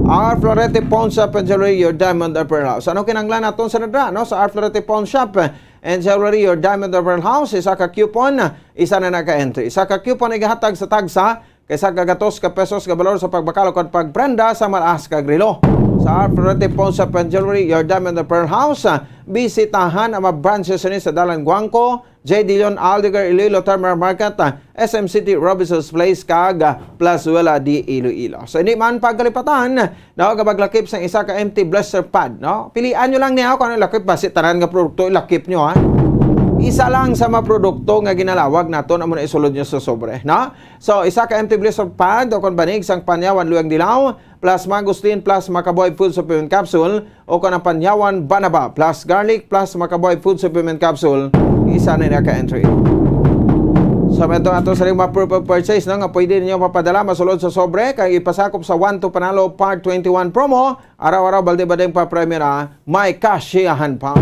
R Florete Pawn Shop and Jewelry, your diamond and pearl house. Ano kinahanglan naton sa nadra, no? Sa R Florete Pawn Shop and Jewelry, your diamond and pearl house, isa ka coupon, isa na na ka entry. Isa ka coupon igahatag sa tagsa kay sa kagatos ka pesos ka balor sa pagbakal o pagprenda sa malaas kag relo. Sa R Florete Pawn Shop and Jewelry, your diamond and pearl house, bisitahan ang mga branches ni sa Dalan Guangco, J D Leon, Aldegar, Iloilo Terminal Market, ah, S M City, Robinson's Place, kag, ah, Plazuela de Iloilo. So, hindi man pagkalipatan, no, nga maglakip sang isa ka empty blister pad, no? Pilian nyo lang niya kung ano lakip, basi tanan nga produkto ilakip nyo, ha? Isa lang sa mga produkto nga ginalawag naton amo na isulod nyo sa sobre, no? So, isa ka empty blister pad o kon banig sang Panyawan Luyang Dilaw, plus Mangosteen, plus Makabuhay Food Supplement Capsule, o kon ang Panyawan Banaba, plus Garlic, plus Makabuhay Food Supplement Capsule, isa na na ka entry. So, ito ato sa mga proof of purchase, no, nga pwede ninyo mapadala masulod sa sobre kay ipasakop sa One to Panalo Part twenty-one promo. Araw-araw, balde-baldeng pa premyo na, may kasiyahan pa.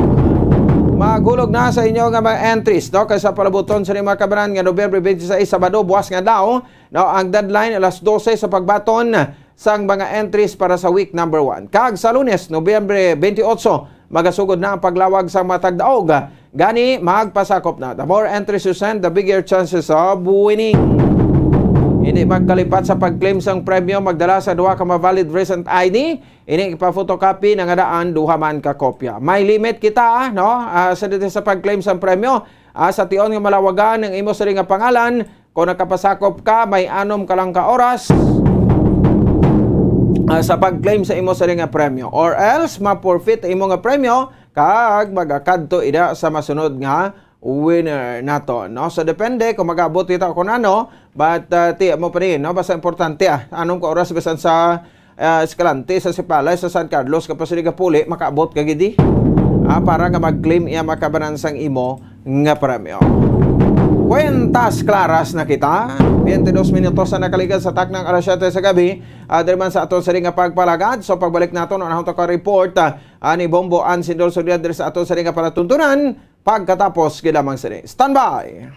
Maghulog na sa inyo nga mga entries, no? Kay sa palabuton sa mga kabanan nga Nobyembre twenty-six, Sabado, buwas nga daw, no, ang deadline alas dose sa pagbaton sang mga entries para sa week number one. Kag sa Lunes, Nobyembre twenty-eight, magasugod na ang paglawag sa mga tagdaog. Gani, magpasakop na. The more entries you send, the bigger chances of winning. Hindi magkalipat sa pag-claim sang premyo, magdala sa duha ka mga valid recent I D. Ini ipa-photocopy na nga daan duha man ka kopya. May limit kita, no? Ah, sa dito sa pag-claim sang premyo, ah, sa tion nga malawagan ang imo sa nga pangalan, kung nakapasakop ka, may anom ka lang ka oras, ah, sa pag-claim sa imo sa nga premyo. Or else, ma-forfeit imo nga premyo, kag magakadto ida sa masunod nga winner nato, no? So, depende kung mag-abot kita o kung ano, but, ah, ti, mo pa rin, no? Basta importante, ah, anong ka oras bisan sa, ah, Escalante, sa Sipalay, sa San Carlos, kapag sila kapuli, makaabot ka gidi. Ah, para nga mag-claim iya makabanan sang imo nga premyo. Kwentas klaras na kita. Twenty-dos minutos na nakaligal sa taknang alas siyete sa gabi. Ah, diri man sa aton sini nga pagpalagad. So, pagbalik nato, no, ang aton ka report, ah, ani Bombo Ansidor Sugdan diri sa aton sini nga palatuntunan. Pagkatapos, gilamang sini. Standby!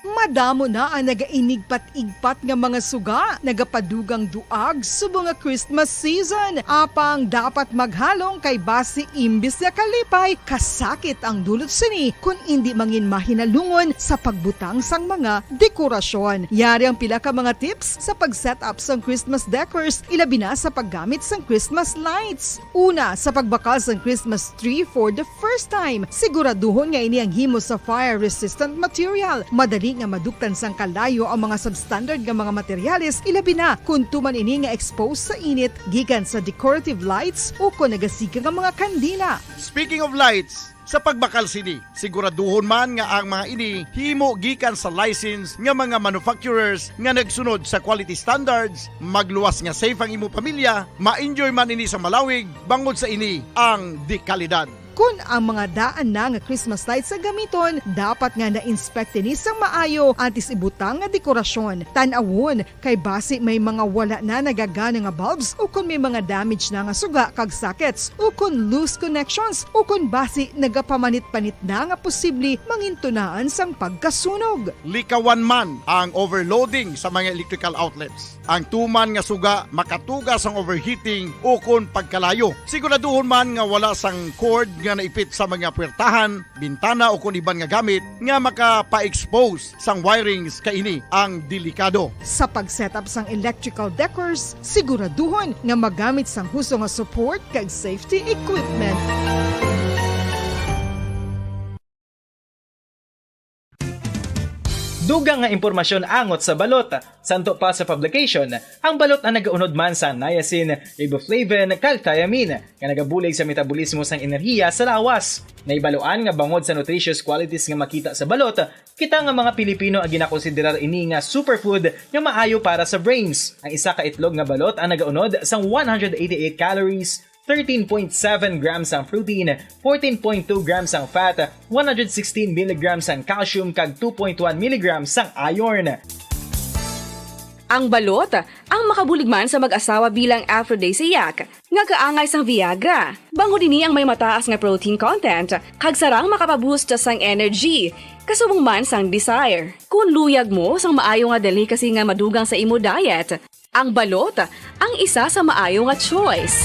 Madamo na ang nagainigpat-igpat nga mga suga, nagapadugang duag subong nga Christmas season. Apang dapat maghalong kay basi imbis nga kalipay, kasakit ang dulot sini kun indi mangin mahinalungon sa pagbutang sang mga dekorasyon. Yari ang pila ka mga tips sa pag-set up sang Christmas decors, ilabi na sa paggamit sang Christmas lights. Una, sa pagbakal sang Christmas tree for the first time, siguraduhon nga ini ang himo sa fire-resistant material. Madali nga maduktan sang kalayo ang mga substandard nga mga materyales, ilabi na kon tuman ini nga exposed sa init gikan sa decorative lights o kon nagasiga nga mga kandila. Speaking of lights, sa pagbakal sini, siguraduhon man nga ang mga ini himo gikan sa license nga mga manufacturers nga nagsunod sa quality standards, magluwas nga safe ang imo pamilya, ma-enjoy man ini sa malawig, bangod sa ini ang dekalidad. Kon ang mga daan na nga Christmas lights ang gamiton, dapat nga na-inspect ini sang maayo antes ibutang nga dekorasyon. Tan-awon kay basi may mga wala na nagagana nga bulbs, o kon may mga damage na nga suga kag sockets, o kon loose connections, o kon basi nagapamanit-panit na nga posible mangintunaan sang pagkasunog. Likawan man ang overloading sa mga electrical outlets. Ang tuman nga suga makatuga sang overheating o kon pagkalayo. Siguraduhon man nga wala sang cord nga naipit sa mga puwertahan, bintana o kon iban nga gamit nga makapa-expose sang wirings, kay ini ang delikado. Sa pag-set up sang electrical decors, siguraduhon nga magamit sang husto nga support kag safety equipment. Dugang nga impormasyon angot sa balot. Santo pa sa publication, ang balot ang nagaunod man sa niacin, riboflavin, kag thiamine, nga nagabulig sa metabolismo sang enerhiya sa lawas. Nahibaluan nga bangod sa nutritious qualities nga makita sa balot, kita nga mga Pilipino ang ginakonsiderar ini nga superfood nga maayo para sa brains. Ang isa ka itlog nga balot ang nagaunod sang one hundred eighty-eight calories, thirteen point seven grams ang protein, fourteen point two grams ang fat, one hundred sixteen milligrams ang calcium, kag two point one milligrams ang iron. Ang balot ang makabulig man sa mag-asawa bilang aphrodisiac, nga kaangay sang Viagra. Bangod ini ang may mataas nga protein content, kag sarang makapaboost sang energy, kasubong man sang desire. Kung luyag mo sang maayo nga delicacy nga madugang sa imo diet, ang balot ang isa sa maayo nga choice.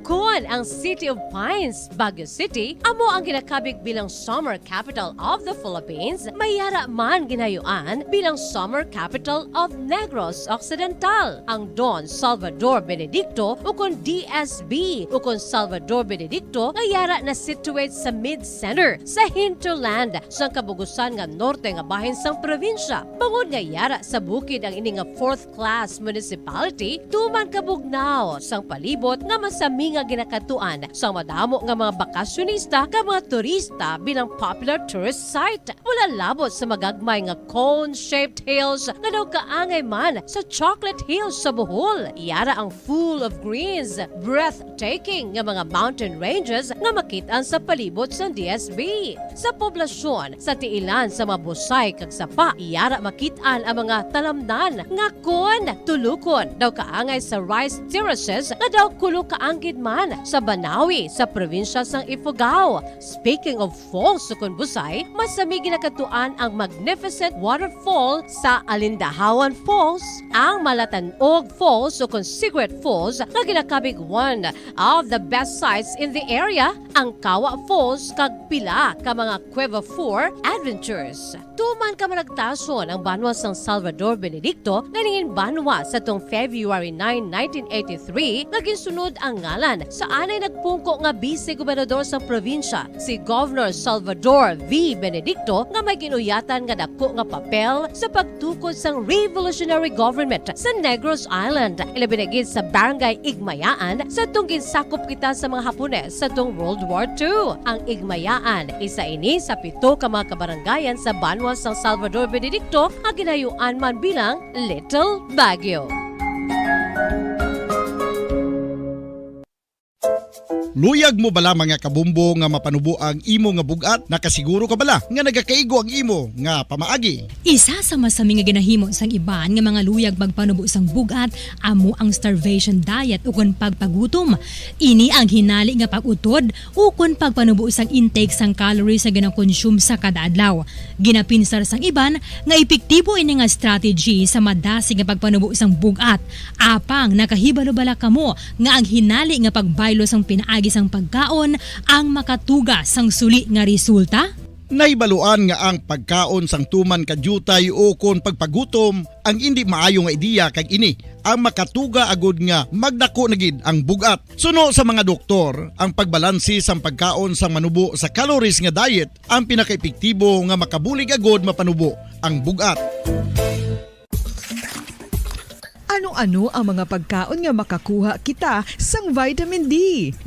Kon ang City of Pines, Baguio City, amo ang ginakabig bilang Summer Capital of the Philippines, may yara man ginayuan bilang Summer Capital of Negros Occidental. Ang Don Salvador Benedicto, ukon D S B, ukon Salvador Benedicto, nga yara na-situate sa mid-center, sa hinterland, sang kabugusan nga norte nga bahin sang probinsya. Bangod nga yara sa bukid ang ini nga fourth class municipality, tuman kabugnaw sang palibot nga masami nga ginakadtuan sang madamo nga mga bakasyonista kag mga turista bilang popular tourist site. Wala labot sa magagmay nga cone-shaped hills nga daw kaangay man sa Chocolate Hills sa Bohol. Yara ang full of greens, breathtaking nga mga mountain ranges nga makit-an sa palibot sang D S B. Sa poblasyon, sa tiilan sa mga busay kag sapa, yara makit-an ang mga talamnan nga kon tulukon daw kaangay sa rice terraces nga daw kulo kaanggid man sa Banawi sa probinsya sang Ifugao. Speaking of falls, ukon busay, masami ginakadtuan ang magnificent waterfall sa Alindahawan Falls, ang Malatanog Falls ukon Cigarette Falls nga ginakabig one of the best sights in the area, ang Kawa Falls kag pila ka mga Cueva Four adventures. Tuman kamaragtason ang banwa sang Salvador Benedicto nga nangin banwa sa tung February nine, nineteen eighty-three, nga ginsunod ang ngalan sa anay nagpungko nga bise-gobernador sang probinsya, si Governor Salvador V. Benedicto, nga may gin-uyatan nga dako nga papel sa pagtukod sang revolutionary government sa Negros Island, ilabi na gid sa Barangay Igmayaan, sa tung ginsakop kita sa mga Hapones sa tung World War Two. Ang Igmayaan, isa ini sa pito ka mga kabarangayan sa banwa sang Salvador Benedicto nga ginayuan man bilang Little Baguio. Luyag mo bala, mga kabombo, nga mapanubo ang imo nga bug-at? Nakasiguro ka bala nga nagakaigo ang imo nga pamaagi? Isa sa masami nga ginahimo sang iban nga mga luyag magpanubo sang bug-at amo ang starvation diet ukon pagpagutom. Ini ang hinali nga pag-utod ukon pagpanubo sang intake sang calories nga ginakonsume sa kada adlaw. Ginapinsar sang iban nga epektibo ini nga strategy sa madasig nga pagpanubo sang bug-at. Apang nakahibalo bala kamo nga ang hinali nga pagbaylo sang pinaagi sang pagkaon ang makatuga sang suli nga resulta? Nahibaluan nga ang pagkaon sang tuman ka diutay ukon pagpagutom ang indi maayo nga ideya, kag ini ang makatuga agud nga magdako na gid ang bug-at. Suno sa mga doktor, ang pagbalanse sang pagkaon sang manubo sa calories nga diet ang pinakaepektibo nga makabulig agud mapanubo ang bug-at. Ano-ano ang mga pagkaon nga makakuha kita sang vitamin D?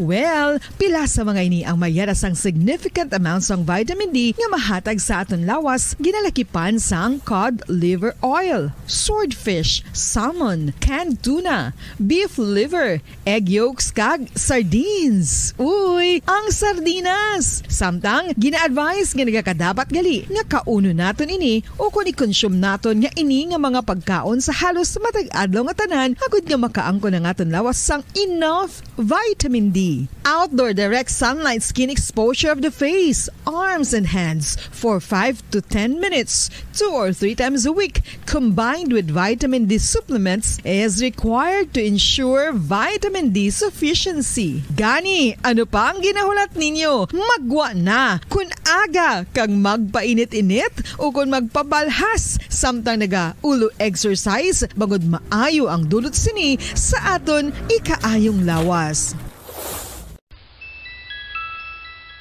Well, pila sa mga ini ang may yara sang significant amount sang vitamin D nga mahatag sa aton lawas, ginalakipan sang cod liver oil, swordfish, salmon, canned tuna, beef liver, egg yolks, kag sardines. Uy, ang sardinas! Samtang, gina-advise nga nagakadapat gali nga kaunon naton ini ukon i-consume naton nga ini nga mga pagkaon sa halos matag adlaw nga tanan, agud nga makaangkon ang aton lawas sang enough vitamin D. Outdoor direct sunlight skin exposure of the face, arms, and hands for five to ten minutes, two or three times a week, combined with vitamin D supplements, is required to ensure vitamin D sufficiency. Gani, ano pa ang ginahulat ninyo? Maggwa na! Kun aga kag magpainit-init ukon magpabalhas samtang naga-ulo exercise, bangod maayo ang dulot sini sa aton ikaayong lawas.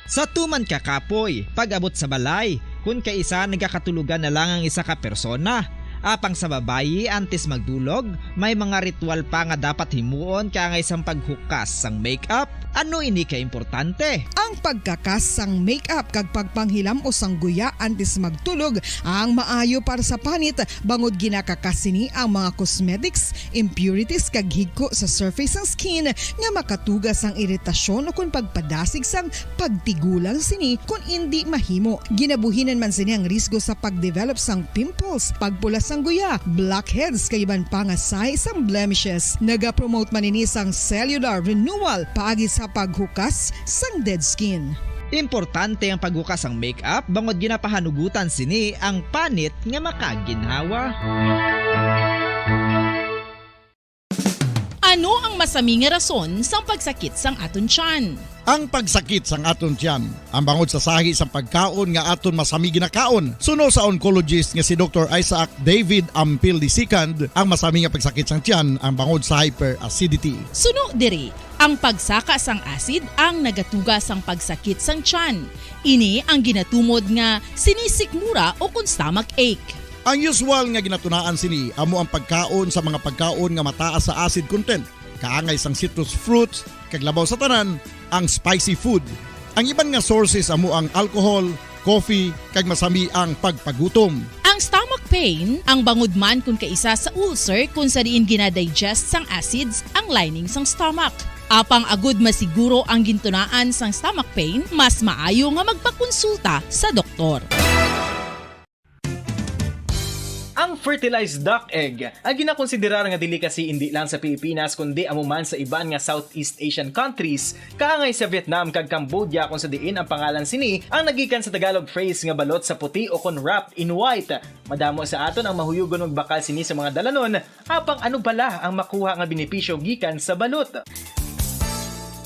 Sa tuman ka kapoy, pag-abot sa balay, kun kaisa nagakatulogan na lang ang isa ka persona. Apang sa babayi, antes magdulog, may mga ritual pa nga dapat himuon kaangay sang paghukas sang makeup. Ano ini ka importante? Ang pagkakas sang makeup kag pagpanghilam-os sang guya antes magtulog ang maayo para sa panit, bangod ginakakas sini ang mga cosmetics, impurities, kag higko sa surface sang skin nga makatuga sang iritasyon ukon pagpadasig sang pagtigulang sini kon indi mahimo. Ginabuhinan man sini ang risgo sa pagdevelop sang pimples, pagpula sang guya, blackheads, kag iban pa nga sign sang blemishes. Nagapromote man ini sang cellular renewal paagi sa paghukas sang dead skin. Importante ang paghukas sang makeup bangod ginapahanugutan sini ang panit nga makaginhawa. Ano ang masami nga rason sang pagsakit sang aton tiyan? Ang pagsakit sang aton tiyan ang bangod sa sahi sang pagkaon nga aton masami ginakaon. Suno sa oncologist nga si Doktor Isaac David Ampil the second, ang masami nga pagsakit sang tiyan ang bangod sa hyperacidity. Suno diri, ang pagsaka sang acid ang nagatuga sang pagsakit sang tiyan. Ini ang ginatumod nga sinisikmura ukon stomach ache. Ang usual nga ginatunaan sini amo ang pagkaon sa mga pagkaon nga mataas sa acid content, kaangay sang citrus fruits, kag labaw sa tanan, ang spicy food. Ang iban nga sources amo ang alcohol, coffee, kag masami ang pagpagutom. Ang stomach pain ang bangod man kun kaisa sa ulcer kun sa diin gina-digest sang acids ang lining sang stomach. Apang agud masiguro ang gintunaan sang stomach pain, mas maayo nga magpakonsulta sa doktor. Ang fertilized duck egg, ang ginakonsiderar nga delicacy indi lang sa Pilipinas kundi amo man sa iban nga Southeast Asian countries, kaangay sa Vietnam kag Cambodia, kung sa diin ang pangalan sini ang nagikan sa Tagalog phrase nga balot sa puti o kon wrapped in white. Madamo sa aton ang mahuyugon magbakal sini sa mga dalanon, apang ano bala ang makuha nga benepisyo gikan sa balot?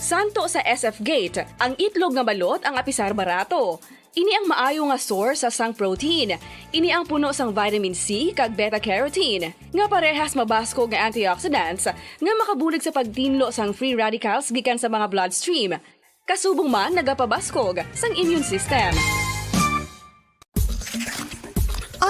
Santo sa S F Gate, ang itlog nga balot ang apisar barato. Ini ang maayo nga source sa sang protein. Ini ang puno sang vitamin C kag beta carotene, nga parehas mabaskog nga antioxidants nga makabulig sa pagtinlo sang free radicals gikan sa mga bloodstream. Kasubong man nagapabaskog sang immune system.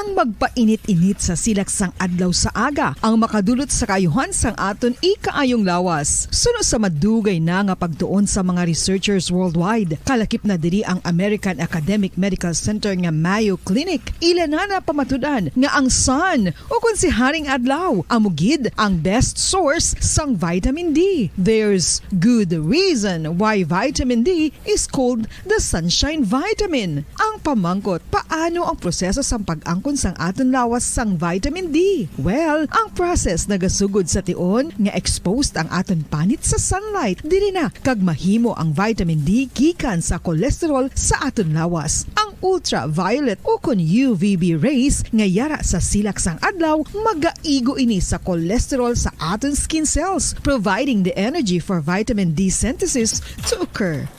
Ang magpainit-init sa silak sang adlaw sa aga ang makadulot sa kaayuhan sang aton ikaayong lawas. Suno sa madugay na nga pagtuon sa mga researchers worldwide, kalakip na diri ang American Academic Medical Center nga Mayo Clinic. Ila na napamatud-an nga ang sun, o kon si Haring Adlaw, amo gid ang best source sang vitamin D. There's good reason why vitamin D is called the sunshine vitamin. Ang pamangkot, paano ang proseso sang pag-angkon sang aton lawas sang vitamin D? Well, ang process nagasugod sa tion nga exposed ang aton panit sa sunlight. Diri na kag mahimo ang vitamin D gikan sa cholesterol sa aton lawas. Ang ultraviolet o kon U V B rays nga yara sa silak sang adlaw, magaigo ini sa cholesterol sa aton skin cells, providing the energy for vitamin D synthesis to occur.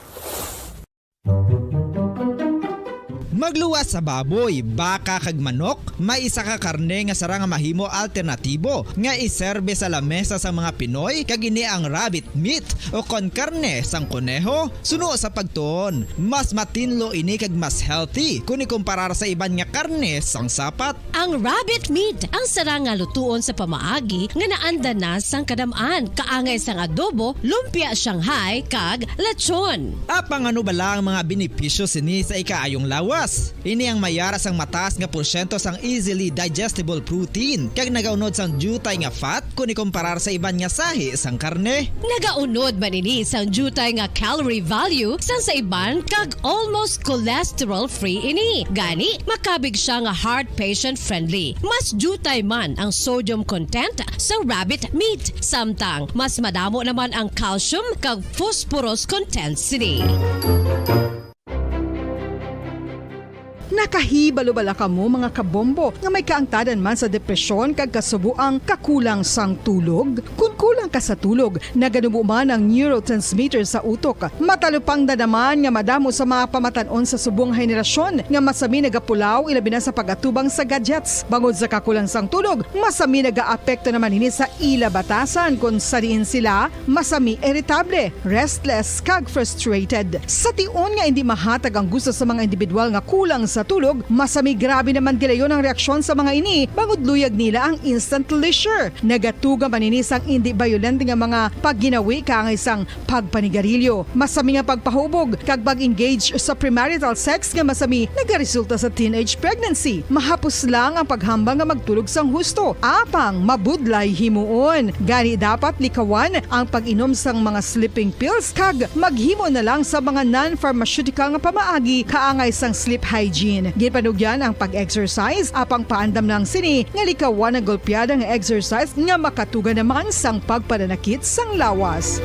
Magluwas sa baboy, baka, kag manok, may isa ka karne nga sarang nga mahimo alternatibo nga iserbe sa lamesa sang mga Pinoy, kag ini ang rabbit meat o kon karne sang koneho. Suno sa pagtuon, mas matinlo ini kag mas healthy kon ikumparar sa iban nga karne sang sapat. Ang rabbit meat ang sarang nga lutuon sa pamaagi nga naanda na sang kadam-an, kaangay sang adobo, lumpia Shanghai, kag lechon. Apang ano bala ang mga benepisyo sini sa ikaayong lawas? Ini ang mayara sang mataas nga porsyento sang easily digestible protein, kag nagaunod sang diutay nga fat kon ikumparar sa iban nga sahi sang karne. Nagaunod man ini sang diutay nga calorie value sang sa iban, kag almost cholesterol-free ini. Gani, makabig sia nga heart patient-friendly. Mas diutay man ang sodium content sa rabbit meat, samtang mas madamo naman ang calcium kag phosphorus content sini. Nakahibalo bala kamo, mga kabombo, nga may kaangtadan man sa depresyon kag kasubo ang kakulang sang tulog? Kon kulang ka sa tulog, naganubo man ang neurotransmitter sa utok. Matalupangdan naman nga madamo sa mga pamatan-on sa subong nga henerasyon nga masami nagapulaw, ilabi na sa pag-atubang sa gadgets. Bangod sa kakulang sang tulog, masami nagaapekto naman ini sa ila batasan, kon sa diin sila masami iritable, restless, kag frustrated. Sa tion nga indi mahatag ang gusto sa mga individual nga kulang sa tulog, masami grabe naman gilayon ang reaksyon sa mga ini, bangod luyag nila ang instant leisure. Nagatuga man ini sang indi bayolente nga mga pagginawi kaangay sang pagpanigarilyo, masami nga pagpahubog, kag pag-engage sa premarital sex nga masami nagaresulta sa teenage pregnancy. Mahapos lang ang paghambal nga magtulog sang husto, apang mabudlay himuon. Gani, dapat likawan ang pag-inom sang mga sleeping pills kag maghimo na lang sa mga non-pharmaceutical nga pamaagi kaangay sang sleep hygiene. Ginpanugyan ang pag-exercise, apang paandam lang sini nga likawan ang golpeada nga exercise nga makatuga naman sang pagpananakit sang lawas.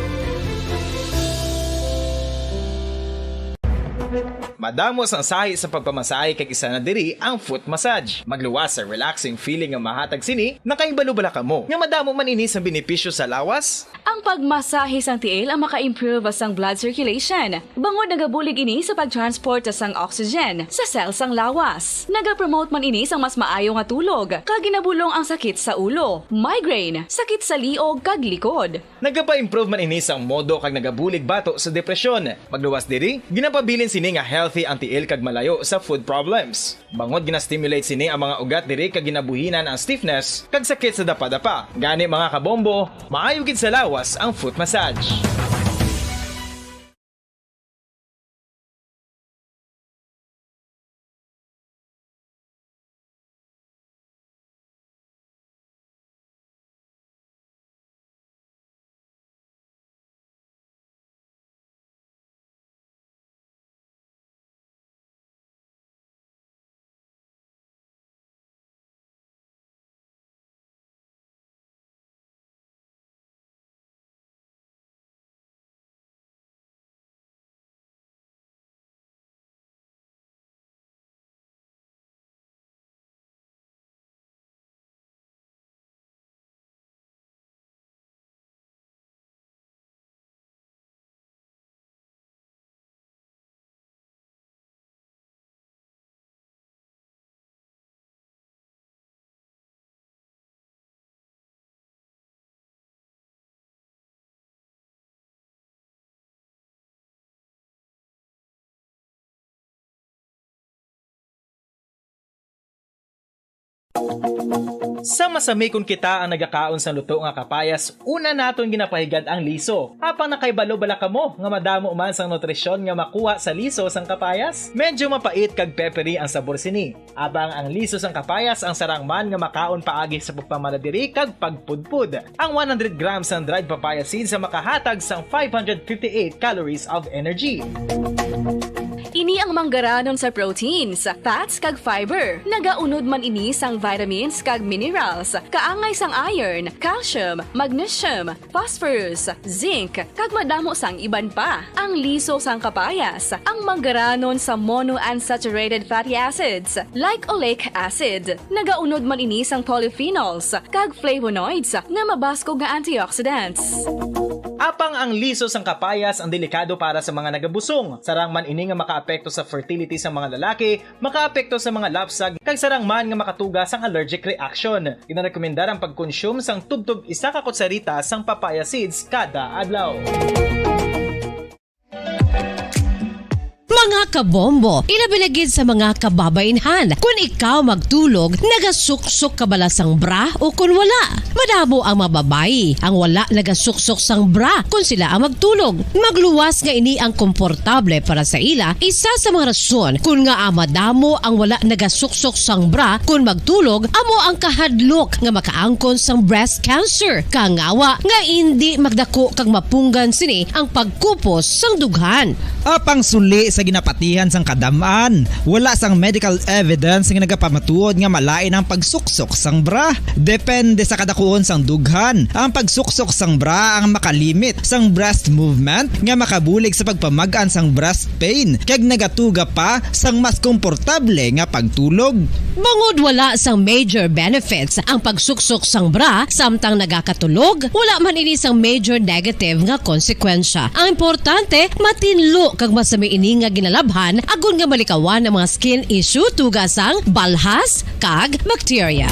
Madamo sang sahi sa pagpamasahe, kag isa na diri ang foot massage. Magluwas sa relaxing feeling nga mahatag sini. Nakahibalo bala kamo nga madamo man ini sang benepisyo sa lawas? Ang pagmasahe sang tiil ang maka-improve sang blood circulation, bangod nagabulig ini sa pag-transport sang oxygen sa cell sang lawas. Nagapromote man ini sang mas maayo nga tulog, kag ginabulong ang sakit sa ulo, migraine, sakit sa liog, kag likod. Nagapa-improve man ini sang modo kag nagabulig bato sa depresyon. Magluwas diri, ginapabilin sini nga healthy ang tiil kag malayo sa foot problems. Bangod gina-stimulate sini ang mga ugat diri kag ginabuhinan ang stiffness kag sakit sa dapadapa. Gani, mga kabombo, maayo gid sa lawas ang foot massage. Sa masami, kon kita ang nagakaon sang luto nga kapayas, una naton ginapahigad ang liso. Apang nakahibalo bala kamo nga madamo man sang nutrisyon nga makuha sa liso sang kapayas? Medyo mapait kag peppery ang sabor sini. Apang ang liso sang kapayas ang sarang man nga makaon paagi sa pagpamanadiri kag pagpudpod. Ang one hundred grams sang dried papaya seeds ang makahatag sang five hundred fifty-eight calories of energy. Ini ang manggaranon sa proteins, fats, kag fiber. Nagaunod man ini sang vitamins kag minerals, kaangay sang iron, calcium, magnesium, phosphorus, zinc, kag madamo sang iban pa. Ang liso sang kapayas, ang manggaranon sa monounsaturated fatty acids, like oleic acid. Nagaunod man ini sang polyphenols kag flavonoids nga mabaskog nga antioxidants. Apang ang liso sang kapayas ang delikado para sa mga nagabusong. Sarang man ini nga makaapekto sa fertility sa mga lalaki, makaapekto sa mga lapsag, kag sarang man nga makatuga sang allergic reaction. Ginarekomendar ang pagkonsume sang tubtob isa ka kutsarita sang papaya seeds kada adlaw. Mga kabombo, ilabi na gid sa mga kababainhan, kun ikaw magtulog, nagasuksok ka bala sang bra o kun wala? Madamo ang mga babayi ang wala nagasuksok sang bra kun sila ang magtulog. Magluwas nga ini ang komportable para sa ila, isa sa mga rason kun ngaa madamo ang wala nagasuksok sang bra kun magtulog amo ang kahadlok nga makaangkon sang breast cancer, kangawa nga indi magdako kag mapunggan sini ang pagkupos sang dughan. Apang suli sa ginapatihan sang kadam-an, wala sang medical evidence nga nagapamatuod nga malain ang pagsuksok sang bra. Depende sa kadakuon sang dughan, ang pagsuksok sang bra ang makalimit sang breast movement nga makabulig sa pagpamag-an sang breast pain kag nagatuga pa sang mas komportable nga pagtulog. Bangod wala sang major benefits ang pagsuksok sang bra samtang nagakatulog, wala man ini sang major negative nga konsekwensya. Ang importante, matinlo kag masami ini nga ginalabhan agod nga malikawan ang mga skin issue tuga sang balhas kag bakterya.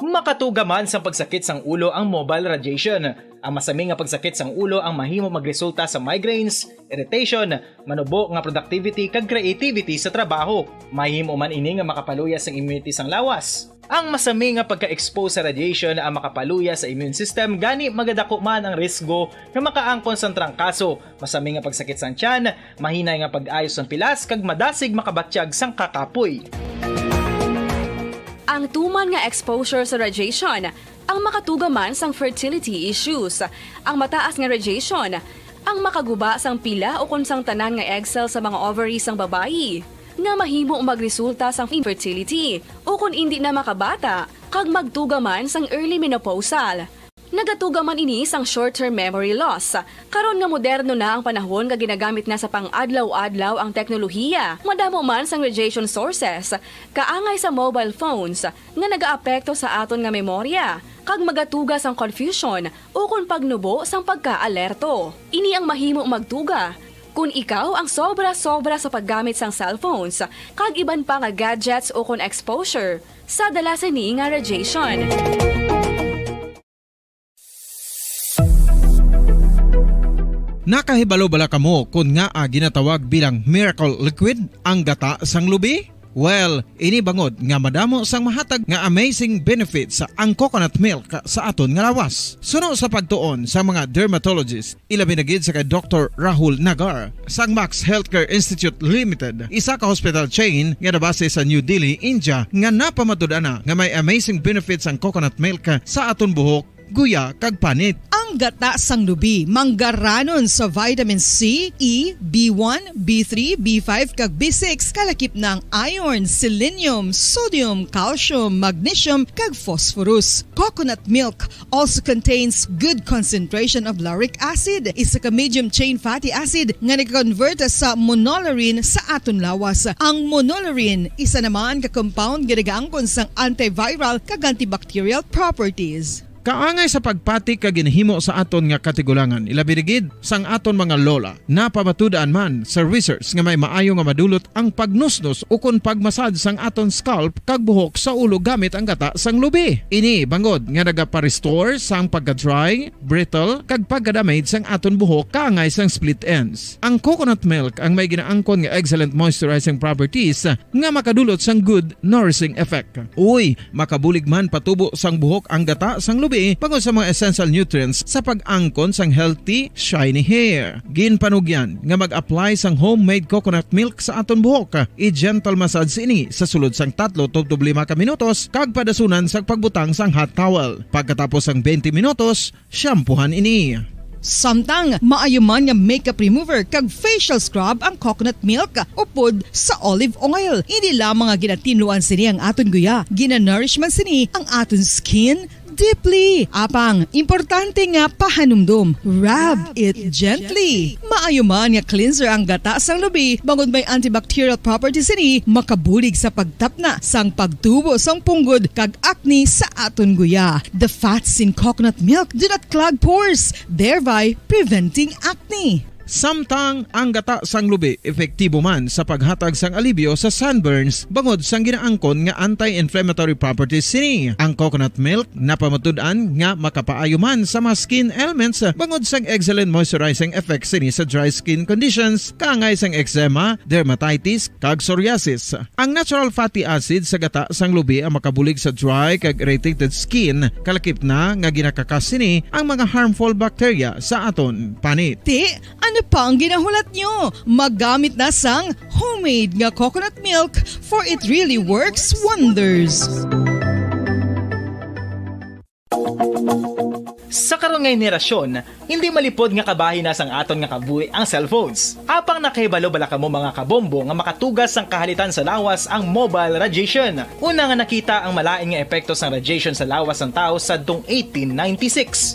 Makatuga man sang pagsakit sang ulo ang mobile radiation. Ang masami nga pagsakit sang ulo ang mahimo magresulta sa migraines, irritation, manubo nga productivity kag creativity sa trabaho. Mahimo man ini nga makapaluya sang immunity sang lawas. Ang masami nga pagka-expose sa radiation ang makapaluya sa immune system, gani magadako man ang risgo nga makaangkon sang trangkaso, masami nga pagsakit sang tiyan, mahinay nga pag-ayo sang pilas, kag madasig makabatyag sang kakapoy. Ang tuman nga exposure sa radiation ang makatuga man sang fertility issues. Ang mataas nga radiation ang makaguba sang pila ukon sang tanan nga egg cell sa mga ovary sang babayi, nga mahimo magresulta sang infertility ukon indi na makabata kag magtuga man sang early menopausal. Nagatuga man ini sang short-term memory loss. Karon nga moderno na ang panahon nga ginagamit na sa pang-adlaw-adlaw ang teknolohiya, madamo man sang radiation sources, kaangay sa mobile phones, nga nagaapekto sa aton nga memorya, kag magatuga sang confusion ukon pagnubo sang pagka-alerto. Ini ang mahimo magtuga kon ikaw ang sobra-sobra sa paggamit sang cellphones kag iban pa nga gadgets ukon exposure sa dala sini nga radiation. Nakahibalo bala kamo kon ngaa ginatawag bilang miracle liquid ang gata sang lubi? Well, ini bangod nga madamo sang mahatag nga amazing benefits ang coconut milk sa aton nga lawas. Suno sa pagtuon sa mga dermatologist, ilabi na gid sa kay Doktor Rahul Nagar sang Max Healthcare Institute Limited, isa ka hospital chain nga nabase sa New Delhi, India, nga napamatud-an na nga may amazing benefits ang coconut milk sa aton buhok, guya, kag panit. Ang gata sang lubi manggaranon sa vitamin C, E, B one, B three, B five, kag B six, kalakip na ang iron, selenium, sodium, calcium, magnesium, kag phosphorus. Coconut milk also contains good concentration of lauric acid, isa ka medium chain fatty acid nga nagakonvert sa monolaurin sa aton lawas. Ang monolaurin isa naman ka compound nga nagaangkon sang antiviral kag antibacterial properties. Kaangay sa pagpati kag ginhimo sa aton nga katigulangan, ilabi na gid sang aton mga lola. Napamatud-an man sa research nga may maayo nga madulot ang pagnusnos ukon pagmasad sang aton scalp kag buhok sa ulo gamit ang gata sang lubi. Ini bangod nga nagapa-restore sang pagka-dry, brittle, kag pagka-damage sang aton buhok kaangay sang split ends. Ang coconut milk ang may ginaangkon nga excellent moisturizing properties nga makadulot sang good nourishing effect. Uy, makabulig man patubo sang buhok ang gata sang lubi bangod sa mga essential nutrients sa pag-angkon sang healthy, shiny hair. Ginpanugyan nga mag-apply sang homemade coconut milk sa aton buhok. I-gentle massage ini sa sulod sang tatlo tubtob lima ka minutos kag padasunan sang pagbutang sang hot towel. Pagkatapos sang twenty minutos, shampoohan ini. Samtang maayo man nga makeup remover kag facial scrub ang coconut milk upod sa olive oil. Hindi lamang nga ginatinluan sini ang aton guya, ginanourish man sini ang aton skin deeply. Apang, importante nga pahanumdom, rub it gently. Maayo man nga cleanser ang gata sang lubi bangod may antibacterial properties sini, makabulig sa pagtapna sang pagtubo sang punggod kag acne sa aton guya. The fats in coconut milk do not clog pores, thereby preventing acne. Samtang ang gata sang lubi epektibo man sa paghatag sang alibyo sa sunburns bangod sang ginaangkon nga anti-inflammatory properties sini. Ang coconut milk napamatud-an nga makapaayo man sa mga skin ailments bangod sang excellent moisturizing effects sini sa dry skin conditions, kaangay sang eczema, dermatitis, kag psoriasis. Ang natural fatty acid sa gata sang lubi ang makabulig sa dry kag irritated skin, kalakip na nga ginakakas sini ang mga harmful bacteria sa aton panit. Ti, ano pa ang ginahulat nyo? Magamit na sang homemade nga coconut milk, for it really works wonders. Sa karon nga henerasyon, hindi malipod nga kabahin na sang aton nga kabuhi ang cellphones. Apang nakahibalo bala kamo, mga kabombo, nga makatugas sang kahalitan sa lawas ang mobile radiation? Una nga nakita ang malain nga epekto sang radiation sa lawas sang tawo sadtong eighteen ninety-six.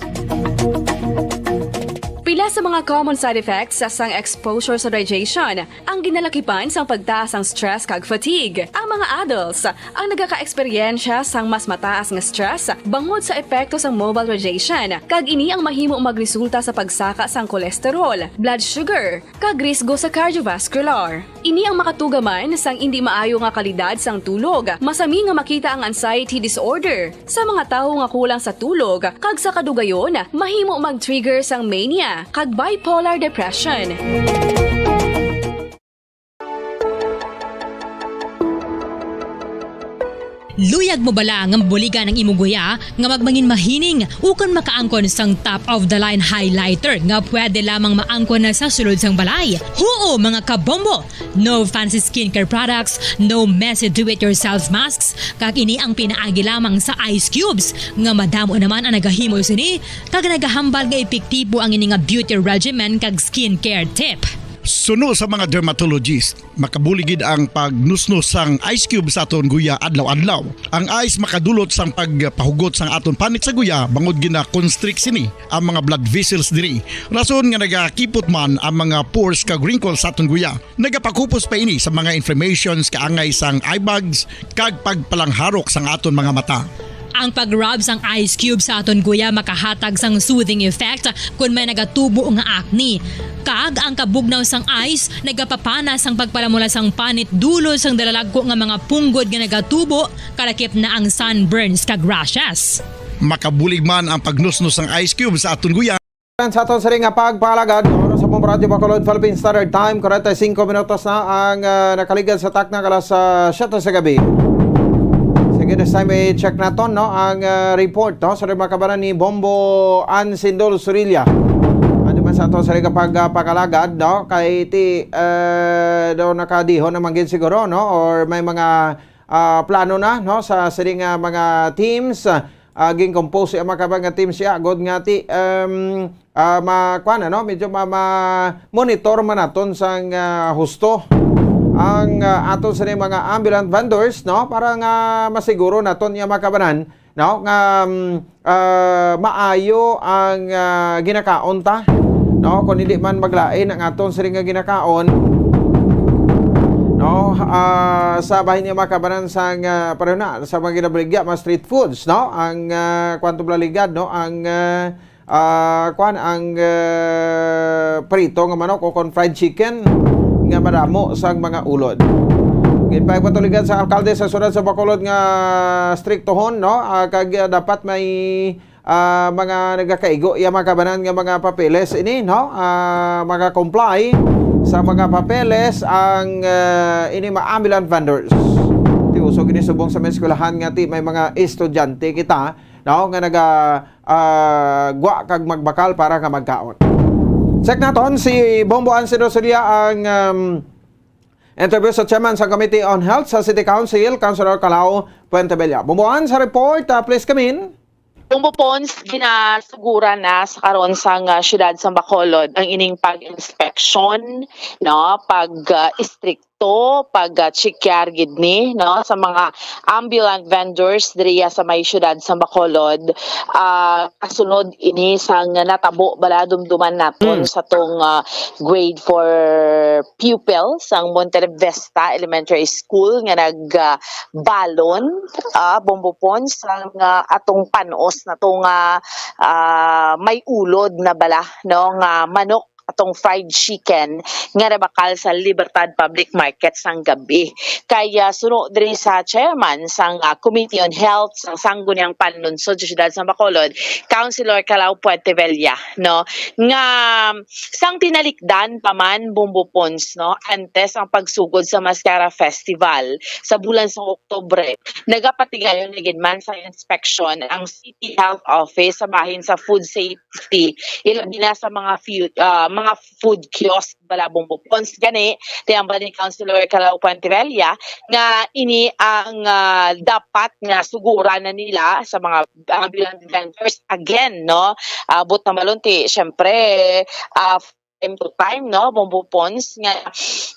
Pila sa mga common side effects sang exposure sa radiation ang ginalakipan sang pagtaas sang stress kag fatigue. Ang mga adults ang nagakaeksperyensya sang mas mataas nga stress bangod sa epekto sang mobile radiation, kag ini ang mahimo magresulta sa pagsaka sang cholesterol, blood sugar, kag risgo sa cardiovascular. Ini ang makatuga man sang indi maayo nga kalidad sang tulog. Masami nga makita ang anxiety disorder sa mga tawo nga kulang sa tulog, kag sa kadugayon, mahimo mag-trigger sang mania kag bipolar depression. Luyag mo bala nga mabuligan ang imo guya nga magmangin mahining ukon makaangkon sang top of the line highlighter nga pwede lamang maangkon na sa sulod sang balay? Huo, mga kabombo! No fancy skincare products, no messy do-it-yourself masks, kag ini ang pinaagi lamang sa ice cubes nga madamo naman ang nagahimo sini kag nagahambal nga epektibo ang ini nga beauty regimen kag skincare tip. Suno sa mga dermatologist, makabulig gid ang pagnusnos sang ice cube sa aton guya adlaw-adlaw. Ang ice makadulot sang pagpahugot sang aton panit sa guya bangod gina-constrict sini ang mga blood vessels diri. Rason nga nagakipot man ang mga pores kag wrinkles sa aton guya. Nagapakupos pa ini sa mga inflammations kaangay sang eye bags kag pagpalangharok sang aton mga mata. Ang pag-rub sang ice cube sa aton guya makahatag sang soothing effect kon may nagatubo nga acne. Kag ang kabugnaw sang ice nagapapana sang pagpalamula sang panit dulot sang dalalagko nga mga punggod nga nagatubo, kalakip na ang sunburns kag rashes. Makabulig man ang pagnusnos sang ice cube sa aton guya. Sa aton sini nga pagpalagad, oras sa Bombo Radyo Bacolod, Philippine Standard Time, kwarenta y cinco minutos na ang, ah, nakaligad sa takna alas, ah, siyete sa gabi. Sige, this time i-check naton, no, ang, ah, report, no, sa mga kabanan ni Bombo Ansindol Surilla. Ano man sa aton sini nga pag, ah, pakalagad, no, kay ti, eh, daw nakadihon naman gid siguro, no, or may mga, ah, plano na, no, sa sini nga mga teams, ah, ah, gincompose ang mga kabang nga team siya, agod nga ti, um, ah, ma-, kuwan, ano, medyo ma-, ma-, monitor man naton sang, ah, husto ang, ah, aton sini mga ambulant vendors, no, para nga masiguro naton nga mga kabanan, no, nga, um, ah, maayo ang, ah, ginakaon ta, no, kung hindi man maglain ang aton sini nga ginakaon. No, ah, sa bahin niya makabanan sang, ah, pareho na sa mga ginabaligya, mga street foods, no? Ang, ah, kwanto balaligad, no? Ang, ah, ah, kwan, ang, ah, prito nga manok o kon fried chicken nga madamo sang mga ulod. Ginpayag patuligan sa alkalde sa siyudad sa Bacolod nga striktohon, no? Ah, kag, ah, dapat may, ah, mga nagakaigo iya mga kabanan nga mga papeles ini, no? Ah, maka-comply sa mga papeles ang, ah, ini mga ambulant vendors. Ti uso gini subong sa mga eskwelahan nga ti may mga estudyante kita, no, nga naga, ah, gwa kag magbakal para nga magkaon. Check naton si Bombo Ansido Sulia ang, um, interview sa chairman sa Committee on Health sa City Council, Councilor Calao Puentebella. Bombo Ans, sa report, ah, please come in. Bombo Pons, ginasuguran na sa karon sang, ah, siyudad sang Bacolod ang ining pag-inspeksyon, no, pag, ah, istrikto, pag, ah, check-yar gid ni, no, sa mga ambulant vendors diriya sa may siyudad sang Bacolod. Ah, kasunod ini sang natabo bala dumduman naton Mm. sa tong, ah, grade four pupil sang Monte Vista Elementary School nga nag, ah, balon, ah, Bombo Pons, sang, ah, atong panos na to nga, ah, may ulod na bala, no, nga manok atong fried chicken nga nabakal sa Libertad Public Market sang gabi. Kaya suno diri sa chairman sang, ah, Committee on Health sang Sangguniang Panlunsod sa Siyudad sa Bacolod, Councilor Calao Puentevella, no, nga sang tinalikdan pa man, Bombo Pons, no, antes ang pagsugod sa Mascara Festival sa bulan sa Oktubre, nagapatigayon na gid man sa inspeksyon ang City Health Office sa bahin sa food safety, ilabi na sa mga fu-, ah, mga food kiosk bala, Bombo Pons. Gani, tiyan ba ni Councilor Calao Puentevella nga ini ang, ah, dapat nga suguran na nila sa mga ambulant vendors again, no? Abot na malunti, syempre, ah, time to time, no, Bombo Pons, nga,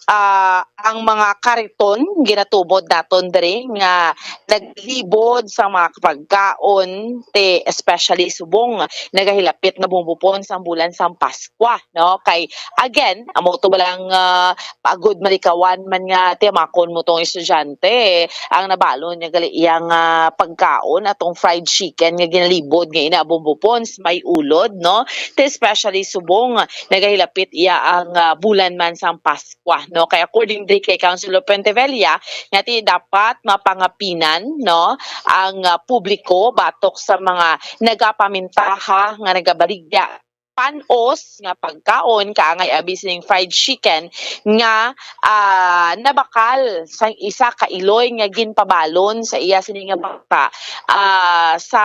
ah, ang mga kariton ginatubod naton diri nga naglibod sa mga pagkaon, ti especially subong nagahilapit na, Bombo Pons, ang bulan sang Paskwa, no? Kay again, amo to balang, ah, pagod malikawan man nga tiyamakon mo tong estudyante, ang nabalon niya gali iyang, ah, pagkaon, atong fried chicken nga ginalibod nga ina, Bombo Pons, may ulod, no? Ti especially subong nagahilapit iya ang, ah, bulan man sang Paskwa, no? Kay according diri kay Councilor Puentevella, nga ti dapat mapangapinan, no, ang, ah, publiko batok sa mga nagapamintaha nga nagabaligya panos nga pagkaon, kaangay abi sining fried chicken nga, ah, nabakal sang isa ka iloy nga ginpabalon sa iya sini nga bata, ah, sa,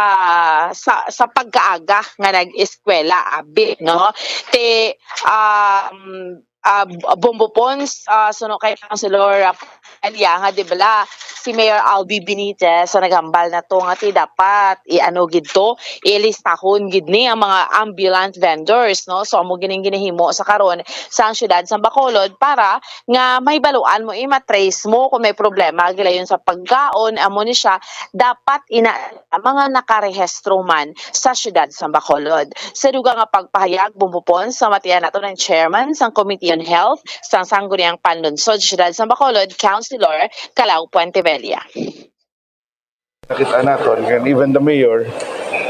sa, sa pagkaaga nga nag-eskwela abi, no? Ti, um, ah, Bombo Pons, ah, suno kay Councilor, ah, Elia, nga di bala si Mayor Albi Benitez sa naghambal na to nga ti dapat i-ano gid to, ilistahon gid ni ang mga ambulant vendors, no? So amo gining ginahimo sa karon sa ang siyudad sa Bacolod para nga mahibaluan mo, i-matrace mo kung may problema gilayon sa pagkaon, amo ni siya dapat ina ang mga nakarehistro man sa siyudad sa Bacolod. Sa dugang nga pagpahayag, Bombo Pons, sa matian nato ng chairman sang Committee on Health sang Sangguniang Panlunsod sa siyudad sa Bacolod, Councilor Calao Puentevella. Nakita naton, and even the mayor,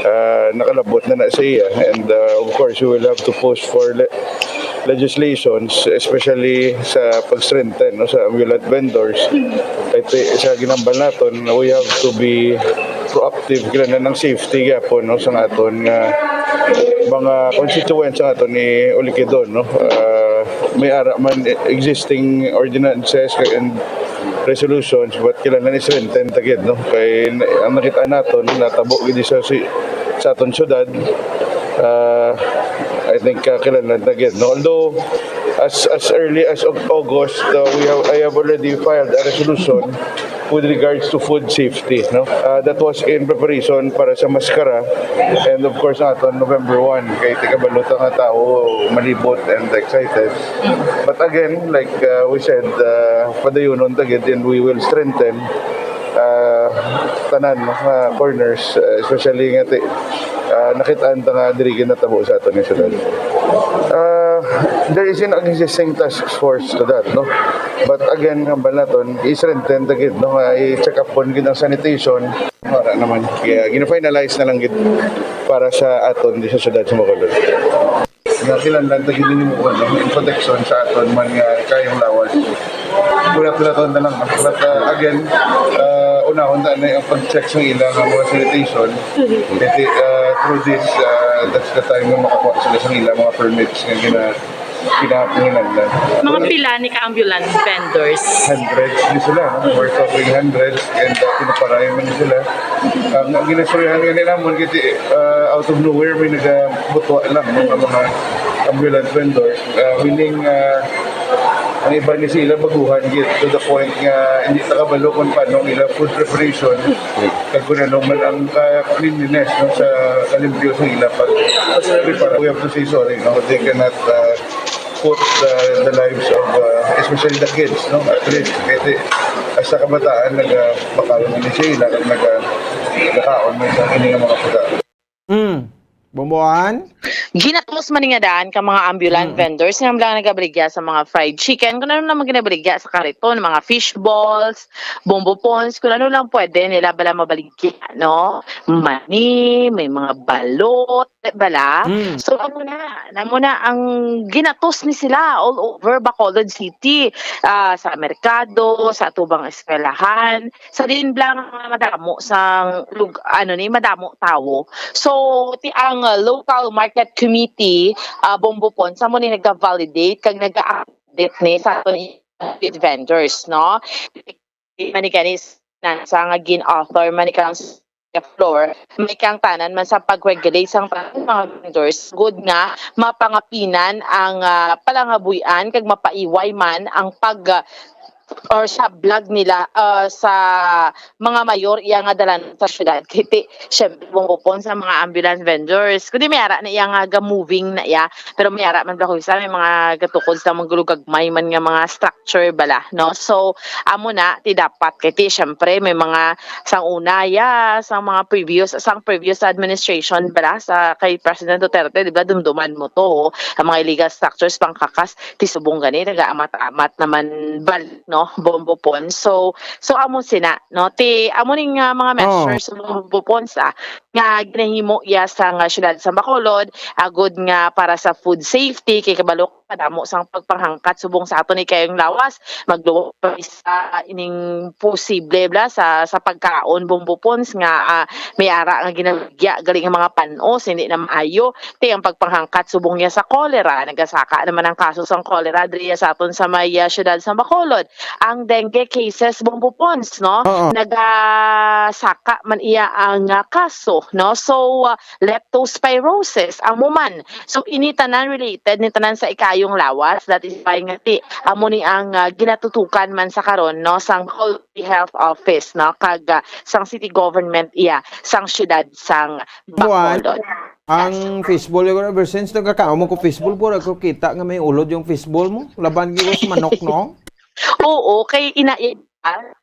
uh, nakalabot na na sa iya. And uh, of course, we will have to push for le- legislations, especially sa pag-strengthen, no, sa ambulant vendors. Kay ti- sa ginambal naton, we have to be proactive, kinahanglan ang safety gyapon, no, sa aton nga mga constituents sa aton ni Ulikidon, no. Uh, may ara man existing ordinances and resolutions, but kinahanglan i-strengthen ta gid, no. Kay ang nakita naton natabo gid sa si sa aton syudad, uh, I think uh, kinahanglan ta gid, no. Although as as early as August, uh, we have I have already filed a resolution with regards to food safety, no? Uh, that was in preparation para sa maskara, and of course naton November one, kay tikabalo ta nga tao malibot and excited. But again, like uh, we said, uh, padayunon ta gid, and we will strengthen uh, tanan, no, uh, corners, uh, especially nga ti- uh, nakitaan ta nga diri ginatabo sa aton nga syudad. Uh, There is an existing task force to that, no? But again, nga balaton, i-strengthen ta gid, no? Nga i-check up pon gid ang sanitation. Wala naman. Kaya gina-finalize na lang gid para sa aton di sa syudad sa Bacolod. Nga kinahanglan ta gid ni mo, ano, yung protection sa aton man nga kayong lawas. Wala, wala to na lang. But uh, again, uh, unahon ta na yung pag-check sa ila nga mga sanitation. Kasi uh, through this, uh, that's the time nga makakuha sila sa ila mga permits nga gina ginapanginahanglan. Mga pila ni ka ambulance vendors? Hundreds ni sila, no? We're talking hundreds, and uh, pinaparayo man ni sila. Ang, ang ginastoryahan nga namon, kasi uh, out of nowhere, may nagabutwa lang, no? Ang mga ambulance vendors. Uh, meaning, uh, ang iba ni sila baguhan gid to the point nga hindi ta kabalo kung paano ang ila food preparation kag kung ano man ang uh, cleanliness, no, sa kalimpyo sa ila pag prepare. We have to say sorry, no? They cannot uh, put the, the lives of uh, especially the kids, no, at risk. Kasi hasta kabataan naga makaon din siya, nag nag nagakaon mo sa ini nga mga pagkaon. Mm. Bombohan? Ginatos man nga daan ka mga ambulant Mm. vendors nga lang nagabaligya sa mga fried chicken, kung ano naman ginabaligya sa kariton, mga fish balls, bombo pons, kung ano lang pwede nila bala mabaligya, no? Mani, may mga balot, bala. Mm. So, amo na, amo na ang ginatos ni sila all over Bacolod City, ah, sa merkado, sa tubang eskwelahan, sa din lang nga madamo sang lug-, ano ni, madamo tawo. So, ti ang uh, local market committee, uh, Bombo Pons, amo ni naga-validate kag naga-audit ni sa aton i- vendors, no? Di man ni gani s-, na sa nga gin-author man ni kang s-, floor, may kang tanan man sa pag-regulate sang tanan mga vendors, good nga mapangapinan ang ah, palangabuy-an kag mapaiway man ang pag ah, or sa vlog nila ah, sa mga mayor iya nga dalan sa syudad. Kiti, syempre, bungupon sa mga ambulance vendors. Kundi may ara na iya nga ga-moving na iya. Pero may ara man bala ko isa, may mga gatukod sa mga gulugagmay man nga mga structure bala, no? So, amo na, ti dapat, kay ti, syempre, may mga sang una, ya, sang mga previous, sang previous administration bala sa kay President Duterte, di ba, dumduman mo to, ang mga illegal structures, pangkakas, ti subong gani, nagaamat-amat naman bal, no, bombo pon. So, so amo sina, no, ti, amo ning ah, mga Oh. measures sa bombo pon sa nga ginahimo iya sa nga syudad sa Bacolod, agod nga para sa food safety, kay kabalo ka, madamo sang pagpanghangkat subong sa aton ni kayong lawas, magluwa pa sa ining posible bala sa sa pagkaon, bombo pons nga ah, may ara nga ginamigya gali nga mga panos hindi na maayo, ti ang pagpanghangkat subong niya sa cholera nagasaka naman ang kaso sang cholera diri sa aton sa may ah, syudad sa Bacolod. Ang dengue cases, bombo pons, no, Oo. nagasaka man iya ang ah, kaso, no? So ah, leptospirosis, amo man. So ini tanan related ni tanan sa ikayong lawas, that is why nga ti amo ni ang ah, ginatutukan man sa karon, no, sang Bacolod City Health Office, no, kag ah, sang city government iya sang syudad sang Buwan. Bacolod. Ang fishball, yung ever since nagkakaon mo ko fishball, pura ko kita nga may ulod yung fishball mo. Laban gyud sa manok, no? Oo, kay ina,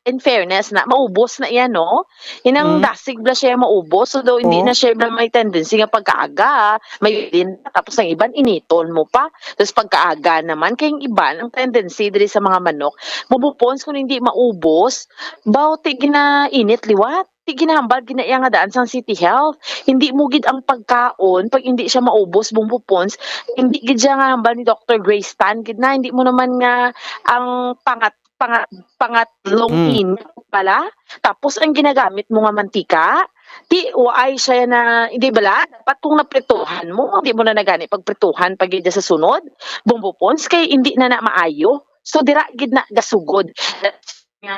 in fairness na, maubos na iya, no? Inang Mm. dasig bala siya maubos, so daw hindi Oh. na siya bala may tendency nga pagkaaga, may din, tapos ang iban initon mo pa. Tapos pagkaaga naman, kay ang iban, ang tendency diri sa mga manok, bubupons kung hindi maubos, baw ti ginainit liwat. Ti ginahambal gina iya nga daan sang City Health. Hindi mo gid ang pagkaon pag hindi siya maubos, bubupons. Hindi gid siya nga hambal ni Doctor Grace Tan gid na, hindi mo naman nga ang pangat pangat pangatlong Mm. init pala. Tapos ang ginagamit mo nga mantika, ti waay siya na, hindi bala? Dapat kung naprituhan mo, hindi mo na nagani pagprituhan pag gid sa sunod, bubupons, kay hindi na na maayo. So dira gid na gasugod. Nga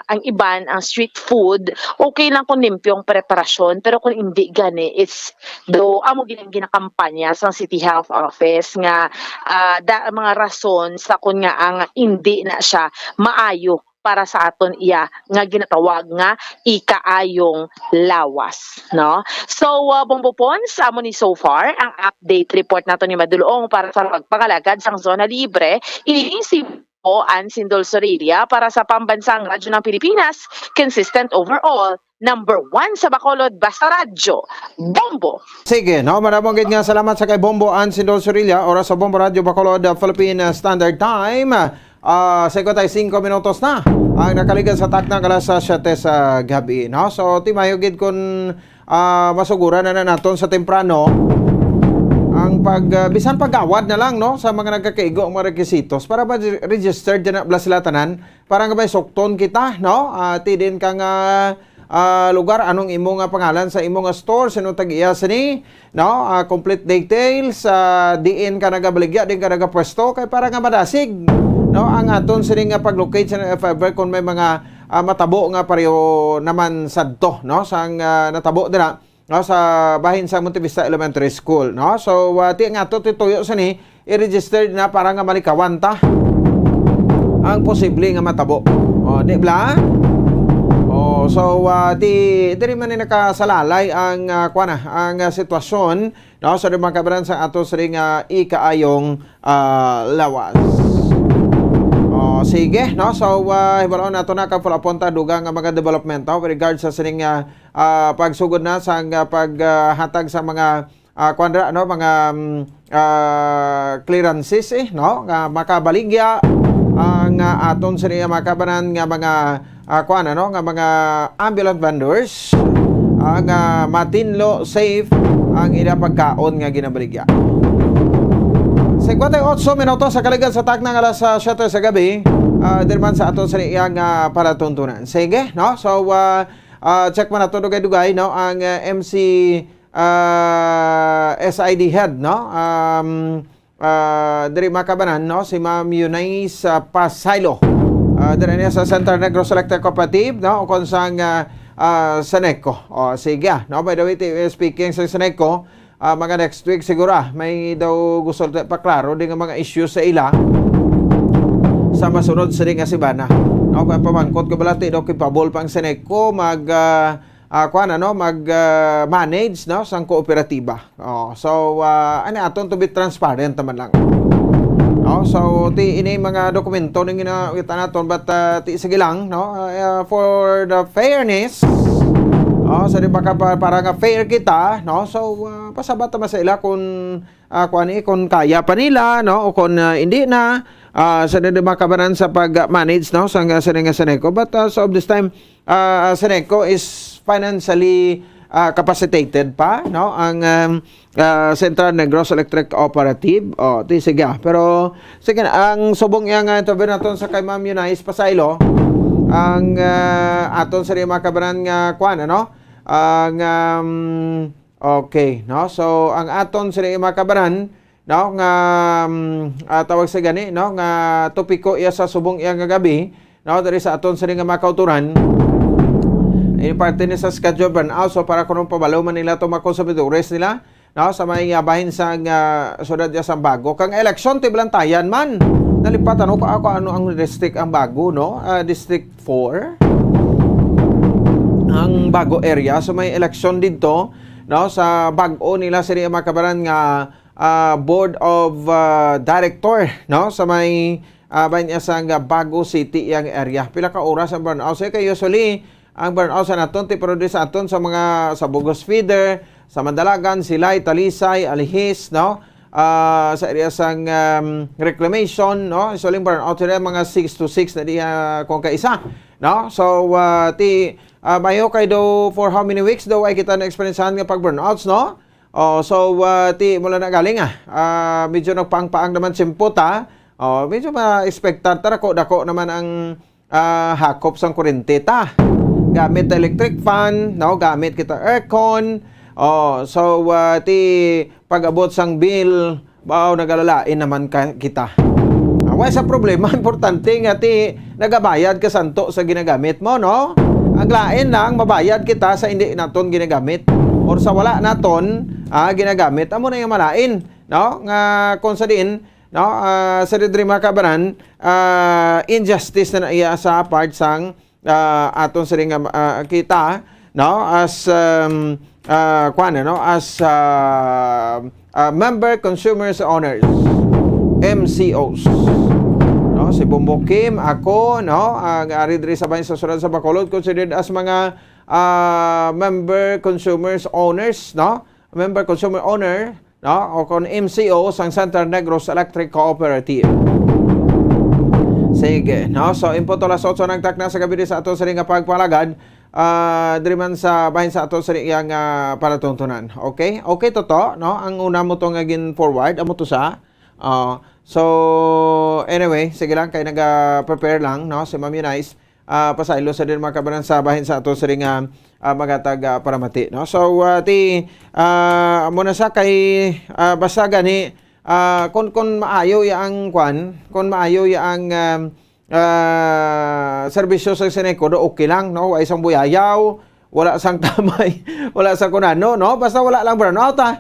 ang iban, ang street food, okay lang kung limpyong preparasyon, pero kung hindi gani, it's do amo gid ang ginakampanya sang City Health Office nga ah, da, mga rason sa kun nga ang hindi na siya maayo para sa aton iya nga ginatawag nga ikaayong lawas, no? So, uh, Bombo Pons, amo ni so far ang update report nato ni Madulong para sa pagpangalagad sang zona libre. Ini si Ako, Ann Sindol Sorilla, para sa Pambansang Radyo ng Pilipinas, consistent overall, number one sa Bacolod, basta radyo, Bombo! Sige, no, madamo gid nga salamat sa kay Bombo Ann Sindol Sorilla, oras sa Bombo Radyo Bacolod, uh, Philippine, uh, Standard Time. Ah, sa ikot ay singko minutos na ang nakaligad sa takna alas siyete sa gabi, no? So, ti maayo gid kun, ah, masuguran na, na naton sa temprano ang pag, ah, bisan paggawad na lang, no, sa mga nagakaigo ang mga requisitos para ma-registered din na bala sila tanan, para nga may sukton kita, no? Ah, ti diin ka nga, ah, lugar, anong imo nga pangalan sa imo nga store, sino tag-iya sini, no? Ah, complete details, ah, diin ka nagabaligya, diin ka nagapwesto, kay para nga madasig, no, ang aton sini nga pag-locate sa, if ever, kung may mga, ah, matabo nga pareho naman sadto, no, sang, ah, natabo dira, no, sa bahin sa Montevista Elementary School, no? So, ah, ti ang ato tituyo sini, i-register na para nga malikawan ta ang posible nga matabo. O, di bala? O, so, ah, ti, diri man ni nakasalalay ang, ah, kuwan na, ang, ah, sitwasyon, no? So, di, mga kabaran, sa ato sini nga ikaayong, ah, lawas. O, sige, no? So, ah, hibaluon nato na kag follow-upon ta dugang nga mga development, no? With regards sa sining, ah, ah, pagsugod na sa, ah, pag, ah, hatag sa mga, ah, kuwan ra, no? Mga, mm, ah, clearances, eh, no? Nga makabaligya ang, ah, aton sini, mga kabaran, nga mga, ah, kuwan, ano, nga mga ambulant vendors, ah, nga matinlo, safe ang ila pagkaon nga ginabaligya. Singkwenta y otso minutos sa kaligad sa takna nga alas, ah, siyete sa gabi, ah, diri man sa aton sini iyang, ah, palatuntunan. Sige, no? So, ah, ah, check man nato dugay-dugay, no? Ang, ah, M C, ah, S I D head, no? Um, ah, diri, mga kabaran, no? Si Ma'am Eunice, ah, Pasaylo. Ah, diri niya sa Central Negros Electric Cooperative, no? Ukon sang, ah, ah, Seneco. O, sige, ah, no? By the way, ti-, speaking sa Seneco, ah, mga next week siguro, ah, may daw gusto ta paklaro din nga mga issues sa ila sa masunod sini nga semana. No, kay pamangkot ko bala, ti daw capable pa ang Seneco mag, ah, ah, kuwan, ano, mag, ah, manage, no, sang kooperatiba. Oh, so, ah, ani aton to be transparent naman lang. No, so ti ini mga dokumento ning gina-, kita naton, but, ah, ti sige lang, no, ah, for the fairness, oh, sa di maka-, pa-, para nga fair kita, no, so, ah, pasabat naman sa ila kung, ah, kuwan ni, kung kaya pa nila, no, o kung, ah, hindi na, ah, sa di makabanan sa pag-manage, no, sa nga, sa nga Seneco. But, ah, so of this time, ah, Seneco is financially, ah, capacitated pa, no, ang, um, ah, Central Negros Electric Cooperative. Oh, ti sige, ah. Pero sige na, ang subong iya nga interview naton sa kay Ma'am Eunice Pasaylo, ang, ah, aton sa mga kabanan nga kuwan, ano? Ang, um, okay, no? So, ang aton sa mga kabanan, no, nga, um, ah, tawag sa gani, no, nga topiko iya sa subong iya nga gabi, no, diri sa aton sini nga mga kauturan. Ini parte ni sa schedule burnout. So, para kuno pabalo man nila to mga konsumidores nila, no, sa may, ah, bahin sa, ah, syudad niya sa Bago. Kang eleksyon, ti balantayan man. Nalipat, ano, ko, ako, ano ang district ang Bago, no? Ah, District four. Ang Bago area. So, may eleksyon dito, no, sa Bago nila, sini mga kabaran nga, ah, Board of, ah, Director, no, sa may, ah, bahin niya sa nga Bago City yang area. Pila ka oras ang burnout? So, kay usually, ang burnout sa naton, ti pero di sa aton sa mga, sa Bugos Feeder, sa Mandalagan, Silay, Talisay, Alihis, no? Ah, sa area sang, um, reclamation, no? Usually, ang burnout sila mga six to six na diha kung kaisa, no? So, ah, ti, ah, mayo kay do for how many weeks daw ay kita na-experiencehan nga pag-burnouts, no? Oh, so, ah, ti, mula na galing, ah. Ah, medyo nagpaang-paang naman simpo ta. Oh, medyo ma-expectar ta, dako-dako naman ang, ah, hakop sang kuryente ta. Gamit ta electric fan, no? Gamit kita aircon. Oh, so, ah, ti, pag-abot sang bill, baw, nagalalain naman ka, kita. Ah, wa sa problema, importante nga ti nagabayad ka santo sa ginagamit mo, no? Ang lain lang, mabayad kita sa hindi naton ginagamit or sa wala naton, ah, ginagamit. Amo na yung malain, no? Nga kung sa diin, no, ah, sa diri mga kabanan, ah, injustice na, na iya sa part sang, ah, aton sini nga, ah, kita, no, as, um, ah, kuwan, no, as, ah, ah, member consumers owners, M C Os, no? Si Bombo Kim, ako, no, ang ari diri sa bahin sa syudad sa Bacolod, considered as mga, ah, member consumers owners, no? Member consumer owner, no? O kon M C O sang Center Negros Electric Cooperative. Sige, no? So, input alas otso ng takna sa gabi sa ato sa nga pagpalagad, ah, diri man sa bahin sa ato sa iyang, ah, palatuntunan. Okay? Okay to to, no? Ang una mo to nga gin-forward, amo to sa. Ah, so, anyway, sige lang, kay naga-prepare lang, no? Si Ma'am Eunice, ah, pasaylo sa din mga kabanan sa bahin sa ato sa ring, ah, ah, magatag, ah, paramati, no? So, ah, ti, ah, amo na sa kay, ah, basta gani, ah, kun, kun maayo ya ang kwan, kun maayo ya ang, um, ah, serbisyo sa Seneco, do okay lang, no? Wa isang buyayaw, wala sang tamay, wala sang kunano, no? Basta wala lang brownout, ha?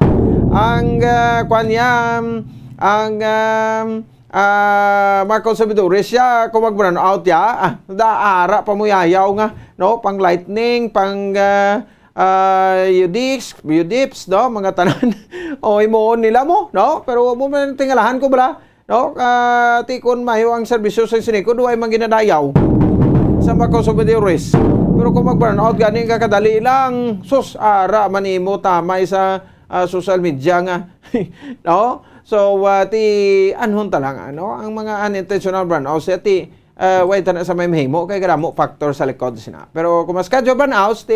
Ang, ah, kwan niya, ang, um, ah, mga konsumidores siya, kung mag-brownout ya, ah, da, ara pa mo yayaw nga, no? Pang lightning, pang, ah, ah, U D X, U D I Ps, no? Mga tanan. O, himuon nila mo, no? Pero mo man tingalahan ko bala, no? Ah, ti kun mayo ang serbisyo sa Seneco, duway man ginadayaw sa mga konsumidores. Pero kung mag-brownout gani nga kadali lang, sus, ara man imo tamay sa, ah, social media nga, no? So, ah, ti anhon ta lang, ano, ang mga unintentional brownout siya, ti, ah, way ta na sa may mahimo, kay kadamo factor sa likod sina. Pero kung mas kadyo brownout, ti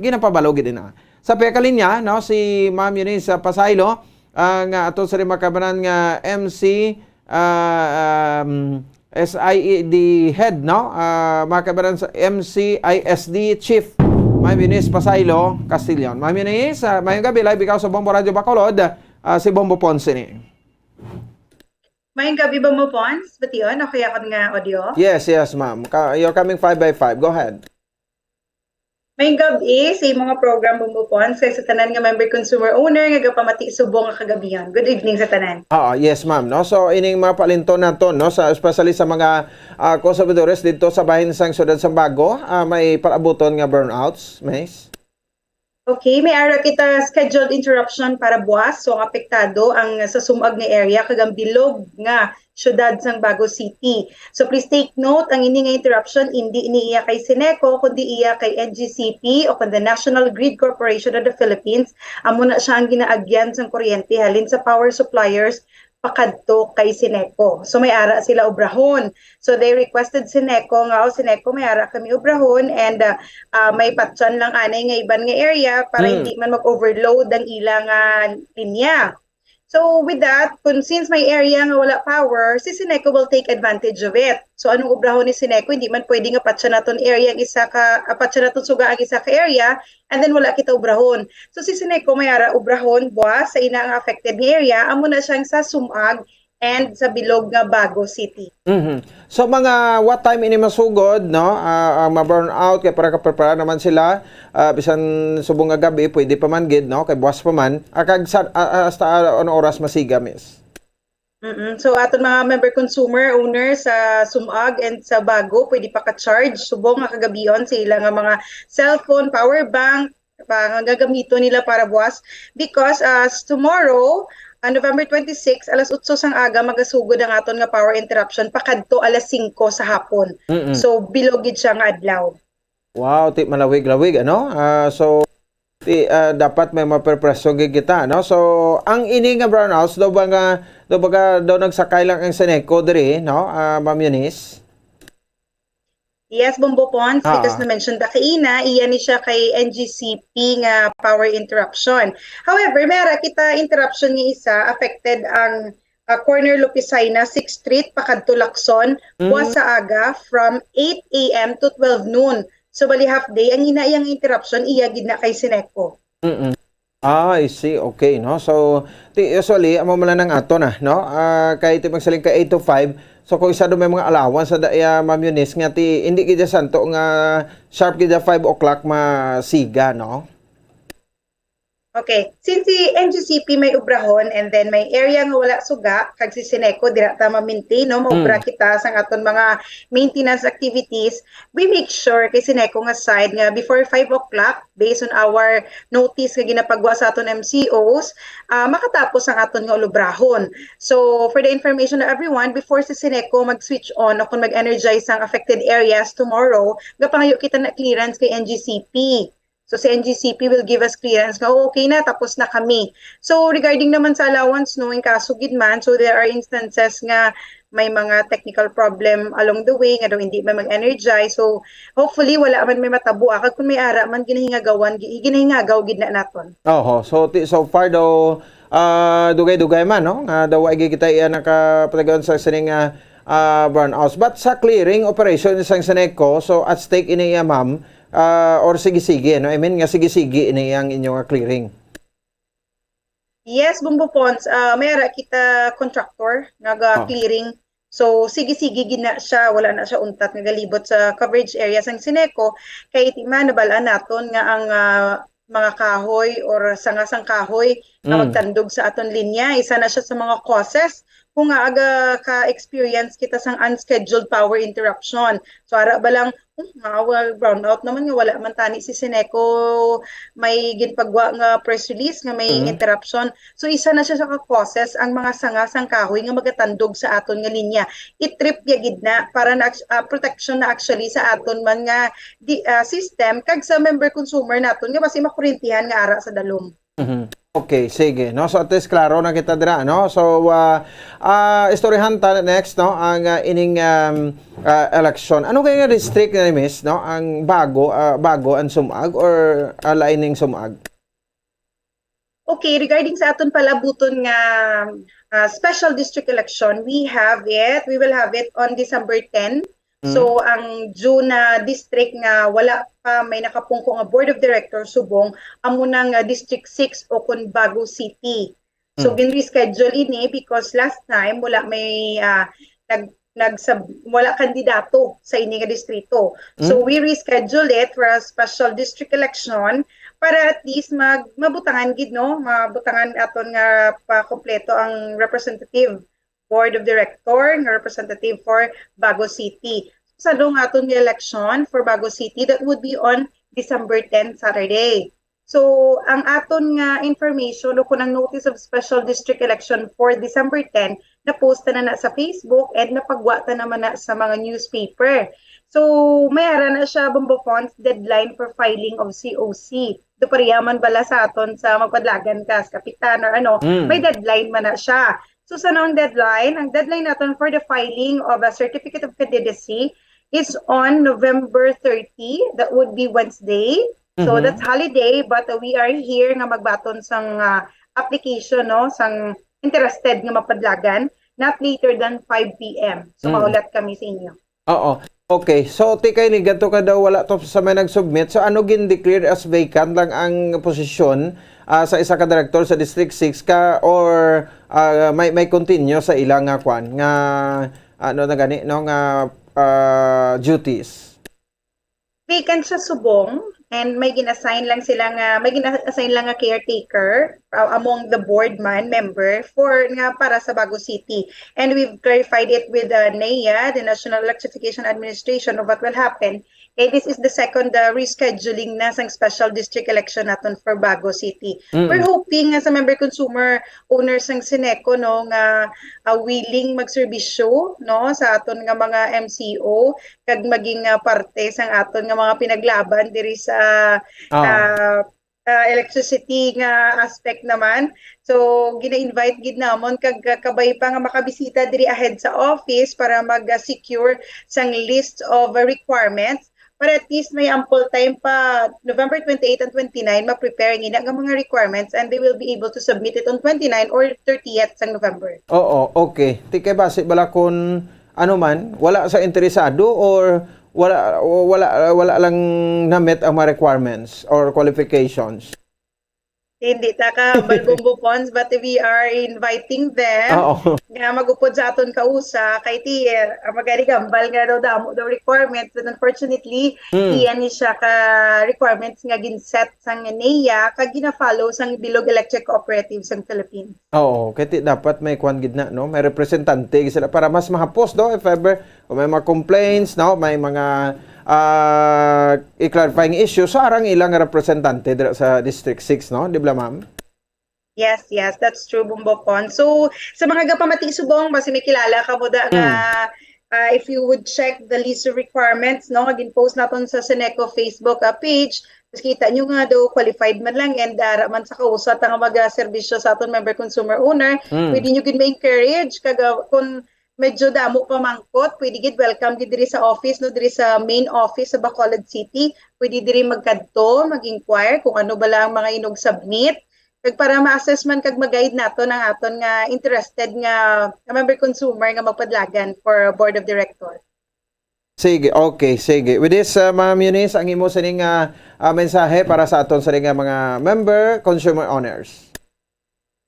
ginapabalo gid na. Sa pekalinya, no, si Ma'am Eunice, ah, Pasaylo, ah, nga ato sa rin makabanan nga M C, ah, um, S I E D head, no? Ah, makabanan sa M C I S D chief, Ma'am Eunice Pasaylo Castillon. Ma'am Eunice, ah, mayong gabi, live ikaw sa Bombo Radio Bacolod, ah, si Bombo Ponce ni. Mayong gabi, Bombo Pons. Bation, okay akon nga audio? Yes, yes, ma'am. Ka-, you're coming five by five. Go ahead. Mayong gabi sa imong mga program, Bombo Pons, kag sa tanan nga member consumer owner nga gapamati subong nga kagabihan. Good evening sa tanan. Ah, yes, ma'am, no? So, ining mga palinton nato, no, sa, especially sa mga, ah, konsumidores dito sa bahin sang siyudad sang Bago, ah, may palabuton nga brownouts, Miss? Okay, may ara kita scheduled interruption para buwas. So, ang apektado ang sa sumag nga area kag ang bilog nga siyudad sang Bago City. So, please take note, ang ini nga interruption indi ni iya kay Seneco, kundi iya kay N G C P o kon the National Grid Corporation of the Philippines. Amo na siya ang ginaagyan sang kuryente halin sa power suppliers pakadto kay Seneco. So, may ara sila obrahon. So, they requested Seneco nga, "Oh, Seneco, may ara kami obrahon and, ah, ah, may patyan lang anay nga iban nga area para Hmm. hindi man mag-overload ang ilang, ah, linya." So, with that, kung since may area nga wala power, si Seneco will take advantage of it. So, anong obrahon ni Seneco? Hindi man pwede nga patyan naton area ang isa ka, ah, patyan naton suga ang isa ka area, and then wala kita obrahon. So, si Seneco may ara obrahon, buwas, sa ina ang affected nga area, amo na siyang sa Sumag and sa bilog nga Bago City. Mhm. So, mga what time ini masugod, no? Ah, ang ma-brown out, kay para kaprepara naman sila. Ah, bisan subong nga gabi, pwede pa man gid, no? Kay buwas pa man. Ah, kag sa, ah, ah, hasta, ah, ano oras masiga, miss? Mm-mm. So, aton mga member consumer, owner sa Sumag and sa Bago, pwede pa ka-charge subong nga kagabion sa ila nga mga cellphone, power bank, pa nga gagamiton nila para buwas. Because, ah, s-, tomorrow, ah, November twenty-six, alas otso sang aga, magasugod ang aton nga power interruption pakadto alas singko sa hapon. Mm-mm. So, bilog gid siya nga adlaw. Wow, ti malawig-lawig, ano? Ah, so, ti, ah, dapat may mapreparasyon gid kita, no? So, ang ini nga brownouts, daw ba nga, daw ba nga, daw nagsakay lang ang Seneco diri, no? Ah, Ma'am Eunice? Yes, Bombo Pons, Ah. because na-mention ta kaina, iya ni siya kay N G C P nga power interruption. However, may ara kita interruption nga isa, affected ang, ah, corner Lupicina, sixth Street, pakadto Lacson, Mm. buwas sa aga, from eight A M to twelve noon. So, bali half day, ang ina iyang interruption, iya gid na kay Seneco. Mm-mm. Ah, I see. Okay, no? So, ti, usually, amo man lang ang ato na, no? Ah, kay ti magsiling ka eight to five, so kung isa do may mga allowance sa daya, Ma'am Eunice, nga ti, hindi gid santo nga sharp gid five o'clock masiga, no? Okay. Since si N G C P may obrahon and then may area nga wala suga, kag si Seneco dira ta ma-maintain, no? Maobra Mm. kita sang aton mga maintenance activities, we make sure kay Seneco nga side nga before five o'clock, based on our notice nga ginapagwa sa aton M C Os, ah, makatapos ang aton nga ulubrahon. So, for the information of everyone, before si Seneco mag-switch on o kung mag-energize ang affected areas tomorrow, gapangayo kita na clearance kay N G C P. So, si N G C P will give us clearance nga, "Oh, okay na, tapos na kami." So, regarding naman sa allowance, no, in kaso gid man, so there are instances nga may mga technical problem along the way, nga daw hindi man mag-energize. So, hopefully, wala man may matabo, ah, kag kung may ara man, ginahingagawan, gi-, ginahingagaw gid na naton. Oho. So, ti-, so far daw, ah, dugay-dugay man, no? Nga daw wa gid kita iya nakapatagon sa sining, ah, ah, brownouts. But sa clearing operation sang Seneco, so at stake ini iya, ma'am, ah, or sige-sige, no? I mean, nga sige-sige ini ang inyo nga clearing. Yes, Bumbo Pons, ah, may ara kita contractor nga ga Ah. clearing. So, sige-sige gid na siya, wala na siya untat nga galibot sa coverage area sang Seneco. Kay iti man, nabal-an naton nga ang, ah, mga kahoy or sanga sang kahoy nga Mm. magtandog sa aton linya, isa na siya sa mga causes kung nga aga ka-experience kita sang unscheduled power interruption. So, ara ba lang, "Hmm, nga, well, brownout naman nga wala man tani si Seneco may ginpagwa nga press release nga may Mm. interruption." So, isa na siya sa ka-causes ang mga sanga sang kahoy nga magatandog sa aton nga linya. I-trip ya gid na para na, ah, protection na actually sa aton man nga di, ah, system kag sa member consumer naton nga basi makurintihan nga ara sa dalom. Mhm. Okay, sige, no? So, at least klaro na kita dira, no? So, ah, ah, istoryahan ta next, no? Ang, ah, ining, um, ah, election. Ano kaya nga district na, Miss, no? Ang bago, ah, bago ang sumag or, ah, lain ning sumag? Okay, regarding sa aton palabuton nga, ah, special district election, we have it, we will have it on December ten. Mm. So, ang June na district nga wala pa may nakapungko nga Board of Directors subong, amo na nga District six o kon Bago City. So, Mm. gin-reschedule ini because last time wala may, ah, nag-, nagsab-, wala kandidato sa ini nga distrito. So, Mm. we reschedule it for a special district election para at least mag-, mabutangan gid, no? Mabutangan aton nga pakompleto ang representative board of director nga representative for Bago City. Sa dong aton nga election for Bago City, that would be on December ten, Saturday. So, ang aton nga information o kung ang notice of special district election for December ten, na-post na na sa Facebook and napagwa ta naman na sa mga newspaper. So, may ara na siya, Bumbo Pons, deadline for filing of C O C. Do pareha man bala sa aton sa Magpadlagan ka, sa Kapitan or ano, Mm. may deadline man na siya. So, sa noong deadline, ang deadline naton for the filing of a certificate of candidacy is on November thirty. That would be Wednesday. So, Mhm. that's holiday, but, uh, we are here nga magbaton sang, uh, application, no, sang interested nga mapadlagan, not later than five P M. So, Mm. mahulat kami sa inyo. Oo. Okay. So, ti kay ni, gadto ka daw, wala to sa may nag-submit. So, ano gin-declare as vacant lang ang posisyon, ah, sa isa ka director sa District six ka or, ah, may, may continue sa ila nga kwan, nga, ano na gani, no, nga, ah, duties? Vacant siya subong, and may gin-assign lang sila nga, may gin-assign lang nga caretaker, uh, among the board man member for, nga para sa Bago City. And we've clarified it with, uh, NEA, the National Electrification Administration, of what will happen. Kay this is the second, uh, rescheduling na sang special district election naton for Bago City. Mm. We're hoping nga sa member consumer owners sang Seneco, no, nga, uh, willing magserbisyo, no, sa aton nga mga M C O kag maging, ah, parte sang aton nga mga pinaglaban diri sa, Ah. ah, ah, electricity nga aspect naman. So, gina-invite gid namon kag, ah, kabay pa nga makabisita diri ahead sa office para mag, ah, secure sang list of, ah, requirements para at least may ample time pa November twenty-eight and twenty-nine ma-prepare ang ina nga mga requirements and they will be able to submit it on twenty-nine or thirtieth sang November. Oo, okay. Ti kay basi bala kun ano man, wala sa interesado or wala, wala, wala lang na-meet ang mga requirements or qualifications? Hindi ta kahambal, Bombo Pons, but we are inviting them Oo. nga magupod sa aton kausa kay ti, ah, magani gambal nga daw damo daw requirements, but unfortunately, Mm. iya ni siya ka requirements nga ginset sang NEA kag gina-follow sang bilog electric cooperative sang Philippines. Oo, kay ti dapat may kwan gid na, no? May representante gid sila para mas mahapos, no? If ever, kung may mga complaints, no? May mga, ah, i-clarifying issues, so arang ilang representante dira sa District six, no? Di ba, ma'am? Yes, yes, that's true, Bombo Pons. So, sa mga gapamati subong, basi may kilala ka mo da nga, Mm. ah, if you would check the list of requirements, no, nga gin-post naton sa Seneco Facebook, ah, page, mas kita nyo nga daw qualified man lang and ara man sa kausa ta nga mga serbisyo sa aton member consumer owner, Mm. pwede nyo gid ma-encourage kag, ah, kung medyo damo pa mangkot, pwede gid welcome gid diri sa office, no, diri sa main office sa Bacolod City. Pwede diri magkadto, mag-inquire kung ano bala ang mga inog submit. Kag para ma-assess man kag ma-guide naton ang aton nga interested nga, nga member consumer nga magpadalagan for board of director. Sige, okay, sige. With this, uh, Ma'am Eunice, ang imo sining, uh, uh, mensahe para sa aton sining, uh, mga member consumer owners.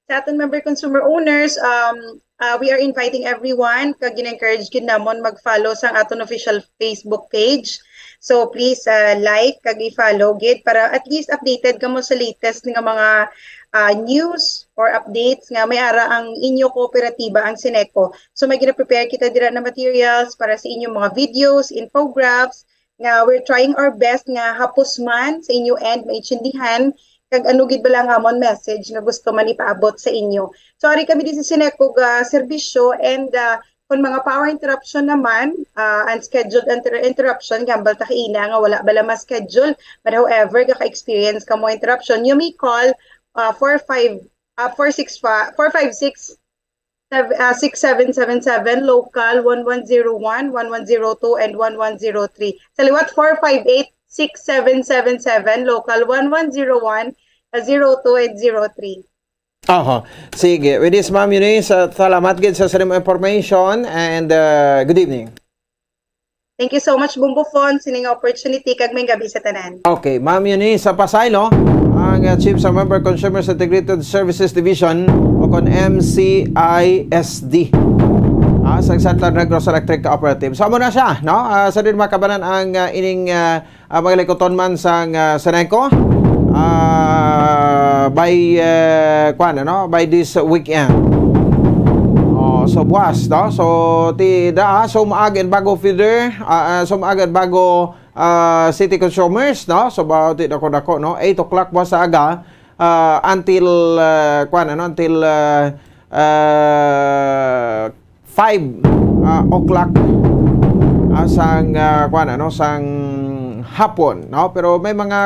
Sa aton member consumer owners, um, uh, we are inviting everyone, kag gina-encourage gid namon mag-follow sang aton official Facebook page. So please, uh, like kag i-follow gid para at least updated kamo sa latest nga mga, uh, news or updates nga may ara ang inyo kooperatiba, ang Seneco. So may gina-prepare kita dira na materials para sa inyong mga videos, infographics, nga we're trying our best nga hapos man sa inyo end, maintindihan, kag ano gid bala ang amon message nga gusto man ipaabot sa inyo. So, ari kami di sa Seneco ga serbisyo and, ah, kung mga power interruption naman, ah, unscheduled inter-, interruption, gambal ta kaina nga wala bala ma-schedule, but however, gaka-experience ka mo interruption, you may call, ah, four five, ah, four six five, four five six, sev-, ah, six seven seven seven, local one one zero one, one one zero two, and one one zero three. Sa liwat, four five eight, six seven seven seven, local one one zero one, ah, zero two, and zero three. Aha. Sige. With this, Ma'am Eunice, uh, salamat gid sa sa imong information and, uh, good evening. Thank you so much, Bombo Pons, sining opportunity, kag may gabi sa tanan. Okay, Ma'am Eunice Pasaylo, ang, uh, Chief sa Member Consumers Integrated Services Division o kon M C I S D. Ah, sa Central Negros Electric Cooperative. So, amo na siya, no? Ah, sa din makabanan ang, uh, ining, uh, ah, mga likuton man sang, ah, Seneco, ah, by, eh, kwan, ano, by this weekend. Oh, so buwas, no? So, ti da, Sumaag and Bago feeder, ah, ah, Sumaag and Bago, ah, city consumers, no? So, ba, ti dako-dako, no? Eight o'clock buwas sa aga, ah, until, ah, kwan, ano, until, ah, ah, five, ah, o'clock, ah, sang, ah, kwan, ano, sang hapon, no? Pero may mga